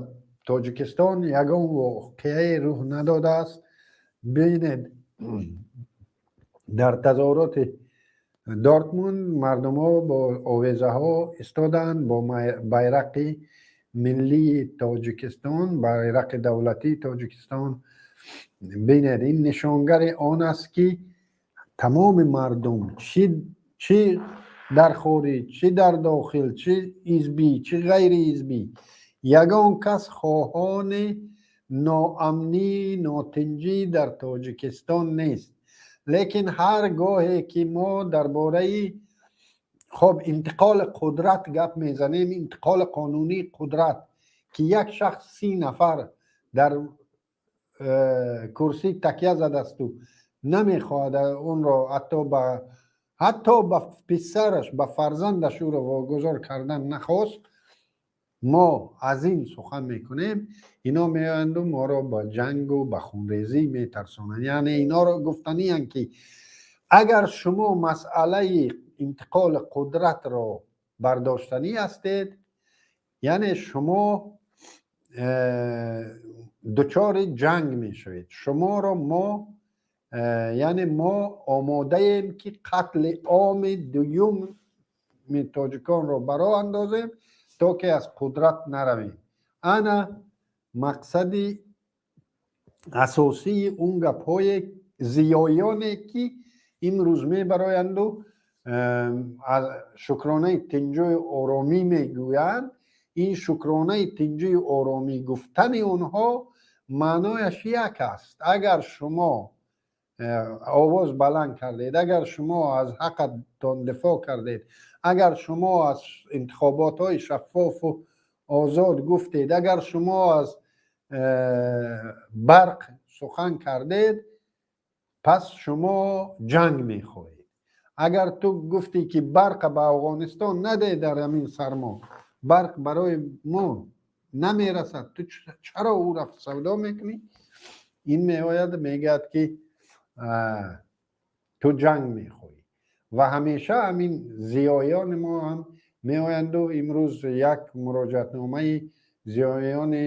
Тоҷикистон ягон воқеае рӯҳ надодааст. Бинед, дар тазоҳуроти Дортмунд мардумҳо бо овезаҳо истодаанд, бо байрақи миллии Тоҷикистон, байрақи давлатии Тоҷикистон. Бинед, ин нишонгари он аст, ки тамоми мардум, чӣ дар хориҷ, чӣ дар дохил, чӣ ҳизбӣ, чӣ ғайри ҳизбӣ, ягон кас хоҳони ноамнӣ, нотинҷӣ дар Тоҷикистон нест. Лекин ҳар гоҳе ки мо дар бораи, хоб, интиқоли қудрат гап мезанем, интиқоли қонунии қудрат, ки як шахс 30 нафар дар курсӣ такя задасту намехоҳад онро ҳатто ба писараш, ба фарзандаш ӯро вогузор кардан нахост, мо аз ин сухан мекунем, ино меоянду моро ба ҷангу ба хунрезӣ метарсонанд. Яъне иноро гуфтаниянд, ки агар шумо масъалаи интиқоли қудратро бардоштанӣ ҳастед, яъне шумо дучори ҷанг мешавед. Шуморо мо, яъне мо омодаем, ки қатли оми дуюми тоҷиконро ба роҳ андозем, то ки аз қудрат наравем. Ана мақсади асосии он гапҳое зиёёне, ки имрӯз мебароянду шукронаи тинҷую оромӣ мегӯянд. Ин шукронаи тинҷию оромӣ гуфтани онҳо маънояш як аст: агар шумо овоз баланд кардед, агар шумо аз ҳаққатон дифоъ кардед, агар шумо аз интихоботҳои шаффофу озод гуфтед, агар шумо аз барқ сухан кардед, пас шумо ҷанг мехоҳед. Агар ту гуфтӣ ки барқа ба Афғонистон наде, дар ҳамин сармо барқ барои мо намерасад, ту чаро ӯра савдо мекунӣ? Ин меояд, мегӯяд ки ту ҷанг мехоҳӣ. Ва ҳамеша ҳамин зиёиёни мо ҳам меоянду имрӯз як муроҷиатномаи зиёиёни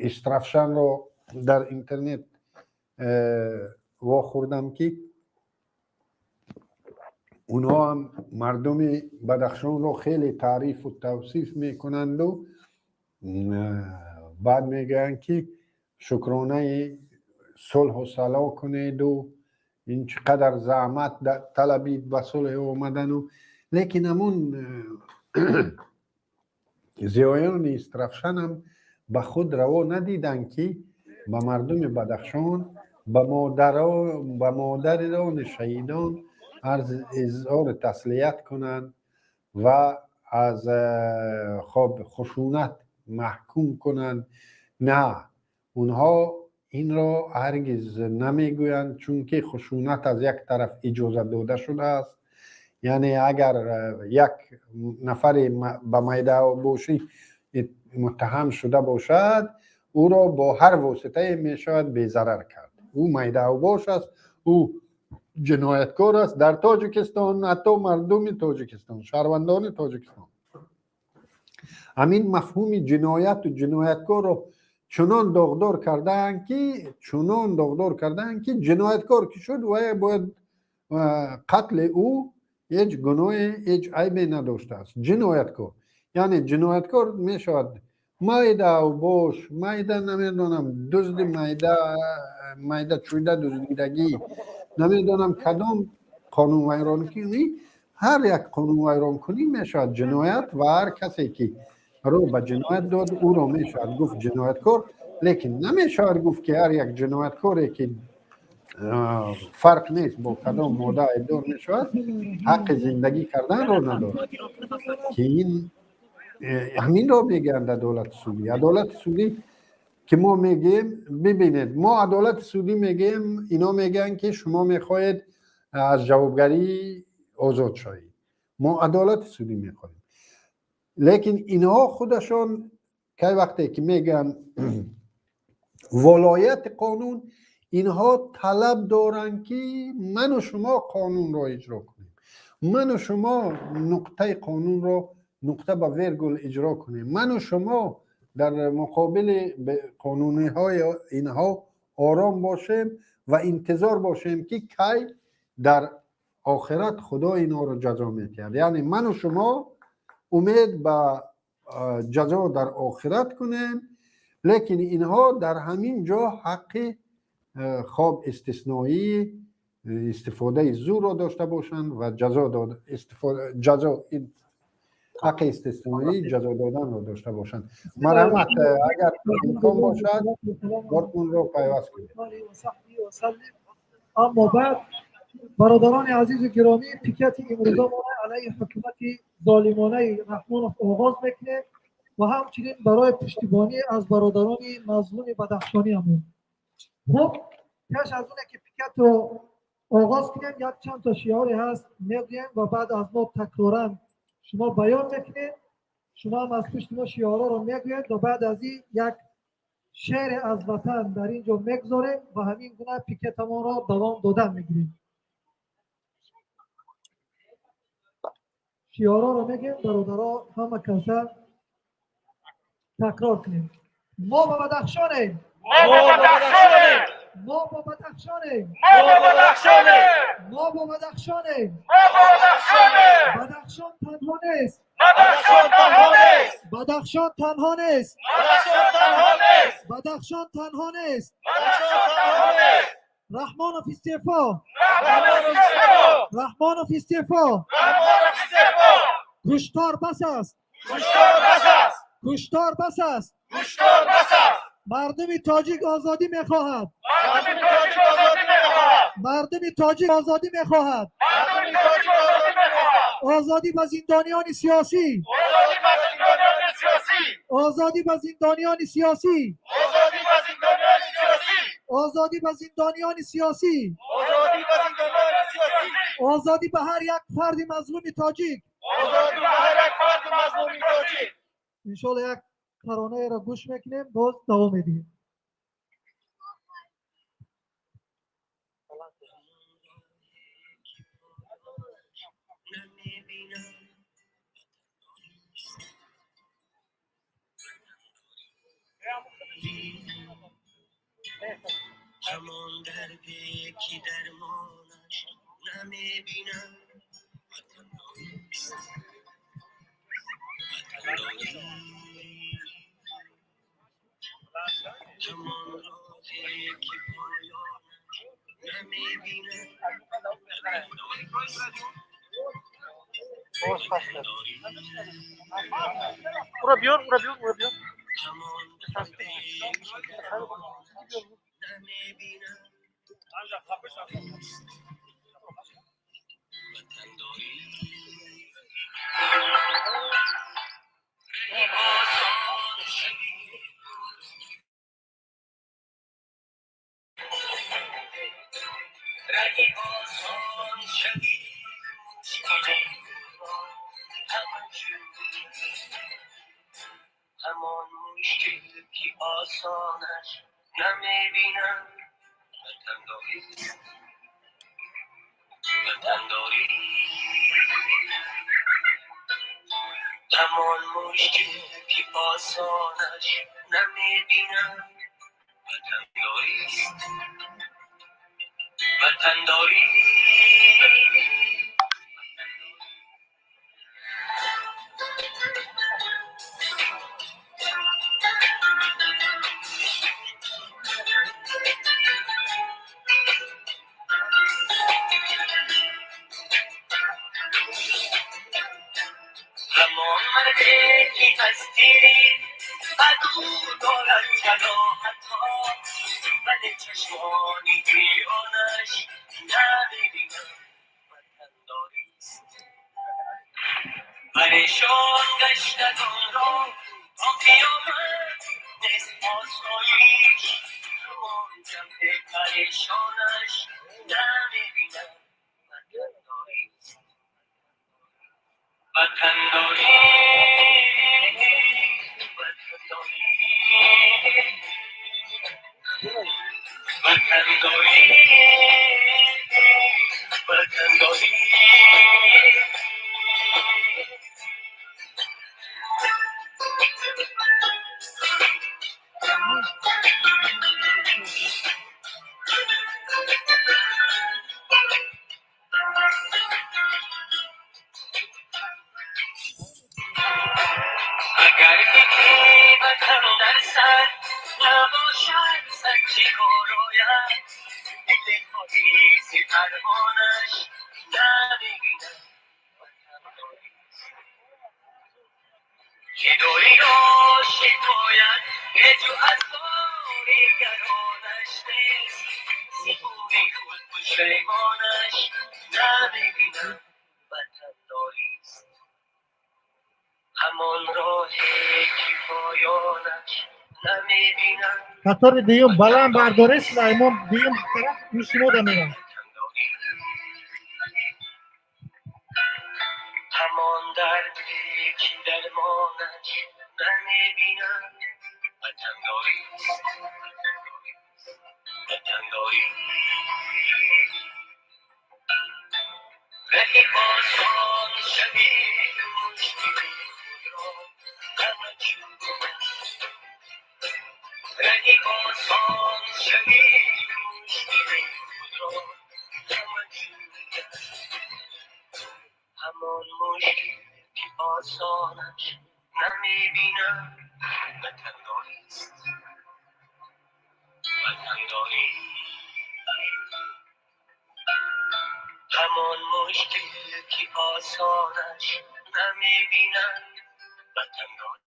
Истрафшанро дар интернет вохӯрдам, ки онҳо ҳам мардуми Бадахшонро хеле таърифу тавсиф мекунанду баъд мегӯянд ки шукронаи сулҳу сало кунеду ин чӣ қадар заҳмат талабид ба сулҳ омадану. Лекин ҳамун зиёёни Истрафшанам ба худ раво надиданд, ки ба мардуми Бадахшон, ба модарони шаҳидон арз изҳори таслият кунанд ва аз хоб хушунат маҳкум кунанд. На, онҳо инро ҳаргиз намегӯянд, чунки хушунат аз як тараф иҷозат дода шудааст. Яъне агар як нафаре ба майдабошӣ муттаҳам шуда бошад, ӯро бо ҳар воситае мешавад безарар кард. Ӯ майдаубош аст, ӯ ҷинояткор аст. Дар Тоҷикистон ҳатто мардуми Тоҷикистон, шаҳрвандони Тоҷикистон ҳамин мафҳуми ҷинояту ҷинояткорро чунон доғдор кардаанд, ки чунон доғдор кардаанд, ки ҷинояткор ки шуд, вай бояд қатли ӯ ҳеҷ гуноҳе, ҳеҷ айбе надоштааст. Ҷинояткор яъне ҷинояткор мешавад майдаубош, майда намедонам, дузди майда майда чӯйда дуздидагӣ, намедонам кадом қонунвайронкунӣ. Ҳар як қонунвайронкунӣ мешавад ҷиноят ва ҳар касе ки рӯ ба ҷиноят дод, ӯро мешавад гуфт ҷинояткор. Лекин намешавад гуфт, ки ҳар як ҷинояткоре ки фарқ нест бо кадом модда айбдор мешавад, ҳаққи зиндагӣ карданро надорад, ки ин ҳаминро мегӯянд адолати судӣ. Адолати судӣ ки мо мегӯем, бибинед, мо адолати судӣ мегӯем, ино мегӯянд ки шумо мехоҳед аз ҷавобгарӣ озод шавед. Мо адолати судӣ мехоҳем, лекин инҳо худашон кай вақте ки мегӯянд волояти қонун, инҳо талаб доранд, ки ману шумо қонунро иҷро кунем, ману шумо нуқтаи қонунро нуқта ба вергул иҷро кунем, ману шумо дар муқобили қонуниҳои инҳо ором бошем ва интизор бошем, ки кай дар охират Худо инҳоро ҷазо медиҳад. Яъне ману шумо умед ба ҷазо дар охират кунем, лекин инҳо дар ҳамин ҷо ҳаққи хоб истисноӣ истифодаи зӯрро дошта бошанд ва ҷазо ҷазо ҳаққи истисноӣ ҷазо доданро дошта бошанд. Марҳамат, агар имкон бошад, бортонро пайваст кунед. Аммо баъд, бародарони азизу гиромӣ, пикети имрӯзамона алайҳи ҳукумати золимонаи Раҳмонов оғоз мекунем ва ҳамчунин барои пуштибонӣ аз бародарони мазлуми бадахшониамон. Хуб, пеш аз оне ки пикетро оғоз кунем, як чанд то шиёре ҳаст, мегӯем ва баъд аз мо такроран шумо баён мекунед. Шумо ҳам аз пушти мо шиёрҳоро мегӯед ва баъд аз ин як шеъре аз ватан дар ин ҷо мегузорем ва ҳамин гуна пикетамонро давом додан мегирем. Шиёрҳоро мегӯем, бародаро, ҳама каса такрор кунем. Мо ба Бадахшонем, мо ба Бадахшонем, мо ба Бадахшонем, мо ба Бадахшонем, мо ба Бадахшонем, мо ба Бадахшонем. Бадахшон танҳо нест, Бадахшон танҳо нест, Бадахшон танҳо нест, Бадахшон танҳо нест, Бадахшон танҳо нест, Бадахшон танҳо нест. Раҳмонов истеъфо, Раҳмонов истеъфо, Раҳмонов истеъфо, Раҳмонов истеъфо. Куштор бас аст, Куштор бас аст, куштор бас аст, куштор бас аст. Мардуми тоҷик озодӣ мехоҳад, Мардуми тоҷик озодӣ мехоҳад, мардуми тоҷик озодӣ мехоҳад. Мардуми тоҷик озодӣ мехоҳад. Озодӣ ба зиндониёни сиёсӣ, Озодӣ ба зиндониёни сиёсӣ, озодӣ ба зиндониёни сиёсӣ, озодӣ ба зиндониёни сиёсӣ, Озодӣ ба зиндониёни сиёсӣ. Озодӣ ба зиндониёни сиёсӣ. Озодӣ ба ҳар як фарди мазлуми тоҷик. Озодӣ ба ҳар як фарди мазлуми тоҷик. Иншоалло як таронаеро гӯш мекунем, боз давом медиҳем. همان دردی که درمانش نمیبینم وطن داری، همان راهی که پایانش نمیبینم Ura بیار، ura بیار، ura بیار. همان دردی که درمانش نمیبینم وطن داری. آسان شوی، رهی آسان شوی، مشکل همان مشکل که آسانش نمیبینم وطن داری، وطن داری. همان مشکل که آسانش نمیبینم وطن داری، وطن داری. همان مردی که هستی بدو دارد جراحتها، ولی چشمانی دیوانش نمیبینم وطن داریست. پریشان گشتگان را تا قیامت نیست آسایش، همان جمع پریشانش نمیبینم وطن داریست. وطن داری، وطن داری، وطن داری، وطن داری. اگر فکری وطن در سر نباشد، سچی آراید دل خالی ز ارمانش نمیبینم وطن داریست. که داری را شکایت به جو از باری گرانش نیست، ز خود پشیمانش نمیبینم وطن داریست. همان راهی که پایانش نمیبینم. Қатори дуюм баланд бардоред, Сулаймон, дуюм тараф мишинода мерам. همان دردی که درمانش نمیبینم وطن داریست، وطن داری. رهی آسان شوی، مشکل خود را همه رهی آسان شوی، مشکل خود را همه همان مشکل که آسانش نمیبینم وطن داریست، وطن داری. همان مشکل که آسانش نمیبینم وطن داری.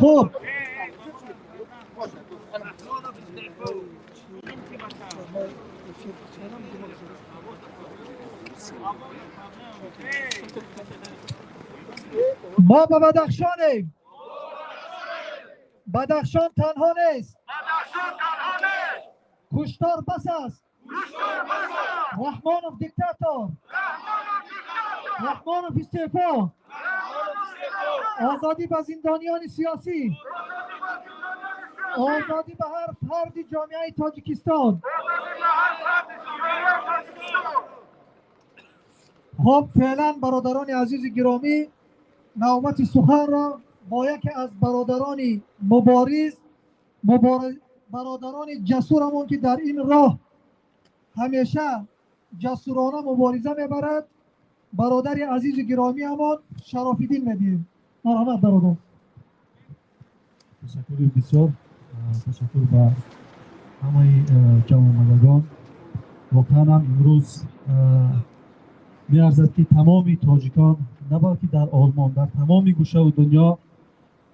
خب ما به بدخشانیم. بدخشان تنها نیست. کشتار بس است. رحمانوف دیکتاتور. رحمانوف استعفا. آزادی به زندانیان سیاسی. آزادی به هر فرد جامعه تاجیکستان. خب فعلا برادران عزیز گرامی، نوبت سخن را با یکی از برادران مبارز، برادران جسورمون که در این راه همیشه جسورانه مبارزه میبرد، برادر عزیز گرامی همان شرافیدین میدیم. مرحمت برادر. تشکر بسیار، تشکر به همه جمع آمدگان. واقعا هم امروز میارزد که تمام تاجیکان، نه بلکه در آلمان، در تمام گوشه و دنیا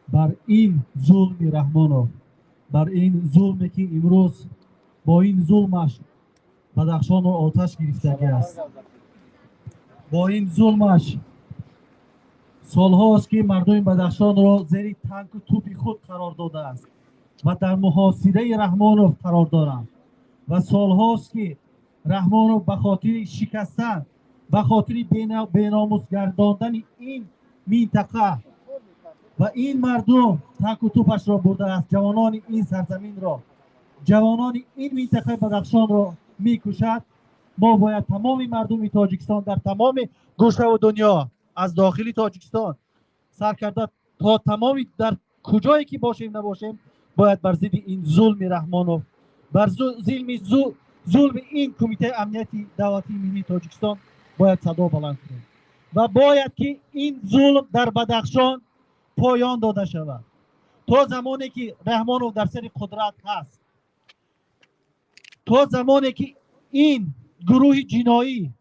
بر این ظلم رحمانوف، بر این ظلمی که امروز با این ظلمش بدخشان را آتش گرفتگی است، با این ظلمش سالهاست که مردم بدخشان را زیر تانک و توپ خود قرار داده است و در محاصره رحمانوف قرار دارند و سالهاست که رحمانوف به خاطر شکستن، به خاطر بیناموس گرداندن این منطقه و این مردم تانک و توپش را برده است، جوانان این سرزمین را، جوانان این منطقه بدخشان را میکشد. ما باید تمام مردم تاجیکستان در تمام گوشه و دنیا، از داخل تاجیکستان سر کرده تا تمام در کجایی که باشیم نباشیم، باید بر ضد این ظلم رحمانوف، بر ظلم این کمیته امنیتی دولتی ملی تاجیکستان باید صدا بلند کنیم و باید که این ظلم در بدخشان پایان داده شود. تا زمانی که رحمانوف در سر قدرت هست، تا زمانی که این گروه جنایی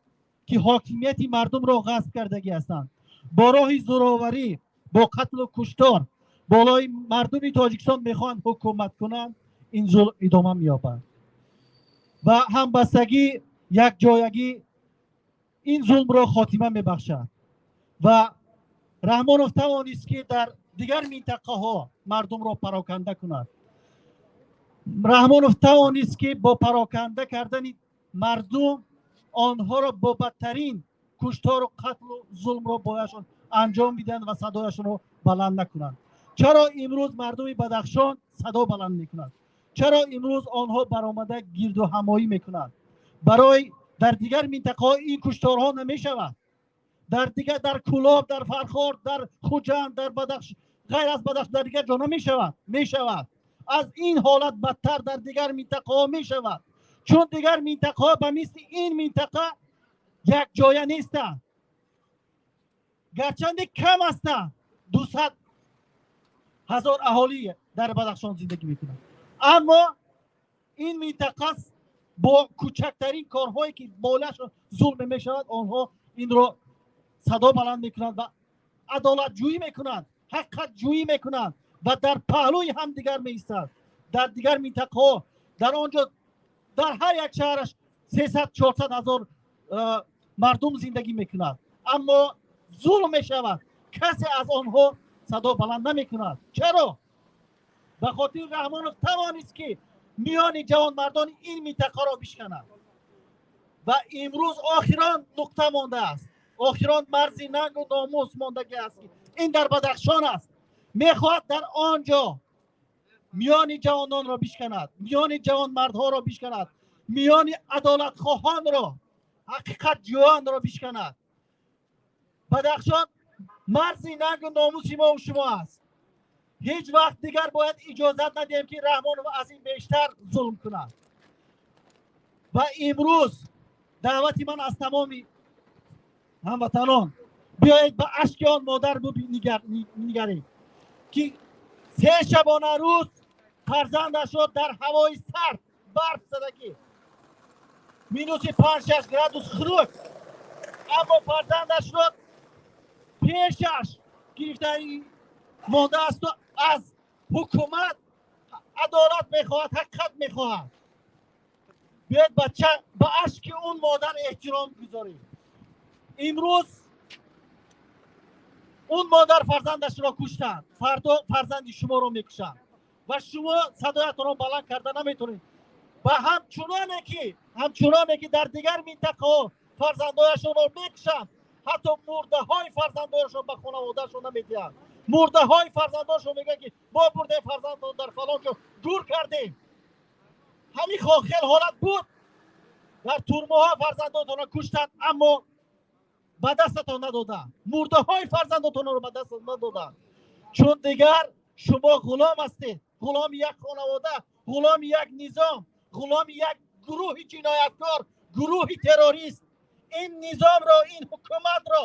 که حاکمیت مردم را غصب کردگی هستند، با راه زوراوری، با قتل و کشتار بالای مردم تاجیکستان میخواهند حکومت کنند، این ظلم ادامه مییابد و همبستگی، یک جایگی این ظلم را خاتمه میبخشد. و رحمانوف توانست که در دیگر منطقه ها مردم را پراکنده کند. رحمانوف توانست که با پراکنده کردن مردم آنها را با بدترین کشتار و قتل و ظلم را بایشان انجام میدن و صدایشان را بلند نکنند. چرا امروز مردم بدخشان صدا بلند میکنند؟ چرا امروز آنها برآمده گرد و همایی میکنند؟ برای در دیگر منطقه ها این کشتارها نمیشود. در دیگر، در کولاب، در فرخار، در خوجند، در بدخش، غیر از بدخش در دیگر جا نمیشود. میشود. از این حالت بدتر در دیگر منطقه ها میشود، چون دیگر منطقه ها به مثل این منطقه یک جایه نیستند، گرچند کم هستند، 200,000 اهالی در بدخشان زندگی میکنند، اما این منطقه با کوچکترین کارهایی که بالاشان ظلم میشود، آنها این را صدا بلند میکنند و عدالت جویی میکنند، حقیقت جویی میکنند و در پهلوی هم دیگر میایستند. در دیگر منطقه ها، در آنجا در هر یک شهرش 300-400 هزار مردم زندگی میکنند، اما ظلم میشود، کسی از آنها صدا بلند نمیکند. چرا؟ به خاطر رحمانوف توانست که میان جوانمردان این منطقه را بشکند و امروز آخران نقطه مانده است، آخران مرز ننگ و ناموس ماندگی است که این در بدخشان است. میخواهد در آنجا میان جوانان را بشکند، میان جوانمردها را بشکند، میان عدالت خواهان را، حقیقت جویان را بشکند. بدخشان مرز ننگ و ناموس ما و شما است. هیچ وقت دیگر باید اجازت ندهیم که رحمانوف از این بیشتر ظلم کند. و امروز دعوت من از تمام هموطنان، بیایید به اشک آن مادر نگریم که 3 شبانه روز فرزندش را در هوای سرد برف زدگی Минуси 5-6 градус хунук, аммо фарзандашро пешаш гирифта мондаасту аз ҳукумат адолат мехоҳад, ҳақиқат мехоҳад. Биёед ба ашки он модар эҳтиром гузорем. Имрӯз он модар фарзандашро куштанд, фардо фарзанди шуморо мекушанд ва шумо садоятонро баланд карда наметавонед. Ва ҳамчуноне ки дар дигар минтақаҳо фарзандояшонро мекушанд, ҳатто мурдаҳои фарзандояшон ба хонаводаашон намедиҳанд. Мурдаҳои фарзандоншон мегӯянд, ки мо бурдем фарзандон дар фалон ҷо гур кардем. Ҳамин хел ҳолат буд. Дар турмаҳо фарзандонтонро куштанд, аммо ба дастатон надоданд. Мурдаҳои фарзандотонро ба дастатон надоданд, чун дигар шумо ғулом ҳастед, ғуломи як хонавода, ғуломи як низом, ғуломи як гурӯҳи ҷинояткор, гурӯҳи террорист. Ин низомро, ин ҳукуматро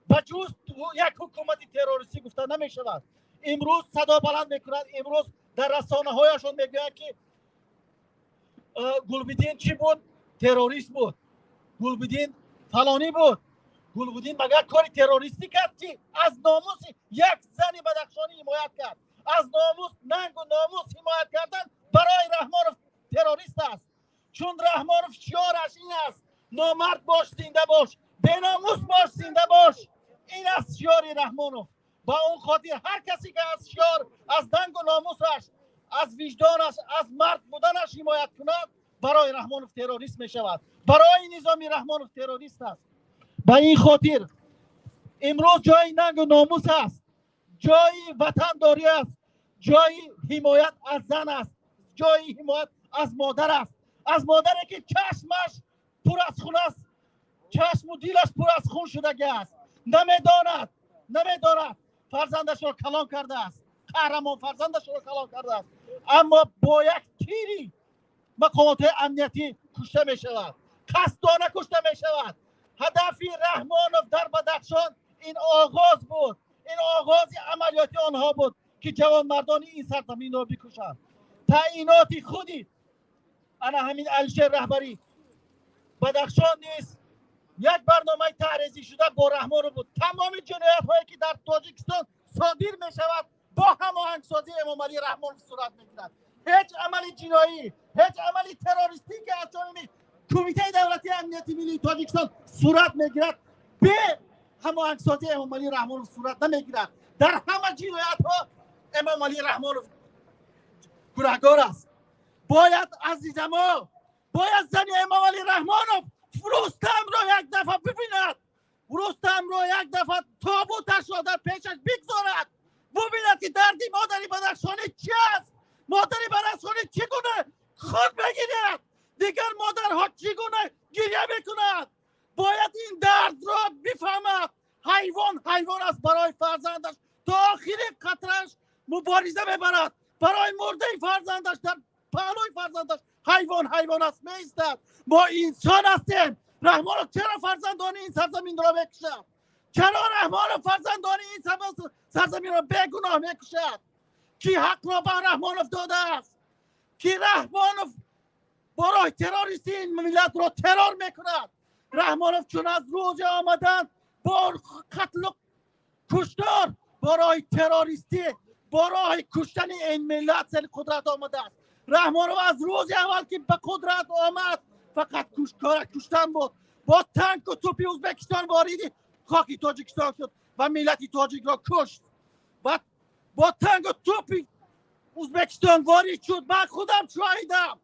ба ҷуз як ҳукумати террористӣ гуфта намешавад. Имрӯз садо баланд мекунад, имрӯз дар расонаҳояшон мегӯянд, ки Гулбиддин чӣ буд? Террорист буд. Гулбиддин фалонӣ буд. Гулбиддин магар кори террористӣ кард, ки аз номуси як зани бадахшонӣ ҳимоят кард? Аз номус, нангу номус ҳимоят кардан барои Раҳмонов террорист аст, чун Раҳмонов шиораш ин аст: номард бош, зинда бош, беномус бош, зинда бош. Ин аст шиори Раҳмонов. Ба он хотир ҳар касе ки аз шиор, аз нангу номусаш, аз виҷдонаш, аз мард буданаш ҳимоят кунад, барои Раҳмонов террорист мешавад, барои низоми Раҳмонов террорист аст. Ба ин хотир имрӯз ҷои нангу номус аст, ҷои ватандорӣ аст, ҷои ҳимоят аз зан аст, ҷои ҳимоят аз модар аст, аз модаре ки чашмаш пур аз хун аст, чашму дилаш пур аз хун шудагӣ аст, намедонад фарзандашро калон кардааст, қаҳрамон фарзандашро калон кардааст, аммо бо як тири мақомотҳои амниятӣ кушта мешавад, қасдона кушта мешавад. Ҳадафи Раҳмонов дар Бадахшон ин оғоз буд, ин оғози амалиёти онҳо буд, ки ҷавонмардони ин сарзаминро бикушанд. Таъиноти худи ана ҳамин Алишер раҳбари Бадахшон низ як барномаи таъризӣ шуда бо Раҳмонов буд. Тамоми ҷиноятҳое ки дар Тоҷикистон содир мешавад, бо ҳамоҳангсозии Эмомалӣ Раҳмонов сурат мегирад. Ҳеҷ амали ҷиноӣ, ҳеҷ амали террористӣ ки аз ҷониби Кумитаи давлатии амнияти миллии Тоҷикистон сурат мегирад, бе ҳамоҳангсозии Эмомалӣ Раҳмонов сурат намегирад. Дар ҳама ҷиноятҳо Эмомалӣ Раҳмонов гунаҳгор аст. Бояд, азизамо, бояд зани Эмомалӣ Раҳмонов Рустамро як дафъа бибинад, Рустамро як дафъа тобуташро дар пешаш бигзорад, бубинад, ки дарди модари бадахшонӣ чи аст, модари бадахшонӣ чӣ гуна худ мегирад, дигар модарҳо чӣ гуна гиря мекунад. Бояд ин дардро бифаҳмад. Ҳайвон ҳайвон аст, барои фарзандаш то охири қатраш мубориза мебарад, барои мурдаи фарзандаш, дар паҳлӯи фарзандаш ҳайвон ҳайвон аст, меистад. Мо инсон ҳастем. Раҳмонов чаро фарзандони ин сарзаминро мекушад? Чаро Раҳмонов фарзандони ин сарзаминро бегуноҳ мекушад? Ки ҳақро ба Раҳмонов додааст, ки Раҳмонов бо роҳи террористӣ ин миллатро террор мекунад? Раҳмонов чун аз рӯзи омадан бо қатлу куштор, бо роҳи террористӣ, бо роҳи куштани ин миллат сари қудрат омадааст. Раҳмонов аз рӯзи аввал ки ба қудрат омад, фақат кора куштан буд. Бо танку тӯпи Ӯзбекистон вориди хоки Тоҷикистон шуд ва миллати тоҷикро кушт. Ва бо танку тӯпи Ӯзбекистон ворид шуд. Ман худам шоҳидам,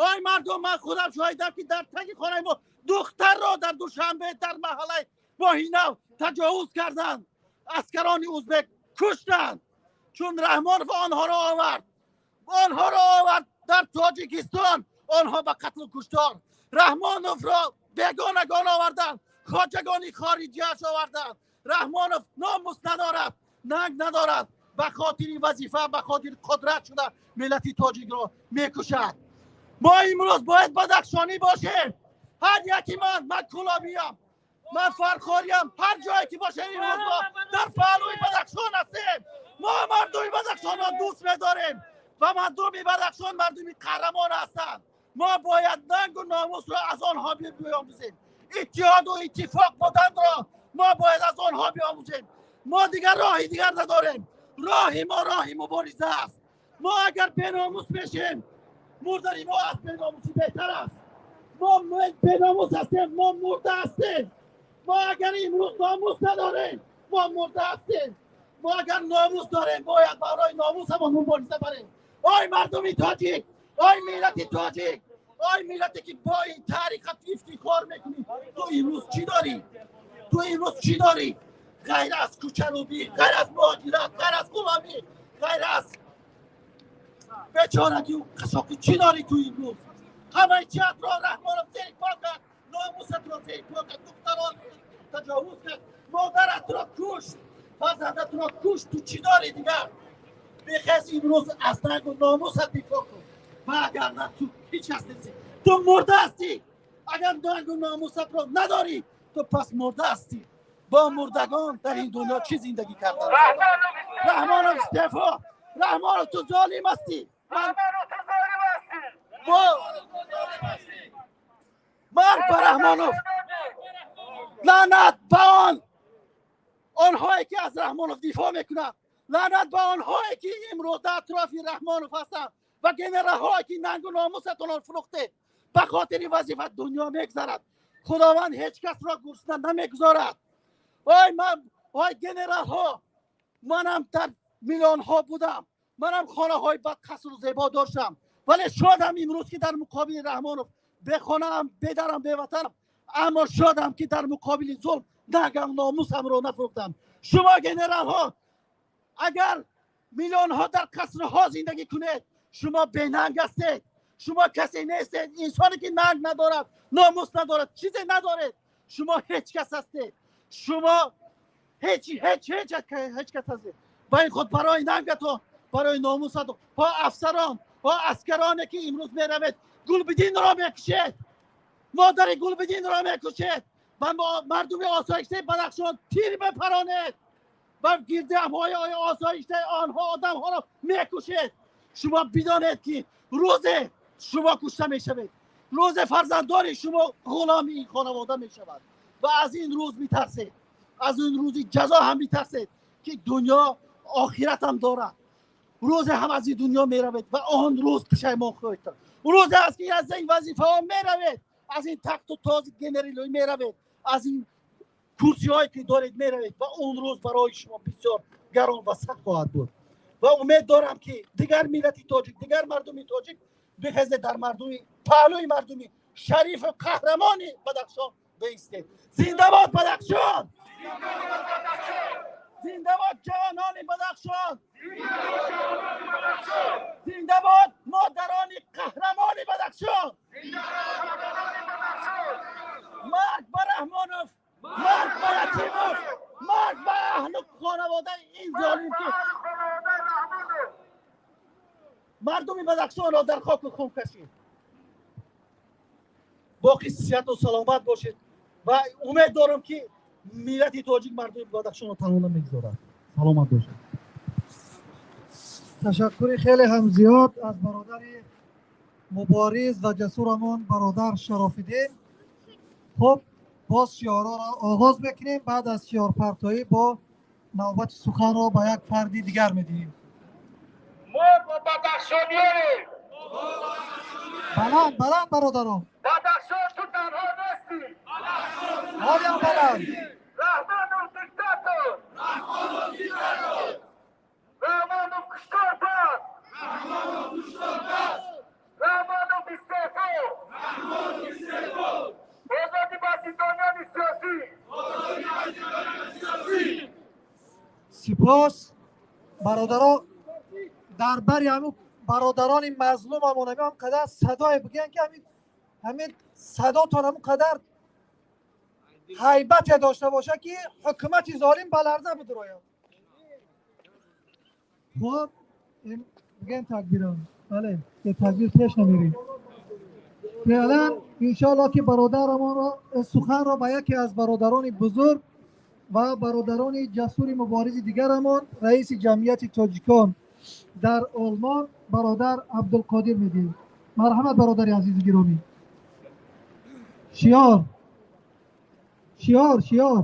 ой мардум, ман худам шоҳидам, ки дар таги хонаи мо духтарро дар Душанбе, дар маҳаллаи Моҳинав таҷовуз карданд, аскарони узбек куштанд. Чун Раҳмонов онҳоро овард, онҳоро овард дар Тоҷикистон, онҳо ба қатлу куштор. Раҳмоновро бегонагон оварданд, хоҷагони хориҷиаш оварданд. Раҳмонов номус надорад, нанг надорад, ба хотири вазифа, ба хотири қудрат шуда миллати тоҷикро мекушад. Мо имрӯз бояд бадахшонӣ бошем. Ҳар яки ман кулобиям, ман фархориям, ҳар ҷое ки бошем, имрӯз мо дар паҳлӯи Бадахшон ҳастем. Мо мардуми Бадахшонро дӯст медорем ва мардуми Бадахшон мардуми қаҳрамон ҳастанд. Мо бояд нангу номусро аз онҳо биомӯзем. Иттиҳоду иттифоқ буданро мо бояд аз онҳо биомӯзем. Мо дигар роҳи дигар надорем. Роҳи мо роҳи мубориза аст. Мо агар беномус бешем, мурдани мо аз беномусӣ беҳтар аст. Мо беномус ҳастем, мо мурда ҳастем. Мо агар имрӯз номус надорем, мо мурда ҳастем. Мо агар номус дорем, бояд барои номусамон мубориза барем. Ой мардуми тоҷик, ой миллати тоҷик, ой миллате ки бо ин таърихат ифтихор мекунӣ, ту имрӯз чӣ дорӣ? Ту имрӯз чӣ дорӣ? Ғайр аз кӯчарӯбӣ, ғайр аз муҳоҷират, ғайр аз ғуломӣ, ғайр аз бечорагию қашоқӣ чӣ дорӣ ту имрӯз? Ҳамаи чиатро Раҳмонов зери по кард, номусатро зери по кард, духтарон таҷовуз кард, модаратро кушт, фарзандатро кушт. Ту чӣ дорӣ дигар? Бихез имрӯз аз нангу номусат дифоъ кун, ва агар на ту ҳеҷ кас нестӣ, ту мурда ҳастӣ. Агар нангу номусатро надорӣ, ту пас мурда ҳастӣ. Бо мурдагон дар ин дунё чӣ зиндагӣ кардан? Раҳмонов истеъфо! Раҳмонов, ту золим ҳастӣ! Марг ба Раҳмонов! Лаънат ба онҳое ки аз Раҳмонов дифоъ мекунанд, лаънат ба онҳое ки имрӯз дар атрофи Раҳмонов ҳастанд ва генералҳое ки нангу номусатонро фурӯхтед ба хотири вазифа. Дунё мегзарад, Худованд ҳеҷ касро гурусна намегузорад. Ой ман, ой генералҳо, манам дар миллионҳо будам, манам хонаҳои бад, қасру зебо доштам, вале шодам имрӯз ки дар муқобили Раҳмонов бехонаам, бедарам, беватанам, аммо шодам ки дар муқобили зулм нагам номусамро нафурӯхтам. Шумо генералҳо агар миллионҳо дар қасрҳо зиндагӣ кунед, шумо бенанг ҳастед, шумо касе нестед. Инсоне ки нанг надорад, номус надорад, чизе надоред, шумо ҳеҷ кас ҳастед. Шумо ҳеҷ ҳеҷ ҳеҷ ҳеҷ кас ҳастед. Ба ин худ барои нангатон, барои номусатон, ҳо афсарон, ҳо аскароне ки имрӯз меравед, Гулбидинро мекушед, модари Гулбидинро мекушед ва мардуми осоиштаи Бадахшон тир мепаронед ва гирдиҳамҳои осоиштаи онҳо одамҳоро мекушед. Шумо бидонед ки рӯзе шумо кушта мешавед, рӯзе фарзандони шумо ғуломи ин хонавода мешавад ва аз ин рӯз митарсед, аз ин рӯзи ҷазо ҳам митарсед ки дунё охиратам дорад. Рӯзе ҳам аз ин дунё меравед ва он рӯз пушаймон хоҳед шуд. Рӯзе аст ки аз ин вазифаҳо меравед, аз ин тахту този генералӣ меравед, аз ин курсиҳое ки доред меравед ва он рӯз барои шумо бисёр гарон ва сахт хоҳад буд. Ва умед дорам ки дигар миллати тоҷик, дигар мардуми тоҷик бихезед, дар мардуми паҳлӯи мардуми шарифу қаҳрамони Бадахшон баистед. Зинда бод Бадахшон! Зинда бод ҷавонони Бадахшон! Зинда бод модарони қаҳрамони Бадахшон! Марг ба Раҳмонов! Марг ба Ятимов! Марг ба аҳлу хонаводаи ин золим ки мардуми Бадахшонро дар хоку хун кашид. Боқӣ сиҳату саломат бошед ва умед дорам ки миллати тоҷик мардуми Бадахшонро танҳо намегузорад. Саломат бошед. Ташаккури хеле ҳам зиёд аз бародари мубориз ва ҷасурамон бародар Шарофиддин. Хуб, боз шиорҳоро оғоз мекунем. Баъд аз шиорпартоӣ бо навбати суханро ба як фарди дигар медиҳем. Мо бо бадахшониёнем. Баланд, баланд, бародарон. Бадахшон, ту танҳо нестӣ. Ҳолиам баланд. Раҳмонов диктатор, Раҳмонов кушторпас, Раҳмонов истеъфо, озодӣ ба зиндониёни сиёсӣ. Сипос, бародаро. Дар бари ҳамун бародарони мазлумамон ҳам қадар садое бигӯянд ки ҳамин садотон ҳамун қадар ҳайбате дошта бошад ки ҳукумати золим ба ларза бидурояд. Хуб, бигӯем такбирон. Бале, бе такбир пеш намерем. Феълан иншоалло ки бародарамонро суханро ба яке аз бародарони бузург ва бародарони ҷасури муборизи дигарамон, раиси ҷамъияти тоҷикон дар Олмон, бародар Абдулқодир медиҳем. Марҳамат, бародари азизу гиромӣ. Шиёр, шиёр, шиёр.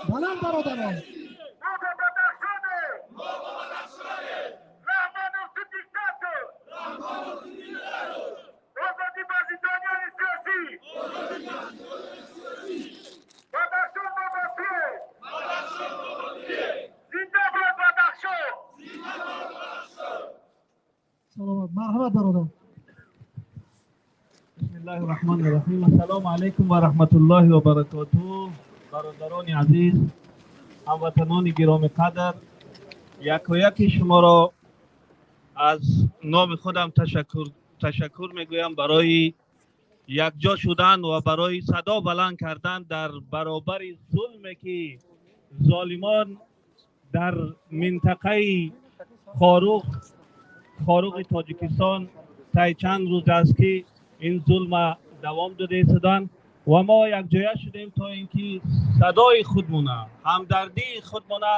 Баланд, бародарон. Саломат. Марҳамат, бародар. Бисмиллаҳи раҳмони раҳим. Ассалому алайкум ва раҳматуллоҳи ва баракотуҳ. Бародарони азиз, ҳамватанони гиромиқадр, якояки шуморо аз номи худам ташаккур мегӯям барои якҷо шудан ва барои садо баланд кардан дар баробари зулме ки золимон дар минтақаи Хоруғи Тоҷикистон тай чанд рӯз аст ки ин зулма давом дода истоданд ва мо якҷоя шудем то ин ки садои худмона, ҳамдардии худмона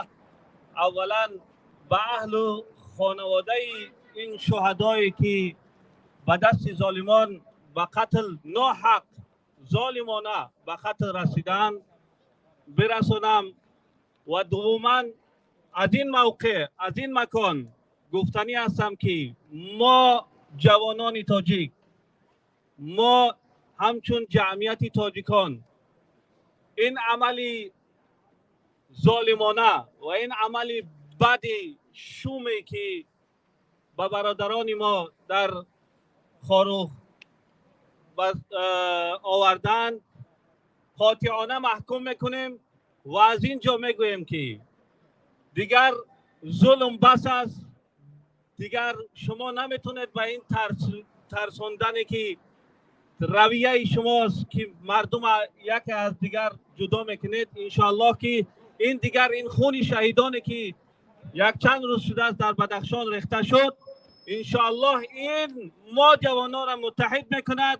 аввалан ба аҳлу хонаводаи ин шуҳадое ки ба дасти золимон ба қатл ноҳақ золимона ба қатл расиданд бирасонам ва дуввуман аз ин мавқеъ, аз ин макон гуфтанӣ ҳастам ки мо ҷавонони тоҷик, мо ҳамчун ҷамъияти тоҷикон ин амали золимона ва ин амали бади шуме ки ба бародарони мо дар Хоруғ оварданд қотиона маҳкум мекунем ва аз ин ҷо мегӯем ки дигар зулм бас аст. Дигар шумо наметавонед ба ин тарсондане ки равияи шумост ки мардум яке аз дигар ҷудо мекунед. Иншоаллоҳ ки ин дигар ин хуни шаҳидоне ки якчанд рӯз шудааст дар Бадахшон рехта шуд, иншоаллоҳ ин мо ҷавононро муттаҳид мекунад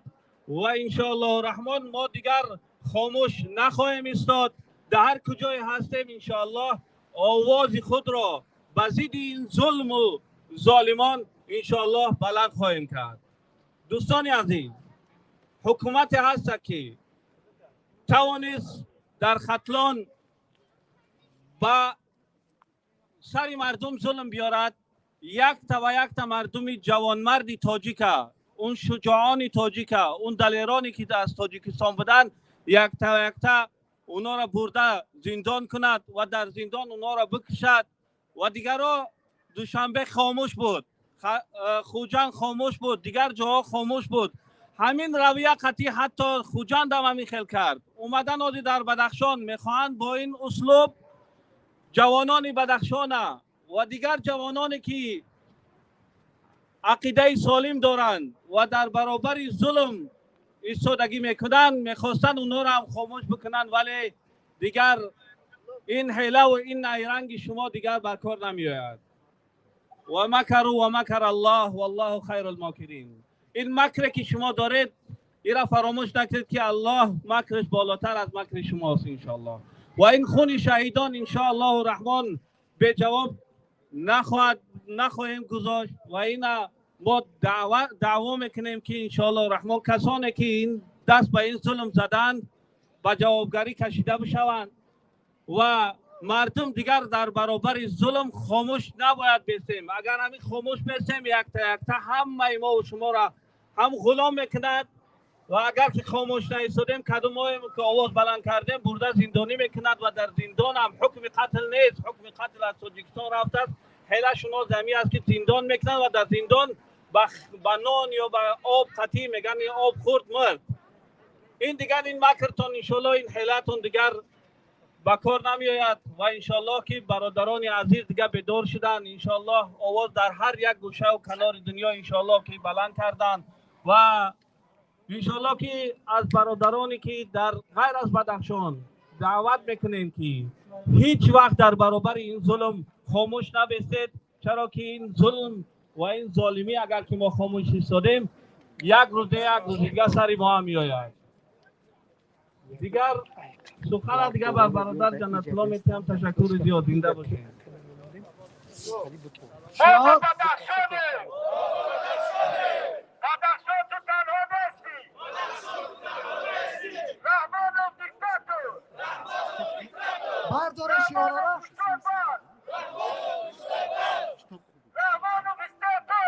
ва иншоаллоҳу раҳмон мо дигар хомӯш нахоҳем истод. Дар ҳар куҷое ҳастем иншоаллоҳ овози худро ба зидди ин зулму золимон иншоаллоҳ баланд хоҳем кард. Дӯстони азиз, ҳукумате ҳаст ки тавонист дар Хатлон ба сари мардум зулм биёрад, якта ва якта мардуми ҷавонмарди тоҷика, он шуҷоъони тоҷика, он далероне ки аз Тоҷикистон буданд, якта ва якта онҳоро бурда зиндон кунад ва дар зиндон онҳоро бикушад ва дигарро. Душанбе хомӯш буд, Хуҷанд хомӯш буд, дигар ҷоҳо хомӯш буд. Ҳамин равия қатъӣ ҳатто Хуҷандам ҳамин хел кард. Омадан оди дар Бадахшон мехоҳанд бо ин услуб ҷавонони Бадахшона ва дигар ҷавононе ки ақидаи солим доранд ва дар баробари зулм истодагӣ мекунанд, мехостанд онҳоро ҳам хомӯш бикунанд, вале дигар ин ҳилаву ин найранги шумо дигар бар кор намеояд. Ва макару ва макара Аллоҳ валлоҳу хайрул мокирин. Ин макре ки шумо доред, ира фаромӯш накунед ки Аллоҳ макраш болотар аз макри шумост иншоаллоҳ. Ва ин хуни шаҳидон иншоаллоҳу раҳмон беҷавоб нахоҳем гузошт ва ина мо даъво мекунем ки иншоаллоҳу раҳмон касоне ки ин даст ба ин зулм заданд ба ҷавобгарӣ кашида бишаванд ва мардум дигар дар баробари зулм хомӯш набояд бесем. Агар ҳамин хомӯш бесем, якта якта ҳамаи мо шуморо ҳам ғулом мекунад ва агар ки хомӯш наистодем, кадомҳоем ки овоз баланд кардем бурда зиндонӣ мекунад ва дар зиндон ҳам ҳукми қатл нест. Ҳукми қатл аз Тоҷикистон рафтааст. Ҳела шумо замӣ аст ки зиндон мекунанд ва дар зиндон ба нон ё ба об қатъӣ мегӯянд ин об хӯрд мурд. Ин дигар ин макртон иншоаллоҳ ин ҳилатон дигар ба кор намеояд ва иншоаллоҳ ки бародарони азиз дигар бедор шуданд. Иншоаллоҳ овоз дар ҳар як гӯшаву канори дунё иншоаллоҳ ки баланд карданд ва иншоаллоҳ ки аз бародароне ки дар ғайр аз Бадахшон даъват мекунем ки ҳеҷ вақт дар баробари ин зулм хомӯш набестед, чаро ки ин зулм ва ин золимӣ агар ки мо хомӯш истодем, як рӯз не як рӯз дигар сари мо ҳам меояд. Дигар сухана дигар ба бародар Ҷаннатулло метиҳам. Ташаккури зиёд, зинда бошед. ما با بدخشانیم. بدخشان تو تنها نیستی. رحمانوف دیکتاتور. بردار شعارها. رحمانوف استعفا.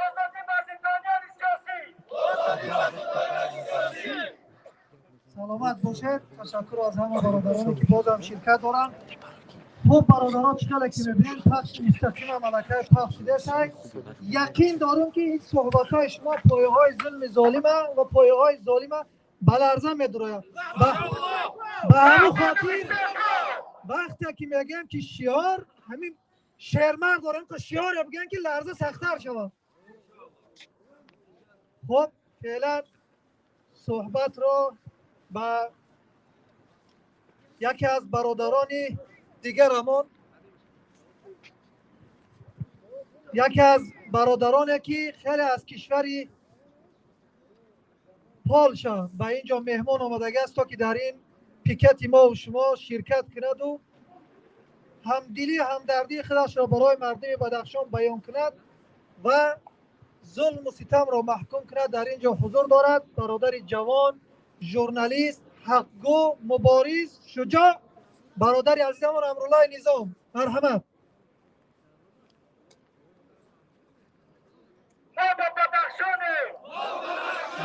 آزادی بر زندانیان سیاسی. Саломат бошед. Ташаккур аз ҳама бародароне ки бозам ширкат доранд. Хуб, бародарон, чӣ хеле ки мебинем, пахши мустақимам аллакай пахш шудааст. Яқин дорем, ки ин суҳбатҳои шумо пояҳои зулми золима ва пояҳои золима ба ларза медурояд. Ба ҳамин хотир вақте ки мегӯем, ки шиор, ҳамин шермар дорем, ки шиоре бигӯем, ки ларза сахттар шавад. Хуб, феълан суҳбатро ба яке аз бародарони дигарамон, яке аз бародароне ки хеле аз кишвари Полша ба ин ҷо меҳмон омадагӣ аст, то ки дар ин пикети мо шумо ширкат кунаду ҳамдилӣ, ҳамдардии худашро барои мардуми Бадахшон баён кунад ва зулму ситамро маҳкум кунад, дар ин ҷо ҳузур дорад. Бародари ҷавон, журналист, ҳақгӯ, мубориз, шуҷоъ, бародари азизамон Амруллои Низом, марҳамат. ما با بدخشانیم.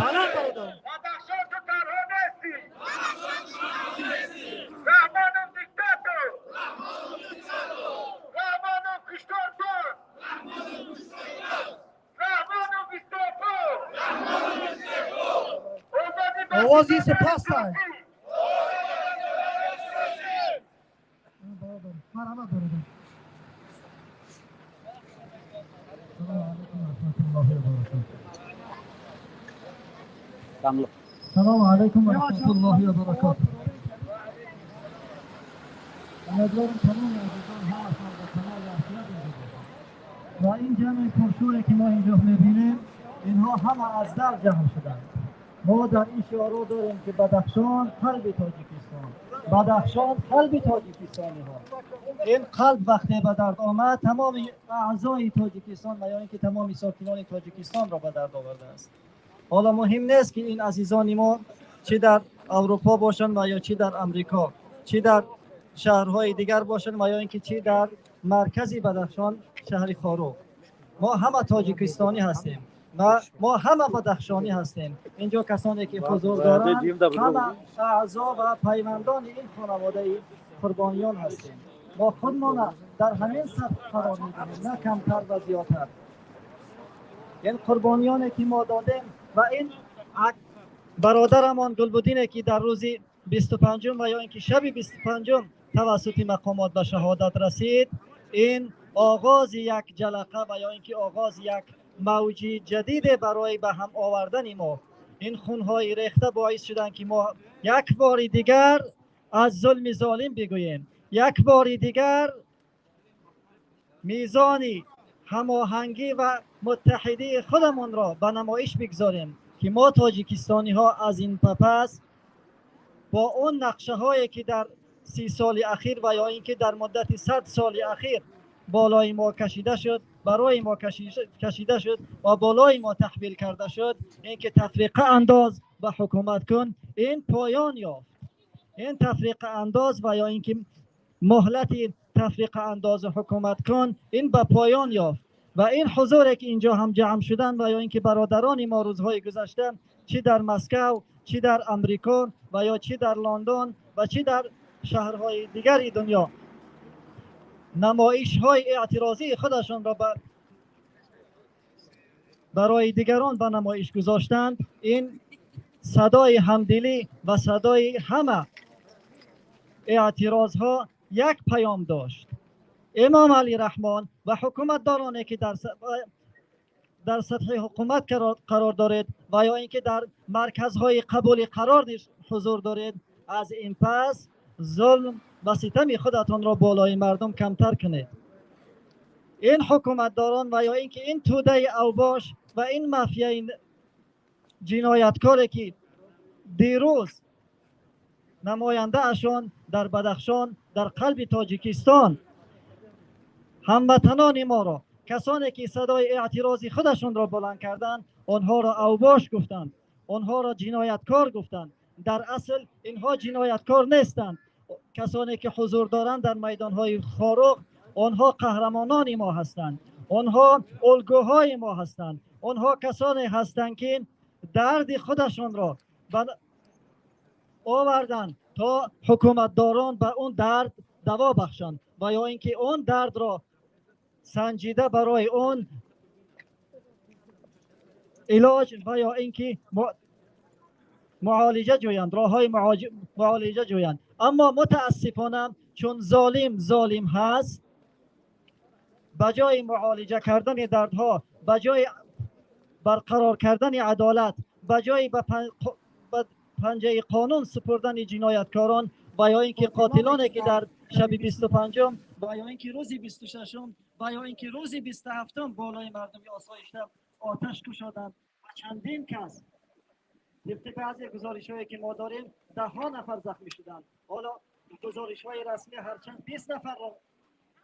Баланд, бародар. بدخشان تو تنها نیستی. رحمانوف دیکتاتور. رحمانوف کشتاربان. رحمانوف استعفا. آزادی بر овози زندانیان сипас. سیاسی. Марҳамат, бародар. Салому алайкум ва раҳматуллоҳи ва баракатуҳ. Салому алайкум ва раҳматуллоҳи ва баракатуҳ. Умедворам, тамоми азизон ҳамашон ба камоли афият инҷо бошанд ва ин ҷамъи пуршӯре ки мо инҷо мебинем, инҳо ҳама аз дар ҷамъ шуданд. Мо дар ин шиорҳо дорем, ки Бадахшон қалби Тоҷикистон, Бадахшон қалби тоҷикистониҳо. Ин қалб вақте ба дард омад, тамоми аъзои Тоҷикистон ва ё ин ки тамоми сокинони Тоҷикистонро ба дард овардааст. Ҳоло муҳим нест, ки ин азизони мо чӣ дар Аврупо бошанд ва ё чӣ дар Амрико, чӣ дар шаҳрҳои дигар бошанд ва ё ин ки чӣ дар маркази Бадахшон, шаҳри Хоруғ. Мо ҳама тоҷикистонӣ ҳастем ва мо ҳама бадахшонӣ ҳастем. Инҷо касоне ки ҳузур доранд, ҳама аъзо ва пайвандони ин хонаводаи қурбониён ҳастем. Мо худмона дар ҳамин сатҳ қарор медиҳем, на камтар ва зиёдтар. Ин қурбониёне ки мо додем ва ин бародарамон Гулбудине, ки дар рӯзи 25-ум ва ё ин ки шаби 25-ум тавассути мақомот ба шаҳодат расид, ин оғози як ҷалақа ва ё ин ки оғози як мавҷи ҷадиде барои ба ҳам овардани мо. Ин хунҳои рехта боис шуданд, ки мо як бори дигар аз зулми золим бигӯем, як бори дигар мизони ҳамоҳангӣ ва муттаҳидии худамонро ба намоиш бигзорем, ки мо тоҷикистониҳо аз ин пас бо он нақшаҳое ки дар 30 соли ахир ва ё ин ки дар муддати 100 соли ахир болои мо кашида шуд, барои мо кашида шуд ва болои мо таҳвил карда шуд, ин ки тафриқа андоз ва ҳукумат кун, ин поён ёфт. Ин тафриқа андоз ва ё ин ки муҳлати тафриқа андозу ҳукумат кун, ин ба поён ёфт. Ва ин ҳузуре ки инҷо ҳам ҷамъ шуданд ва ё ин ки бародарони мо рӯзҳои гузашта чӣ дар Москав, чӣ дар Амрико ва ё чӣ дар Лондон ва чӣ дар шаҳрҳои дигари дунё намоишҳои эътирозии худашонро барои дигарон ба намоиш гузоштанд, ин садои ҳамдилӣ ва садои ҳама эътирозҳо як паём дошт: Имом Алӣ Раҳмон ва ҳукуматдороне ки дар сатҳи ҳукумат қарор доред ва ё ин ки дар марказҳои қабули қарор низ ҳузур доред, аз ин пас зулм ва ситами худатонро болои мардум камтар кунед. Ин ҳукуматдорон ва ё ин ки ин тӯдаи авбош ва ин мафияи ҷинояткоре ки дирӯз намояндаашон дар Бадахшон, дар қалби Тоҷикистон ҳамватанони моро, касоне ки садои эътирози худашонро баланд карданд, онҳоро авбош гуфтанд, онҳоро ҷинояткор гуфтанд. Дар асл инҳо ҷинояткор нестанд. Касоне ки ҳузур доранд дар майдонҳои Хоруғ, онҳо қаҳрамонони мо ҳастанд, онҳо улгӯҳои мо ҳастанд, онҳо касоне ҳастанд ки дарди худашонро оварданд то ҳукуматдорон ба он дард даво бахшанд ва ё ин ки он дардро санҷида барои он илоҷ ва ё ин ки муолиҷа ҷӯянд, роҳҳои муолиҷа ҷӯянд. Аммо мутаассифона чун золим золим ҳаст, ба ҷои муолиҷа кардани дардҳо, ба ҷои барқарор кардани адолат, ба ҷои ба панҷаи қонун супурдани ҷинояткорон ва ё ин ки қотилоне ки дар шаби 25-ум ва ё ин ки рӯзи 26-ум ва ё ин ки рӯзи 27-ум болои мардуми осоишта оташ кушоданд ва чандин кас, тибқи баъзе гузоришҳое ки мо дорем, даҳҳо нафар захмӣ шуданд. Ҳоло гузоришҳои расмӣ ҳарчанд 20 нафарро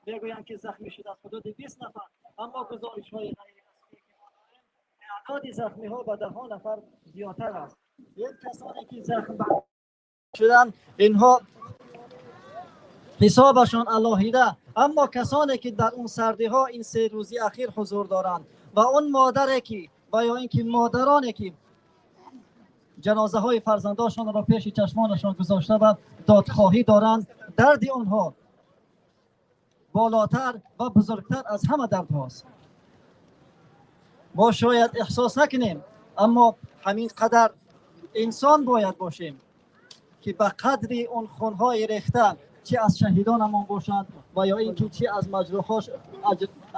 мегӯянд ки захмӣ шудааст, ҳудуди 20 нафар, аммо гузоришҳои ғайрирасмие ки мо дорем, теъдоди захмиҳо ба даҳҳо нафар зиёдтар аст. Ин касоне ки захм шуданд, инҳо ҳисобашон алоҳида, аммо касоне ки дар он сардиҳо ин се рӯзи ахир ҳузур доранд ва он модаре ки ва ё ин ки модароне ки ҷанозаҳои фарзандошонро пеши чашмонашон гузошта ва додхоҳӣ доранд, дарди онҳо болотар ва бузургтар аз ҳама дардҳост. Мо шояд эҳсос накунем, аммо ҳамин қадар инсон бояд бошем ки ба қадри он хунҳои рехта, чӣ аз шаҳидонамон бошанд ва ё ин ки чӣ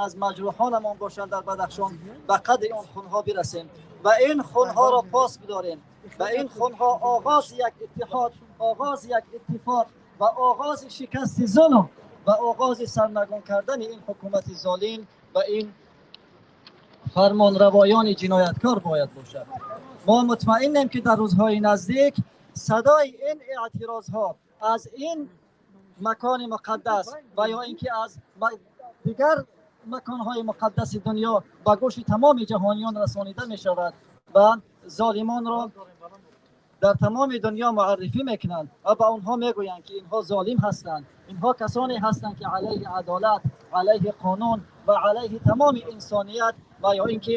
аз маҷрӯҳонамон бошанд дар Бадахшон, ба қадри он хунҳо бирасем ва ин хунҳоро пос бидорем ва ин хунҳо оғози як иттиҳод, оғози як иттифоқ ва оғози шикасти зулм ва оғози сарнагун кардани ин ҳукумати золим ва ин фармонравоёни ҷинояткор бояд бошад. Мо мутмаинем ки дар рӯзҳои наздик садои ин эътирозҳо аз ин макони муқаддас ва ё ин ки аз дигар маконҳои муқаддаси дунё ба гӯши тамоми ҷаҳониён расонида мешавад ва золимонро дар тамоми дунё муаррифӣ мекунанд ва ба онҳо мегӯянд ки инҳо золим ҳастанд, инҳо касоне ҳастанд ки алайҳи адолат, алайҳи қонун ва алайҳи тамоми инсоният ва ё ин ки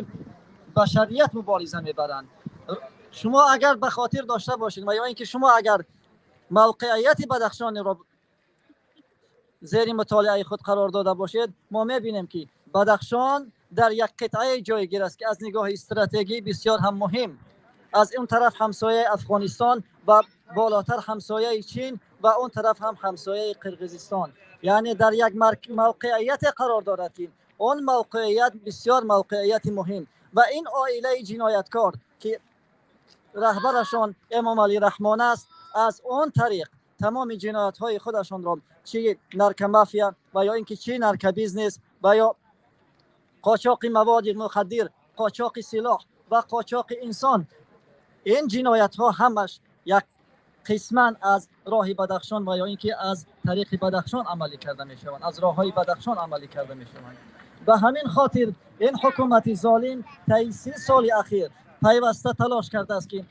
башарият мубориза мебаранд. Шумо агар ба хотир дошта бошед ва ё ин ки шумо агар мавқеияти Бадахшонро зери мутолиаи худ қарор дода бошед, мо мебинем ки Бадахшон дар як қитъаи ҷойгир аст ки аз нигоҳи стратегӣ бисёр ҳам муҳим. Аз он тараф ҳамсояи Афғонистон ва болотар ҳамсояи Чин ва он тараф ҳам ҳамсояи Қирғизистон. Яъне дар як мавқеияте қарор дорад ки он мавқеият бисёр мавқеияти муҳим ва ин оилаи ҷинояткор ки раҳбарашон Эмомалӣ Раҳмон аст, аз он тариқ тамоми ҷиноятҳои худашонро, чи наркомафия ва ё ин ки чи наркобизнес ва ё қочоқи маводи мухаддир, қочоқи силоҳ ва қочоқи инсон, ин ҷиноятҳо ҳамаш як қисман аз роҳи Бадахшон ва ё ин ки аз тариқи Бадахшон амалӣ карда мешаванд, аз роҳҳои Бадахшон амалӣ карда мешаванд. Ба ҳамин хотир ин ҳукумати золим таи 30 соли ахир пайваста талош кардааст ки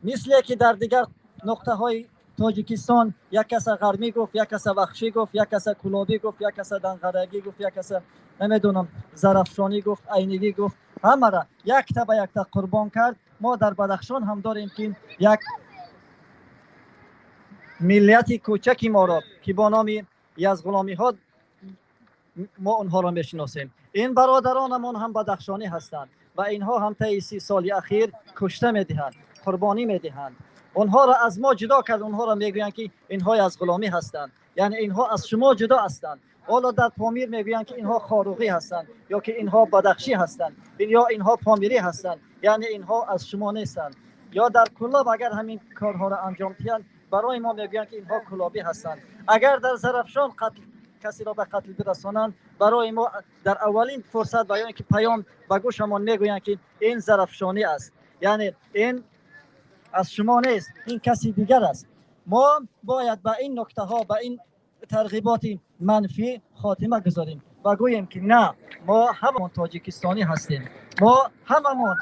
мисле ки дар дигар нуқтаҳои Тоҷикистон як каса ғармӣ гуфт, як каса вахшӣ гуфт, як каса кулобӣ гуфт, як каса данғарагӣ гуфт, як каса намедонам зарафшонӣ гуфт, айнигӣ гуфт, ҳамаро якта ба якта қурбон кард. Мо дар Бадахшон ҳам дорем ки як миллияти кӯчаки моро ки бо номи язғуломиҳо мо онҳоро мешиносем, ин бародаронамон ҳам бадахшонӣ ҳастанд ва инҳо ҳам таи 30 соли ахир кушта медиҳанд, қурбонӣ медиҳанд. Онҳоро аз мо ҷудо кард, онҳоро мегӯянд ки инҳо аз ғуломӣ ҳастанд, яъне инҳо аз шумо ҷудо ҳастанд. Ҳоло дар Помир мегӯянд ки инҳо хоруғӣ ҳастанд ё ки инҳо бадахшӣ ҳастанд ё инҳо помирӣ ҳастанд, яъне инҳо аз шумо нестанд. Ё дар Кулоб агар ҳамин корҳоро анҷом диҳанд, барои мо мегӯянд ки инҳо кулобӣ ҳастанд. Агар дар Зарафшон касеро ба қатл бирасонанд, барои мо дар аввалин фурсат ва ё ин ки паём ба гӯшамон мегӯянд ки ин зарафшонӣ аст, яъне ин аз шумо нест, ин каси дигар аст. Мо бояд ба ин нуктаҳо, ба ин тарғиботи манфӣ хотима гузорем ва гӯем ки на, мо ҳамамон тоҷикистонӣ ҳастем, мо ҳамамон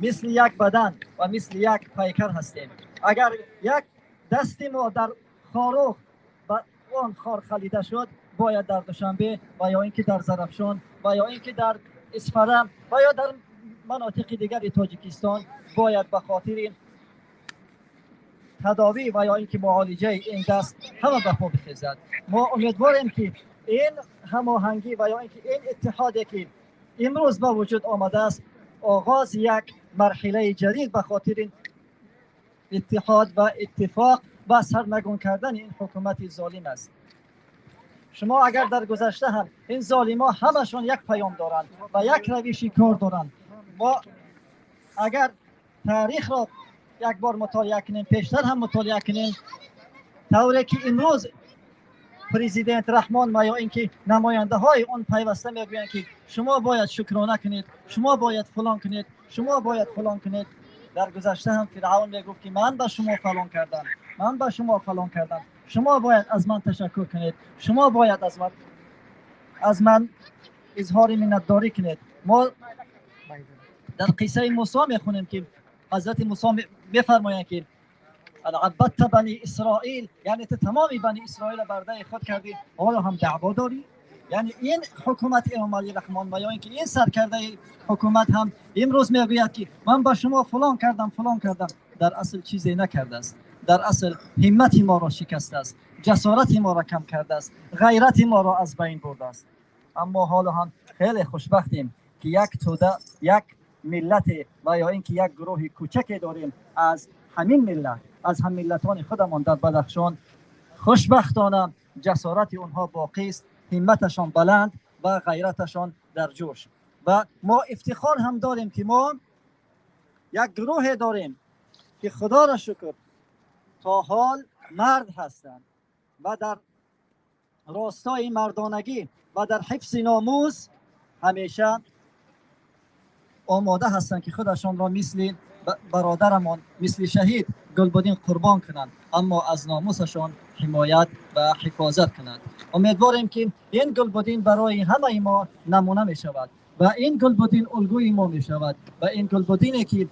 мисли як бадан ва мисли як пайкар ҳастем. Агар як дасти мо дар Хоруғ ба он хор халида шуд, бояд дар Душанбе ва ё ин ки дар Зарафшон ва ё ин ки дар Исфара ва ё дар манотиқи дигари Тоҷикистон бояд ба хотири тадовӣ ва ё ин ки муолиҷаи ин даст ҳама ба по бихезад. Мо умедворем ки ин ҳамоҳангӣ ва ё ин ки ин иттиҳоде ки имрӯз ба вуҷуд омадааст, оғози як марҳилаи ҷадид ба хотири иттиҳод ва иттифоқ ва сарнагун кардани ин ҳукумати золим аст. Шумо агар дар гузашта ҳам ин золимо ҳамашон як паём доранд ва як равиши кор доранд. Мо агар таърихро як бор мутолиа кунем, пештар ҳам мутолиа кунем, тавре ки имрӯз президент Раҳмон ва ё ин ки намояндаҳои он пайваста мегӯянд ки шумо бояд шукрона кунед, шумо бояд фалон кунед, шумо бояд фалон кунед, дар гузашта ҳам Фиръавн мегуфт ки ман ба шумо фалон кардам, ман ба шумо фалон кардам, шумо бояд аз ман ташаккур кунед, шумо бояд аз ман изҳори миннатдорӣ кунед. Мо дар қиссаи Мусо мехонем ки ҳазрати Мусо мефармоянд ки عبدت بنی اسرائیل، یعنی تو تمامی بنی اسرائیل برده خود کردی، حالا هم دعوا داری؟ یعنی این حکومت امامعلی رحمان و یا اینکه این سرکرده حکومت هم امروز میگوید که من با شما فلان کردم فلان کردم، در اصل چیزی نکرده است. در اصل همت ما را شکسته است، جسارت ما را کم کرده است، غیرت ما را از بین برده است. اما حالا هم خیلی خوشبختیم که یک توده، یک ملت و یا اینکه یک گروه کوچک داریم از همین ملت، از هم ملتان خودمان در بدخشان. خوشبختانه جسارت اونها باقی است، همتشان بلند و غیرتشان در جوش. و ما افتخار هم داریم که ما یک گروه داریم که خدا را شکر تا حال مرد هستند و در راستای مردانگی و در حفظ ناموس همیشه آماده هستند که خودشان را مثل برادرمان، مثل شهید گلبدین قربان کنند، اما از ناموسشان حمایت و حفاظت کنند. امیدواریم که این گلبدین برای همه ما نمونه می شود و این گلبدین الگوی ما می شود و این گلبدینی که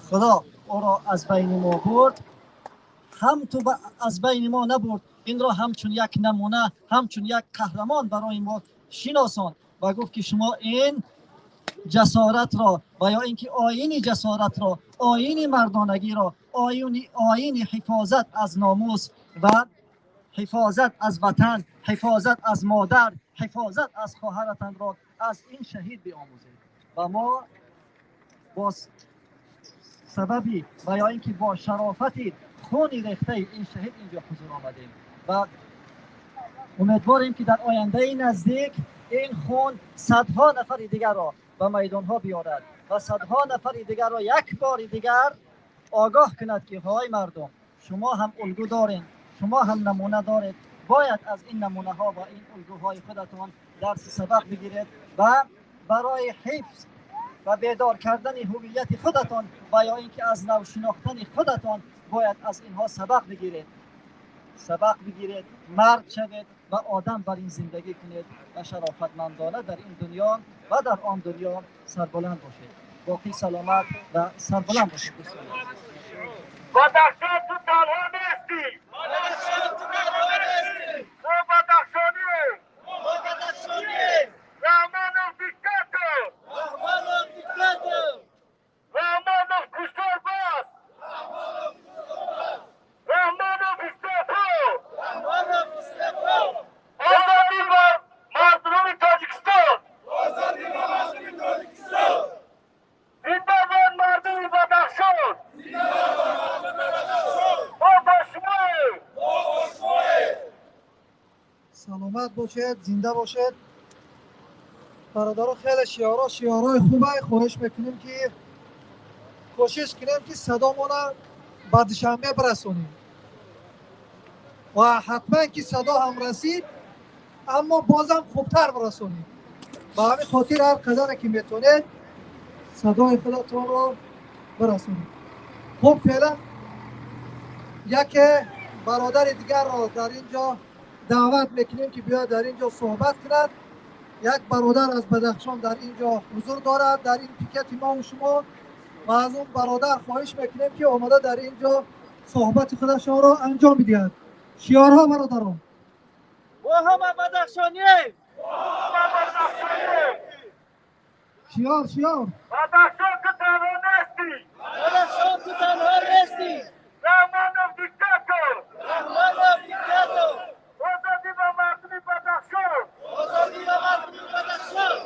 خدا او را از بین ما برد، هم تو از بین ما نبرد، این را همچون یک نمونه، همچون یک قهرمان برای ما شناساند و گفت که شما این جسارت را و یا اینکه آیین جسارت را، آیین مردانگی را، آیین حفاظت از ناموس و حفاظت از وطن، حفاظت از مادر، حفاظت از خواهرتان را از این شهید بیاموزید. و ما با سببی و یا اینکه با شرافت خون ریخته این شهید اینجا حضور آمدیم و امیدواریم که در آینده نزدیک این خون صدها نفر دیگر را به میدانها بیارد و صدها نفر دیگر را یک بار دیگر آگاه کند که های مردم، شما هم الگو دارین، شما هم نمونه دارید، باید از این نمونه ها و این الگوهای خودتان درس سبق بگیرید و برای حفظ و بیدار کردن هویت خودتان و یا اینکه از نو شناختن خودتان باید از اینها سبق بگیرید، سبق بگیرید، مرد شوید و آدم بر این زندگی کنید و شرافتمندانه در این دنیا و در آن دنیا سربلند باشید. باقی سلامت و سربلند باشید. بدخشان تو تنها نیستی، ما بدخشانیم، رحمانوف دیکتاتور، رحمانوف کشتار بس، رحمانوف استعفا، آزادی بر مردم تاجیکستان، زنده باد مردم بدخشان، ما با شماییم. саломат бошед, зинда бошед. Бародаро, хеле шиорҳо шиорҳои хубе. Хоҳиш мекунем ки кӯшиш кунем ки садомона ба Душанбе бирасонем ва ҳатман ки садо ҳам расид, аммо бозам хубтар бирасонем. Ба ҳамин хотир ҳар қадаре ки метавонед садои худатонро бирасонед. Хуб, феълан Яке бародари дигарро дар ин ҷо даъват мекунем, ки биёяд дар ин ҷо суҳбат кунад. Як бародар аз Бадахшон дар ин ҷо ҳузур дорад дар ин пикети мо ва шумо, ва аз он бародар хоҳиш мекунем, ки омада дар ин ҷо суҳбати худашонро анҷом бидиҳад. Шиорҳо, бародарон. Мо ҳама бадахшонием. Шиор, шиор. Бадахшон, ту танҳо нестӣ. Бадахшон, ту танҳо нестӣ. Раҳмонов диктатор. Раҳмонов диктатор. Озодӣ ба мардуми Бадахшон. Озодӣ ба мардуми Бадахшон.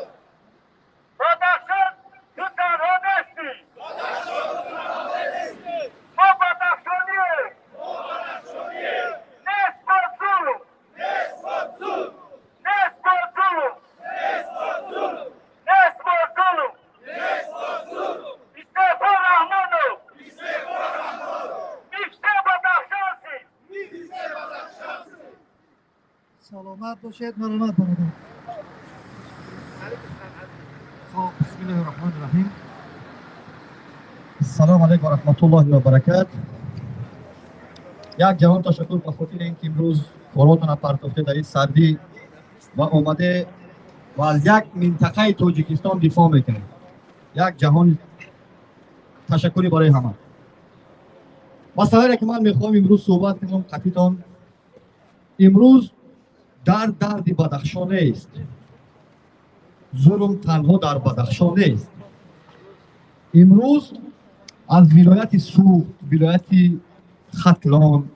Бадахшон, ту танҳо нестӣ. Мо бадахшонием. Нест бо зулм. Нест бо зулм. Нест бо зулм. Истеъфо Раҳмонов. Мы все бадахшанцы. Саломат бошед, марҳамат, бародар. خب، بسم الله الرحمن الرحیم. السلام علیکم و رحمت الله و برکات. یک جهان تشکر به خاطر اینکه امروز کاراتون پرتافته در این سردی و آمده و از یک منطقه تاجیکستان دفاع میکنه. یک جهان تشکری برای همه. مسئله که من میخوام امروز صحبت کنم قطیتان، امروز درد درد بدخشان نیست، ظلم تنها در بدخشان نیست. امروز از ولایت سوخت، ولایت ختلان،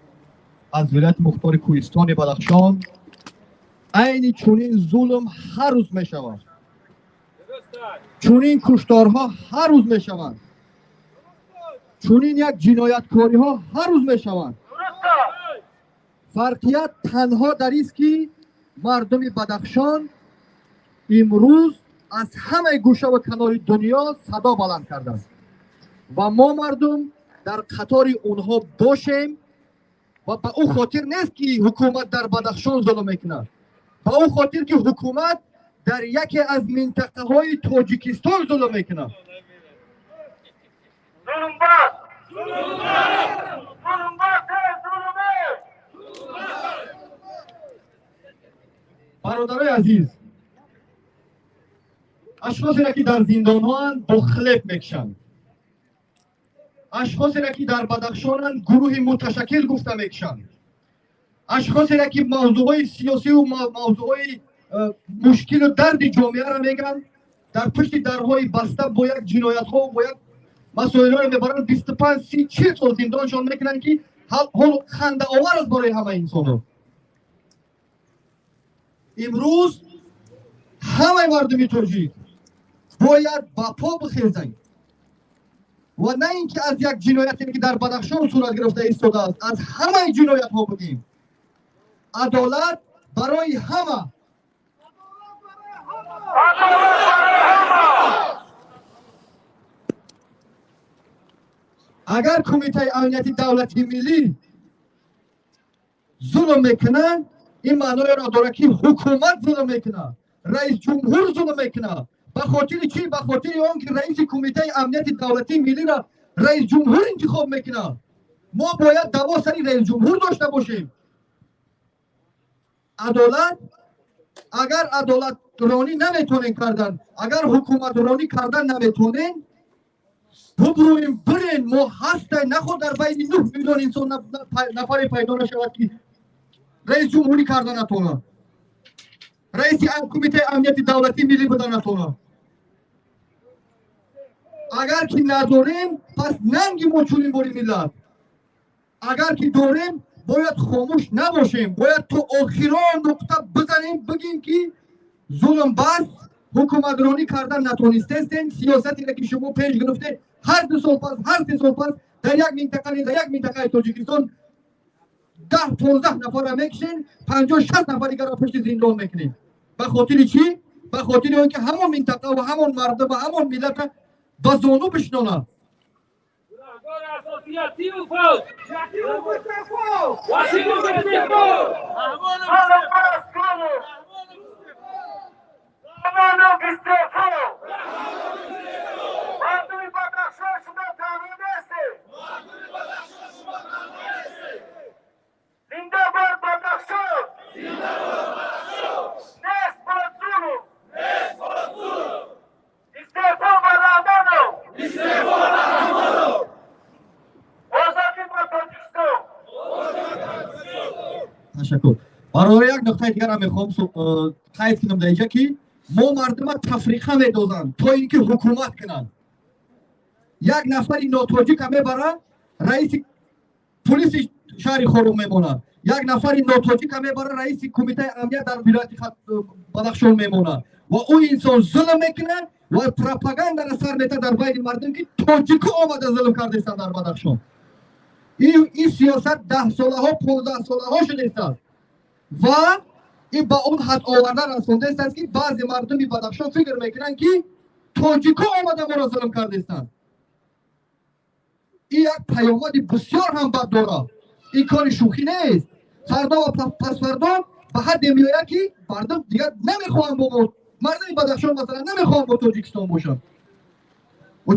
از ولایت مختار کوهستان بدخشان عین چنین ظلم هر روز میشود، چنین کشتارها هر روز میشوند، چنین یک جنایتکاری ها هر روز میشوند. فرقیت تنها در است که مردم بدخشان امروز از همه گوشه و کنار دنیا صدا بلند کردند و ما مردم در قطار اونها باشیم و به او خاطر نیست که حکومت در بدخشان ظلم میکند، به او خاطر که حکومت در یکی از منطقه های تاجیکستان ظلم میکند. ظلم بس. ظلم بس. ظلم. برادرای عزیز، اشخاصی را که در زندان ها با خلپ میکشند، اشخاصی را که در بدخشانند گروه متشکل گفته میکشند، اشخاصی را که موضوعهای سیاسی و موضوعهای مشکل و درد جامعه را میگن در پشت درهای بسته با یک جنایت ها و با یک مسائل را میبرند 25 30 40 سال زندانشان میکنند که حال خنده آور است برای همه انسان ها. امروز همه مردم تاجیک باید با پا بخیزند و نه اینکه از یک جنایتی که در بدخشان صورت گرفته ایستاده است، از همه جنایت ها بگیم. عدالت برای همه. اگر کمیته امنیتی دولتی ملی ظلم میکنند، این معنای را داره که حکومت ظلم میکنه، رئیس جمهور ظلم میکنه. به خاطر چی؟ به خاطر آن که رئیس کمیته امنیت دولتی ملی را رئیس جمهور انتخاب میکنه. ما باید دعوا سر رئیس جمهور داشته باشیم. عدالت، اگر عدالت رانی نمیتونین کردن، اگر حکومت رانی کردن نمیتونین، ببرویم برین. ما هستیم، نخود در بین 9 میلیون انسان نفر پیدا نشود که رئیس جمهوری کردن نتونه، رئیس کمیته امنیت دولتی ملی بودن نتونه. اگر که نداریم پس ننگی ما چونیم باری ملت. اگر که داریم باید خاموش نباشیم، باید تا آخران نقطه بزنیم، بگیم که ظلم بس، حکومت رانی کردن نتونستین، سیاستی را که شما پیش گرفته هر 2 سال پس، هر 3 سال پس در یک منطقه، در یک منطقه تاجیکستان 10 15 نفر را میکشین، 50 60 نفر دیگر را پشت زندان میکنین. به خاطر چی؟ به خاطر اینکه همون منطقه و همون مردم و همون ملت به زانو بشنانند. Ташаккур. Бародаро, як нуқтаи дигарам мехоҳам қайд кунам дар инҷа, ки мо мардума тафриқа медозанд, то ин ки ҳукумат кунанд. Як нафари нотоҷика мебарад, раиси пулиси шаҳри Хоруғ мемонад. Як нафари нотоҷика мебарад, раиси кумитаи амният дар вилояти Бадахшон мемонад ва ӯ инсон зулм мекунад ва пропагандара сар метад дар байни мардум, ки тоҷико омада зулм кардестанд дар Бадахшон. Ин сиёсат 10 солаҳо, 15 солаҳо шудааст ва ин ба он ҳад оварда расондааст, ки баъзе мардуми Бадахшон фикр мекунанд, ки тоҷико омада моро зулм кардестанд. Ин як паёмади бисёр ҳам бад дорад. Ин кори шӯхӣ нест. Фардо ва пасфардо ба ҳадде меояд, ки мардум дигар намехоҳанд бо мо, мардуми Бадахшон масалан, намехоҳанд бо Тоҷикистон бошанд.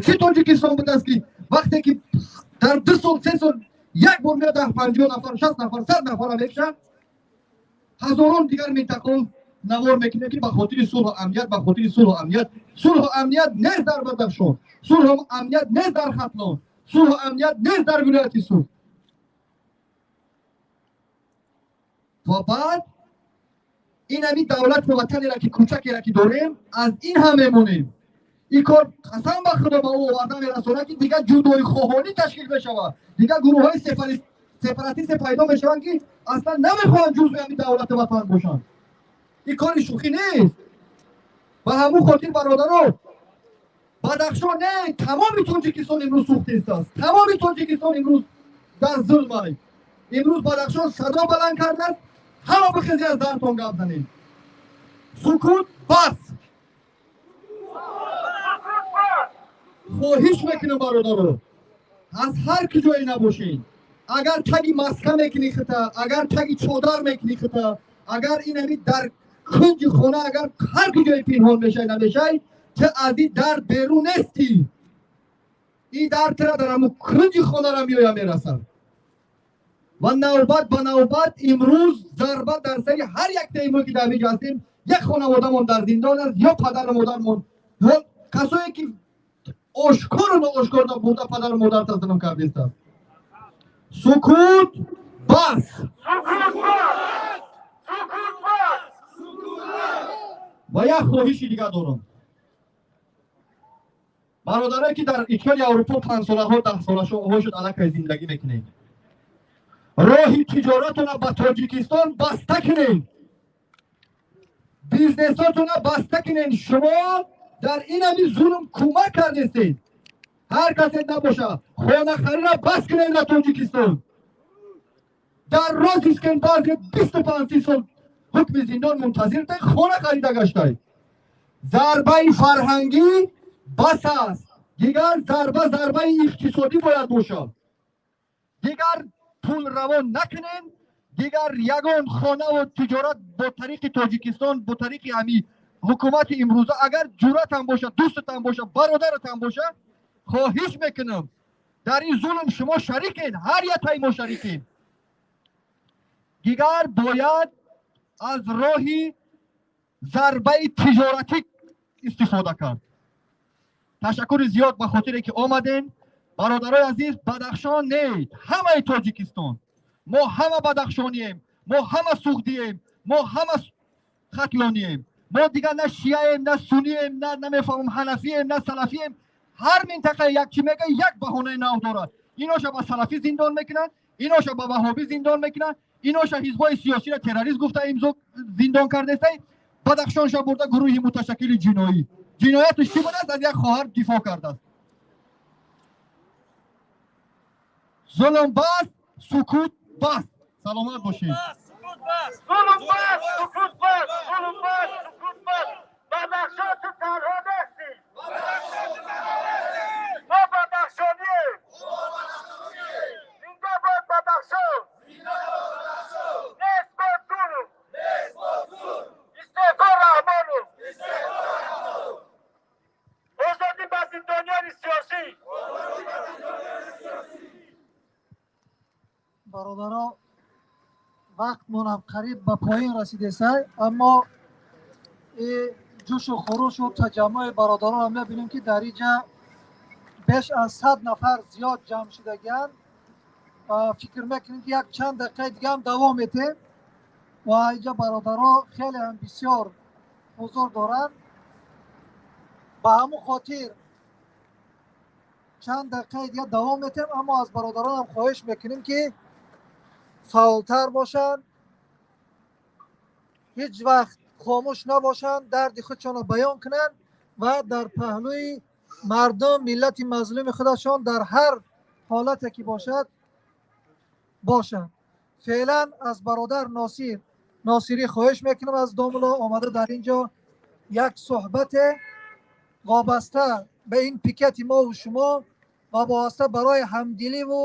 Чӣ Тоҷикистон будааст, ки вақте ки дар 2 сол, 3 сол як бор меояд, 50 нафар, 60 нафар, 100 нафара мекушад? Ҳазорон дигар минтақаҳо навор мекунем, ки ба хотири сулҳу амният, ба хотири сулҳу амният. Сулҳу амният нест дар Бадахшон, сулҳу амният нест дар Хатлон, сулҳу амният нест дар вилояти Суғд. Ва баъд ин ҳамин давлату ватанеро, ки кӯчакеро ки дорем, аз ин ҳам мемонем. Ин кор, қасам ба Худо, ба ӯ оварда мерасонад, ки дигар ҷудоихоҳонӣ ташкил мешавад, дигар гурӯҳҳои сепаратисте пайдо мешаванд, ки аслан намехоҳанд ҷузъи ҳамин давлату ватан бошанд. Ин кори шӯхӣ нест. Ба ҳамун хотир, бародаро, Бадахшон не, тамоми Тоҷикистон имрӯз сӯхтааст, тамоми Тоҷикистон имрӯз дар зулмай. Имрӯз Бадахшон садо баланд кардааст. Ҳама бихези, аз дартон гап занед. Сукут бас. Хоҳиш мекунам, бародаро, аз ҳар куҷое набошед, агар таги маска мекунӣ хита, агар таги чодар мекунӣ хита, агар инами дар кунҷи хона, агар ҳар куҷое пинҳон мешай, намешай, ту аз ин дар берун нестӣ. Ин дар тура дар ҳамун кунҷи хонара меоя мерасад ва навбат ба навбат имрӯз зарба дар сари ҳар яктаи мо, ки дар инҷо ҳастем, як хонаводамон дар зиндон аст ё падару модармон, касое ки ошкору ноошкор бурда падару модар тазлим кардистанд. Сукут бас. Ва як хоҳиши дигар дорам. Бародарое, ки дар Иттиҳоди Аврупо 5 солаҳо, 10 солаҳо шуд аллакай зиндагӣ мекунед, роҳи тиҷоратона ба Тоҷикистон баста кунед, бизнесотона баста кунед. Шумо дар ин ҳами зулм кӯмак кардестед. Ҳар касе набоша, хонахарира бас кунед дар Тоҷикистон. Дар розист ки баъзе 25, 30 сол ҳукми зиндон мунтазир тай, хона харида гаштай. Зарбаи фарҳангӣ бас аст, дигар зарба зарбаи иқтисодӣ бояд бошад. Дигар пул равон накунед, дигар ягон хонаву тиҷорат бо тариқи Тоҷикистон, бо тариқи ҳами ҳукумати имрӯза, агар ҷуръатам бошад, дӯстатам бошад, бародаратам бошад, хоҳиш мекунам. Дар ин зулм шумо шарикед, ҳар яктаи мо шарикем. Дигар бояд аз роҳи зарбаи тиҷоратӣ истифода кард. Ташаккури зиёд ба хотире ки омадем. Бародарои азиз, Бадахшон не, ҳамаи Тоҷикистон, мо ҳама бадахшонием, мо ҳама суғдием, мо ҳама хатлонием. Мо дигар на шияем, на сунием, на намефаҳмам ҳанафием, на салафием. Ҳар минтақае як чӣ мега, як баҳонаи нав дорад. Иноша ба салафӣ зиндон мекунанд, иноша ба ваҳобӣ зиндон мекунанд, иноша ҳизбҳои сиёсиро террорист гуфта имзо зиндон кардестай. Бадахшонша бурда гурӯҳи муташаккили ҷиноӣ. Ҷинояташ чӣ будааст? Аз як хоҳар дифоъ кардааст. Зулм бас, сукут бас. Саломат бошед. Зулм бас, сукут бас, зулм бас, сукут бас. Бадахшон, ту танҳо нестӣ. Мо бадахшонием. Зинда бод Бадахшон. Нест бод зулм. Истеъфо Раҳмонов. Озодӣ ба зиндониёни сиёсӣ. Бародаро, вақтмонам қариб ба поён расидесай, аммо ҷӯшу хурушу таҷаммӯи бародаронро мебинем, ки дар инҷа беш аз 100 нафар зиёд ҷамъ шудагианд. Фикр мекунем, ки як чанд дақиқаи дигаам давом метем. ва инҷа бародаро хеле ҳам бисёр ҳузур доранд. Ба ҳамун хотир чанд дақиқаи дига давом метем, аммо аз бародаронам хоҳиш мекунем, ки фаъолтар бошанд, ҳеҷ вақт хомӯш набошанд, дарди худшонро баён кунанд ва дар паҳлӯи мардум, миллати мазлуми худашон дар ҳар ҳолате ки бошад бошанд. Феълан аз бародар Носир Носирӣ хоҳиш мекунам, аз домуло омада дар ин ҷо як суҳбате вобаста ба ин пикети мову шумо ва вобаста барои ҳамдиливу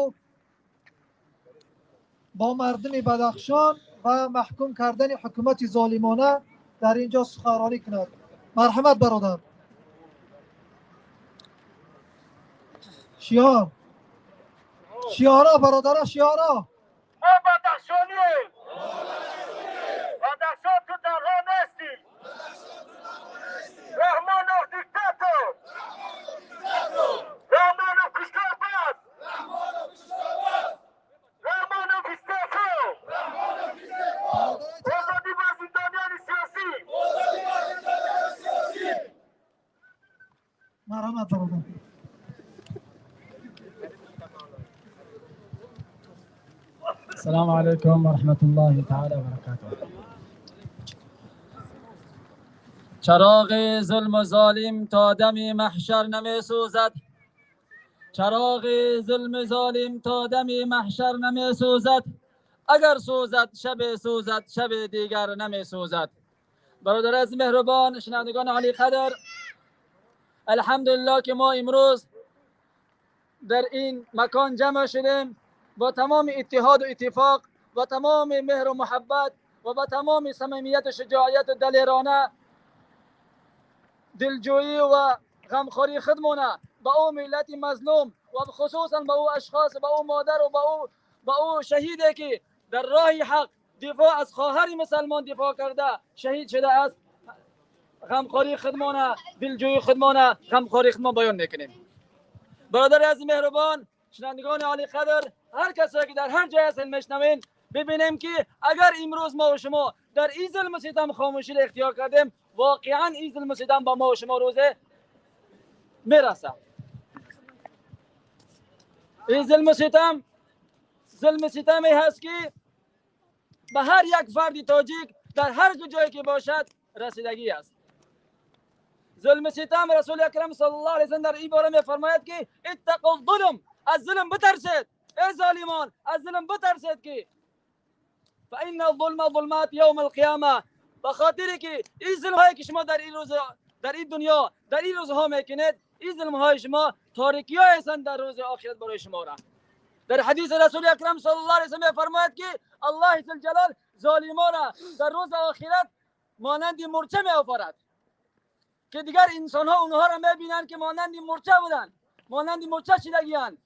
бо мардуми Бадахшон ва маҳкум кардани ҳукумати золимона дар ин ҷо суханронӣ кунад. Марҳамат, бародар. Шиёр, шиёро, бародаро, шиёро. Мо бадахшонием. Бадахшон, ту танҳо нестӣ. Раҳмонов диктатор. Раҳмонов куштор бас. Раҳмонов истеъфо. Озодӣ ба зиндониёни сиёсӣ. Марҳамат, бародар. السلام علیکم و رحمت الله تعالی و برکاته. چراغ ظلم و ظالم تا دم محشر نمی سوزد. چراغ ظلم ظالم تا دم محشر نمی سوزد. اگر سوزد شب سوزد، شب دیگر نمی سوزد. برادر از مهربان، شنوندگان عالی قدر، الحمدلله که ما امروز در این مکان جمع شدیم با تمام اتحاد و اتفاق و تمام مهر و محبت و با تمام صمیمیت و شجاعیت و دلیرانه دلجویی و غمخواری خودمونه با او ملت مظلوم و خصوصا با او اشخاص، با او مادر و با او شهیده که در راه حق دفاع از خواهر مسلمان دفاع کرده شهید شده است، غمخواری خودمونه، دلجویی خودمونه، غمخواری خودمان بیان میکنیم. برادر از مهربان، شنوندگان عالی قدر، هر کسایی که در هر جای هستن میشنوین، ببینیم که اگر امروز ما و شما در این ظلم و ستم خاموشی را اختیار کردیم، واقعا این ظلم و ستم با ما و شما روزه میرسه. این ظلم و ستم ظلم ستمی هست که به هر یک فرد تاجیک در هر جایی که باشد رسیدگی است. ظلم ستم، رسول اکرم صلی الله علیه و سلم در این باره میفرماید که اتقوا الظلم، از ظلم بترسید ای ظالمان، از ظلم بترسید که فان الظلم ظلمات یوم القیامه. به خاطر که این ظلم هایی که شما در این روز، در این دنیا، در این روزها میکنید، این ظلم های شما تاریکی های هستند در روز آخرت برای شما را. در حدیث رسول اکرم صلی الله علیه و سلم میفرماید که الله جلال ظالمان را در روز آخرت مانند مورچه میآفرد که دیگر انسان ها اونها را میبینند که مانند مورچه بودند، مانند مورچه شدگیاند،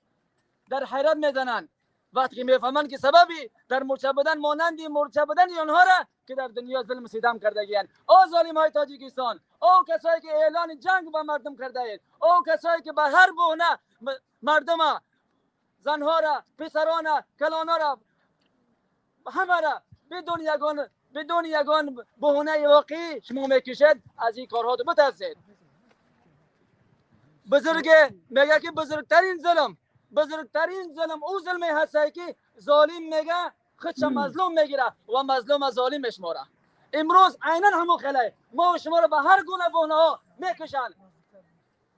در حیرت میزنند وقتی که میفهمند که سببی در مورچه بودن، مانند مورچه بودن آنها را که در دنیا ظلم ستم کردگیاند. او ظالم های تاجیکستان، او کسایی که اعلان جنگ با مردم کرده اید، او کسایی که به هر بهانه مردم، زنها را، پسران را، کلانا را، همه را بدون یگان بهانه واقعی شما میکشید، از این کارها بترسید. بزرگ میگه که بزرگترین ظلم، بزرگترین ظلم او ظلمی هست که ظالم میگه خودش مظلوم میگیره و مظلوم ظالم میشماره. امروز عینا همون خیلی ما و شما رو به هر گونه بهانه ها میکشن،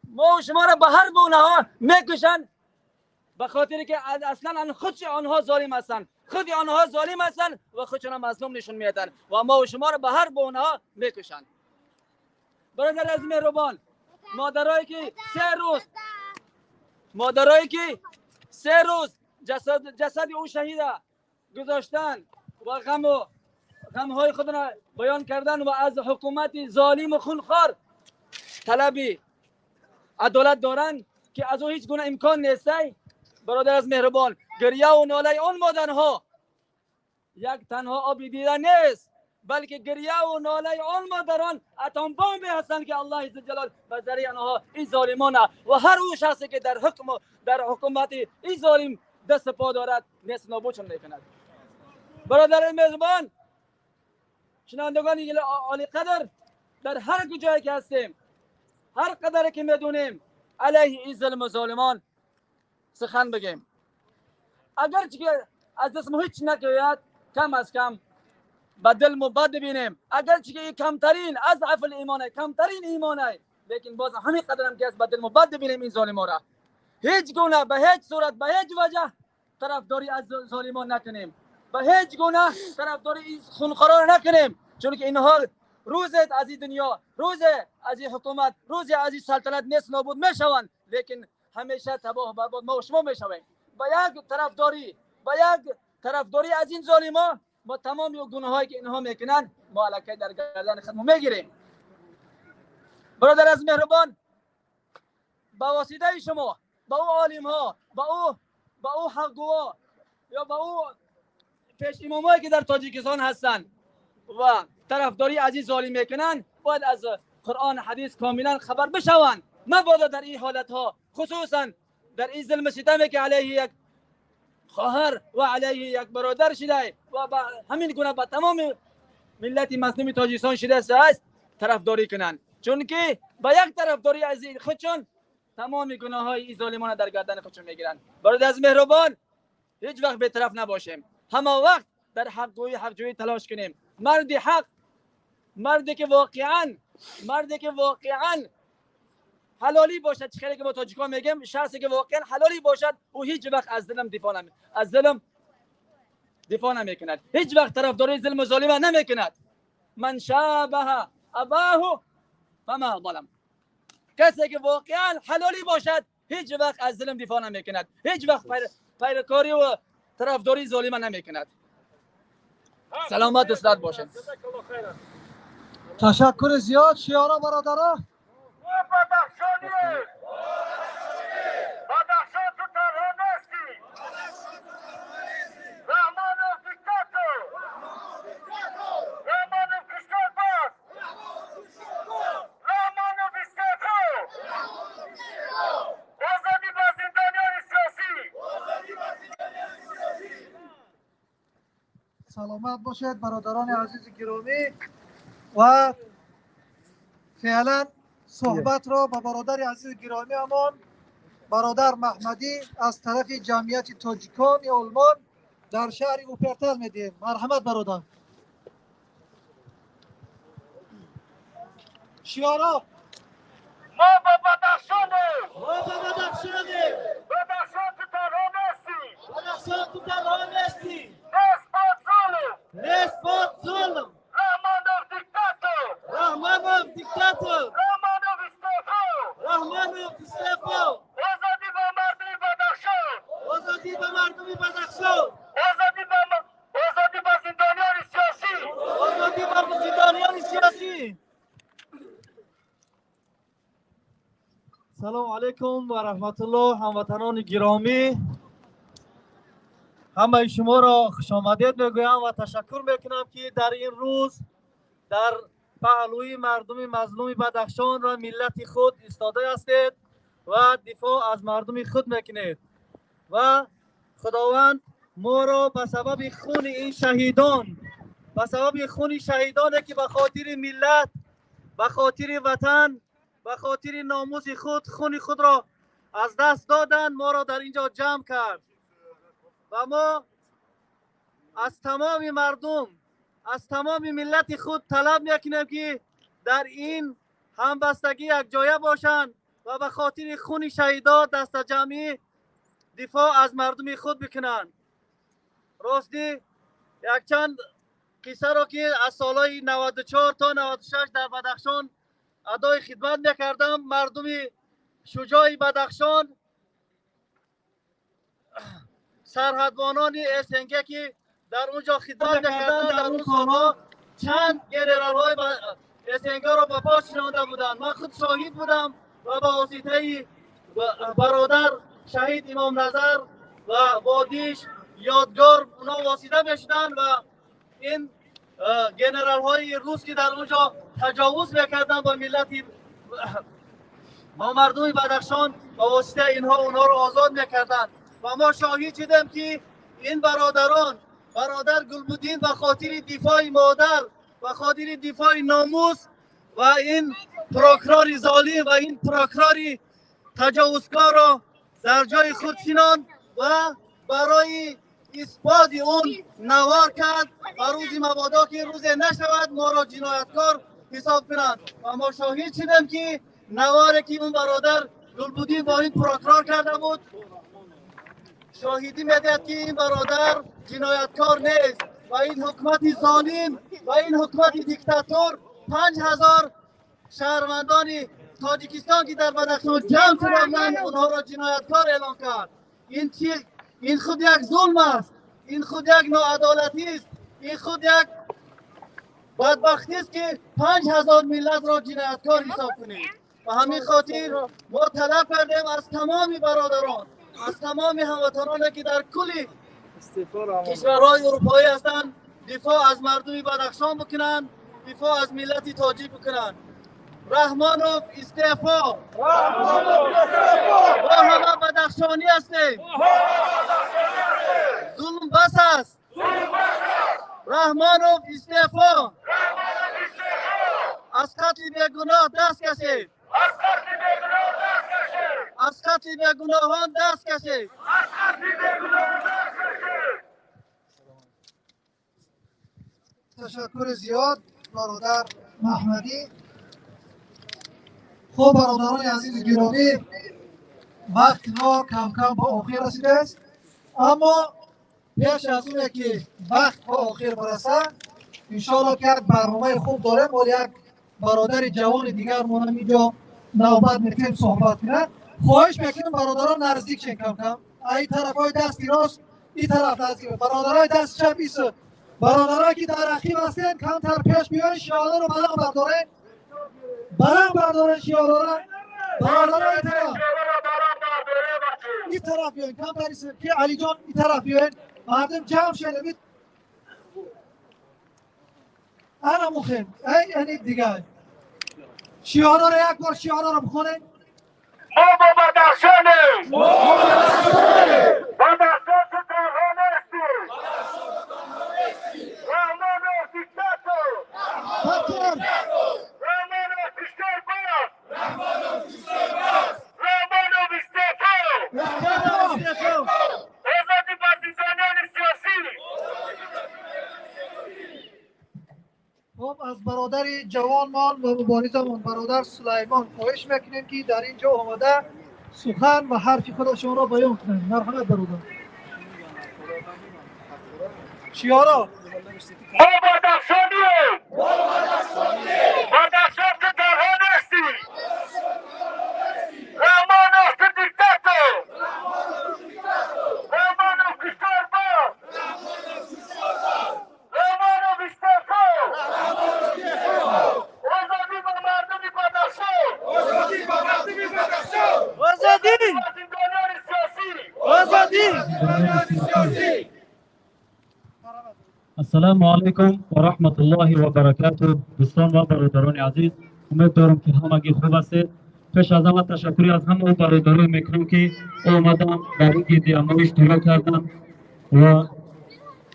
ما و شما رو به هر بهانه ها میکشن، به خاطر که اصلا خودش آنها ظالم هستن، خود آنها ظالم هستن و خودشون مظلوم نشون میدن و ما و شما رو به هر بهانه ها میکشن. برادر از مهربان، مادرایی که 3 روز، مادرایی که 3 روز جسد او شهید گذاشتن و غم و غمهای خود را بیان کردن و از حکومت ظالم و خونخوار طلبی عدالت دارن که از او هیچ گونه امکان نیست. برادر از مهربان، گریه و ناله آن مادرها یک تنها آب دیده نیست، بلکه گریه و ناله آن مادران اتم بمبی هستند که الله جلال به ذریعه آنها این ظالمان و هر او شخصی که در حکم در حکومت این ظالم دست پا دارد نیست نابودشون میکند. برادر مهربان، شنوندگان عالی قدر، در هر کجایی که هستیم، هر قدری که میدونیم علیه این ظلم و ظالمان سخن بگیم. اگر که از دست ما هیچ نگوید، کم از کم به دل ما بد ببینیم. اگر که کمترین اضعف الایمان، کمترین ایمانه، لیکن باز همین قدر هم که از به دل ما بد ببینیم این ظالمان را. هیچ گونه، به هیچ صورت، به هیچ وجه طرفداری از ظالمان نکنیم، به هیچ گونه طرفداری این خونخواران نکنیم، چون که اینها روز از این دنیا، روز از این حکومت، روز از این سلطنت نیست نابود میشوند، لیکن همیشه تباه و برباد ما و شما میشویم. با یک طرفداری، با یک طرفداری از این ظالما، ما تمام گناهایی که اینها میکنن ما الکی در گردن خود میگیریم. برادر از مهربان، با واسطه شما، با او عالم ها، با او حقگوها یا با او پیش امامایی که در تاجیکستان هستند و طرفداری از این ظالم میکنن، باید از قرآن حدیث کاملا خبر بشوند. مبادا در این حالت ها، خصوصا در این ظلم ستمی که علیه یک خواهر و علیه یک برادر شده و با همین گونه با تمام ملت مظلوم تاجیکستان شده است، طرفداری کنند، چون که با یک طرفداری از خودشون تمام گناه های این ظالمان در گردن خودشون میگیرند. برادر از مهربان، هیچ وقت بی‌طرف نباشیم، همه وقت در حق گویی، حق جویی تلاش کنیم. مرد حق، مردی که واقعا، مردی که واقعا حلالی باشد، چه که با تاجیکان میگم، شخصی که واقعا حلالی باشد، او هیچ وقت از ظلم دفاع نمی از ظلم دفاع نمیکند، هیچ وقت طرفداری ظلم و ظالم نمیکند. من شابه اباه فما ظلم. کسی که واقعا حلالی باشد هیچ وقت از ظلم دفاع نمیکند، هیچ وقت پیرکاری و طرفداری ظالم نمیکند. سلامت و سلامت باشید. تشکر زیاد شیارا برادرها. بدخشان تو تنها نیستی. رحمانوف دیکتاتور. رحمانوف کشتار باز. رحمانوف استعفا. آزادی با زندانیان سیاسی. سلامت باشید برادران عزیز گرامی. و فعلا صحبت را با برادر عزیز گرامی همان برادر محمدی از طرف جمعیت تاجیکان آلمان در شهر اوپرتل میدیم. مرحمت برادر. شیارا ما با بدخشانیم. ما با بدخشانیم. بدخشان تو تنها نیستی. بدخشان تو تنها نیستی. نیست باد ظلم. نیست باد ظلم. رحمانوف دیکتاتور. رحمانوف دیکتاتور. رحمانوف استعفا. رحمانوف استعفا. آزادی به مردم بدخشان. آزادی به مردم بدخشان. آزادی به زندانیان سیاسی. آزادی به زندانیان سیاسی. سلام علیکم و رحمت الله. هموطنان گرامی، همه شما را خوش آمدید میگویم و تشکر میکنم که در این روز در پهلوی مردم مظلوم بدخشان و ملت خود ایستاده هستید و دفاع از مردم خود میکنید و خداوند ما را به سبب خون این شهیدان، به سبب خون شهیدانی که به خاطر ملت، به خاطر وطن، به خاطر ناموس خود خون خود را از دست دادند، ما را در اینجا جمع کرد و ما از تمام مردم، از تمام ملت خود طلب میکنیم که در این همبستگی یک جایه باشند و به خاطر خون شهیدان دست جمعی دفاع از مردم خود بکنند. راستی یک چند قصه را که از سالهای 94 تا 96 در بدخشان ادای خدمت میکردم، مردم شجاع بدخشان، سرحدبانان SNG که در اونجا خدمت میکردند، در اون سالها چند گنرال های SNG را به پا شنانده بودند. من خود شاهد بودم و با واسطه برادر شهید امام نظر و وادیش یادگار اونا واسطه میشدن و این گنرال های روس که در اونجا تجاوز میکردن با ملت، با مردم بدخشان، با واسطه اینها اونها رو آزاد میکردن و ما شاهد شدیم که این برادران، برادر گلبودین به خاطر دفاع مادر، به خاطر دفاع ناموس و این پروکرار ظالم و این پروکرار تجاوزکار را در جای خود شناند و برای اثبات اون نوار کرد و روزی مبادا که روز نشود ما را جنایتکار حساب کنند. و ما شاهد شدیم که نواری که اون برادر گلبودین با این پروکرار کرده بود شاهدی میدهد که این برادر جنایتکار نیست و این حکومت ظالم و این حکومت دیکتاتور 5000 شهروندان تاجیکستان که در بدخشان جمع شده بودند اونها را جنایتکار اعلام کرد. این چیز، این خود یک ظلم است، این خود یک ناعدالتی است، این خود یک بدبختی است که 5000 ملت را جنایتکار حساب کنید. و همین خاطر ما طلب کردیم از تمام برادران، از تمام هموطنان که در کل کشورهای اروپایی هستند دفاع از مردم بدخشان بکنند، دفاع از ملت تاجیک بکنند. رحمانوف استعفا. ما همه بدخشانی هستیم. ظلم بس است. رحمانوف استعفا. از قتل بیگناه دست کشید. از قتل بیگناهان دست کشید. تشکر زیاد برادر محمدی. خب برادران عزیز گرامی، وقت ما کم کم به آخر رسیده است، اما پیش از اون که وقت به آخر برسه انشاءالله که یک برنامه خوب داریم و یک برادر جوان دیگر ما هم اینجا نوبت میتیم صحبت کنه. خواهش میکنم برادران نزدیک شین کم کم، این طرف های دست راست، این طرف نزدیک، برادرای دست چپ ایست، برادرایی که در رقیب هستین کمتر پیش بیاین، شعارها رو بلند بردارین، بلند بردارین شعارها رو. برادرای طرف این طرف بیاین، کمتر ایست که علی جان این طرف بیاین، مردم جمع شده. انا مخیم ای یعنی دیگه شعارها رو یک بار شعارها رو بخونین. ما با بدخشانیم، ما بدخشان تو تنها نیستی. رحمانوف دیکتاتور، رحمانوف کشتار بس، رحمانوف استعفا، آزادی بازیزانان سیاسی. خب از برادر جوانمان و مبارزمان برادر سلیمان خواهش میکنیم که در اینجا آمده سخن و حرف خودشان را بیان کنند. مرحمت برادر. شیارا ما بدخشانیم، بدخشان تو تنها نیستی. رحمانوف تو دیکتاتور، رحمانوف کشتار بس، رحمانوف استعفا، آزادی به مردم بدخشان، آزادی به مردم بدخشان، آزادی زندانیان سیاسی، آزادی زندانیان سیاسی. السلام علیکم و رحمت الله و برکاته. دوستان و برادران عزیز، امید دارم که همگی خوب هستید. پیش از همه تشکری از همه برادران میکنم که آمدن در این گردهمایی اشتراک کردن و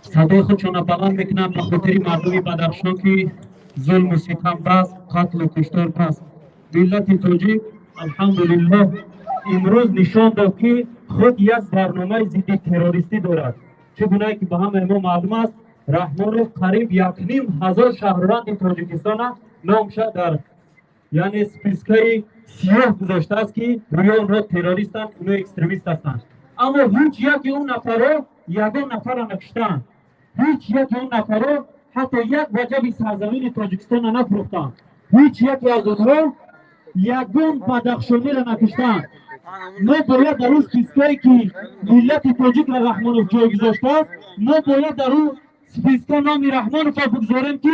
صدای خودشان بلند میکنن به خاطر مردم بدخشان که ظلم و ستم بس، قتل و کشتار بس. ملت تاجیک الحمدلله امروز نشان داد که خود یک برنامه ضد تروریستی دارد. چگونه که به همه ما معلوم است، رحمانوف قریب 1500 شهروند تاجیکستان نامش در یعنی списка ی سیاه گذاشته است که روی آنها تروریستند، اونها экстремист هستند. اما هیچ یکی اون نفرها یگان نفر را نکشتند، هیچ یکی اون نفرها حتی یک وجب سرزمین تاجیکستان را نفروختند، هیچ یکی از آنها یگان بدخشانی را نکشتند. ما باید در اون списка یی که ملت تاجیک را رحمانوف جای گذاشته است، ما باید در اون списка نام رحمانوف را بگذاریم که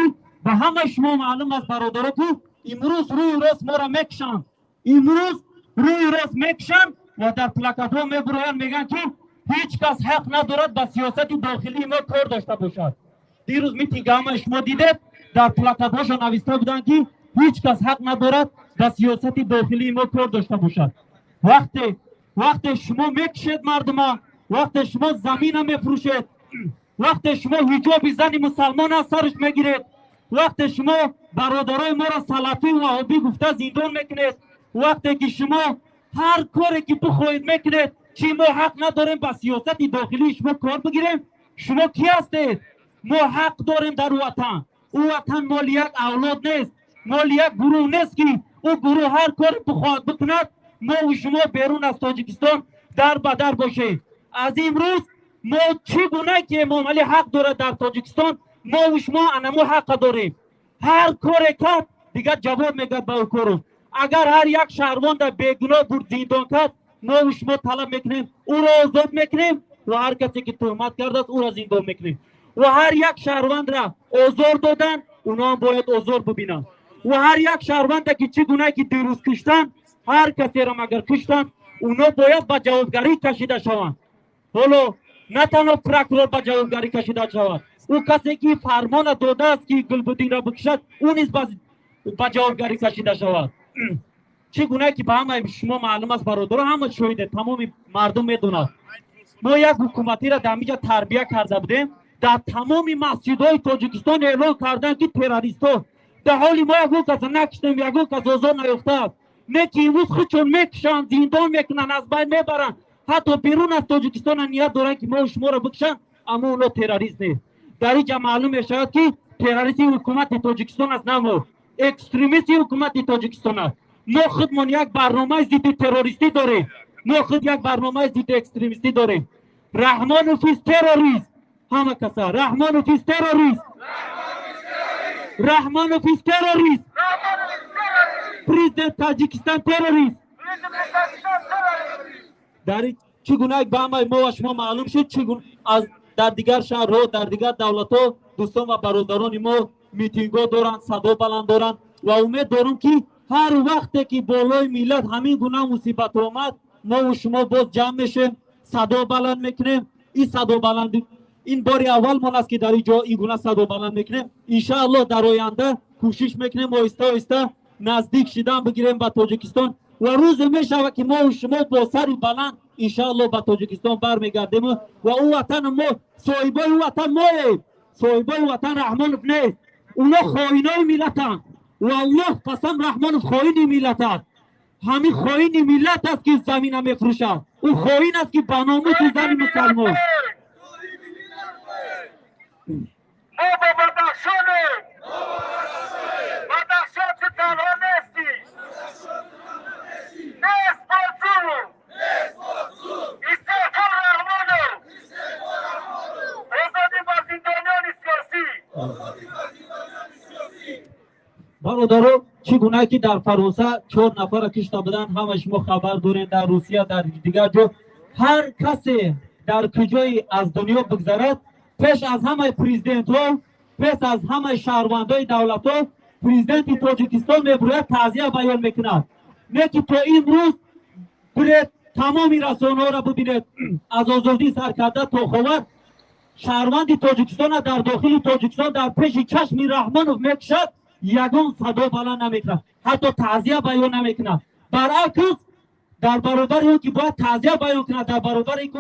به همه شما معلوم است برادرها که امروز روی راست ما را میکشند، امروز روی راست میکشند و در پلاکت ها میبرویند میگن که هیچ کس حق ندارد به سیاست داخلی ما کار داشته باشد. دیروز میتینگ همه شما دیدید، در پلاکت هاشون نوشته بودند که هیچ کس حق ندارد به سیاست داخلی ما کار داشته باشد. وقتی شما میکشید مردم، وقتی شما زمین میفروشید، وقتی شما حجاب زن مسلمان از سرش میگیرید، Вақте шумо бародарои моро салафӣ ваҳобӣ гуфта зиндон мекунед, вақте ки шумо ҳар коре ки бихоҳед мекунед, чӣ мо ҳақ надорем ба сиёсати дохилии шумо кор бигирем? Шумо кӣ ҳастед? Мо ҳақ дорем дар ватан. Ӯ ватан моли як авлод нест, моли як гурӯҳ нест, ки ӯ гурӯҳ ҳар коре бихоҳад бикунад, мо шумо берун аз Тоҷикистон дар ба дар бошем. Аз имрӯз мо чӣ гуна ки Эмомалӣ ҳақ дорад дар Тоҷикистон, мо шумо анамо ҳақа дорем. Ҳар коре кард, дигар ҷавоб мегӯяд ба ӯ кору. Агар ҳар як шаҳрванда бегуноҳ бурд зиндон кард, мо шумо талаб мекунем, ӯро озод мекунем ва ҳар касе ки туҳмат кардааст, ӯро зиндон мекунем. Ва ҳар як шаҳрвандра озор доданд, онҳоам бояд озор бибинанд. Ва ҳар як шаҳрванда ки чӣ гуна ки дирӯз куштанд, ҳар касеро агар куштанд, онҳо бояд ба ҷавобгарӣ кашида шаванд. Ҳоло на танҳо прокурор ба ҷавобгарӣ кашида шавад, ӯ касе ки фармона додааст, ки Гулбуддинро бикушад, ӯ низ ба ҷавобгарӣ кашида шавад. Чӣ гуна ки ба ҳамаи шумо маълум аст, бародаро, ҳама шоҳиде, тамоми мардум медонад, мо як ҳукуматиро дар ҳаминҷа тарбия карда будем. Дар тамоми масҷидҳои Тоҷикистон эълон карданд, ки террористҳо. Дар ҳоли мо ягон каса накуштем, ягон кас озор наёфтааст. Не ки имрӯз худшон мекушанд, зиндон мекунанд, аз байн мебаранд, ҳатто берун аз Тоҷикистона ният доранд, ки мо шуморо бикушанд, аммо онҳо террорист нест. Дар инҷа маълум мешавад, ки террористи ҳукумати Тоҷикистон аст, на мо. Экстремисти ҳукумати Тоҷикистон аст. Мо худмон як барномаи зидди террористӣ дорем, мо худ як барномаи зидди экстремистӣ дорем. Раҳмонов из террорист! Ҳама каса: Раҳмонов из террорист! Раҳмонов из террорист! Президент Таҷикистон террорист! Дар чӣ гуна ба ҳамаи мо ва шумо маълум шуд, чӣ гуна аз дар дигар шаҳрҳо, дар дигар давлатҳо дӯстон ва бародарони мо митингҳо доранд, садо баланд доранд. Ва умед дорам, ки ҳар вақте ки болои миллат ҳамин гуна мусибат омад, мо шумо боз ҷамъ мешем, садо баланд мекунем. Ин садо баланд ин бори аввалмон аст, ки дар ин ҷо ин гуна садо баланд мекунем. Иншааллоҳ, дар оянда кӯшиш мекунем оҳиста оҳиста наздик шидан бигирем ба Тоҷикистон ва рӯзе мешавад, ки мо шумо бо сари баланд, иншааллоҳ, ба Тоҷикистон бармегардем. Ва ӯ ватани мо, соҳибои ӯ ватан моем, соҳибои ватан Раҳмонов нест. Уно хоинои миллатанд. Валлоҳ қасам, Раҳмонов хоини миллат аст. Ҳамин хоини миллат аст, ки замина мефурӯшад. Ӯ хоин аст, ки ба номуси зани мусалмон. Мо бо Бадахшонем! Бадахшон, ту танҳо нестӣ! Нест бо зулм! Истеъфо Раҳмонов! Озодӣ ба зиндониёни сиёсӣ! Бародаро, чӣ гуна ки дар Фаронса чор нафара кушта буданд, ҳама шумо хабар дорем, дар Русия, дар дигар ҷо, ҳар касе дар куҷое аз дунё бигзарад, пеш аз ҳамаи президентҳо, пеш аз ҳамаи шаҳрвандои давлатҳо президенти Тоҷикистон мебурӯяд, таъзия баён мекунад. Не ки то имрӯз биред, тамоми расонаҳоро бибинед, аз Озодӣ сар карда то Ховар, шаҳрванди Тоҷикистона дар дохили Тоҷикистон дар пеши чашми Раҳмонов мекушад, ягон садо баланд намекунад, ҳатто таъзия баён намекунад. Баръакс, дар баробари он ки бояд таъзия баён кунад, дар баробари ки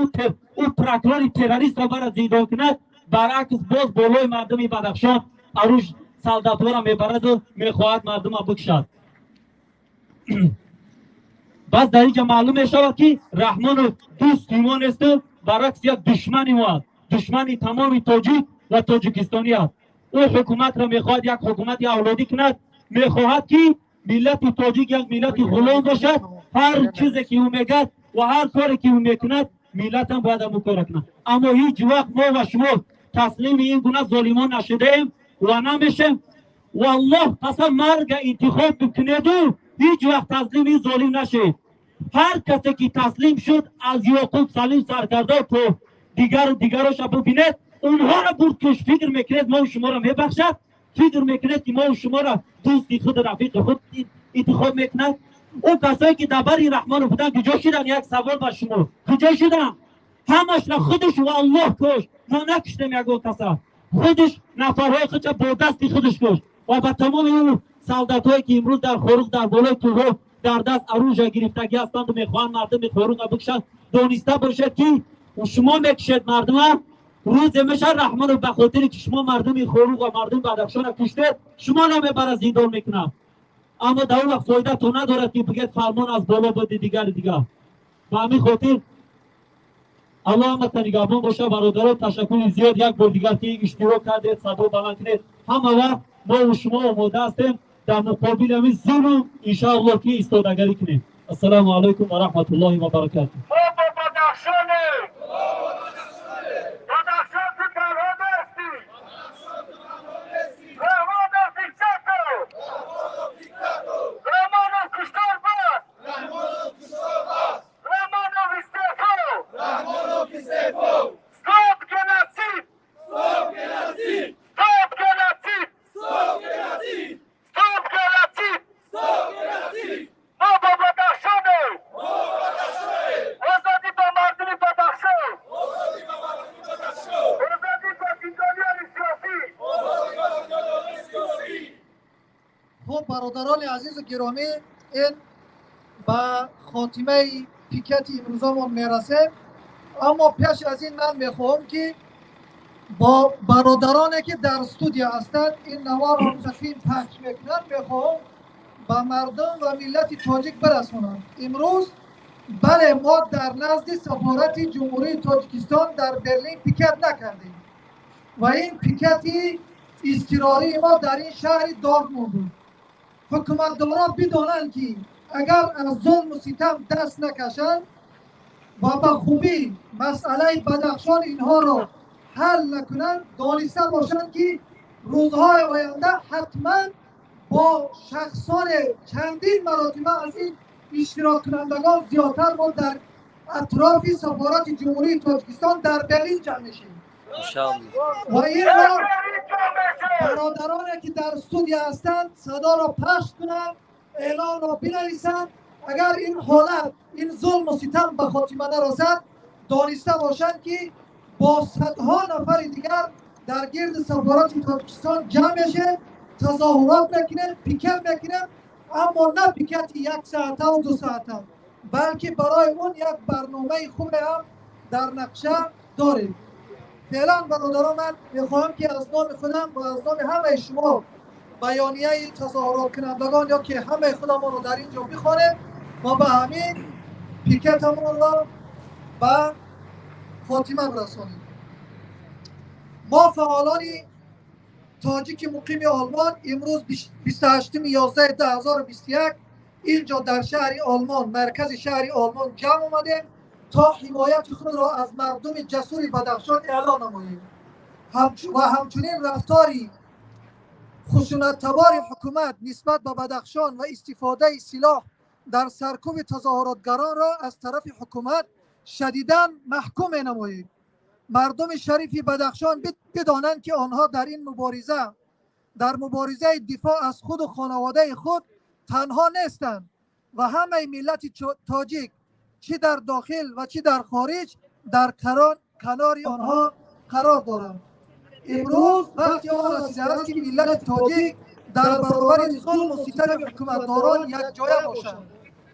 ӯ прокурори террористро барад зиндон кунад, баръакс боз болои мардуми Бадахшон аруш солдатҳоро мебараду мехоҳад мардумро бикушад. Бас дар инҷа маълум мешавад, ки Раҳмонов дӯсти мо несту баръакс як душмани мо аст, душмани тамоми тоҷик ва тоҷикистонӣ аст. Ӯ ҳукуматро мехоҳад як ҳукумати авлодӣ кунад, мехоҳад, ки миллати тоҷик як миллати ғулом бошад. Ҳар чизе ки ӯ мегӯяд ва ҳар коре ки ӯ мекунад, миллатам бояд ҳамун кора кунад. Аммо ҳеҷ вақт мо ва шумо таслими ин гуна золимон нашудаем ва намешем. Валлоҳ қасам, марга интихоб бикунеду ҳеҷ вақт таслими ин золим нашед. Ҳар касе ки таслим шуд, аз Ёқуб Салим саркарда то дигару дигароша бибинед, онҳоро бурд куш. Фикр мекунед, мо шуморо мебахшад? Фикр мекунед, ки мо шуморо дӯсти худ, рафиқи худ интихоб мекунад? Ӯ касое ки дар бари Раҳмонов буданд, куҷо шуданд? Як савол ба шумо: куҷо шуданд? Ҳамашро худаш ва Аллоҳ кушт. Мо накуштем ягон каса. Худаш нафарҳои худша бо дасти худаш кушт. Ва ба тамоми ӯ солдатҳое, ки имрӯз дар Хоруғ дар болои кӯҳҳо дар даст оружие гирифтагӣ ҳастанду мехоҳанд мардуми Хоруғро бикушанд, дониста бошед, ки шумо мекушед мардума. Рӯзе мешавад, Раҳмонов, ба хотире ки шумо мардуми Хоруғ ва мардуми Бадахшонро куштед, шуморо мебарад, зиндон мекунам. Аммо дар он вақт фоидатон надорад, ки бигӯед фармон аз боло буди, дигари дигар. Ба ҳамин хотир Аллоҳ ҳамата нигаҳбон боша. Бародарон, ташаккури зиёд як бор дигар, ки иштирок кардед, садо баланд кунед. Ҳама вақт мо шумо омода ҳастем дар муқобили ҳамин зулм, иншоаллоҳ, ки истодагарӣ кунем. Ассалому алайкум ва раҳматуллоҳи ва баракатуҳ. Мо бо Бадахшонем! Бадахшон, ту танҳо нестӣ! Раҳмонов диктатор! Раҳмонов куштор бас! Раҳмонов истеъфо! Стоп геноцид! Стоп геноцид! Стоп геноцид! Мо бо Бадахшонем! Озодӣ ба мардуми Бадахшон! Озодӣ ба зиндониёни сиёсӣ! Хуб, бародарони азизу гиромӣ, ин ба хотимаи пикети имрӯзамон мерасем. Аммо пеш аз ин ман мехоҳам, ки бо бародароне, ки дар студия ҳастанд, ин наворро мустақим пахш мекунанд, мехоҳам ба мардум ва миллати тоҷик бирасонам. Имрӯз, бале, мо дар назди сафорати Ҷумҳурии Тоҷикистон дар Берлин пикет накардем ва ин пикети изтирории мо дар ин шаҳри Дортмунд буд. Ҳукуматдорон бидонанд, ки агар аз зулму ситам даст накашанд ва ба хубӣ масъалаи Бадахшон инҳоро ҳал накунанд, дониста бошанд, ки рӯзҳои оянда ҳатман бо шахсоне чандин маротиба аз ин иштироккунандагон зиёдтар мо дар атрофи сафорати Ҷумҳурии Тоҷикистон дар Берлин ҷамъ мешем. Ва инро бародароне, ки дар студия ҳастанд, садоро пахш кунанд, эълонро бинависанд. Агар ин ҳолат, ин зулму ситам ба хотима нарасад, дониста бошанд, ки бо садҳо нафари дигар дар гирди сафорати Тоҷикистон ҷамъ мешем, тазоҳурот мекунем, пикет мекунем, аммо на пикети як соатаву 2 соата, балки барои он як барномаи хубе ҳам дар нақша дорем. Феълан, бародарон, ман мехоҳам, ки аз номи худам ва аз номи ҳамаи шумо баёнияи тазоҳуроткунандагон ё ки ҳамаи худамонро дар ин ҷо бихонем ва ба ҳамин пикетамонро ба хотима бирасонем. Мо, фаъолони тоҷики муқими Олмон, имрӯз, 28.11.2021, ин ҷо дар шаҳри Олмон, маркази шаҳри Олмон ҷамъ омадем, то ҳимояти худро аз мардуми ҷасури Бадахшон эълон намоем ва ҳамчунин рафтори хушунаттабори ҳукумат нисбат ба Бадахшон ва истифодаи силоҳ дар саркӯби тазоҳуротгаронро аз тарафи ҳукумат шадидан маҳкум менамоем. Мардуми шарифи Бадахшон бидонанд, ки онҳо дар ин мубориза, дар муборизаи дифоъ аз худу хонаводаи худ танҳо нестанд ва ҳамаи миллати тоҷик, чӣ дар дохил ва чӣ дар хориҷ, дар канори онҳо қарор доранд. Имрӯз вақти он расидааст, ки миллати тоҷик дар баробари зулму ситами ҳукуматдорон якҷоя бошанд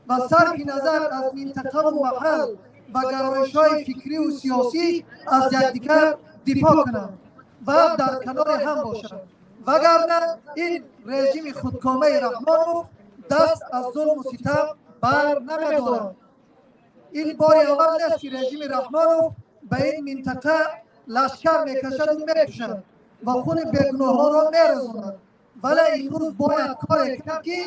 ва сарфи назар аз минтақаву маҳал ва гароишҳои фикриву сиёсӣ аз якдигар дифоъ кунанд ва дар канори ҳам бошанд, вагарна ин режими худкомаи Раҳмонов даст аз зулму ситам бар намедорад. Ин бори аввал нест, ки режими Раҳмонов ба ин минтақа лашкар мекашаду мекушад ва хуни бегуноҳонро мерезонад, вале имрӯз бояд коре кард, ки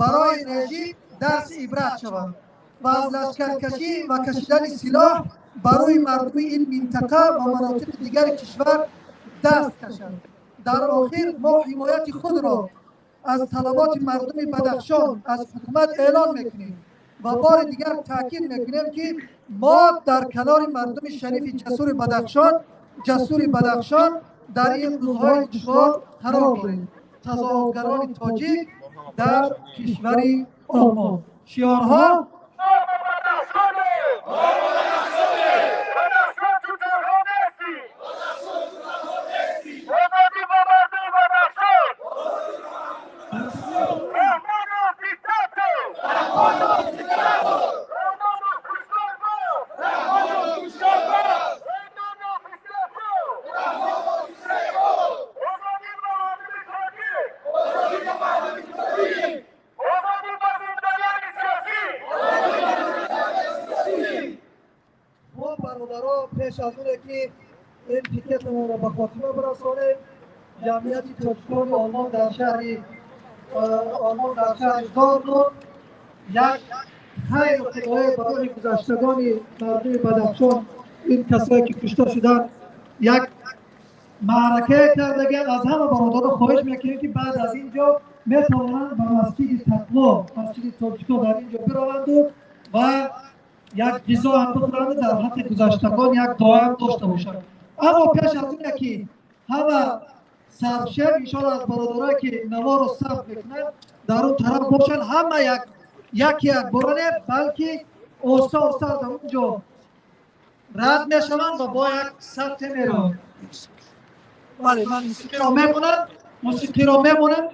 барои режим дарси ибрат шавад ва аз лашкаркашӣ ва кашидани силоҳ ба рӯи мардуми ин минтақа ва манотиқи дигари кишвар даст кашад. Дар охир, мо ҳимояти худро аз талаботи мардуми Бадахшон аз ҳукумат эълон мекунем ва бори дигар таъкид мекунем, ки мо дар канори мардуми шарифи ҷасури Бадахшон дар ин рӯзҳои душвор қарор дорем. Тазоҳургарони тоҷик дар кишвари Олмон. Шиорҳо: Бадахшон, ту танҳо нестӣ! Озодӣ ба мардуми Бадахшон! Раҳмонов диктатор! Раҳмонов куштор бас! Раҳмонов истеъфо! Пеш аз оне ки ин пикетамонро ба хотима бирасонем, ҷамъияти тоҷикони Олмон дар шаҳри Олмон, дар шаҳри Дортмунд, як хайру қироя барои гузаштагони мардуми Бадахшон, ин касое ки кушта шуданд, як маъракае кардагианд. Аз ҳама бародарон хоҳиш мекунем, ки баъд аз ин ҷо метавонанд ба масҷиди Тақво, масҷиди тоҷико дар ин ҷо бираванду ва як ғизо ҳам бихӯранду дар ҳаққи гузаштагон як дуоам дошта бошанд. Аммо пеш аз оне ки ҳама саршер, иншоалло, аз бародарое ки наворо сабт мекунанд, дар он тараф бошанд, ҳама як яке якбора не, балки оҳиста оҳиста аз он ҷо рад мешаванд ва бо як сабте мераванд. Бале, ман мусиқиро мемонам, мусиқиро мемонам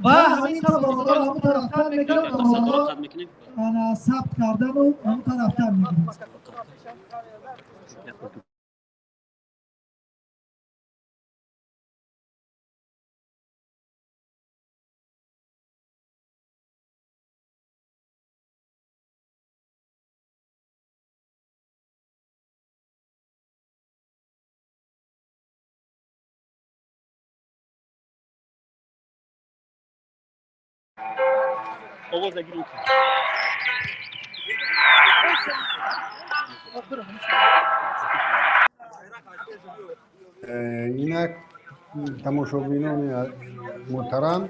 ва ҳамин тавр бародарон ҳамон тарафтар мегиранд, бародарон сабт кардану ҳамон тарафтар мегиранд. Инак, тамошобинони муҳтарам,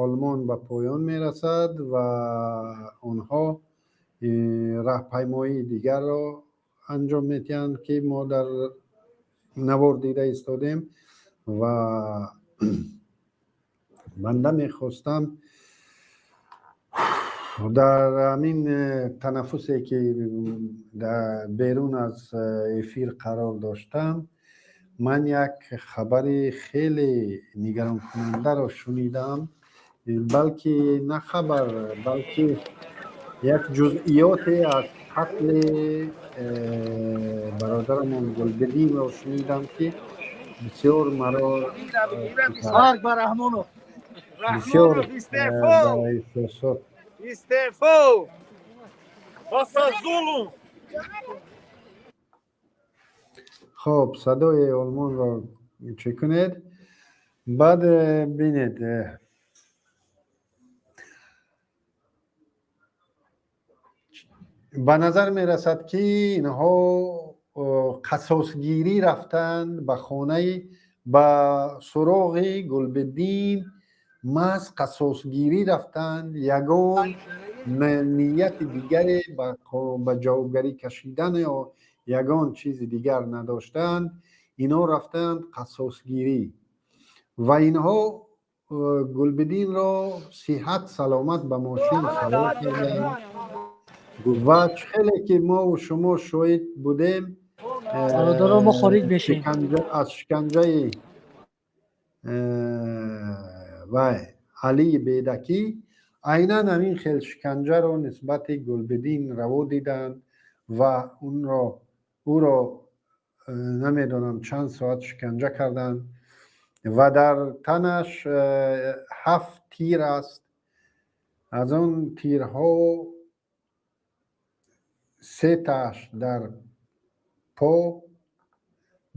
Олмон ба поён мерасад ва онҳо раҳпаймоии дигарро анҷом медиҳанд, ки мо дар навор дида истодем. Ва банда мехостам дар ҳамин танаффусе ки берун аз эфир қарор доштам, ман як хабари хеле нигаронкунандаро шунидам, балки на хабар, балки як ҷузъиёте аз қатли бародарамон Гулбидинро шунидам, ки бисёр маро Марг ба Раҳмонов! бисёр ба эҳсосот Истеъфо! Бас аз зулм! Хоб, садои Олмонро чӣ кунед, баъд бинед, ба назар мерасад, ки инҳо қасосгирӣ рафтанд ба хонаи, ба суроғи Гулбиддин, маҳз қасосгирӣ рафтанд, ягон нияти дигаре ба ҷавобгарӣ кашидан ё ягон чизи дигар надоштанд. Инҳо рафтанд қасосгирӣ ва инҳо Гулбиддинро сиҳат саломат ба мошин савор карданд ва хеле ки мову шумо шоҳид будем, Бародаро, мо хориҷ мешем. аз шиканҷаи вай Алии Бедакӣ, айнан ҳамин хел шиканҷаро нисбати Гулбиддин раво диданд ва унро ӯро намедонам чанд соат шиканҷа карданд ва дар танаш ҳафт тир аст. Аз он тирҳо сетааш дар по,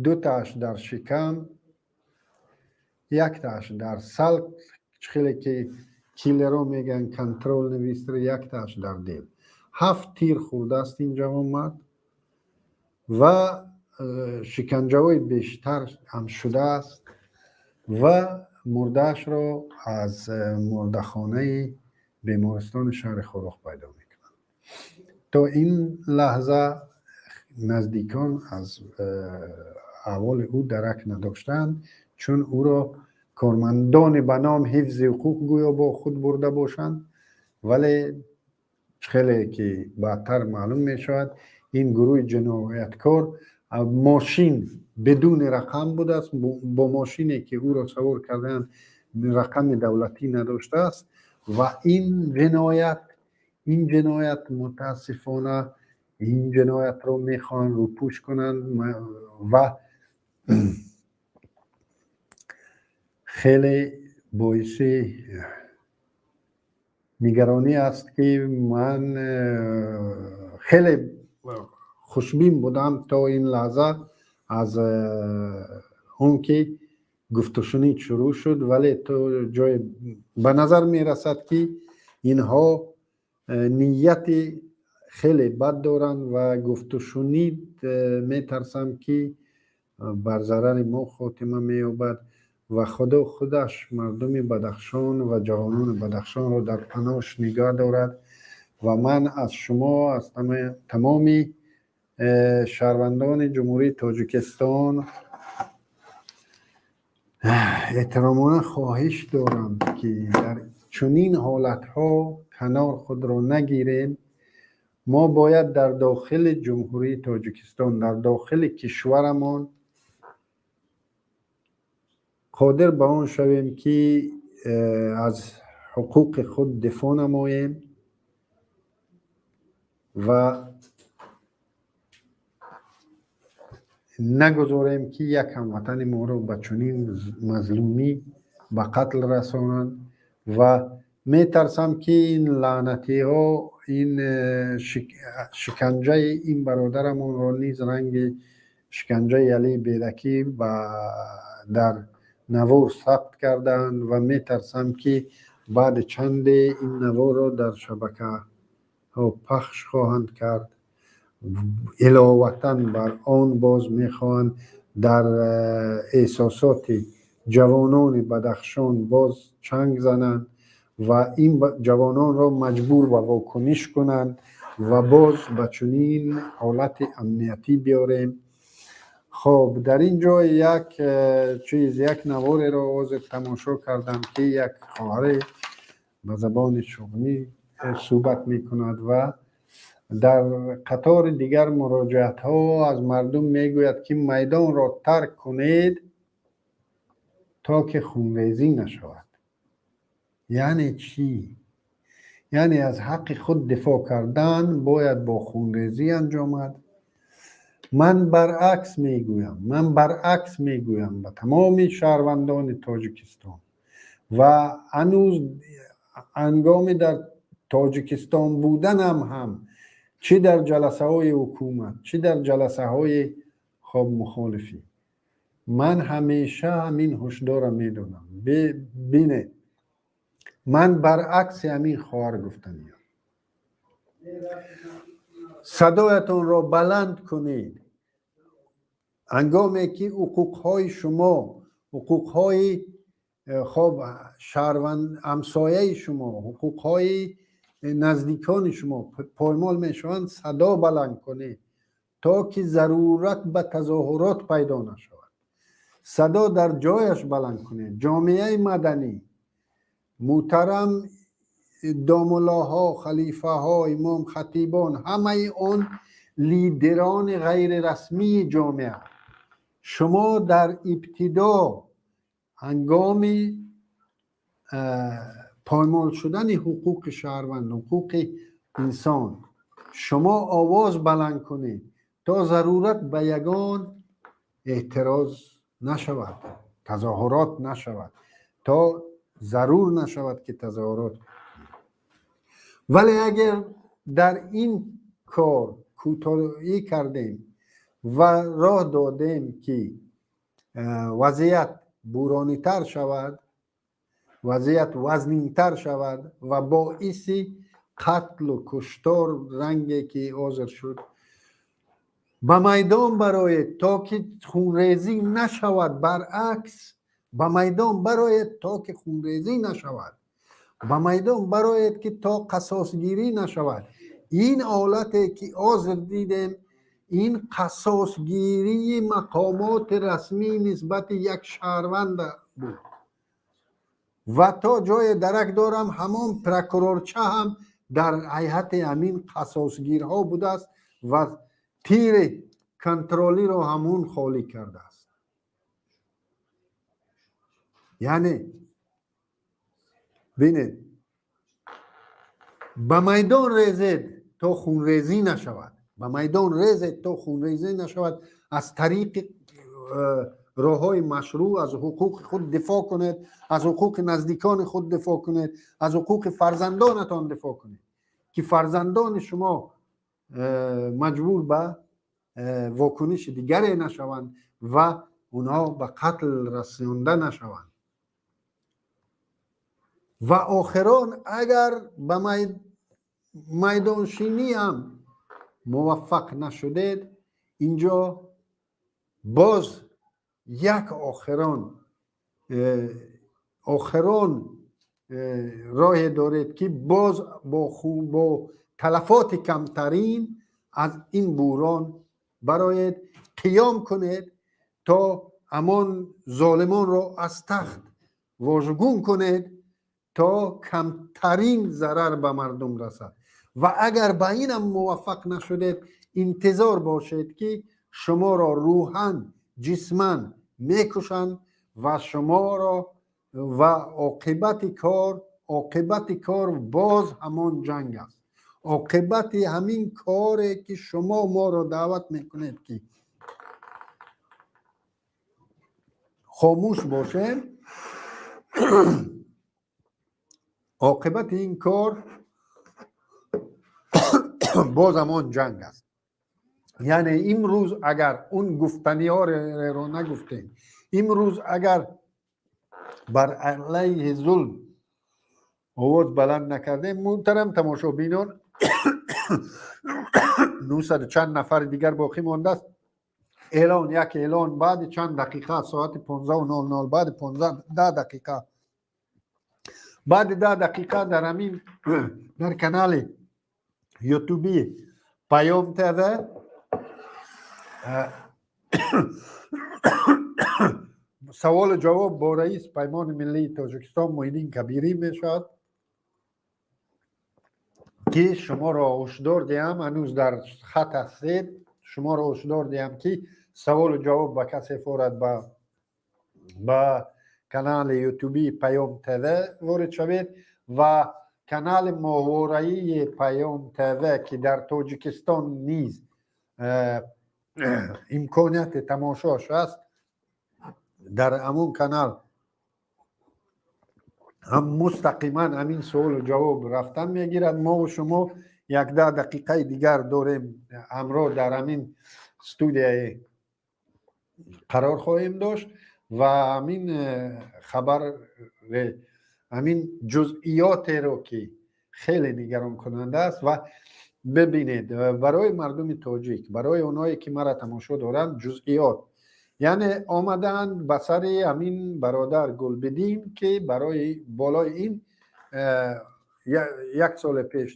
дутааш дар шикам, яктааш дар салк, хеле ки киллерҳо мегӯянд, контрольный выстрел, яктааш дар дил. Ҳафт тир хӯрдааст ин ҷавонмард ва шиканҷаҳои бештар ҳам шудааст ва мурдаашро аз мурдахонаи бемористони шаҳри Хоруғ пайдо мекунанд. То ин лаҳза наздикон аз аҳволи ӯ дарак надоштанд, чун ӯро кормандони ба ном ҳифзи ҳуқуқ гӯё бо худ бурда бошанд. Вале хеле ки баъдтар маълум мешавад, ин гурӯҳи ҷинояткор мошин бидуни рақам будааст, бо мошине ки ӯро савор кардаанд, рақами давлатӣ надоштааст. Ва ин ҷиноят, мутаассифона, ин ҷиноятро мехоҳанд рӯпӯш кунанд ва хеле боиси Нигаронӣ аст, ки ман хеле хушбин будам то ин лаҳза аз он ки гуфтушунид шурӯъ шуд, вале то ҷое ба назар мерасад, ки инҳо нияти хеле бад доранд ва гуфтушунид, метарсам, ки бар зарари мо хотима меёбад. Ва Худо худаш мардуми Бадахшон ва ҷавонони Бадахшонро дар паноҳш нигоҳ дорад. Ва ман аз шумо, аз тамоми шаҳрвандони Ҷумҳурии Тоҷикистон эҳтиромона хоҳиш дорам, ки дар чунин ҳолатҳо канор худро нагирем. Мо бояд дар дохили Ҷумҳурии Тоҷикистон, дар дохили кишварамон қодир ба он шавем, ки аз ҳуқуқи худ дифоъ намоем ва нагузорем, ки як ҳамватани моро ба чунин мазлумӣ ба қатл расонанд. Ва метарсам, ки ин лаънатиҳо ин шиканҷаи ин бародарамонро низ ранги шиканҷаи Алии Бедакӣ дар навор сабт кардаанд ва метарсам, ки баъди чанде ин наворро дар шабакаҳо пахш хоҳанд кард. Иловатан бар он, боз мехоҳанд дар эҳсосоти ҷавонони Бадахшон боз чанг зананд ва ин ҷавононро маҷбур ба вокуниш кунанд ва боз ба чунин ҳолати амниятӣ биёрем. Хоб, дар ин ҷо як чиз, як навореро ҳозир тамошо кардам, ки як хоҳаре ба забони шуғнӣ суҳбат мекунад ва дар қатори дигар муроҷиатҳо аз мардум мегӯяд, ки майдонро тарк кунед, то ки хунрезӣ нашавад. Яъне чӣ? Яъне аз ҳаққи худ дифоъ кардан бояд бо хунрезӣ анҷомад? Ман баръакс мегӯям, ман баръакс мегӯям ба тамоми шаҳрвандони Тоҷикистон ва ҳанӯз ҳангоми дар Тоҷикистон буданам ҳам, чӣ дар ҷаласаҳои ҳукумат, чӣ дар ҷаласаҳои, хоб, мухолифӣ, ман ҳамеша ҳамин ҳушдорро медодам. Бинед, ман баръакси ҳамин хоҳар гуфтаниям: садоятонро баланд кунед, ҳангоме ки ҳуқуқҳои шумо, ҳуқуқҳои, хоб, шаҳрванд ҳамсояи шумо, ҳуқуқҳои наздикони шумо поймол мешаванд, садо баланд кунед, то ки зарурат ба тазоҳурот пайдо нашавад. Садо дар ҷояш баланд кунед. Ҷомеаи маданӣ, муҳтарам домуллоҳо, халифаҳо, имом хатибон, ҳамаи он лидерони ғайрирасмии ҷомеа, шумо дар ибтидо ҳангоми поймол шудани ҳуқуқи шаҳрванд, ҳуқуқи инсон, шумо овоз баланд кунед, то зарурат ба ягон эътироз нашавад, тазоҳурот нашавад, то зарур нашавад, ки тазоҳурот. Вале агар дар ин кор кӯтоҳӣ кардем ва роҳ додем, ки вазъият буронитар шавад, вазъият вазнинтар шавад ва боиси қатлу куштор ранге ки ҳозир шуд, ба майдон бароед, то ки хунрезӣ нашавад. Баръакс, ба майдон бароед, то ки хунрезӣ нашавад, ба майдон бароед, ки то қасосгирӣ нашавад. Ин ҳолате ки ҳозир дидем, ин қасосгирии мақомоти расмӣ нисбати як шаҳрванд буд. Ва то ҷое дарак дорам, ҳамон прокурорча ҳам дар ҳайати ҳамин қасосгирҳо будааст ва тири контролиро ҳамун холӣ кардааст. Яъне бинед, ба майдон резед, то хунрезӣ нашавад, ба майдон резед, то хунрезӣ нашавад аз тариқи роҳҳои машрӯъ аз ҳуқуқи худ дифоъ кунед, аз ҳуқуқи наздикони худ дифоъ кунед, аз ҳуқуқи фарзандонатон дифоъ кунед, ки фарзандони шумо маҷбур ба вокуниши дигаре нашаванд ва онҳо ба қатл расонда нашаванд. Ва охирон, агар ба майдоншинӣ ҳам муваффақ нашудед, инҷо боз як охирон роҳе доред, ки боз бо талафоти камтарин аз ин буҳрон бароед, қиём кунед то ҳамон золимонро аз тахт вожгун кунед, то камтарин зарар ба мардум расад. Ва агар ба инам муваффақ нашудед, интизор бошед, ки шуморо рӯҳан, ҷисман мекушанд ва шуморо ва оқибати кор боз ҳамон ҷанг аст. Оқибати ҳамин коре, ки шумо моро даъват мекунед, ки хомӯш бошем, оқибати ин кор боз ҳамон ҷанг аст. Яъне имрӯз агар он гуфтаниҳоро нагуфтем, имрӯз агар бар алайҳи зулм овоз баланд накардем, муҳтарам тамошобинон, нӯҳсаду чанд нафари дигар боқӣ мондааст. Эълон, як эълон: баъди чанд дақиқа, соати 15:00, баъди 15 дақиқа, баъди 10 дақиқа дар ҳамин дар канали ютуби Паём ТВ саволу ҷавоб бо раис Паймони миллии Тоҷикистон Муҳиддин Кабирӣ мешавад, ки шуморо ҳушдор диҳам, ҳанӯз дар хат ҳастед, шуморо ҳушдор диҳам, ки саволу ҷавоб ба касе форад, ба канали ютуби Паём ТВ ворид шавед ва канали моҳвораии Паём ТВ, ки дар Тоҷикистон низ имконияти тамошош аст, дар ҳамон канал ҳам мустақиман ҳамин суолу ҷавоб рафтан мегирад. Мову шумо як 10 дақиқаи дигар дорем, ҳамроҳ дар ҳамин студияи қарор хоҳем дошт ва ҳамин хабар, ҳамин ҷузъиётеро, ки хеле нигаронкунанда аст. Ва бибинед, барои мардуми тоҷик, барои онҳое, ки мара тамошо доранд, ҷузъиёт, яъне омадаанд ба сари ҳамин бародар Гулбиддин, ки барои болои ин як соли пеш,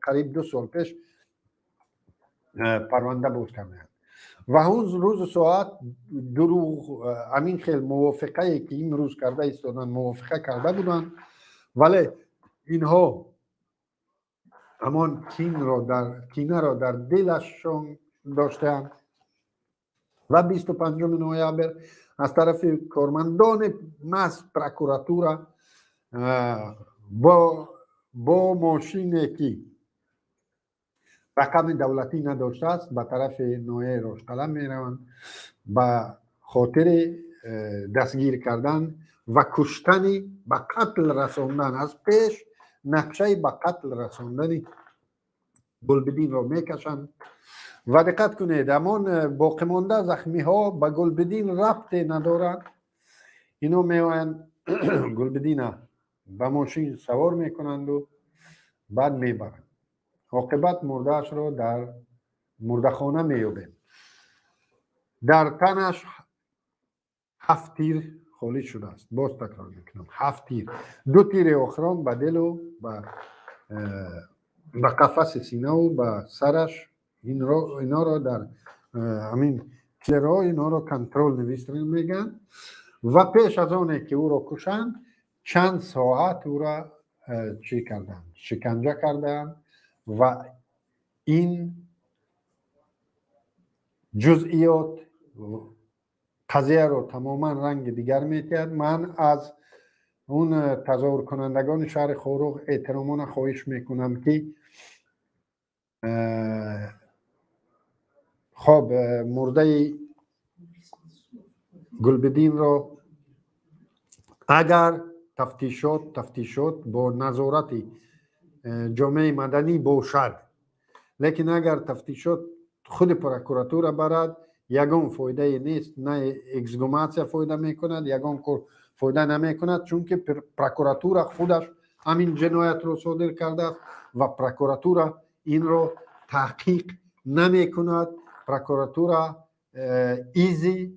қариб 2 сол пеш парванда боз карданд ва он рӯзу соат дурӯғ, ҳамин хел мувофиқае, ки имрӯз карда истоданд, мувофиқа карда буданд, вале инҳо ҳамон кинаро дар дилашон доштаанд. Ва 25 ноябр аз тарафи кормандони маҳз прокуратура бо мошине, ки рақами давлатӣ надоштааст, ба тарафи ноҳияи Роштқалъа мераванд ба хотири дастгир кардан ва куштани, ба қатл расондан. Аз пеш нақшаи ба қатл расондани Гулбиддинро мекашанд. Ва диққат кунед, ҳамон боқимонда захмиҳо ба Гулбиддин рабте надоранд. Ино меоянд, Гулбиддина ба мошин савор мекунанду баъд мебаранд. Оқибат мурдаашро дар мурдахона меёбем. Дар танаш ҳафт тир холӣ шудааст. Боз такрор мекунам: ҳафт тир. Ду тири охирон ба дилу ба қафаси синаву ба сараш. Иноро дар ҳамин черо инҳоро контрольный выстрел мегӯянд. Ва пеш аз оне ки ӯро кушанд, чанд соат ӯро чӣ карданд? Шиканҷа карданд. Ва ин ҷузъиёт қазияро тамоман ранги дигар метиҳад. Ман аз он тазоҳуркунандагони шаҳри Хоруғ эҳтиромона хоҳиш мекунам, ки хоб мурдаи Гулбидинро агар тафтишот бо назорати ҷомеаи маданӣ бошад, лекин агар тафтишот худи прокуратура барад, ягон фоидае нест. На эксгуматсия фоида мекунад, ягон кор фоида намекунад, чунки прокуратура худаш ҳамин ҷиноятро содир кардааст ва прокуратура инро таҳқиқ намекунад. Прокуратура изи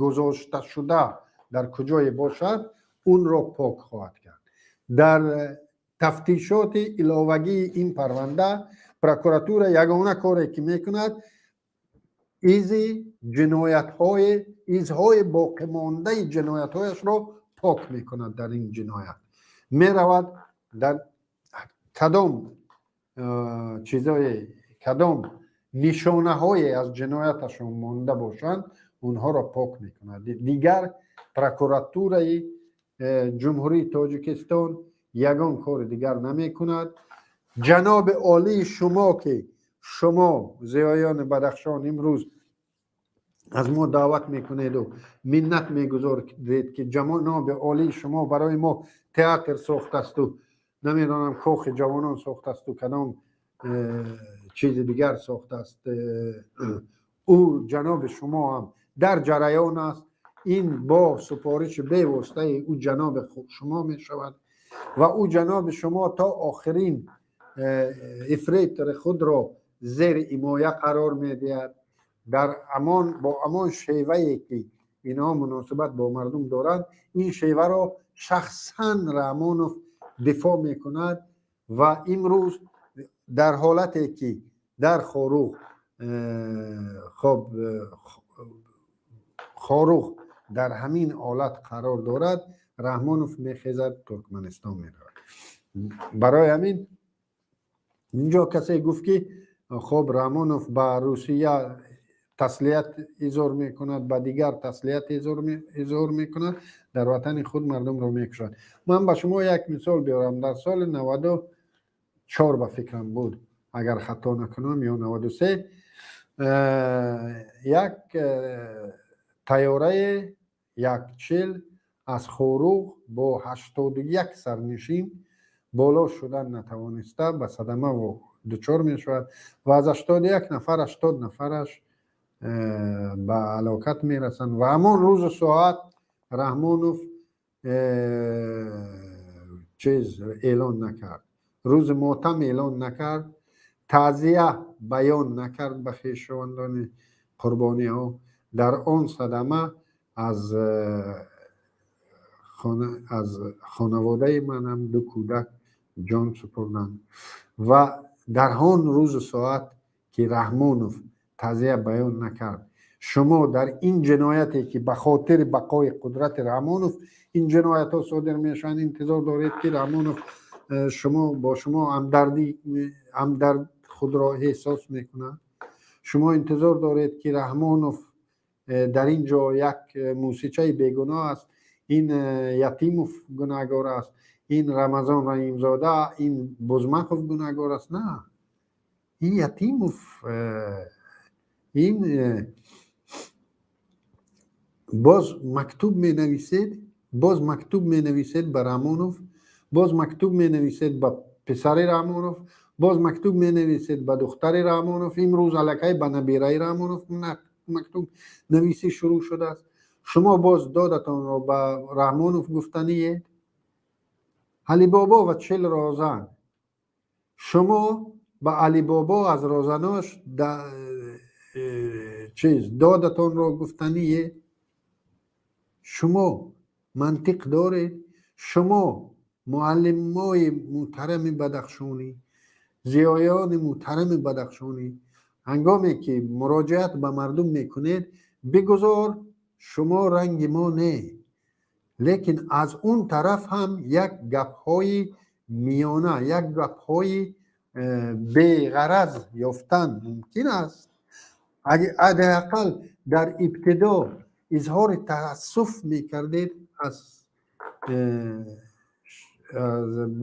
гузошташуда дар куҷое бошад, унро пок хоҳад кард. Дар тафтишоти иловагии ин парванда прокуратура ягона коре ки мекунад, изи ҷиноятҳои, изҳои боқимондаи ҷиноятҳояшро пок мекунад. Дар ин ҷиноят меравад, дар кадом чизое, кадом нишонаҳое аз ҷинояташон монда бошанд, онҳоро пок мекунад. Дигар прокуратураи Ҷумҳурии Тоҷикистон ягон кори дигар намекунад. Ҷаноби олии шумо, ки шумо зиёёни Бадахшон имрӯз аз мо даъват мекунеду миннат мегузоред, ки ҷаноби олии шумо барои мо театр сохтасту, намедонам, кохи ҷавонон сохтасту, кадом чизи дигар сохтааст, ӯ ҷаноби шумо ҳам дар ҷараён аст. Ин бо супориши бевоситаи ӯ ҷаноби шумо мешавад ва ӯ ҷаноби шумо то охирин ефрейтори худро зери ҳимоя қарор медиҳад. Дар амон бо амон шевае ки инҳо муносибат бо мардум доранд, ин шеваро шахсан Раҳмонов дифоъ мекунад. Ва имрӯз дар ҳолате ки дар Хоруғ, хоб, Хоруғ дар ҳамин ҳолат қарор дорад, Раҳмонов мехезад, Туркманистон меравад. Барои ҳамин инҷо касе гуфт, ки хоб, Раҳмонов ба Русия таслият изҳор мекунад, ба дигар таслият изҳор мекунад, дар ватани худ мардумро мекушад. Ман ба шумо як мисол биёрам. Дар соли 94, ба фикрам буд, агар хато накунам, ё 93, як тайёраи 140 аз Хоруғ бо 81 сарнишин боло шудан натавониста ба садама дучор мешавад ва аз 81 нафар 80 нафараш ба ҳалокат мерасанд. Ва ҳамон рӯзу соат Раҳмонов чиз эълон накард, рӯзи мотам эълон накард, таъзия баён накард ба хешовандони қурбониҳо дар он садама. Аз хонаводаи манам ду кӯдак ҷон супурданд. Ва дар он рӯзу соат ки Раҳмонов таъзия баён накард, шумо дар ин ҷинояте ки ба хотири бақои қудрати Раҳмонов ин ҷиноятҳо содир мешаванд, интизор доред, ки Раҳмонов шумо бо шумо ҳамдардӣ, ҳамдард худро эҳсос мекунад? Шумо интизор доред, ки Раҳмонов дар ин ҷо як мусичаи бегуноҳ аст, ин Ятимов гунаҳгор аст, ин Рамазон Раҳимзода, ин Бузмақов гунаҳгор аст? На, ин Ятимов, ин боз мактуб менависед, боз мактуб менависед ба Раҳмонов, боз мактуб менависед ба писари Раҳмонов, боз мактуб менависед ба духтари Раҳмонов. Имрӯз аллакай ба набираи Раҳмонов мактуб нависӣ шурӯъ шудааст. Шумо боз додатонро ба Раҳмонов гуфтаниед? Алибобо ва 40 розан. Шумо ба Алибобо аз розанош чиз додатонро гуфтаниед? Шумо мантиқ доред? Шумо муаллимои муҳтарами бадахшонӣ, зиёёни муҳтарами бадахшонӣ, ҳангоме ки муроҷиат ба мардум мекунед, бигузор шумо ранги мо не, лекин аз он тараф ҳам як гапҳои миёна, як гапҳои беғараз ёфтан мумкин аст. Ҳадди ақал дар ибтидо изҳори таассуф мекардед аз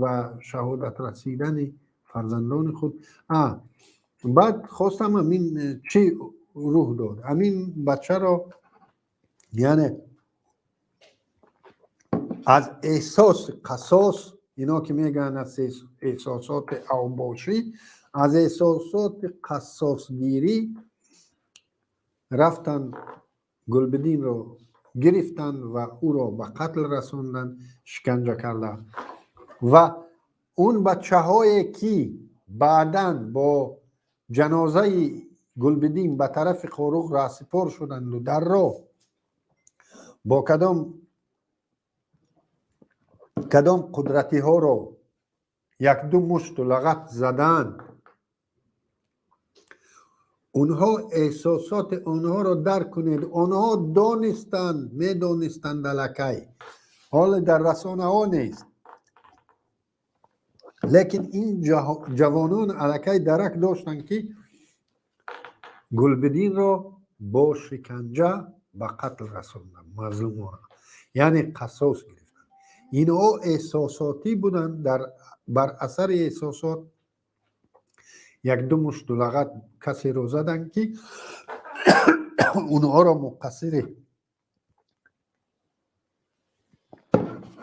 ба шаҳодат расидани фарзандони худ. Баъд хостам, ҳамин чӣ рӯҳ дод, ҳамин бачаро. Яъне аз эҳсоси қасос, ино ки мегӯянд аз эҳсосоти авбошӣ, аз эҳсосоти қассосгирӣ рафтанд, Гулбидинро гирифтанд ва ӯро ба қатл расонданд, шиканҷа карданд. Ва он бачаҳое ки баъдан бо ҷанозаи Гулбидин ба тарафи Хоруғ раҳсипор шуданду дар роҳ бо кадом қудратиҳоро якду мушту лағат заданд, онҳо эҳсосоти онҳоро дарк кунед. Онҳо донистанд, медонистанд аллакай, ҳоле дар расонаҳо нест, лекин ин ҷавонон аллакай дарак доштанд, ки Гулбидинро бо шиканҷа ба қатл расонданд мазлумона, яъне қассос гирифтанд. Инҳо эҳсосотӣ буданд, бар асари эҳсосот якду мушту лағат касеро заданд, ки онҳоро муқассири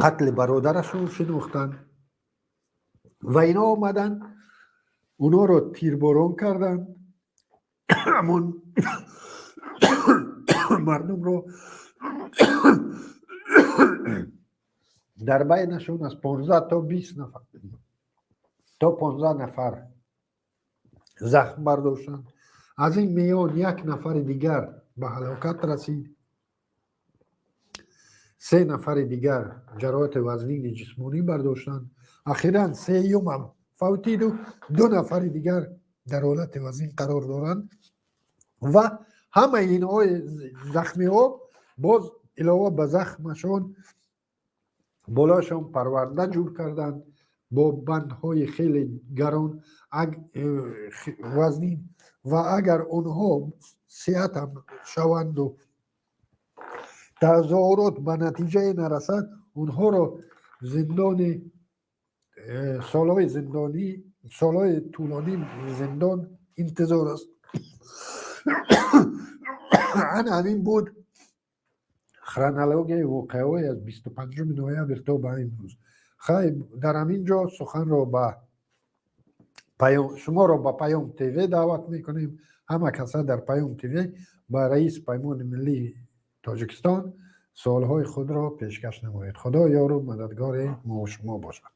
қатли бародарашон шинохтанд ва ино омаданд, онҳоро тирборон карданд, ҳамон мардумро. Дар байнашон аз 15 то 20 нафар, то 15 нафар захм бардоштанд. Аз ин миён як нафари дигар ба ҳалокат расид, се нафари дигар ҷароҳати вазнини ҷисмонӣ бардоштанд. Ахиран сеюмам фавтиду ду нафари дигар дар ҳолати вазнин қарор доранд. Ва ҳамаи инҳои захмиҳо боз илова ба захмашон болояшон парванда ҷур карданд бо бандҳои хеле гарон, вазнин. Ва агар онҳо сиҳатам шаванду тазоҳурот ба натиҷае нарасад, онҳоро зиндони солҳои зиндонӣ, солҳои тӯлонӣ зиндон интизор аст. Ана ҳамин буд хронологияи воқеаҳои аз 25 ноябр то ба имрӯз. Хайр, дар ҳамин ҷо суханро ба шуморо ба Паём ТВ даъват мекунем. Ҳама каса дар Паём ТВ ба раиси Паймони миллии Тоҷикистон суолҳои худро пешкаш намоед. Худо ёру мададгори мо шумо бошад.